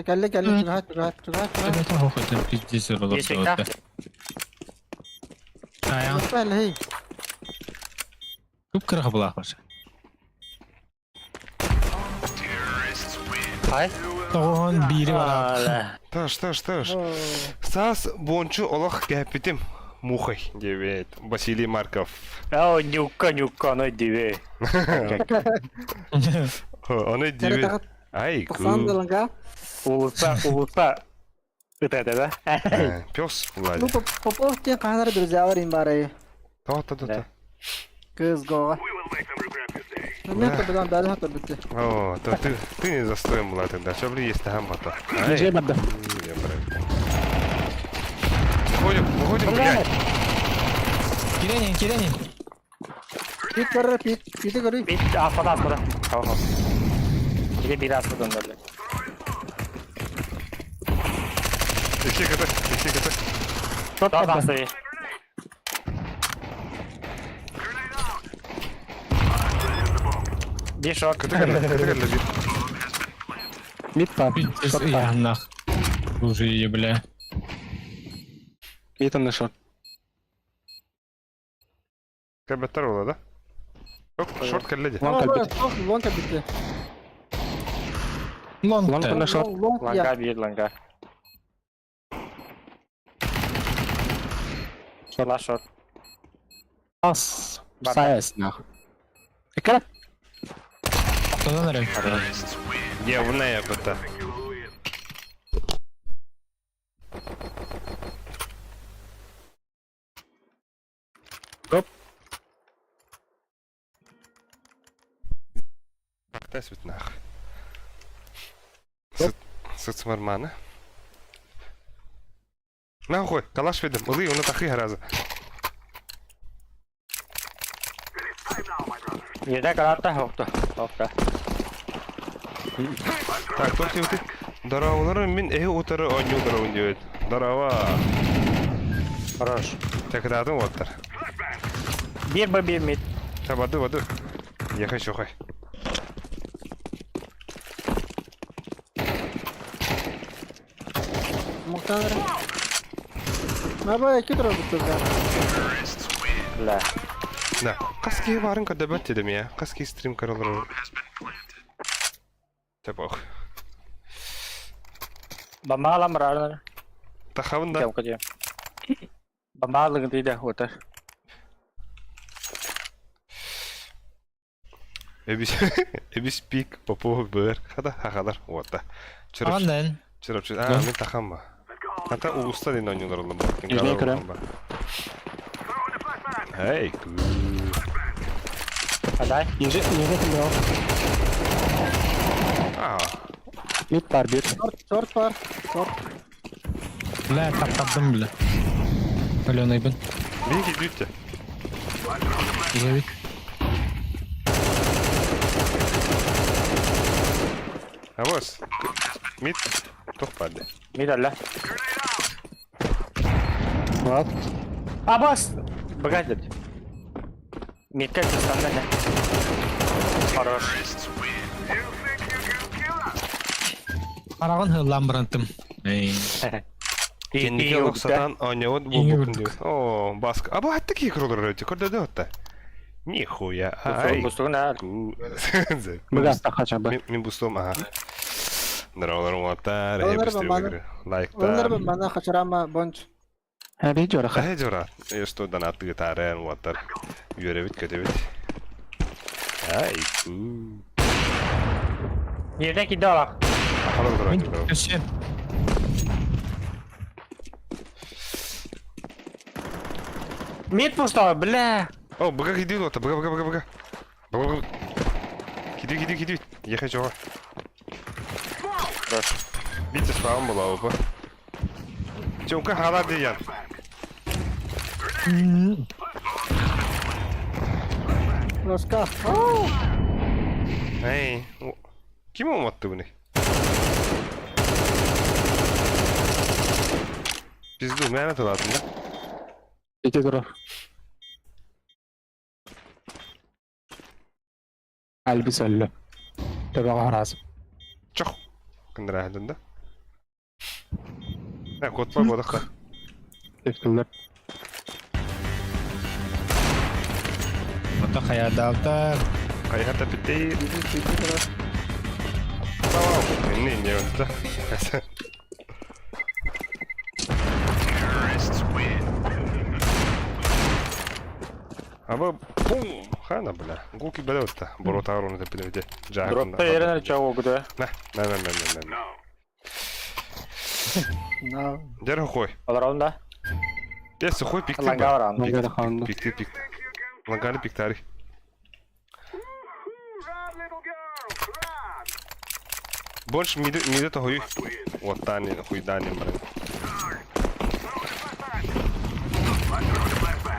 Кэллэ, кэллэ, чугаһат, чугаһат, чугаһат, чугаһат. Это хохотен пиздец Есть всегда. Ая. Хей. Күп кырах була башы. Ай. Тоғын бири бар. Таш, таш, таш. Сас бончу олох кәпитим. Мухой, девет. Василий Марков. О, нюка, нюка, ну диви. Оны девет. Ай, ку. Улуса, улуса. Это это, да? Пес, Влади. Ну, Попов те канар друзья им бары. То, то, то, то. Кыз гова. Ну, это было дальше, это битте. О, то ты, ты не застоим была тогда. Что, блин, есть там потом. Дже барды. Выходим, выходим, блядь. Киренин, киренин. Пит көрөр, пит, пити көрүй. Бит аспада аспада. Tamam. Biri biri asmadan öyle. Икки ката, икки ката. Daha da asmayı. Bir short. Ката кэллэ, ката кэллэ бир. Мид бар. Пиздец, Шорт бар. яннах. Уже бля. Мид на шорт. Кэбэттэр буола да? Оп, шорт кэллэ дии. Лонг кэлбит. Лонг кэлбит. Лонг Лонг на шорт. Лонг Ланга bir ланга. Last short. Ас. Бар. Саяс нахуй. Экран. Тодан эрэ. Явная быта. Оп. Тас бит нах. Сыт сыт Нахуй, калаш видим. Ылый, оны тахы раза. Yedek altta yoktu. Yoktu. Так, тут ты. Дараулары мин эһи утары оонньуулар диэбит. Дарава. Хорош. Тэкытаатын уоттар. Bir B bir mid. Та бады бады. Ехай чухай. Муктаныр. Наба эки турар бутылка. Бля. Да. Каски барын көдөбөт дедим я. Каски стрим көрөлөр. Тэпох. Бомба алам барар. Тахабын да. Кем кодем. Бомба алыгын дейді отыр. Эбис эбис пик попов бөр. Хада хахалар уотта. Чырып Андан. чырып. А, мен тахамма. Ата угуста ден оонньуулар олом. Нижний көрөм. Эй, Адай. Ниже, ниже кимдер. А, Мид бар бир. Шорт, шорт бар. Шорт. Бля, таптардым бля. Аленайбын. мен кидүүттэ. Изабит. Авос. Мид тох барды. Mid алла. Вот. Абас. Богат dedi. Midке çıksam ne? Хорош. Караган хыллан барантым. Эй. Кенники олох сатан оонньоот Иңи буолбуккун үрдүк. диэн. Оо, баск. Аба хатта кии көрөлөр өтө көрдөдө отта. Нихуя. Ай. Бустугун а. Быга тахача бы. Мен мен бустум, аха. Здоровалар уолаттар, Олар эһэ бустур бамбаны. Лайктар. Олар бана хачарама бонч. Ха би жора. Эһэ жора. Что донат гитары уолаттар. Үөрэбит көтөбүт. Ай, ку. Yerden kidi alak. Ахалар турар. Өсө. Mid буста, бля. О, быга кидүү уолаттар, быга быга быга быга. Быга быга. Кидүү кидүү кидүү. Ехай жора. Хорош. Битте спаун була опа. Чонка халар диян. Носка. Эй, ким уматты бұны? Пизду, мээнэ тылаатын да? Ити турар. Альбис өллө. Төбөҕө араас. Чох. Кындыраһыдын да? Ә, кот бар бодақта. Тефтилер. Ото хайадаабыта. Хайхата питей. Вау, не, не, да. Аба, бум, хана, бля. Гуки бәләүтті. Боротар оны деп білеуде. Дропта ерен чау огуду. На, на, на, на, на, на. На. Дер хой. Олорон да. Е, сухой пикти. Ланга баран. Лангада хаанды. Пикти, пикти. Ланганы пиктари. Больше миды, миды то хуй. Вот тани, хуй дани, блин.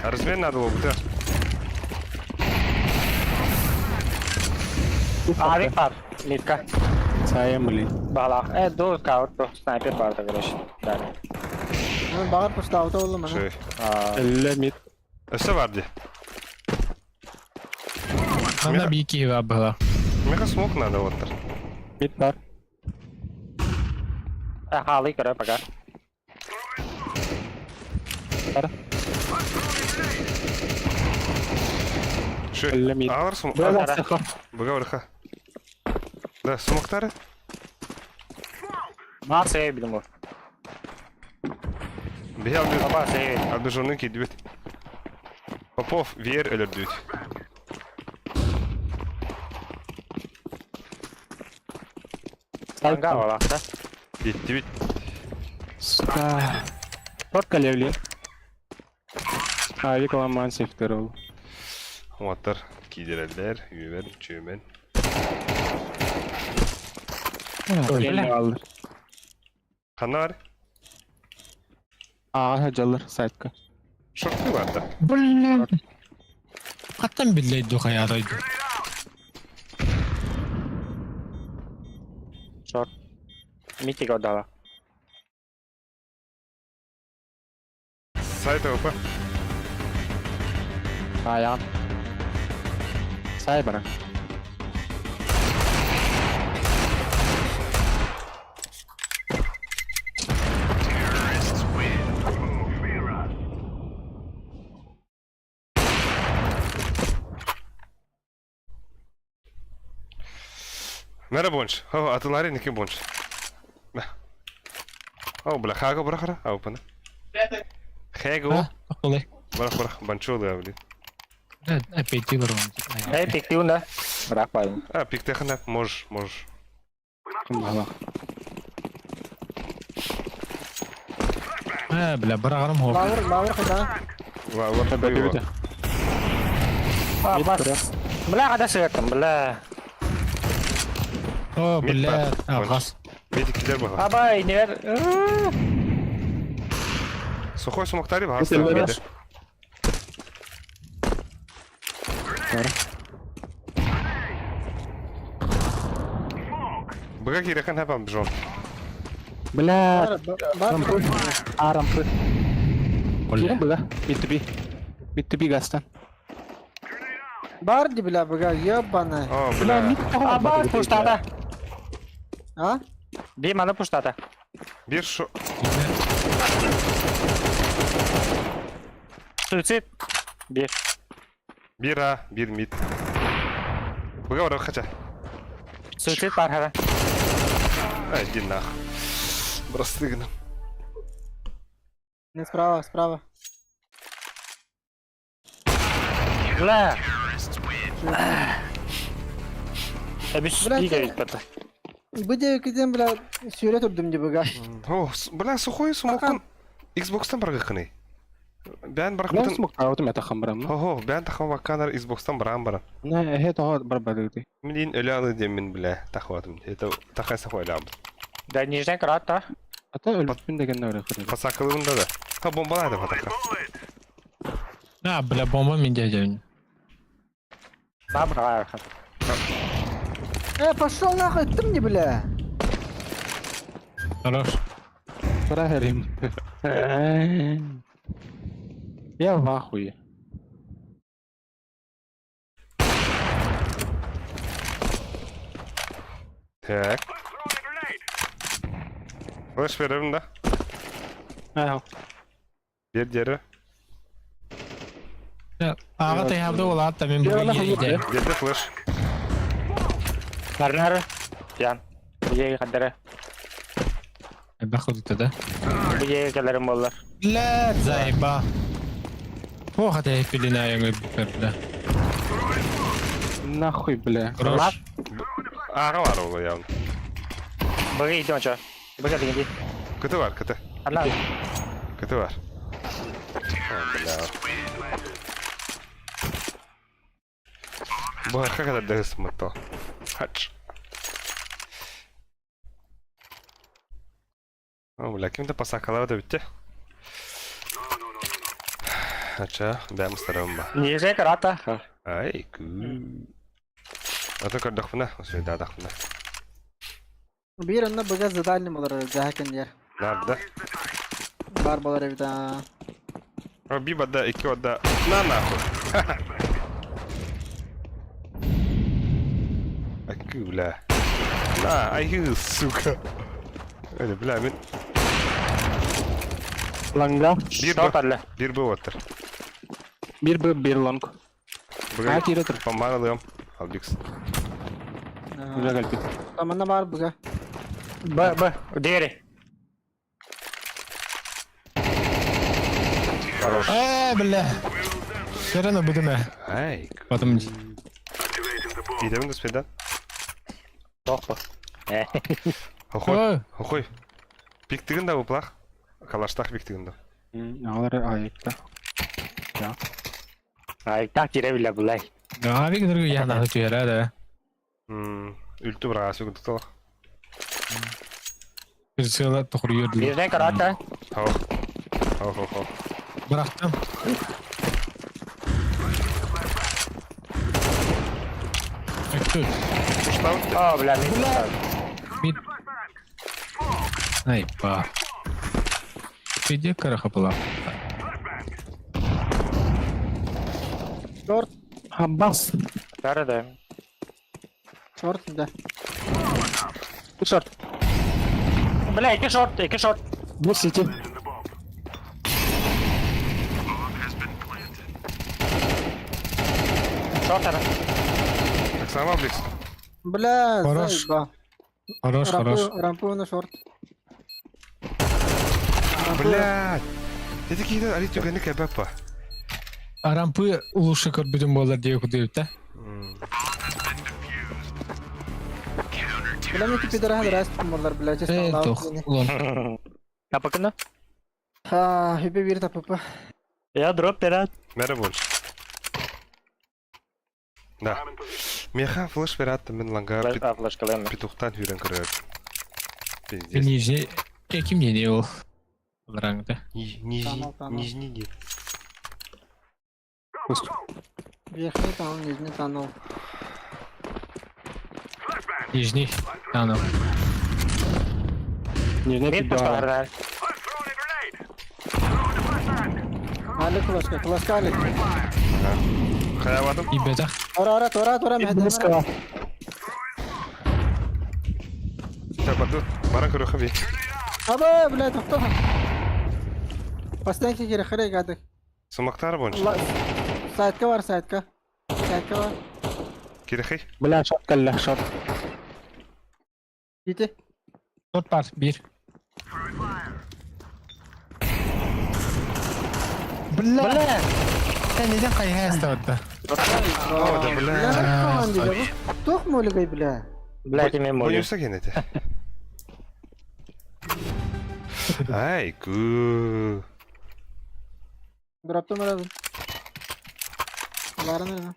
Размен надо было бы, да. Авик бар. Митка. Сайын блин. Балах. Э, ду скаут, ду снайпер бар да короче. Да. Мен бағар пыштаута болдым ана. Шей. Элле мид. Өсө бар ди. Манна бии киһи баар быһыылаах. Меха смок надо вот. Мид бар. Э, халы көрө пока. Бар. Шей. Элле мид. Алар смок. Бля, саха. Быга барха. Да, смоктары. Ма сейв билим бу. Бихе алды. Аба сейв. Албежонны кидибит. Попов вер өлөрдүт. Ланга балах да. Диттибит. Сука. Тот левли. Авик ламан сефтер ол. Уаттар кидерелер, ювер, чүмен. Алыр. Ханар. Аға жалыр сайтка. Шорты бар да. Бля. Хаттан биллей ду хайаадайду. Шорт. Митик отдала. Сайт опа. Аян. Сай бара. Мера бонч. Хо, атылары неке бонч. О, бля, хаго брахара, ау пана. Хего. Тохтолой. Брах, брах, банчо да, блин. Бля, опять олорон. Э, пиктиун да. Брак байым. А, пиктехана, можешь, можешь. Кым бала. Э, бля, барагарым хоп. Лавр, лавр қайда? Ла, ла, Бөтө. А, бас. Бля, када сыгаттым, бля. О, бля, Мид бар. ағас. Медикилер бар. Абай, невер. Сухой смоктари бар. Кетелер. Быга кирекен хапам бжон. Бля. Бар, бар. Рампы. А, рампы. Бля. Бля. Мид Мид би гастан. Бар ди бля бага, ебаная. О, Бля, бля. мид Аба, пуштата. А? Би маны пуштата. Бир шо... Суицид. Бир. Бир А, бир мид. Быга бар хача. Суицид бар хара. Ай, иди нах. Брастыгна. Не справа, справа. Бля. Эбис Бля, би ты- керек бата. Бу девкиден бля сүйрет үрдүм ди бага. О, бля, сухой смоктан. Xbox'тан барга кыны. Бән барак Бля, бутын. смок таутым ята хамбарам. Хо, бән тахма бакканар Xbox'тан барам барам. Не, хе того бар бадыгды. Мин өлө алы демен бля, тахватым. Это тахай сахой лям. Да нижний крат та. Ата өлбүн деген нөрө кырды. Пасакылыбында да. Ха бомбалады патака. На, бля, бомба мин дядя. Бабра. Э, пошел нахуй, ты мне, бля. Хорош. Фраерим. Я в ахуе. Так. Флеш беремин да? Ага. Бер диэри. Аҕа тайхалда улаат мен бу Биэрдэ флеш. Нарнары. Ян. Бу хаддара. Элбэх кудута да. Бу келерим боллар. Блядь, заеба. Ох, это пелена я бля. Нахуй, бля. Хорош. Аҕа бар ол явно. Быга идем чё? Быга дигенди. Кыты бар, кыты. Ана. Кыты бар. А, бля. Бу как это дэгс мытто. Хач. О, бля, ким-то посакалар да битте. Ача, бәм старым ба. Ниже карата. Ай, ку. Ата көрдөхпүнэ, осуйдаадахпына. Биир онно быга задальный болар жаһакын дер. Нарда. Бар болар эбит аа. О, би бада, икки бада. На нахуй. Акы, бля. На, ай, сука. Эли, бля, мен Ланга. бир Шорт б, алла. бир б оттыр. Бир б, бир лонг. Быга А, кире тур. Помаралыам. Албикс. Уже кэлбит. Таманна бар быга. Б, Б. Двери. Хорош. Э, бля. Все равно буду на. Ай, Потом Идем до свидания. Тохпа. Э. Хохой, Ой, хохой. Биктигин да уплах. Калаштах биктигин да. Алар айыкта. Ай, так кире биле булай. Да, бик дөргө яна түһәрә да. Үлтү бара сүгүн туталах. Бир сыла тохур йөрдү. Бирден карата. Хох. Хох, хох, хох. Бырактым. Өттү. Уштау. О, бля, мин. Бит. Ай, па. Иди караха была. Шорт, Хабас. Да, да. шорт, да. Шорт. Бля, икки шорт, икки шорт. Бу сити. Шорт ара. Так сама Бликс. Бля, Хорош. заеба. Хорош, хорош. Рампу, рампу на шорт. Блядь. Ты такие али түгәне кәбәп па. А рампы лучше көрбүтүн болар диye кудуйт да. Бля, мне пидора раз мордар, бля, честно. Э, лав тох. дени. Улан. Капакына. Ха, хипе бир тапыпа. Я дроп пират. Мәрі бол. Да. Меха флеш берат мен ланга А, флешкалем. петухтан хүрен көрөр. Пиздец. Нижний. Ким не ол? Рангда. Нижний, Танал, танал. нижний нет. Верхний танул, нижний танул. Нижний. Ано. Не, не Мин пошла пидора. ара. Али флешка, флешка али. Хаяватым. И бетах. Ора, ора, тора, тора, мехде. Близко. Так, барды. Баран көрө хаби. Аба, бля, тоқтоха. Бастан кире хыры гадык. Сумактар бонч. Сайтка бар, сайтка. Сайтка бар. Кирехи. Бля, шорт кэллэ, шорт. Ити. Тот бар. Бир. Бля. Бля. Sen neden kayha стават О, да бля. Бля, Тох молигай, бля. Бля, ти мен молю. Боюся генете. Ай, ку. Дроптом арадым. Ларын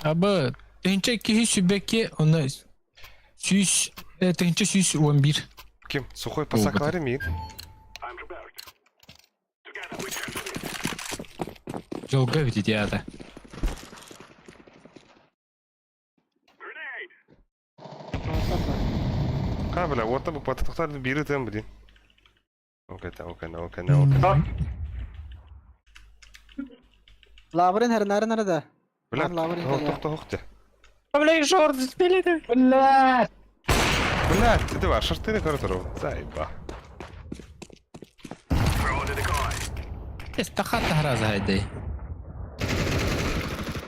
Абы, тыһынча киһи сүбэкки, онно сүүс, тыһынча сүүс уон биир. Ким? Сухой пасаклары мин. Дьолго эбит ити аата. Ха, бля, вот там потохтар бири там, блин. Окей, окей, окей, окей. Лаврин хернары нарада. Бля, Лаврин тохто, тохто. Бля, шорт спилити. Блядь! Бля, ти дива, шорти не коридору. Заїба. Эстахата гра хайдай.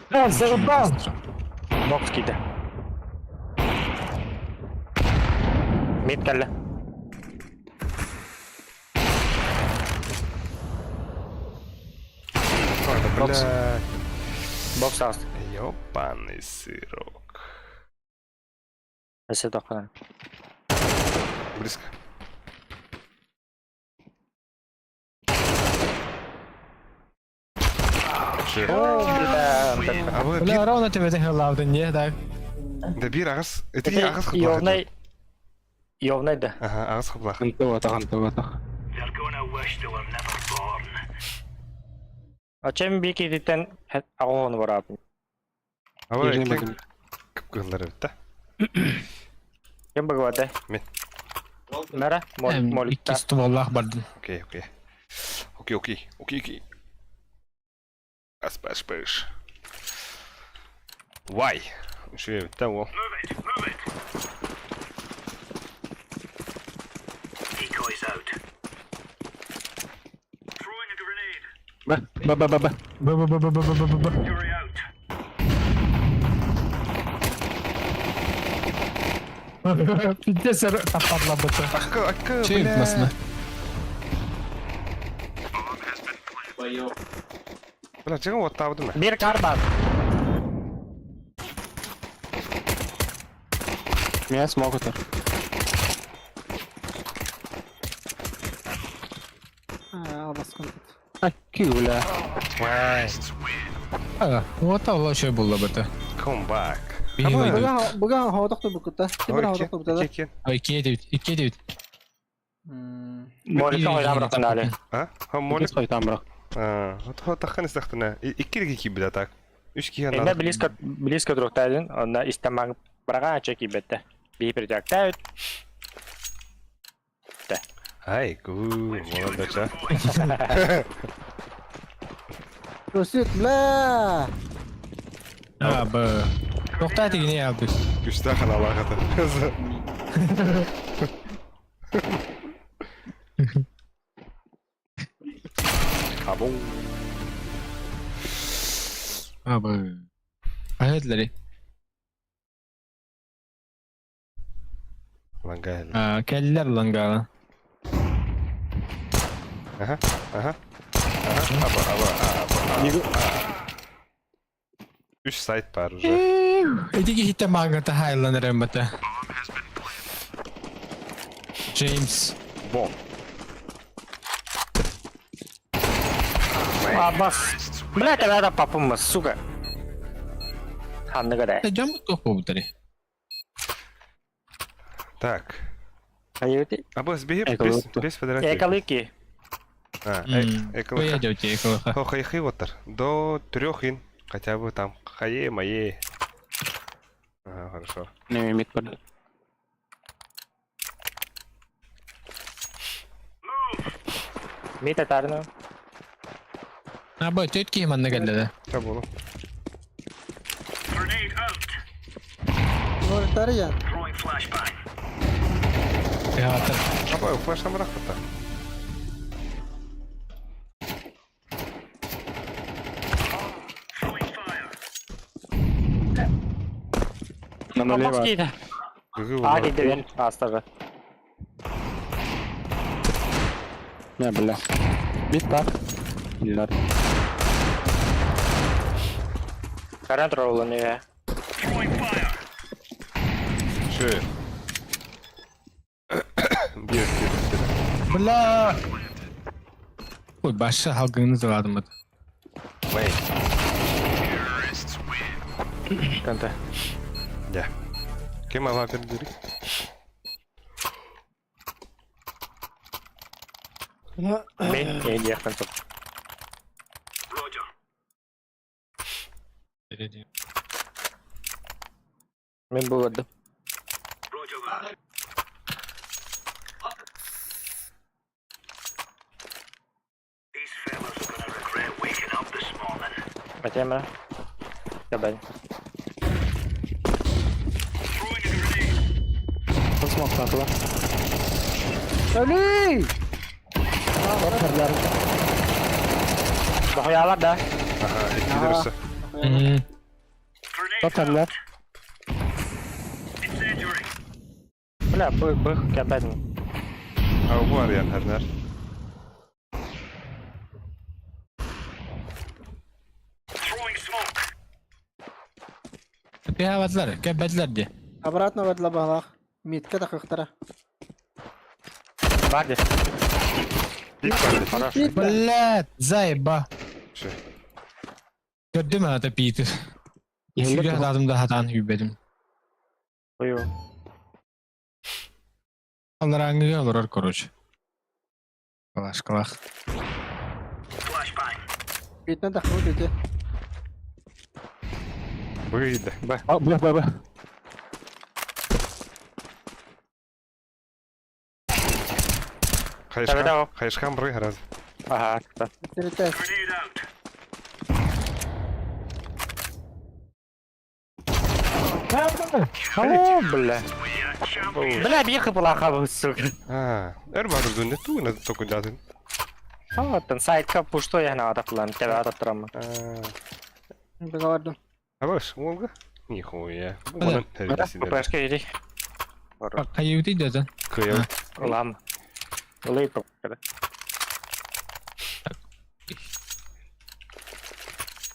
Бля, заебал. Бокс киде. Мид кэллэ. Бля, Бокс аас. ёбаный сырок. Өссө тохтон. Близко. О, бля. А вы Бля, ровно тебе тehen лавдын, не, так? Да бир ағыс, это не ағыс Йовнай. Йовнай да. Ага, ағыс қыблақ. Антыва антыва They're gonna wish they were never born. А чем бики диттен агоны барабын. А вы Нижний Мадим. кып кыллар бит, Кем багвады? Мен. Нара, мол Икки молитта. стволлах бардын. Окей, окей. Окей, окей, окей, окей. Аспаш пыш. Why? Үші бит, ол. Move it, move it. Decoys out. Throwing a grenade. Б, Б, Б, Б, Б. Б б б б б б б б. Fury out. Пиздец, таппадлабыты. Акы, акы, Чей бля. масына? Бля, чего вот табды ма? Бир карбат. Меня смогут. Албас контут. Аки, бля. А, вот ол şey буллабыты. Come back. Бии Абы. ойду. Буга хоодохту букута. Тибер хоодохту бутада. Ки, Ой, икки девять, икки девять. Молитта ойнап рахтан А? Ха, молик. Молик там, бро. А, вот хо тахын истахтына. Икки ки бля так. Үш ки Инде близко близко друг тайдын, онна истаман барага чеки бетте. Би притяктают. Ай, гу, молодец, а. Русит, бля. А, б. Тохта тигине алды. Күшті ханалағаты. Абу. А, б. Айтлери. Лангай. А, келлер лангала. Ага, ага. Ага, аба, аба, аба, аба. Үш сайт бар уже. Эдиги хитте мангата хайланыр эмбата. Джеймс. Бом. Абас. Бля, тебя папум, сука. Ханныга да. Жам тоқ болбутари. Так. Аюти. Абы сбеги Эко без лыпты. без федератив. Экалыки. А, эко. Поедете, эко. Хо хайхи вот До трех ин. Хотя бы там хае мае. Ага, хорошо. Не, мид под. Мита тарну. А, б, тетки манна келледе. Табулу. Grenade out. Молитар я. Throwing flashbang. Театр. Абы, флеш там рахата. Throwing fire. На нуле. Абас киде. А, киде бен. Астага. Не, бля. Мид так. Не надо. Каран троллы не. Throwing fire. Ши. Бир, бир, бир. Бля. Ой, башы халгыңны заладым. Вей. Канта. Да. Кем ала бердик? Мен не яктан топ. Roger. Мин булардым. Этиэмэ. Кэбэн. Смоктатылар. Өлүй! Дохуялар да. Ага, иккилер өссө. Тотарлар. Бля, бых, бых, кэбэн. А бу арыйан хәрнәр. Кэбэтлэр, кэбэтлэр ди. Обратно бардыла баһылаах. Митка тахыхтара. Бар ди. Пик бар ди. Блядь, заеба. Все. Көрдүм ата Питер. Сүүрэ хатаатым да хатаан хүйбэтим. Ую. Алларааҥҥыга олорор короче. Калашкалах. Питтен тахыбыт ити. Быйды. А, бля, бля, бля. Хайышкан, хайышкан бырый хараз. Ага, да. Тиритэ. О, бля. Бля, бихы была сука. А, эр баатыр дүнне туу на токундатын. Оттон сайтка пушто я на атаклан, тебя ататрам. Бегалардым. Абаш, уолга? Нихуя. Онон тэрилсинер. ППшка иди. Хайыты деді. Кыйыл. Лам. Лейпл.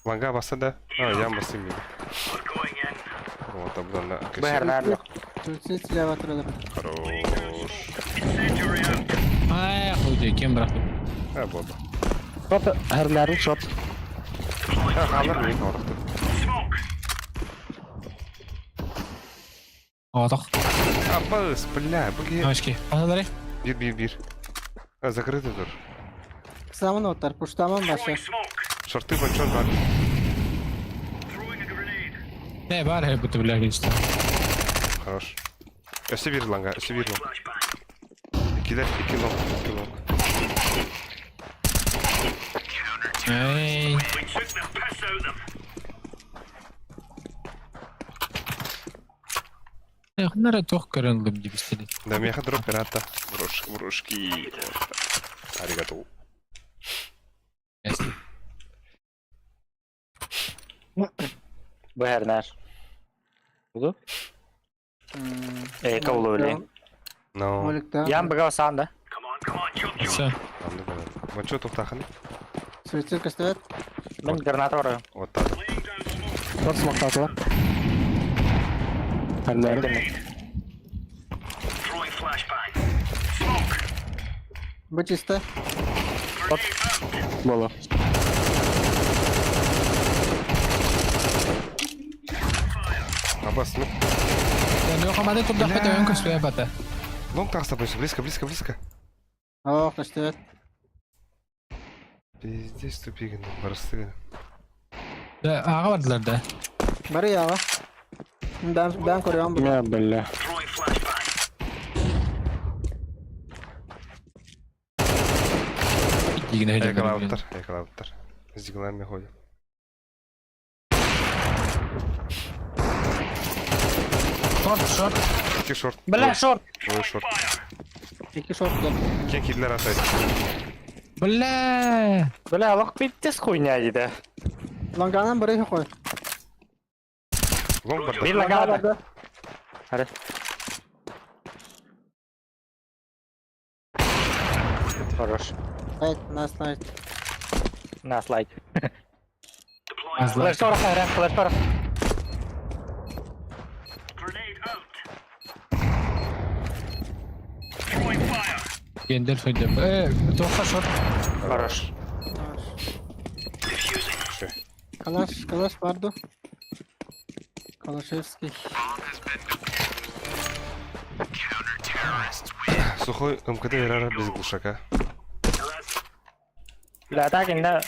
Ланга баса да. А, ям басым мен. Вот, абдан Бэр, Суицид слева туралар. Хорош. Ай, хуйды, кем бырақты. А, болды. Шот, хәрләрен шот. А, қалар мен орықты. Атақ. Абас, бля, бүге. Ашки. Аналары. Бир, бир, бир. А, закрытый тур. Самын оттар, пуштаман башы. Шорты ваншот бар. Не, бар, хэ, бұты бля, geçti. Хорош. Өсі бир ланга, өсі бир ланга. Кидер, iki long, iki long. Эй. Эх, нара тоқ көрінлім деп істеді. Да, меха дроп пирата. Брошки, брошки. Аригато. Ясно. Бэр, наш. Буду? Эй, каулу или? Но. Моликта. Ям бігав сам, да? Все. Анды бана. Ваншот тоқтақын. Суицид көстөбөт. Мен граната бараю. Вот так. Шот смоктатылар. Хәрләрен. Бу чисто. Бола. Абас, ну. Мен оқамады тұрдақ бәті өн көспе бәті. Лонг тақса больше. Близко, близко, близко. Ох, көстөбөт. Пиздец тупигін. Барысты. Да, аға бардылар да. Бары яға. Бән, бән көрөм бу. Бля, бля. Дигіне Экалауттар, экалауттар. С диглами ходят. Шорт, шорт. Iki шорт. Бля, шорт! Двое шорт. Iki шорт кел. Кен кидлер атайды. Бля. Бля, лох пиздец хуйня дейді. Лонганан бары кой. Лонг бар. Бир лагада. Хары. Хорош. Айт, нас найт. На слайд. Азлар. Флеш торах, хара, флеш торах. Гендер сөйдеп. Э, тоққа шорт. Хорош. Калаш, калаш барды. Калашевский. Сухой МКД Ирара без глушака. Бля, так инде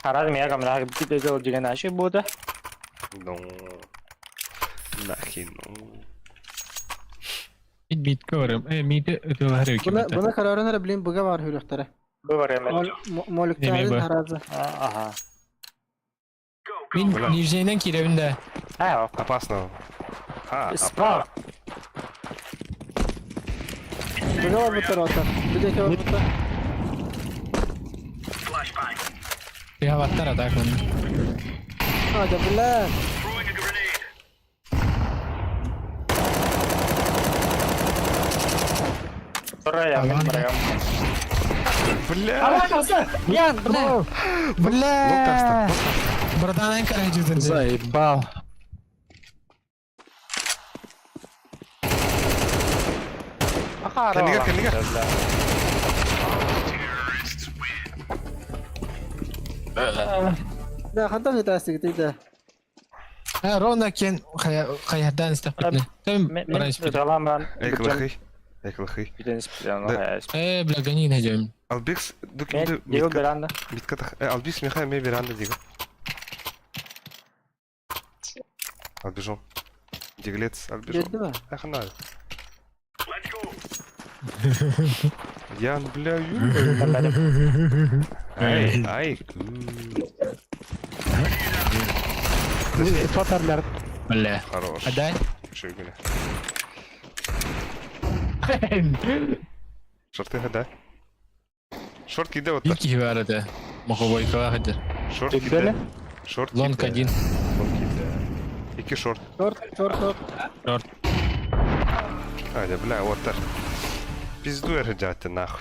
Хараз мия камера бит деген аши буде. Ну. Нахи ну. Мин митка барым. Э, мити ытылар Буна үкімет. буна карарын эрэ блин быга бар хүрөхтөрө. Бу бар эми. Молүктарын Неме харазы. Ага. Мин Бля. нижнейден киребин да. А, Опасно. А, справа. Быга бар буттар ота. Бүдеке бар буттар. Flashbang. Тыгабаттар атак оны. А, да бля. Throwing a grenade. Тура я Алан. мен барам. Бля! Ян, бля. Бля! Братан, эн карай жүзінде. Заебал. Аха, Кэннигэ, кэннигэ. Да, хантан этасты гитте. Ha, ровно кен хайардан истеппитне. Тем Мен баран испит. Таламан. Эй, клыхы. Эй, клыхы. Да. Э, бля, гони найдем. Албекс, дук Мен Диго Веранда. Митка Албис Михай ме веранда диго. Албежон. Диглец, Албежон. Кетти ме? Эх, на. Let's go. Ян, бля, ю. Ай, ай. Фатарлар. Бля. Хорош. Адай. Шигуля. Шорты гада. Шорт киде вот так. Бики бар это. Мохобойкага хадыр. Шорт Кидели? киде. Шорт Лонг киде. один. Лонг киде. Ики шорт. Шорт, шорт, шорт. Шорт. А, да, бля, вот так. Пизду я нахуй.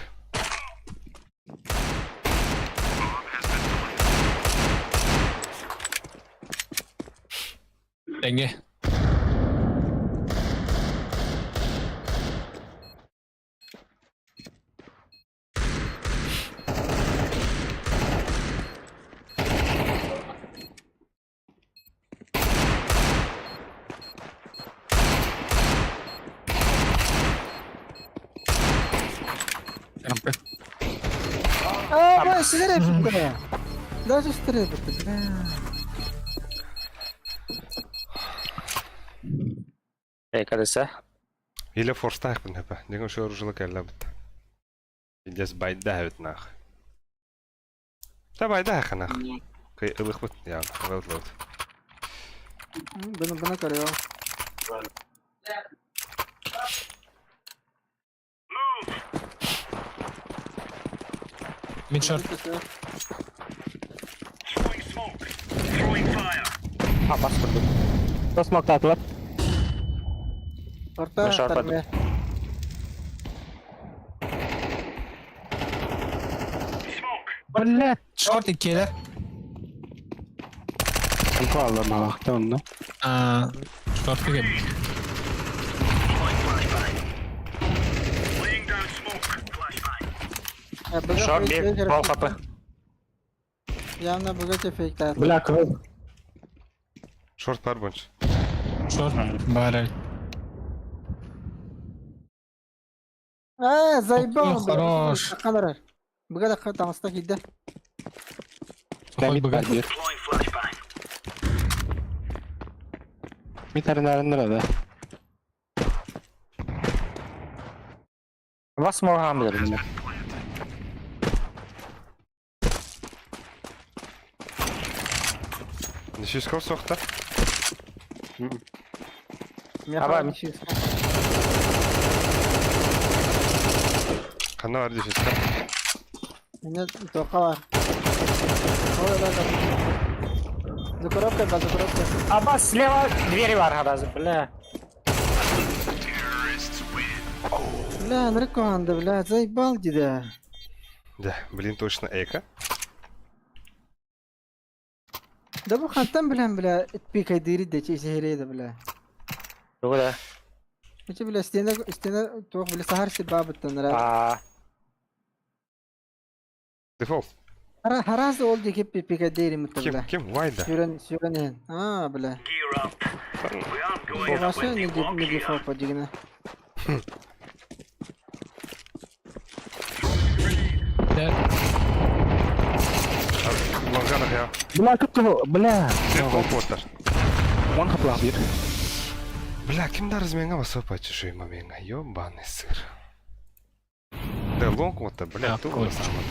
Тенге. А, бля, сигаре бля. Даже сигаре бля. Эй, кадеса. Или форстах бин хэпэ. Деген шо оружие кэллэ бит. Индес байда хэвит нах. Та байда ха нах. Кай ылых бит я, лот лот. Буна буна карыо. Мид шорт. Throwing smoke. Throwing fire. А, бас курдук. Смоктатылар. Орта, Шорт тарме. Smoke. Бля. Шорт иккилер. Алла малахта онно. А, шорт кем. Throwing flashbang. Laying down smoke. Flashbang. Шорт бир, пол хп. Явно богатый фейк тайт. Бля, квел. Шорт пар бонч. Шорт. Бар. А, заебал. Ох, хорош. Канарар. Богатый тамаста кидде. Сухой Мид бага. бар бир. Deploying flashbang. Мид аренарындар да. Вас могам бир. Нешисков сохта. Аба, Хана бар дешисков. Меня тока бар. Ой, да, да. За коробкой, да, за коробкой. Аба, слева двери бар харазы, бля. Бля, наркоман, бля, заебал деда. Да, блин, точно эко. Да бу хантан билен бля, пикай дири де чей да бля. Тугу да. Эчи бля стена стена туох бля сахар си бабыттан ра. А, Дефолт. Хара хараз ол дики пикай дири мутта Ким, бля. ким, вайда. Сюрен сюрен. А, бля. Gear up. We aren't going up Вообще when не they walk не here. дефолт подигна. Да. Лонганах я. Бля, как его? Бля. Дефолт потер. Уон хаплаах биир. Бля, ким да размеҥа басып чужой момент, ёбаный сыр. Да лонг вот, бля, тупо самое.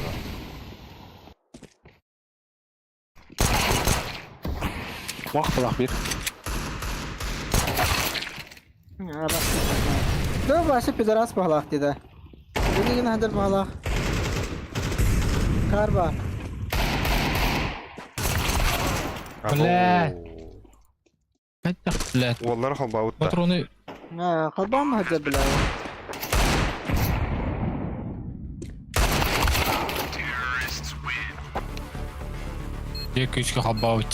Уон хаплаах биир. Да, Вася пидорас баһылаах дии да. Билигин хадыр баһылаах. Кар бар. Бля. Хайдах, блядь. Уоллара холбообуттар. Патроны Холбоон хадыр бля. Дьэ күүскэ холбообут.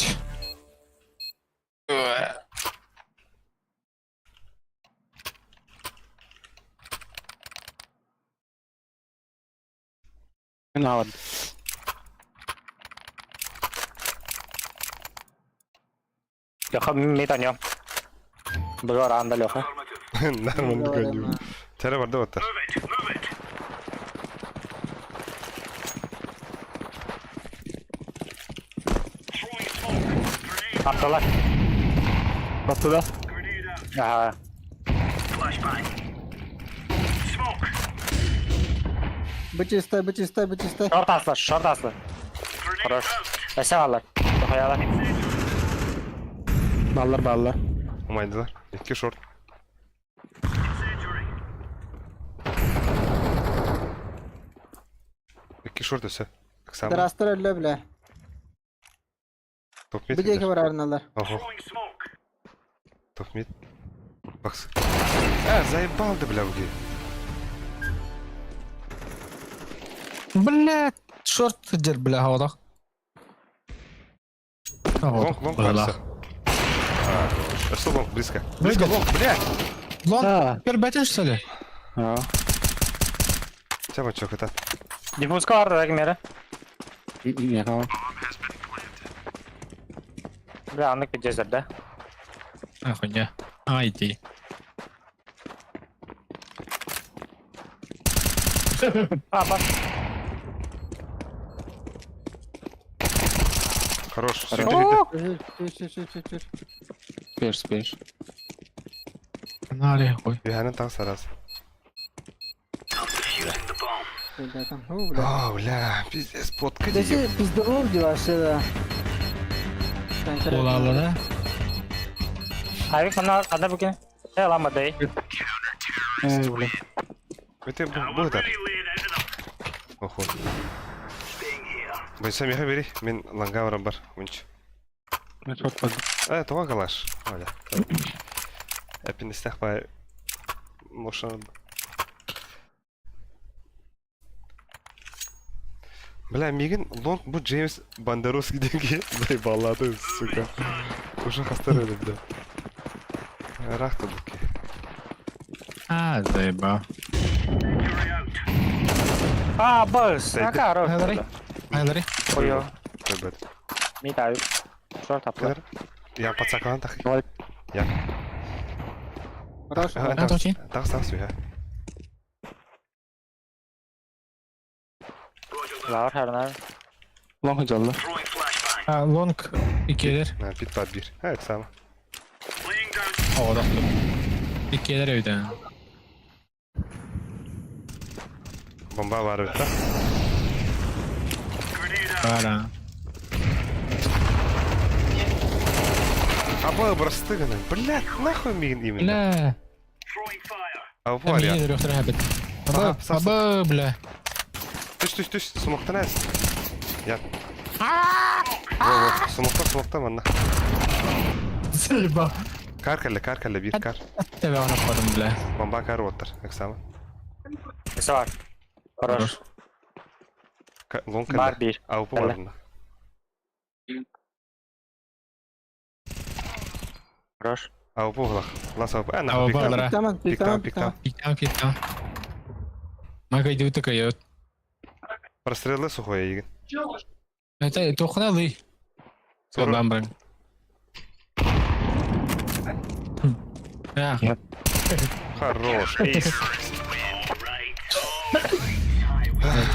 Мин аҕабын. Леха, мид о нем. Быга ранда, Леха. Нормально көннүү. Чара барда баттар. Move it, move it. Throwing smoke. Grenade. Аттылар. Battı Grenade out. Аха. Flashbang. Smoke. Бу чисто, бу чисто, бу чисто. Шорт аслы, шорт аслы. Grenade Хорош. out. Эсэ алар. Лехаялар. Баллар баллар. Умайдылар. Икки шорт. Incendiary. Икки шорт өсө. Сам. Пидорастар өллө бля. Топ мид. Бу диэки барарыналар. Ого, Throwing smoke. топ мид. Бакс. А, заебал ты, бля, уги. Блядь, шорт сылдьар бля оҕолох. Лонг, лонг барса. А, что лонг близко? Близко лонг, блядь! Лонг, Да. көрбөтүн что ли? Аа. Тема чё, это? Диффузка бар да кимere. Не хаал. Бля, аннык пиздец да. А, хуйня. А, иди. А, бас. Хорош. Сюда, Түр, түр, түр, түр. Спеш, спеш. Наре, хуй. Юханын таң сарас. I'm defusing the bomb. Бля, там, у, бля. О, бля, пиздец, плотка Да дии. си пиздолур дии вообще да. Буолаалла да? Авик мана ханна бүкен. Э, лама дей. Эй, бля. Это Now we're бу really laying into them. Охо. Staying here. Бойса меха бери, мен ланга барам бар. Унч. Мен шорт барды. Э, тоға калаш. Оля. Эпинистах бай. Мошан. Бля, мигин лонг бу Джеймс Бондаровский деньги заебалады, сука. Уже хастар еді, бля. Рахта буки. А, заебал. Incendiary out. А, бас. Зайди. Ака, хорош. Айлары. Айлары. Хуё. Ребят. Мид авик. Шорт аплар. Я пацакалан тах. Давай. Я. Хорош. А, точи. Тах сам суя. Roger that. Лар харна. Лонг жалла. Throwing flashbang. А, лонг иккиэлэр. На пит под бир. Э, сам. Laying down. Оҕолох. Иккиэлэр өйдөн. Бомба бар бит, да? Grenade out. Бара. Аба брастыганы. Блядь, нахуй мигин именно. Бля. Throwing fire. А варя. Миин өрөхтөр хэбит. Ага, Аба, сап, аба, бля. Түш, түш, түш, смоктан әз. Я. Во, во, смокта, смокта манна. Заебал. Кар кэллэ, кар кэллэ, биир кар. Тэбэ оҥорботум, бля. Бомба кар оттар, эксама. Эсэ бар. Хорош. Лонг Бар кэллэ. биир. Аупу Кэллэ. барна. Хорош. Аупу булах. Лас аупу. А, Аупу нахуй пиктам. алара. Пиктаман, Пиктам, пиктаман, пиктам. пиктаман. Пиктам, пиктам. Мага идут такая. Прострелы сухой егин. Это тохна ли? Солдан бран. А, Хорош. Эйс. All right. All right.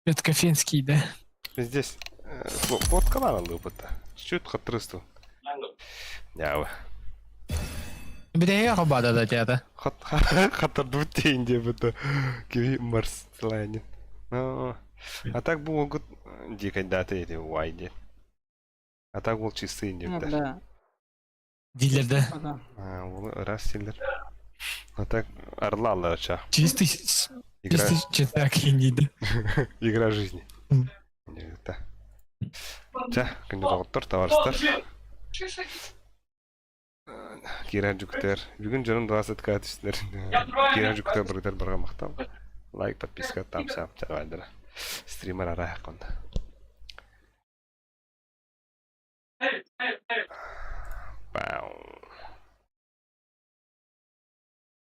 это кофенский, да? Здесь. Фоткалаан ыллыыбыт да. Чуть хаттырыстын. Дьаабы. Бүтэһигэ хоббаата да театр. Хаттардыбыт тиэйин диэбит да. Киви Марсланин. А так бу уолгут дикайдаата эти уай диэн. А так уол чистый диэбиттэр. Бля. Дииллэр да. Ага. Уолу ыраас дииллэр. А так орла алларача. Чистый Игра, чистый четверг диир. игра жизни. Диэбиттэр. Чэ, күндү доҕоттор, табаарыстар. Киирэн дьүктэр. Бүгүн дьонум 20 ка түстүлэр. Киирэн дьүктэр барытар барҕа махтал. Лайк, подписка, там сам, чаҕайдара. Стример араах конда.